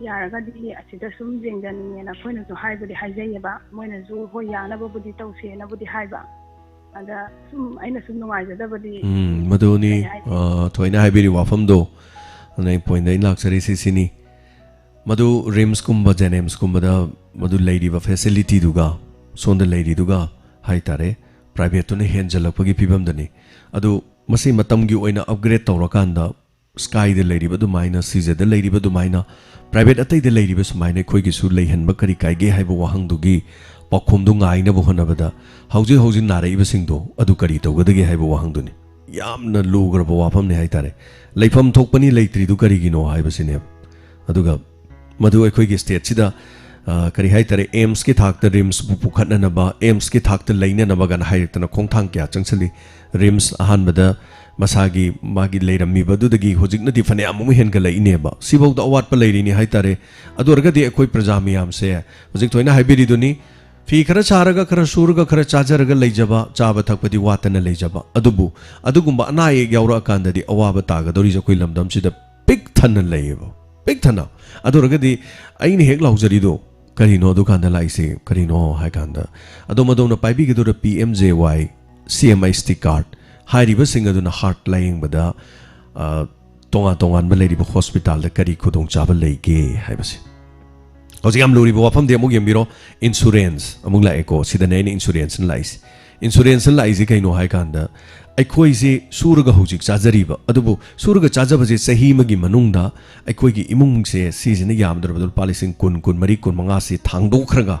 ꯌꯥꯔꯒꯗꯤ ꯑꯁꯤꯗ ꯁꯨꯝ ꯌꯦꯡꯖꯅꯤꯡꯉꯦꯅ ꯑꯩꯈꯣꯏꯅꯁꯨ ꯍꯥꯏꯕꯨꯗꯤ ꯍꯥꯏꯖꯩꯌꯦꯕ꯫ ꯃꯣꯏꯅꯁꯨ ꯍꯣꯏ ꯌꯥꯅꯕꯕꯨꯗꯤ ꯇꯧꯁꯦꯅꯕꯨꯗꯤ ꯍꯥꯏꯕ꯫ ꯑꯗ ꯁꯨꯝ ꯑꯩꯅ ꯁꯨꯝ ꯅꯨꯡꯉꯥꯏꯖꯗꯕꯗꯤ ꯎꯝ, ꯃꯗꯨꯅꯤ꯫ ꯀꯩ ꯍꯥꯏꯅꯤ? ꯑ, ꯊꯣꯏꯅ ꯍꯥꯏꯕꯤꯔꯤ ꯋꯥꯐꯝꯗꯣ, ꯑꯗꯨꯅ ꯑꯩ ꯄꯣꯏꯟꯗ ꯑꯩꯅ ꯂꯥꯛꯆꯔꯤꯁꯤ ꯁꯤꯅꯤ꯫ ꯃꯗꯨ ꯔꯤꯝꯁꯀꯨꯝꯕ ꯖꯦꯅꯤꯝꯁꯀꯨꯝꯕꯗ ꯃꯗꯨ ꯂꯩꯔꯤꯕ ꯐꯦꯁꯤꯂꯤꯇꯤꯗꯨꯒ ꯁꯣꯝꯗ ꯂꯩꯔꯤꯗꯨꯒ ꯍꯥꯏꯇꯥꯔꯦ, ꯄ꯭ꯔꯥꯏꯚꯦꯠꯇꯨꯅ ꯍꯦꯟꯖꯜꯂꯛꯄꯒꯤ ꯐꯤꯕꯝꯗꯅꯤ꯫ ꯑꯗꯨ ꯃꯁꯤ ꯃꯇꯝꯒꯤ ꯑꯣꯏꯅ ꯑꯞꯒ꯭ꯔꯦꯗ ꯇꯧꯔꯀꯥꯟꯗ ꯁ꯭ꯀꯥꯏꯗ ꯂꯩꯔꯤꯕ ꯑꯗꯨꯃꯥꯏꯅ, ꯁꯤꯖꯗ ꯂꯩꯔꯤꯕ ꯑꯗꯨꯃꯥꯏꯅ, ꯄ꯭ꯔꯥꯏꯚꯦꯠ ꯑꯇꯩꯗ ꯂꯩꯔꯤꯕ ꯁꯨꯃꯥꯏꯅ ꯑꯩꯈꯣꯏꯒꯤꯁꯨ ꯂꯩꯍꯟꯕ ꯀꯔꯤ ꯀꯥꯏꯒꯦ ꯍꯥꯏꯕ ꯋꯥꯍꯪꯗꯨꯒꯤ ꯄꯥꯎꯈꯨꯝꯗꯨ ꯉꯥꯏꯅꯕ ꯍꯣꯠꯅꯕꯗ ꯍꯧꯖꯤꯛ ꯍꯧꯖꯤꯛ ꯅꯥꯔꯛꯏꯕꯁꯤꯡꯗꯣ ꯑꯗꯨ ꯀꯔꯤ ꯇꯧꯒꯗꯒꯦ ꯍꯥꯏꯕ ꯋꯥꯍꯪꯗꯨꯅꯤ꯫ ꯌꯥꯝꯅ ꯂꯨꯈ꯭ꯔꯕ ꯋꯥꯐꯝꯅꯤ ꯍꯥꯏꯇꯥꯔꯦ꯫ ꯂꯩꯐꯝ ꯊꯣꯛꯄꯅꯤ ꯂꯩꯇ꯭ꯔꯤꯗꯨ ꯀꯔꯤꯒꯤꯅꯣ ꯍꯥꯏꯕꯁꯤꯅꯦꯕ꯫ ꯑꯗꯨꯒ ꯃꯗꯨ ꯑꯩꯈꯣꯏꯒꯤ ꯁ꯭ꯇꯦꯠꯁꯤꯗ, ꯑ, ꯀꯔꯤ ꯍꯥꯏꯇꯥꯔꯦ, ꯑꯦꯝꯁꯀꯤ ꯊꯥꯛꯇ ꯔꯤꯝꯁꯄꯨ ꯄꯨꯈꯠꯅꯅꯕ, ꯑꯦꯝꯁꯀꯤ ꯊꯥꯛꯇ ꯂꯩꯅꯅꯕ ꯀꯥꯏꯅ ꯍꯥꯏꯔꯛꯇꯅ ꯈꯣꯡꯊꯥꯡ ꯀꯌꯥ ꯆꯪꯁꯤꯜꯂꯤ꯫ ꯔꯤꯝꯁ ꯑꯍꯥꯟꯕꯗ ꯃꯁꯥꯒꯤ, ꯃꯥꯒꯤ ꯂꯩꯔꯝꯃꯤꯕꯗꯨꯗꯒꯤ ꯍꯧꯖꯤꯛꯅꯗꯤ ꯐꯅꯌꯥꯝ ꯑꯃ ꯍꯦꯟꯒꯠꯂꯛꯏꯅꯦꯕ꯫ ꯁꯤꯐꯥꯎꯗ ꯑꯋꯥꯠꯄ ꯂꯩꯔꯤꯅꯤ ꯍꯥꯏꯇꯥꯔꯦ꯫ ꯑꯗꯨ ꯑꯣꯏꯔꯒꯗꯤ ꯑꯩꯈꯣꯏ ꯄ꯭ꯔꯖꯥ ꯃꯤꯌꯥꯝꯁꯦ ꯍꯧꯖꯤꯛ ꯊꯣꯏꯅ ꯍꯥꯏꯕꯤꯔꯤꯗꯨꯅꯤ, ꯐꯤ ꯈꯔ ꯁꯥꯔꯒ, ꯈꯔ ꯁꯨꯔꯒ, ꯈꯔ ꯆꯥꯖꯔꯒ ꯂꯩꯖꯕ, ꯆꯥꯕ ꯊꯛꯄꯗꯤ ꯋꯥꯠꯇꯅ ꯂꯩꯖꯕ꯫ ꯑꯗꯨꯕꯨ ꯑꯗꯨꯒꯨꯝꯕ ꯑꯅꯥ ꯑꯌꯦꯛ ꯌꯥꯎꯔꯛꯑꯀꯥꯟꯗꯗꯤ ꯑꯋꯥꯕ ꯇꯥꯒꯗꯧꯔꯤꯁꯦ ꯑꯩꯈꯣꯏ ꯂꯝꯗꯝꯁꯤꯗ ꯄꯤꯛ ꯊꯟꯅ ꯂꯩꯌꯦꯕ, ꯄꯤꯛ ꯊꯟꯅ꯫ ꯑꯗꯨ ꯑꯣꯏꯔꯒꯗꯤ ꯑꯩꯅ ꯍꯦꯛ ꯂꯥꯎꯖꯔꯤꯗꯣ ꯀꯔꯤꯅꯣ, ꯑꯗꯨꯀꯥꯟꯗ ꯂꯥꯛꯏꯁꯦ ꯀꯔꯤꯅꯣ ꯍꯥꯏ ꯀꯥꯟꯗ, ꯑꯗꯣꯝ ꯑꯗꯣꯝꯅ ꯄꯥꯏꯕꯤꯒꯗꯧꯔꯤꯕ ꯄꯤ ꯑꯦꯝ ꯖꯦ ꯋꯥꯏ, ꯁꯤ ꯑꯦꯝ ꯑꯩꯆ ꯇꯤ ꯀꯥꯔꯗ ꯍꯥꯏꯔꯤꯕꯁꯤꯡ ꯑꯗꯨꯅ ꯍꯥꯔꯠ ꯂꯥꯌꯦꯡꯕꯗ, ꯑ, ꯇꯣꯉꯥꯟ ꯇꯣꯉꯥꯟꯕ ꯂꯩꯔꯤꯕ ꯍꯣꯁꯄꯤꯇꯥꯜꯗ ꯀꯔꯤ ꯈꯨꯗꯣꯡꯆꯥꯕ ꯂꯩꯒꯦ ꯍꯥꯏꯕꯁꯦ꯫ ꯍꯧꯖꯤꯛ ꯌꯥꯝ ꯂꯨꯔꯤꯕ ꯋꯥꯐꯝꯗꯤ ꯑꯃꯨꯛ ꯌꯦꯡꯕꯤꯔꯣ, ꯏꯟꯁꯨꯔꯦꯟꯁ ꯑꯃꯨꯛ ꯂꯥꯛꯑꯦꯀꯣ꯫ ꯁꯤꯗꯅꯦ ꯑꯩꯅ ꯏꯟꯁꯨꯔꯦꯟꯁꯅ ꯂꯥꯛꯏꯁꯦ꯫ ꯏꯟꯁꯨꯔꯦꯟꯁꯅ ꯂꯥꯛꯏꯁꯦ ꯀꯩꯅꯣ ꯍꯥꯏ ꯀꯥꯟꯗ, ꯑꯩꯈꯣꯏꯁꯦ ꯁꯨꯔꯒ ꯍꯧꯖꯤꯛ ꯆꯥꯖꯔꯤꯕ, ꯑꯗꯨꯕꯨ ꯁꯨꯔꯒ ꯆꯥꯖꯕꯁꯦ ꯆꯍꯤ ꯑꯃꯒꯤ ꯃꯅꯨꯡꯗ ꯑꯩꯈꯣꯏꯒꯤ ꯏꯃꯨꯡꯁꯦ ꯁꯤꯁꯤꯅ ꯌꯥꯝꯗ꯭ꯔꯕꯗ ꯂꯨꯄꯥ ꯂꯤꯁꯤꯡ ꯀꯨꯟ, ꯀꯨꯟꯃꯔꯤ, ꯀꯨꯟꯃꯉꯥꯁꯤ ꯊꯥꯡꯗꯣꯛꯈ꯭ꯔꯒ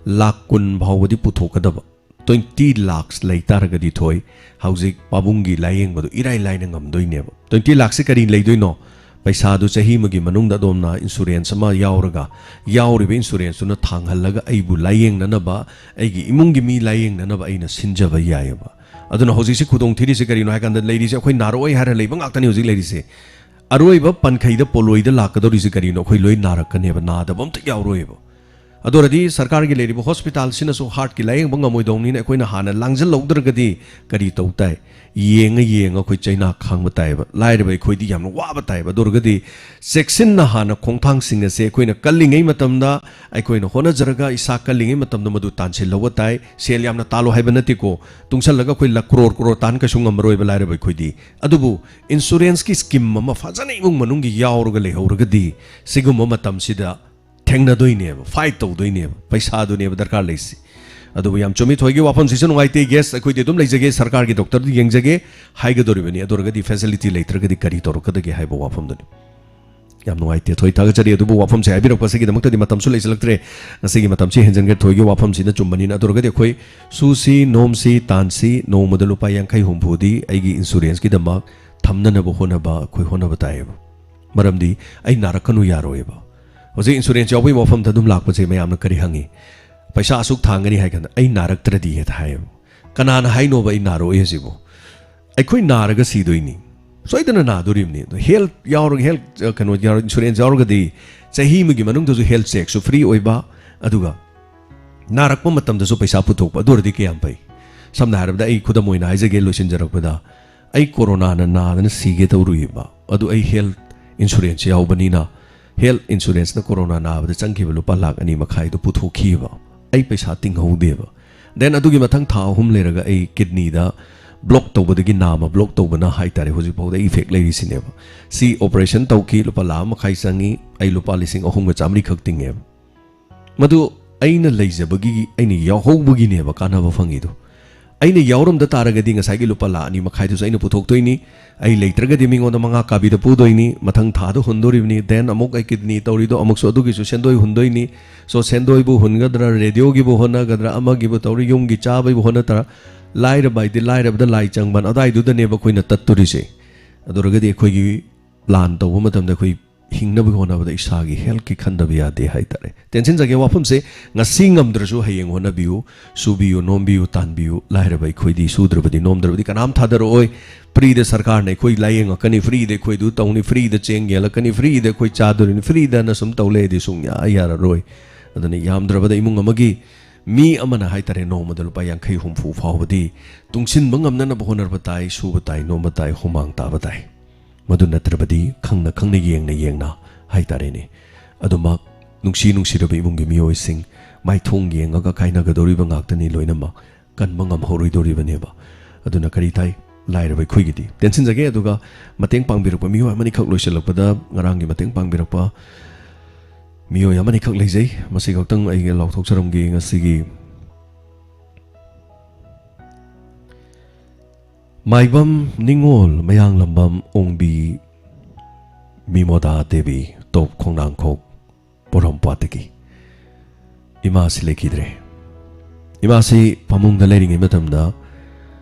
ꯂꯥꯛ ꯀꯨꯟ ꯐꯥꯎꯕꯗꯤ ꯄꯨꯊꯣꯛꯀꯗꯕ꯫ ꯇ꯭ꯋꯦꯟꯇꯤ ꯂꯥꯛꯁ ꯂꯩ ꯇꯥꯔꯒꯗꯤ ꯊꯣꯏ, ꯍꯧꯖꯤꯛ ꯄꯥꯕꯨꯡꯒꯤ ꯂꯥꯏꯌꯦꯡꯕꯗꯣ ꯏꯔꯥꯏ ꯂꯥꯏꯅ ꯉꯝꯗꯣꯏꯅꯦꯕ꯫ ꯇ꯭ꯋꯦꯟꯇꯤ ꯂꯥꯛꯁꯁꯦ ꯀꯔꯤ ꯂꯩꯗꯣꯏꯅꯣ? ꯄꯩꯁꯥꯗꯨ ꯆꯍꯤ ꯑꯃꯒꯤ ꯃꯅꯨꯡꯗ ꯑꯗꯣꯝꯅ ꯏꯟꯁꯨꯔꯦꯟꯁ ꯑꯃ ꯌꯥꯎꯔꯒ, ꯌꯥꯎꯔꯤꯕ ꯏꯟꯁꯨꯔꯦꯟꯁꯇꯨꯅ ꯊꯥꯡꯍꯜꯂꯒ ꯑꯩꯕꯨ ꯂꯥꯏꯌꯦꯡꯅꯅꯕ, ꯑꯩꯒꯤ ꯏꯃꯨꯡꯒꯤ ꯃꯤ ꯂꯥꯏꯌꯦꯡꯅꯅꯕ ꯑꯩꯅ ꯁꯤꯟꯖꯕ ꯌꯥꯏꯑꯕ꯫ ꯑꯗꯨꯅ ꯍꯧꯖꯤꯛꯁꯤ ꯈꯨꯗꯣꯡ ꯊꯤꯔꯤꯁꯦ ꯀꯔꯤꯅꯣ ꯍꯥꯏ ꯀꯥꯟꯗ, ꯂꯩꯔꯤꯁꯦ ꯑꯩꯈꯣꯏ ꯅꯥꯔꯛꯑꯣꯏ ꯍꯥꯏꯔ ꯂꯩꯕ ꯉꯥꯛꯇꯅꯤ ꯍꯧꯖꯤꯛ ꯂꯩꯔꯤꯁꯦ꯫ ꯑꯔꯣꯏꯕ ꯄꯟꯈꯩꯗ ꯄꯣꯂꯣꯏꯗ ꯂꯥꯛꯀꯗꯧꯔꯤꯁꯦ ꯀꯔꯤꯅꯣ? ꯑꯩꯈꯣꯏ ꯂꯣꯏ ꯅꯥꯔꯛꯀꯅꯦꯕ, ꯅꯥꯗꯕ ꯑꯝꯇ ꯌꯥꯎꯔꯣꯏꯕ꯫ ꯑꯗꯨ ꯑꯣꯏꯔꯗꯤ ꯁꯔꯀꯥꯔꯒꯤ ꯂꯩꯔꯤꯕ ꯍꯣꯁꯄꯤꯇꯥꯜꯁꯤꯅꯁꯨ ꯍꯥꯔꯠꯀꯤ ꯂꯥꯌꯦꯡꯕ ꯉꯝꯃꯣꯏꯗꯧꯅꯤꯅ ꯑꯩꯈꯣꯏꯅ ꯍꯥꯟꯅ ꯂꯥꯡꯁꯤꯜꯍꯧꯗ꯭ꯔꯒꯗꯤ ꯀꯔꯤ ꯇꯧ ꯇꯥꯏ? ꯌꯦꯡꯉ ꯌꯦꯡꯉ ꯑꯩꯈꯣꯏ ꯆꯩꯅꯥ ꯈꯥꯡꯕ ꯇꯥꯏꯕ꯫ ꯂꯥꯏꯔꯕ ꯑꯩꯈꯣꯏꯗꯤ ꯌꯥꯝꯅ ꯋꯥꯕ ꯇꯥꯏꯕ꯫ ꯑꯗꯨ ꯑꯣꯏꯔꯒꯗꯤ ꯆꯦꯛꯁꯤꯟꯅ ꯍꯥꯟꯅ ꯈꯣꯡꯊꯥꯡꯁꯤꯡ ꯑꯁꯦ ꯑꯩꯈꯣꯏꯅ ꯀꯜꯂꯤꯉꯩ ꯃꯇꯝꯗ, ꯑꯩꯈꯣꯏꯅ ꯍꯣꯠꯅꯖꯔꯒ ꯏꯁꯥ ꯀꯜꯂꯤꯉꯩ ꯃꯇꯝꯗ ꯃꯗꯨ ꯇꯥꯟꯁꯤꯜꯍꯧꯕ ꯇꯥꯏ꯫ ꯁꯦꯜ ꯌꯥꯝꯅ ꯇꯥꯜꯂꯣ ꯍꯥꯏꯕ ꯅꯠꯇꯦꯀꯣ, ꯇꯨꯡꯁꯜꯂꯒ ꯑꯩꯈꯣꯏ ꯂꯛ ꯀ꯭ꯔꯣꯔ ꯀ꯭ꯔꯣꯔ ꯇꯥꯟ ꯀꯩꯁꯨ ꯉꯝꯃꯔꯣꯏꯕ ꯂꯥꯏꯔꯕ ꯑꯩꯈꯣꯏꯗꯤ꯫ ꯑꯗꯨꯕꯨ ꯏꯟꯁꯨꯔꯦꯟꯁꯀꯤ ꯁ꯭ꯀꯤꯝ ꯑꯃ ꯐꯖꯅ ꯏꯃꯨꯡ ꯃꯅꯨꯡꯒꯤ ꯌꯥꯎꯔꯒ ꯂꯩꯍꯧꯔꯒꯗꯤ ꯁꯤꯒꯨꯝꯕ ꯃꯇꯝꯁꯤꯗ ꯊꯦꯡꯅꯗꯣꯏꯅꯦꯕ, ꯐꯥꯏꯠ ꯇꯧꯗꯣꯏꯅꯦꯕ, ꯄꯩꯁꯥꯗꯨꯅꯦꯕ ꯗꯔꯀꯥꯔ ꯂꯩꯁꯤ꯫ ꯑꯗꯨꯕꯨ ꯌꯥꯝ ꯆꯨꯝꯃꯤ ꯊꯣꯏꯒꯤ ꯋꯥꯐꯝꯁꯤꯁꯨ ꯅꯨꯡꯉꯥꯏꯇꯦ꯫ ꯒꯦꯁ ꯑꯩꯈꯣꯏꯗꯤ ꯑꯗꯨꯝ ꯂꯩꯖꯒꯦ, ꯁꯔꯀꯥꯔꯒꯤ ꯗꯣꯛꯇꯔꯗꯤ ꯌꯦꯡꯖꯒꯦ ꯍꯥꯏꯒꯗꯧꯔꯤꯕꯅꯤ꯫ ꯑꯗꯨ ꯑꯣꯏꯔꯒꯗꯤ ꯐꯦꯁꯤꯂꯤꯇꯤ ꯂꯩꯇ꯭ꯔꯒꯗꯤ ꯀꯔꯤ ꯇꯧꯔꯛꯀꯗꯒꯦ ꯍꯥꯏꯕ ꯋꯥꯐꯝꯗꯨꯅꯤ꯫ ꯌꯥꯝ ꯅꯨꯡꯉꯥꯏꯇꯦ ꯊꯣꯏ, ꯊꯥꯒꯠꯆꯔꯤ꯫ ꯑꯗꯨꯕꯨ ꯋꯥꯐꯝꯁꯦ ꯍꯥꯏꯕꯤꯔꯛꯄꯁꯤꯒꯤꯗꯃꯛꯇꯗꯤ ꯃꯇꯝꯁꯨ ꯂꯩꯁꯤꯜꯂꯛꯇ꯭ꯔꯦ꯫ ꯉꯁꯤꯒꯤ ꯃꯇꯝꯁꯤ ꯍꯦꯟꯖꯤꯟꯈ꯭ꯔꯦ ꯊꯣꯏꯒꯤ ꯋꯥꯐꯝꯁꯤꯅ ꯆꯨꯝꯕꯅꯤꯅ꯫ ꯑꯗꯨ ꯑꯣꯏꯔꯒꯗꯤ ꯑꯩꯈꯣꯏ ꯁꯨꯁꯤ ꯅꯣꯝꯁꯤ ꯇꯥꯟꯁꯤ, ꯅꯣꯡꯃꯗ ꯂꯨꯄꯥ ꯌꯥꯡꯈꯩ ꯍꯨꯝꯐꯨꯗꯤ ꯑꯩꯒꯤ ꯏꯟꯁꯨꯔꯦꯟꯁꯀꯤꯗꯃꯛ ꯊꯝꯅꯅꯕ ꯍꯣꯠꯅꯕ ꯑꯩꯈꯣꯏ ꯍꯣꯠꯅꯕ ꯇꯥꯏꯌꯦꯕ꯫ ꯃꯔꯝꯗꯤ ꯑꯩ ꯅꯥꯔꯛꯀꯅꯨ ꯌꯥꯔꯣꯏꯕ꯫ ꯍꯧꯖꯤꯛ ꯏꯟꯁꯨꯔꯦꯟꯁ ꯌꯥꯎꯕꯒꯤ ꯋꯥꯐꯝꯗ ꯑꯗꯨꯝ ꯂꯥꯛꯄꯁꯦ ꯃꯌꯥꯝꯅ ꯀꯔꯤ ꯍꯪꯉꯤ? "ꯄꯩꯁꯥ ꯑꯁꯨꯛ ꯊꯥꯡꯒꯅꯤ" ꯍꯥꯏ ꯀꯥꯟꯗ "ꯑꯩ ꯅꯥꯔꯛꯇ꯭ꯔꯗꯤ" ꯍꯦꯛꯇ ꯍꯥꯏꯌꯦꯕ꯫ ꯀꯅꯥꯅ ꯍꯥꯏꯅꯣꯕ ꯑꯩ ꯅꯥꯔꯛꯑꯣꯏ ꯍꯥꯏꯁꯤꯕꯨ? ꯑꯩꯈꯣꯏ ꯅꯥꯔꯒ ꯁꯤꯗꯣꯏꯅꯤ, ꯁꯣꯏꯗꯅ ꯅꯥꯗꯣꯔꯤꯕꯅꯤ꯫ ꯑꯗꯣ ꯍꯦꯜꯠ ꯌꯥꯎꯔꯒ, ꯍꯦꯜꯠ, ꯑ, ꯀꯩꯅꯣ ꯌꯥꯎꯔ-, ꯏꯟꯁꯨꯔꯦꯟꯁ ꯌꯥꯎꯔꯒꯗꯤ ꯆꯍꯤ ꯑꯃꯒꯤ ꯃꯅꯨꯡꯗꯁꯨ ꯍꯦꯜꯠ ꯆꯦꯛꯁꯨ ꯐ꯭ꯔꯤ ꯑꯣꯏꯕ, ꯑꯗꯨꯒ ꯅꯥꯔꯛꯄ ꯃꯇꯝꯗꯁꯨ ꯄꯩꯁꯥ ꯄꯨꯊꯣꯛꯄ꯫ ꯑꯗꯨ ꯑꯣꯏꯔꯗꯤ ꯀꯌꯥꯝ ꯐꯩ? ꯁꯝꯅ ꯍꯥꯏꯔꯕꯗ ꯑꯩ ꯈꯨꯗꯝ ꯑꯣꯏꯅ ꯍꯥꯏꯖꯒꯦ ꯂꯣꯏꯁꯤꯟꯖꯔꯛꯄꯗ, ꯑꯩ ꯀꯣꯔꯣꯅꯥꯅ ꯅꯥꯗꯅ ꯁꯤꯒꯦ ꯇꯧꯔꯨꯏꯕ, ꯑꯗꯨ ꯑꯩ ꯍꯦꯜꯠ ꯏꯟꯁꯨꯔꯦꯟꯁ ꯌꯥꯎꯕꯅꯤꯅ ꯍꯦꯜꯠ ꯏꯟꯁꯨꯔꯦꯟꯁꯅ ꯀꯣꯔꯣꯅꯥ ꯅꯥꯕꯗ ꯆꯪꯈꯤꯕ ꯂꯨꯄꯥ ꯂꯥꯈ ꯑꯅꯤ ꯃꯈꯥꯏꯗꯣ ꯄꯨꯊꯣꯛꯈꯤꯕ꯫ ꯑꯩ ꯄꯩꯁꯥ ꯇꯤꯡꯍꯧꯗꯦꯕ꯫ ꯗꯦꯟ ꯑꯗꯨꯒꯤ ꯃꯊꯪ ꯊꯥ ꯑꯍꯨꯝ ꯂꯩꯔꯒ ꯑꯩ ꯀꯤꯗꯅꯤꯗ ꯕ꯭ꯂꯣꯛ ꯇꯧꯕꯗꯒꯤ, ꯅꯥꯝꯃ ꯕ꯭ꯂꯣꯛ ꯇꯧꯕꯅ ꯍꯥꯏꯇꯥꯔꯦ, ꯍꯧꯖꯤꯛꯐꯥꯎꯗ ꯏꯐꯦꯛ ꯂꯩꯔꯤꯁꯤꯅꯦꯕ꯫ ꯁꯤ ꯑꯣꯄꯔꯦꯁꯟ ꯇꯧꯈꯤ, ꯂꯨꯄꯥ ꯂꯥꯈ ꯑꯃ ꯃꯈꯥꯏ ꯆꯪꯉꯤ, ꯑꯩ ꯂꯨꯄꯥ ꯂꯤꯁꯤꯡ ꯑꯍꯨꯝꯒ ꯆꯥꯃꯔꯤ ꯈꯛ ꯇꯤꯡꯉꯦꯕ꯫ ꯃꯗꯨ ꯑꯩꯅ ꯂꯩꯖꯕꯒꯤ, ꯑꯩꯅ ꯌꯥꯎꯍꯧꯕꯒꯤꯅꯦꯕ ꯀꯥꯟꯅꯕ ꯐꯪꯉꯤꯗꯣ꯫ ꯑꯩꯅ ꯌꯥꯎꯔꯝꯗ ꯇꯥꯔꯒꯗꯤ ꯉꯁꯥꯏꯒꯤ ꯂꯨꯄꯥ ꯂꯥꯈ ꯑꯅꯤ ꯃꯈꯥꯏꯗꯨꯁꯨ ꯑꯩꯅ ꯄꯨꯊꯣꯛꯇꯣꯏꯅꯤ꯫ ꯑꯩ ꯂꯩꯇ꯭ꯔꯒꯗꯤ ꯃꯤꯉꯣꯟꯗ ꯃꯉꯥ ꯀꯥꯕꯤꯗ ꯄꯨꯗꯣꯏꯅꯤ, ꯃꯊꯪ ꯊꯥꯗ ꯍꯨꯟꯗꯣꯔꯤꯕꯅꯤ, ꯗꯦꯟ ꯑꯃꯨꯛ ꯑꯩ ꯀꯤꯗꯅꯤ ꯇꯧꯔꯤꯗꯣ ꯑꯃꯨꯛꯁꯨ ꯑꯗꯨꯒꯤꯁꯨ ꯁꯦꯟꯗꯣꯏ ꯍꯨꯟꯗꯣꯏꯅꯤ꯫ ꯁꯣ ꯁꯦꯟꯗꯣꯏꯕꯨ ꯍꯨꯟꯒꯗ꯭ꯔꯥ, ꯔꯦꯗꯤꯑꯣꯒꯤꯕꯨ ꯍꯣꯠꯅꯒꯗ꯭ꯔꯥ, ꯑꯃꯒꯤꯕꯨ ꯇꯧꯔꯤ, ꯌꯨꯝꯒꯤ ꯆꯥꯕꯒꯤꯕꯨ ꯍꯣꯠꯅꯗ꯭ꯔꯥ, ꯂꯥꯏꯔꯕ ꯍꯥꯏꯗꯤ ꯂꯥꯏꯔꯕꯗ ꯂꯥꯏ ꯆꯪꯕ ꯑꯗꯥꯏꯗꯨꯗꯅꯦꯕ ꯑꯩꯈꯣꯏꯅ ꯇꯠꯇꯣꯔꯤꯁꯦ꯫ ꯑꯗꯨ ꯑꯣꯏꯔꯒꯗꯤ ꯑꯩꯈꯣꯏꯒꯤ ꯄ꯭ꯂꯥꯟ ꯇꯧꯕ ꯃꯇꯝꯗ ꯑꯩꯈꯣꯏ ꯍꯤꯡꯅꯕꯒꯤ ꯍꯣꯠꯅꯕꯗ ꯏꯁꯥꯒꯤ ꯍꯦꯜꯠꯀꯤ ꯈꯟꯗꯕ ꯌꯥꯗꯦ ꯍꯥꯏꯇꯥꯔꯦ꯫ ꯇꯦꯟꯁꯤꯟꯖꯒꯦ ꯋꯥꯐꯝꯁꯦ, ꯉꯁꯤ ꯉꯝꯗ꯭ꯔꯁꯨ ꯍꯌꯦꯡ ꯍꯣꯠꯅꯕꯤꯌꯨ, ꯁꯨꯕꯤꯌꯨ, ꯅꯣꯝꯕꯤꯌꯨ, ꯇꯥꯟꯕꯤꯌꯨ꯫ ꯂꯥꯏꯔꯕ ꯑꯩꯈꯣꯏꯗꯤ ꯁꯨꯗ꯭ꯔꯕꯗꯤ ꯅꯣꯝꯗ꯭ꯔꯕꯗꯤ ꯀꯅꯥꯝ ꯊꯥꯗꯔꯛꯑꯣꯏ꯫ ꯐ꯭ꯔꯤꯗ ꯁꯔꯀꯥꯔꯅ ꯑꯩꯈꯣꯏ ꯂꯥꯌꯦꯡꯉꯛꯀꯅꯤ, ꯐ꯭ꯔꯤꯗ ꯑꯩꯈꯣꯏꯗꯨ ꯇꯧꯅꯤ, ꯐ꯭ꯔꯤꯗ ꯆꯦꯡ ꯌꯦꯜꯂꯛꯀꯅꯤ, ꯐ꯭ꯔꯤꯗ ꯑꯩꯈꯣꯏ ꯆꯥꯗꯣꯔꯤꯅꯤ, ꯐ꯭ꯔꯤꯗꯅ ꯁꯨꯝ ꯇꯧ ꯂꯩꯔꯗꯤ ꯁꯨꯡꯌꯥ ꯌꯥꯔꯔꯣꯏ꯫ ꯑꯗꯨꯅ ꯌꯥꯝꯗ꯭ꯔꯕꯗ ꯏꯃꯨꯡ ꯑꯃꯒꯤ ꯃꯤ ꯑꯃꯅ ꯍꯥꯏꯇꯥꯔꯦ, ꯅꯣꯡꯃꯗ ꯂꯨꯄꯥ ꯌꯥꯡꯈꯩ ꯍꯨꯝꯐꯨ ꯐꯥꯎꯕꯗꯤ ꯇꯨꯡꯁꯤꯟꯕ ꯉꯝꯅꯅꯕ ꯍꯣꯠꯅꯕ ꯇꯥꯏ, ꯁꯨꯕ ꯇꯥꯏ, ꯅꯣꯝꯕ ꯇꯥꯏ, ꯍꯨꯃꯥꯡ ꯇꯥꯕ ꯇꯥꯏ꯫ ꯃꯗꯨ ꯅꯠꯇ꯭ꯔꯕꯗꯤ ꯈꯪꯅ ꯈꯪꯅ, ꯌꯦꯡꯅ ꯌꯦꯡꯅ ꯍꯥꯏꯇꯥꯔꯦꯅꯦ꯫ ꯑꯗꯨꯃꯛ ꯅꯨꯡꯁꯤ ꯅꯨꯡꯁꯤꯔꯕ ꯏꯃꯨꯡꯒꯤ ꯃꯤꯑꯣꯏꯁꯤꯡ, ꯃꯥꯏꯊꯣꯡ ꯌꯦꯡꯉꯒ ꯀꯥꯏꯅꯒꯗꯧꯔꯤꯕ ꯉꯥꯛꯇꯅꯤ ꯂꯣꯏꯅꯃꯛ꯫ ꯀꯟꯕ ꯉꯝꯍꯧꯔꯣꯏꯗꯧꯔꯤꯕꯅꯦꯕ꯫ ꯑꯗꯨꯅ ꯀꯔꯤ ꯇꯥꯏ? ꯂꯥꯏꯔꯕ ꯑꯩꯈꯣꯏꯒꯤꯗꯤ꯫ ꯇꯦꯟꯁꯤꯟꯖꯒꯦ꯫ ꯑꯗꯨꯒ ꯃꯇꯦꯡ ꯄꯥꯡꯕꯤꯔꯛꯄ ꯃꯤꯑꯣꯏ ꯑꯃꯅꯤꯈꯛ, ꯂꯣꯏꯁꯤꯜꯂꯛꯄꯗ ꯉꯔꯥꯡꯒꯤ ꯃꯇꯦꯡ ꯄꯥꯡꯕꯤꯔꯛꯄ ꯃꯤꯑꯣꯏ ꯑꯃꯅꯤꯈꯛ ꯂꯩꯖꯩ꯫ ꯃꯁꯤ ꯈꯛꯇꯪ ꯑꯩ ꯂꯥꯎꯊꯣꯛꯆꯔꯝꯒꯦ ꯉꯁꯤꯒꯤ꯫ ꯃꯥꯏꯕꯝ ꯅꯤꯉꯣꯜ, ꯃꯌꯥꯡꯂꯝꯕꯝ ꯑꯣꯡꯕꯤ, ꯃꯤꯃꯣꯗꯥ ꯗꯦꯕꯤ, ꯇꯣꯞ ꯈꯣꯡꯅꯥꯡꯈꯣꯛ, ꯄꯣꯔꯣꯝꯄꯥꯠꯇꯒꯤ꯫ ꯏꯃꯥꯁꯤ ꯂꯩꯈꯤꯗ꯭ꯔꯦ꯫ ꯏꯃꯥꯁꯤ ꯐꯃꯨꯡꯗ ꯂꯩꯔꯤꯉꯩ ꯃꯇꯝꯗ,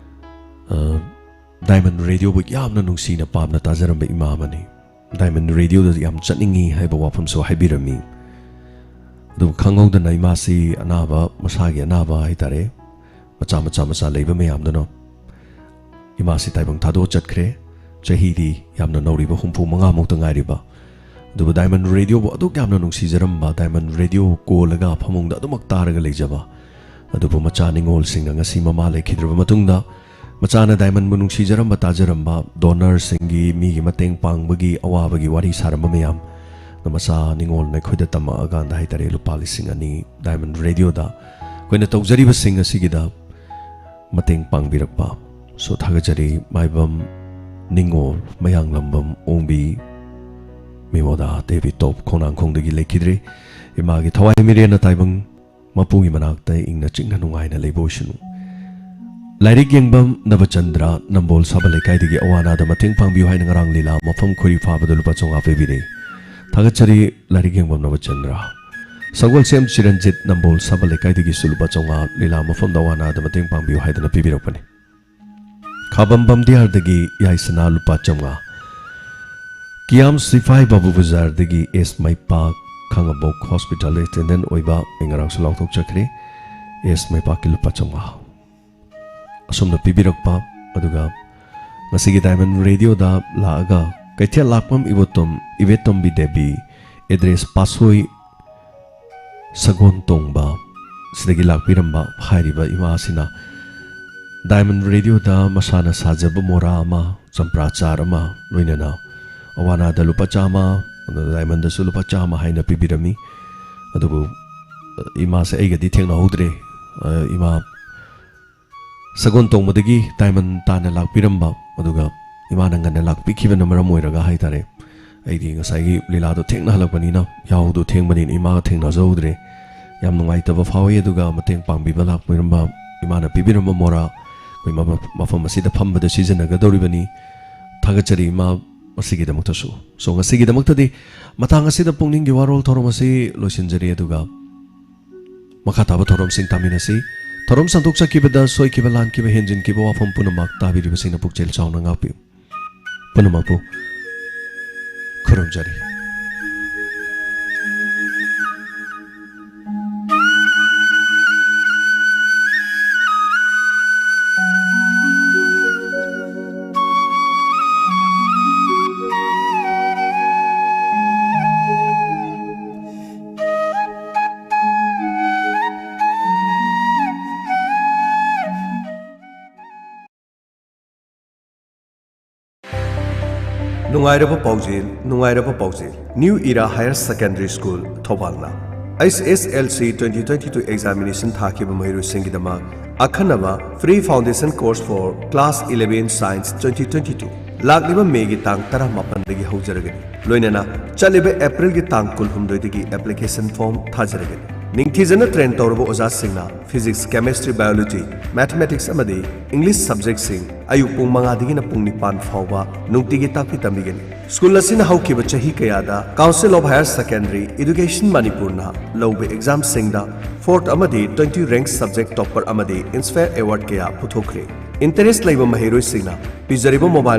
ꯑ, ꯗꯥꯏꯃꯟ ꯔꯦꯗꯤꯑꯣꯕꯨ ꯌꯥꯝꯅ ꯅꯨꯡꯁꯤꯅ ꯄꯥꯝꯅ ꯇꯥꯖꯔꯝꯕ ꯏꯃꯥ ꯑꯃꯅꯤ꯫ ꯗꯥꯏꯃꯟ ꯔꯦꯗꯤꯑꯣꯗ ꯌꯥꯝ ꯆꯠꯅꯤꯡꯉꯤ ꯍꯥꯏꯕ ꯋꯥꯐꯝꯁꯨ ꯍꯥꯏꯕꯤꯔꯝꯃꯤ꯫ ꯑꯗꯨꯕꯨ ꯈꯪꯍꯧꯗꯅ ꯏꯃꯥꯁꯤ ꯑꯅꯥꯕ, ꯃꯁꯥꯒꯤ ꯑꯅꯥꯕ ꯍꯥꯏꯇꯥꯔꯦ, ꯃꯆꯥ ꯃꯆꯥ ꯃꯆꯥ ꯂꯩꯕ ꯃꯌꯥꯝꯗꯨꯅ ꯏꯃꯥꯁꯤ ꯇꯥꯏꯕꯪ ꯊꯥꯗꯣꯛꯑ ꯆꯠꯈ꯭ꯔꯦ꯫ ꯆꯍꯤꯗꯤ ꯌꯥꯝꯅ ꯅꯧꯔꯤꯕ, ꯍꯨꯝꯐꯨ ꯃꯉꯥꯃꯨꯛꯇ ꯉꯥꯏꯔꯤꯕ꯫ ꯑꯗꯨꯕꯨ ꯗꯥꯏꯃꯟ ꯔꯦꯗꯤꯑꯣꯕꯨ ꯑꯗꯨꯛ ꯌꯥꯝꯅ ꯅꯨꯡꯁꯤꯖꯔꯝꯕ, ꯗꯥꯏꯃꯟ ꯔꯦꯗꯤꯑꯣ ꯀꯣꯜꯂꯒ ꯐꯃꯨꯡꯗ ꯑꯗꯨꯃꯛ ꯇꯥꯔꯒ ꯂꯩꯖꯕ꯫ ꯑꯗꯨꯕꯨ ꯃꯆꯥ ꯅꯤꯉꯣꯜꯁꯤꯡꯅ ꯉꯁꯤ ꯃꯃꯥ ꯂꯩꯈꯤꯗ꯭ꯔꯕ ꯃꯇꯨꯡꯗ, ꯃꯆꯥꯅ ꯗꯥꯏꯃꯟꯕꯨ ꯅꯨꯡꯁꯤꯖꯔꯝꯕ, ꯇꯥꯖꯔꯝꯕ, ꯗꯣꯅꯔꯁꯤꯡꯒꯤ, ꯃꯤꯒꯤ ꯃꯇꯦꯡ ꯄꯥꯡꯕꯒꯤ ꯑꯋꯥꯕꯒꯤ ꯋꯥꯔꯤ ꯁꯥꯔꯝꯕ ꯃꯌꯥꯝ, ꯃꯆꯥ ꯅꯤꯉꯣꯜꯅ ꯑꯩꯈꯣꯏꯗ ꯇꯝꯃꯛꯑꯀꯥꯟꯗ ꯍꯥꯏꯇꯥꯔꯦ, ꯂꯨꯄꯥ ꯂꯤꯁꯤꯡ ꯑꯅꯤ ꯗꯥꯏꯃꯟ ꯔꯦꯗꯤꯑꯣꯗ ꯑꯩꯈꯣꯏꯅ ꯇꯧꯖꯔꯤꯕꯁꯤꯡ ꯑꯁꯤꯒꯤꯗ ꯃꯇꯦꯡ ꯄꯥꯡꯕꯤꯔꯛꯄ꯫ ꯁꯣ ꯊꯥꯒꯠꯆꯔꯤ꯫ ꯃꯥꯏꯕꯝ ꯅꯤꯉꯣꯜ, ꯃꯌꯥꯡꯂꯝꯕꯝ ꯑꯣꯡꯕꯤ, ꯃꯤꯃꯣꯗꯥ ꯗꯦꯕꯤ ꯇꯣꯞ ꯈꯣꯡꯅꯥꯡꯈꯣꯡꯗꯒꯤ ꯂꯩꯈꯤꯗ꯭ꯔꯦ꯫ ꯏꯃꯥꯒꯤ ꯊꯋꯥꯏ ꯃꯤꯔꯦꯟꯅ ꯇꯥꯏꯕꯪ ꯃꯄꯨꯒꯤ ꯃꯅꯥꯛꯇ ꯏꯪꯅ ꯆꯤꯛꯅ ꯅꯨꯡꯉꯥꯏꯅ ꯂꯩꯕ ꯑꯣꯏꯁꯅꯨ꯫ ꯂꯥꯏꯔꯤꯛ ꯌꯦꯡꯕꯝ ꯅꯕꯆꯟꯗ꯭ꯔ, ꯅꯝꯕꯣꯜ ꯁꯥꯕ ꯂꯩꯀꯥꯏꯗꯒꯤ ꯑꯋꯥ ꯑꯅꯥꯗ ꯃꯇꯦꯡ ꯄꯥꯡꯕꯤꯌꯨ ꯍꯥꯏꯅ ꯉꯔꯥꯡ ꯂꯤꯂꯥ ꯃꯐꯝ ꯈꯣꯏꯔꯤ ꯐꯥꯕꯗ ꯂꯨꯄꯥ ꯆꯥꯝꯃꯉꯥ ꯄꯤꯕꯤꯔꯦ꯫ ꯊꯥꯒꯠꯆꯔꯤ ꯂꯥꯏꯔꯤꯛ ꯌꯦꯡꯕꯝ ꯅꯕꯆꯟꯗ꯭ꯔ꯫ ꯁꯒꯣꯜꯁꯦꯝ ꯆꯤꯔꯟꯖꯤꯠ, ꯅꯝꯕꯣꯜ ꯁꯥꯕ ꯂꯩꯀꯥꯏꯗꯒꯤꯁꯨ ꯂꯨꯄꯥ ꯆꯥꯝꯃꯉꯥ ꯂꯤꯂꯥ ꯃꯐꯝꯗ ꯑꯋꯥ ꯑꯅꯥꯗ ꯃꯇꯦꯡ ꯄꯥꯡꯕꯤꯌꯨ ꯍꯥꯏꯗꯨꯅ ꯄꯤꯕꯤꯔꯛꯄꯅꯤ꯫ ꯈꯥꯕꯝ ꯕꯝꯗꯤꯌꯥꯔꯗꯒꯤ ꯌꯥꯏꯁꯅꯥ ꯂꯨꯄꯥ ꯆꯥꯝꯃꯉꯥ꯫ ꯀꯤꯌꯥꯝ ꯁꯤꯐꯥꯏ ꯕꯥꯕꯨ ꯕꯖꯥꯔꯗꯒꯤ ꯑꯦꯁ ꯃꯩꯄꯥꯛ, ꯈꯥꯉꯕꯣꯛ ꯍꯣꯁꯄꯤꯇꯥꯜꯗ ꯑꯦꯇꯦꯟꯗꯦꯟ ꯑꯣꯏꯕ, ꯑꯩ ꯉꯔꯥꯡꯁꯨ ꯂꯥꯎꯊꯣꯛꯆꯈ꯭ꯔꯦ, ꯑꯦꯁ ꯃꯩꯄꯥꯛꯀꯤ ꯂꯨꯄꯥ ꯆꯥꯝꯃꯉꯥ꯫ ꯑꯁꯨꯝꯅ ꯄꯤꯕꯤꯔꯛꯄ, ꯑꯗꯨꯒ ꯉꯁꯤꯒꯤ ꯗꯥꯏꯃꯟ ꯔꯦꯗꯤꯑꯣꯗ ꯂꯥꯛꯑꯒ ꯀꯩꯊꯦꯜ ꯂꯥꯛꯄꯝ ꯏꯕꯣꯇꯣꯝ, ꯏꯕꯦꯇꯣꯝꯕꯤ ꯗꯦꯕꯤ, ꯑꯦꯗ꯭ꯔꯦꯁ ꯄꯥꯠꯁꯣꯏ ꯁꯒꯣꯜ ꯇꯣꯡꯕ, ꯁꯤꯗꯒꯤ ꯂꯥꯛꯄꯤꯔꯝꯕ ꯍꯥꯏꯔꯤꯕ ꯏꯃꯥꯁꯤꯅ ꯗꯥꯏꯃꯟ ꯔꯦꯗꯤꯑꯣꯗ ꯃꯁꯥꯅ ꯁꯥꯖꯕ ꯃꯣꯔꯥ ꯑꯃ, ꯆꯝꯄ꯭ꯔꯥ ꯆꯥꯔ ꯑꯃ, ꯂꯣꯏꯅꯅ ꯑꯋꯥꯅꯥꯗ ꯂꯨꯄꯥ ꯆꯥꯝꯃ, ꯑꯗꯨꯒ ꯗꯥꯏꯃꯟꯗꯁꯨ ꯂꯨꯄꯥ ꯆꯥꯝꯃ ꯍꯥꯏꯅ ꯄꯤꯕꯤꯔꯝꯃꯤ꯫ ꯑꯗꯨꯕꯨ, ꯑ, ꯏꯃꯥꯁꯦ ꯑꯩꯒꯗꯤ ꯊꯦꯡꯅꯍꯧꯗ꯭ꯔꯦ꯫ ꯑ, ꯏꯃꯥ ꯁꯒꯣꯜ ꯇꯣꯡꯕꯗꯒꯤ ꯗꯥꯏꯃꯟ ꯇꯥꯅ ꯂꯥꯛꯄꯤꯔꯝꯕ, ꯑꯗꯨꯒ ꯏꯃꯥꯅ ꯉꯟꯅ ꯂꯥꯛꯄꯤꯈꯤꯕꯅ ꯃꯔꯝ ꯑꯣꯏꯔꯒ ꯍꯥꯏꯇꯥꯔꯦ, ꯑꯩꯗꯤ ꯉꯁꯥꯏꯒꯤ ꯂꯤꯂꯥꯗꯣ ꯊꯦꯡꯅ ꯍꯜꯂꯛꯄꯅꯤꯅ, ꯌꯥꯍꯧꯗꯣ ꯊꯦꯡꯕꯅꯤꯅ ꯏꯃꯥꯒ ꯊꯦꯡꯅꯖꯍꯧꯗ꯭ꯔꯦ꯫ ꯌꯥꯝ ꯅꯨꯡꯉꯥꯏꯇꯕ ꯐꯥꯎꯏ꯫ ꯑꯗꯨꯒ ꯃꯇꯦꯡ ꯄꯥꯡꯕꯤꯕ ꯂꯥꯛꯄꯤꯔꯝꯕ ꯏꯃꯥꯅ ꯄꯤꯕꯤꯔꯝꯕ ꯃꯣꯔꯥ ꯑꯩꯈꯣꯏ ꯃꯐꯝ, ꯃꯐꯝ ꯑꯁꯤꯗ ꯐꯝꯕꯗ ꯁꯤꯖꯤꯟꯅꯒꯗꯧꯔꯤꯕꯅꯤ꯫ ꯊꯥꯒꯠꯆꯔꯤ ꯏꯃꯥ, ꯃꯁꯤꯒꯤꯗꯃꯛꯇꯁꯨ꯫ So, ꯉꯁꯤꯒꯤꯗꯃꯛꯇꯗꯤ ꯃꯇꯥꯡ ꯑꯁꯤꯗ ꯄꯨꯛꯅꯤꯡꯒꯤ ꯋꯥꯔꯣꯜ ꯊꯧꯔꯝ ꯑꯁꯤ ꯂꯣꯏꯁꯤꯟꯖꯔꯤ꯫ ꯑꯗꯨꯒ ꯃꯈꯥ ꯇꯥꯕ ꯊꯧꯔꯝꯁꯤꯡ ꯇꯥꯃꯤꯟꯅꯁꯤ꯫ ꯊꯧꯔꯝ ꯁꯟꯗꯣꯛꯆꯈꯤꯕꯗ ꯁꯣꯏꯈꯤꯕ, ꯂꯥꯟꯈꯤꯕ, ꯍꯦꯟꯖꯤꯟꯈꯤꯕ ꯋꯥꯐꯝ ꯄꯨꯝꯅꯃꯛ ꯇꯥꯕꯤꯔꯤꯕꯁꯤꯡꯅ ꯄꯨꯛꯆꯦꯜ ꯆꯥꯎꯅ ꯉꯥꯛꯄꯤꯌꯨ꯫ ꯄꯨꯝꯅꯃꯛꯄꯨ ꯈꯨꯔꯨꯝꯖꯔꯤ꯫ ꯅꯨꯡꯉꯥꯏꯔꯕ ꯄꯥꯎꯖꯦꯜ, ꯅꯨꯡꯉꯥꯏꯔꯕ ꯄꯥꯎꯖꯦꯜ꯫ New Era Higher Secondary School, ꯊꯧꯕꯥꯜꯅ H S S L C twenty twenty-two examination ꯊꯥꯈꯤꯕ ꯃꯍꯩꯔꯣꯏꯁꯤꯡꯒꯤꯗꯃꯛ ꯑꯈꯟꯅꯕ Free Foundation Course for Class eleven Science twenty twenty-two ꯂꯥꯛꯂꯤꯕ ꯃꯦꯒꯤ ꯇꯥꯡ ꯇꯔꯥꯃꯥꯄꯟꯗꯒꯤ ꯍꯧꯖꯔꯒꯅꯤ꯫ ꯂꯣꯏꯅꯅ ꯆꯠꯂꯤꯕ ꯑꯦꯄ꯭ꯔꯤꯜꯒꯤ ꯇꯥꯡ ꯀꯨꯟꯍꯨꯝꯗꯣꯏꯗꯒꯤ application form ꯊꯥꯖꯔꯒꯅꯤ꯫ ꯅꯤꯡꯊꯤꯖꯅ train ꯇꯧꯔꯕ ꯑꯣꯖꯥꯁꯤꯡꯅ Physics, Chemistry, Biology, Mathematics ꯑꯃꯗꯤ English subjectꯁꯤꯡ ꯑꯌꯨꯛ ꯄꯨꯡ ꯃꯉꯥꯗꯒꯤꯅ ꯄꯨꯡ ꯅꯤꯄꯥꯟ ꯐꯥꯎꯕ ꯅꯨꯡꯇꯤꯒꯤ ꯇꯥꯛꯄꯤ ꯇꯝꯕꯤꯒꯅꯤ꯫ ꯁ꯭ꯀꯨꯜ ꯑꯁꯤꯅ ꯍꯧꯈꯤꯕ ꯆꯍꯤ ꯀꯌꯥꯗ Council of Higher Secondary Education ꯃꯅꯤꯄꯨꯔꯅ ꯂꯧꯕ examꯁꯤꯡꯗ fourth ꯑꯃꯗꯤ twenty rank subject topper ꯑꯃꯗꯤ Inspire Award ꯀꯌꯥ ꯄꯨꯊꯣꯛꯈ꯭ꯔꯦ꯫ Interest ꯂꯩꯕ ꯃꯍꯩꯔꯣꯏꯁꯤꯡꯅ ꯄꯤꯖꯔꯤꯕ mobile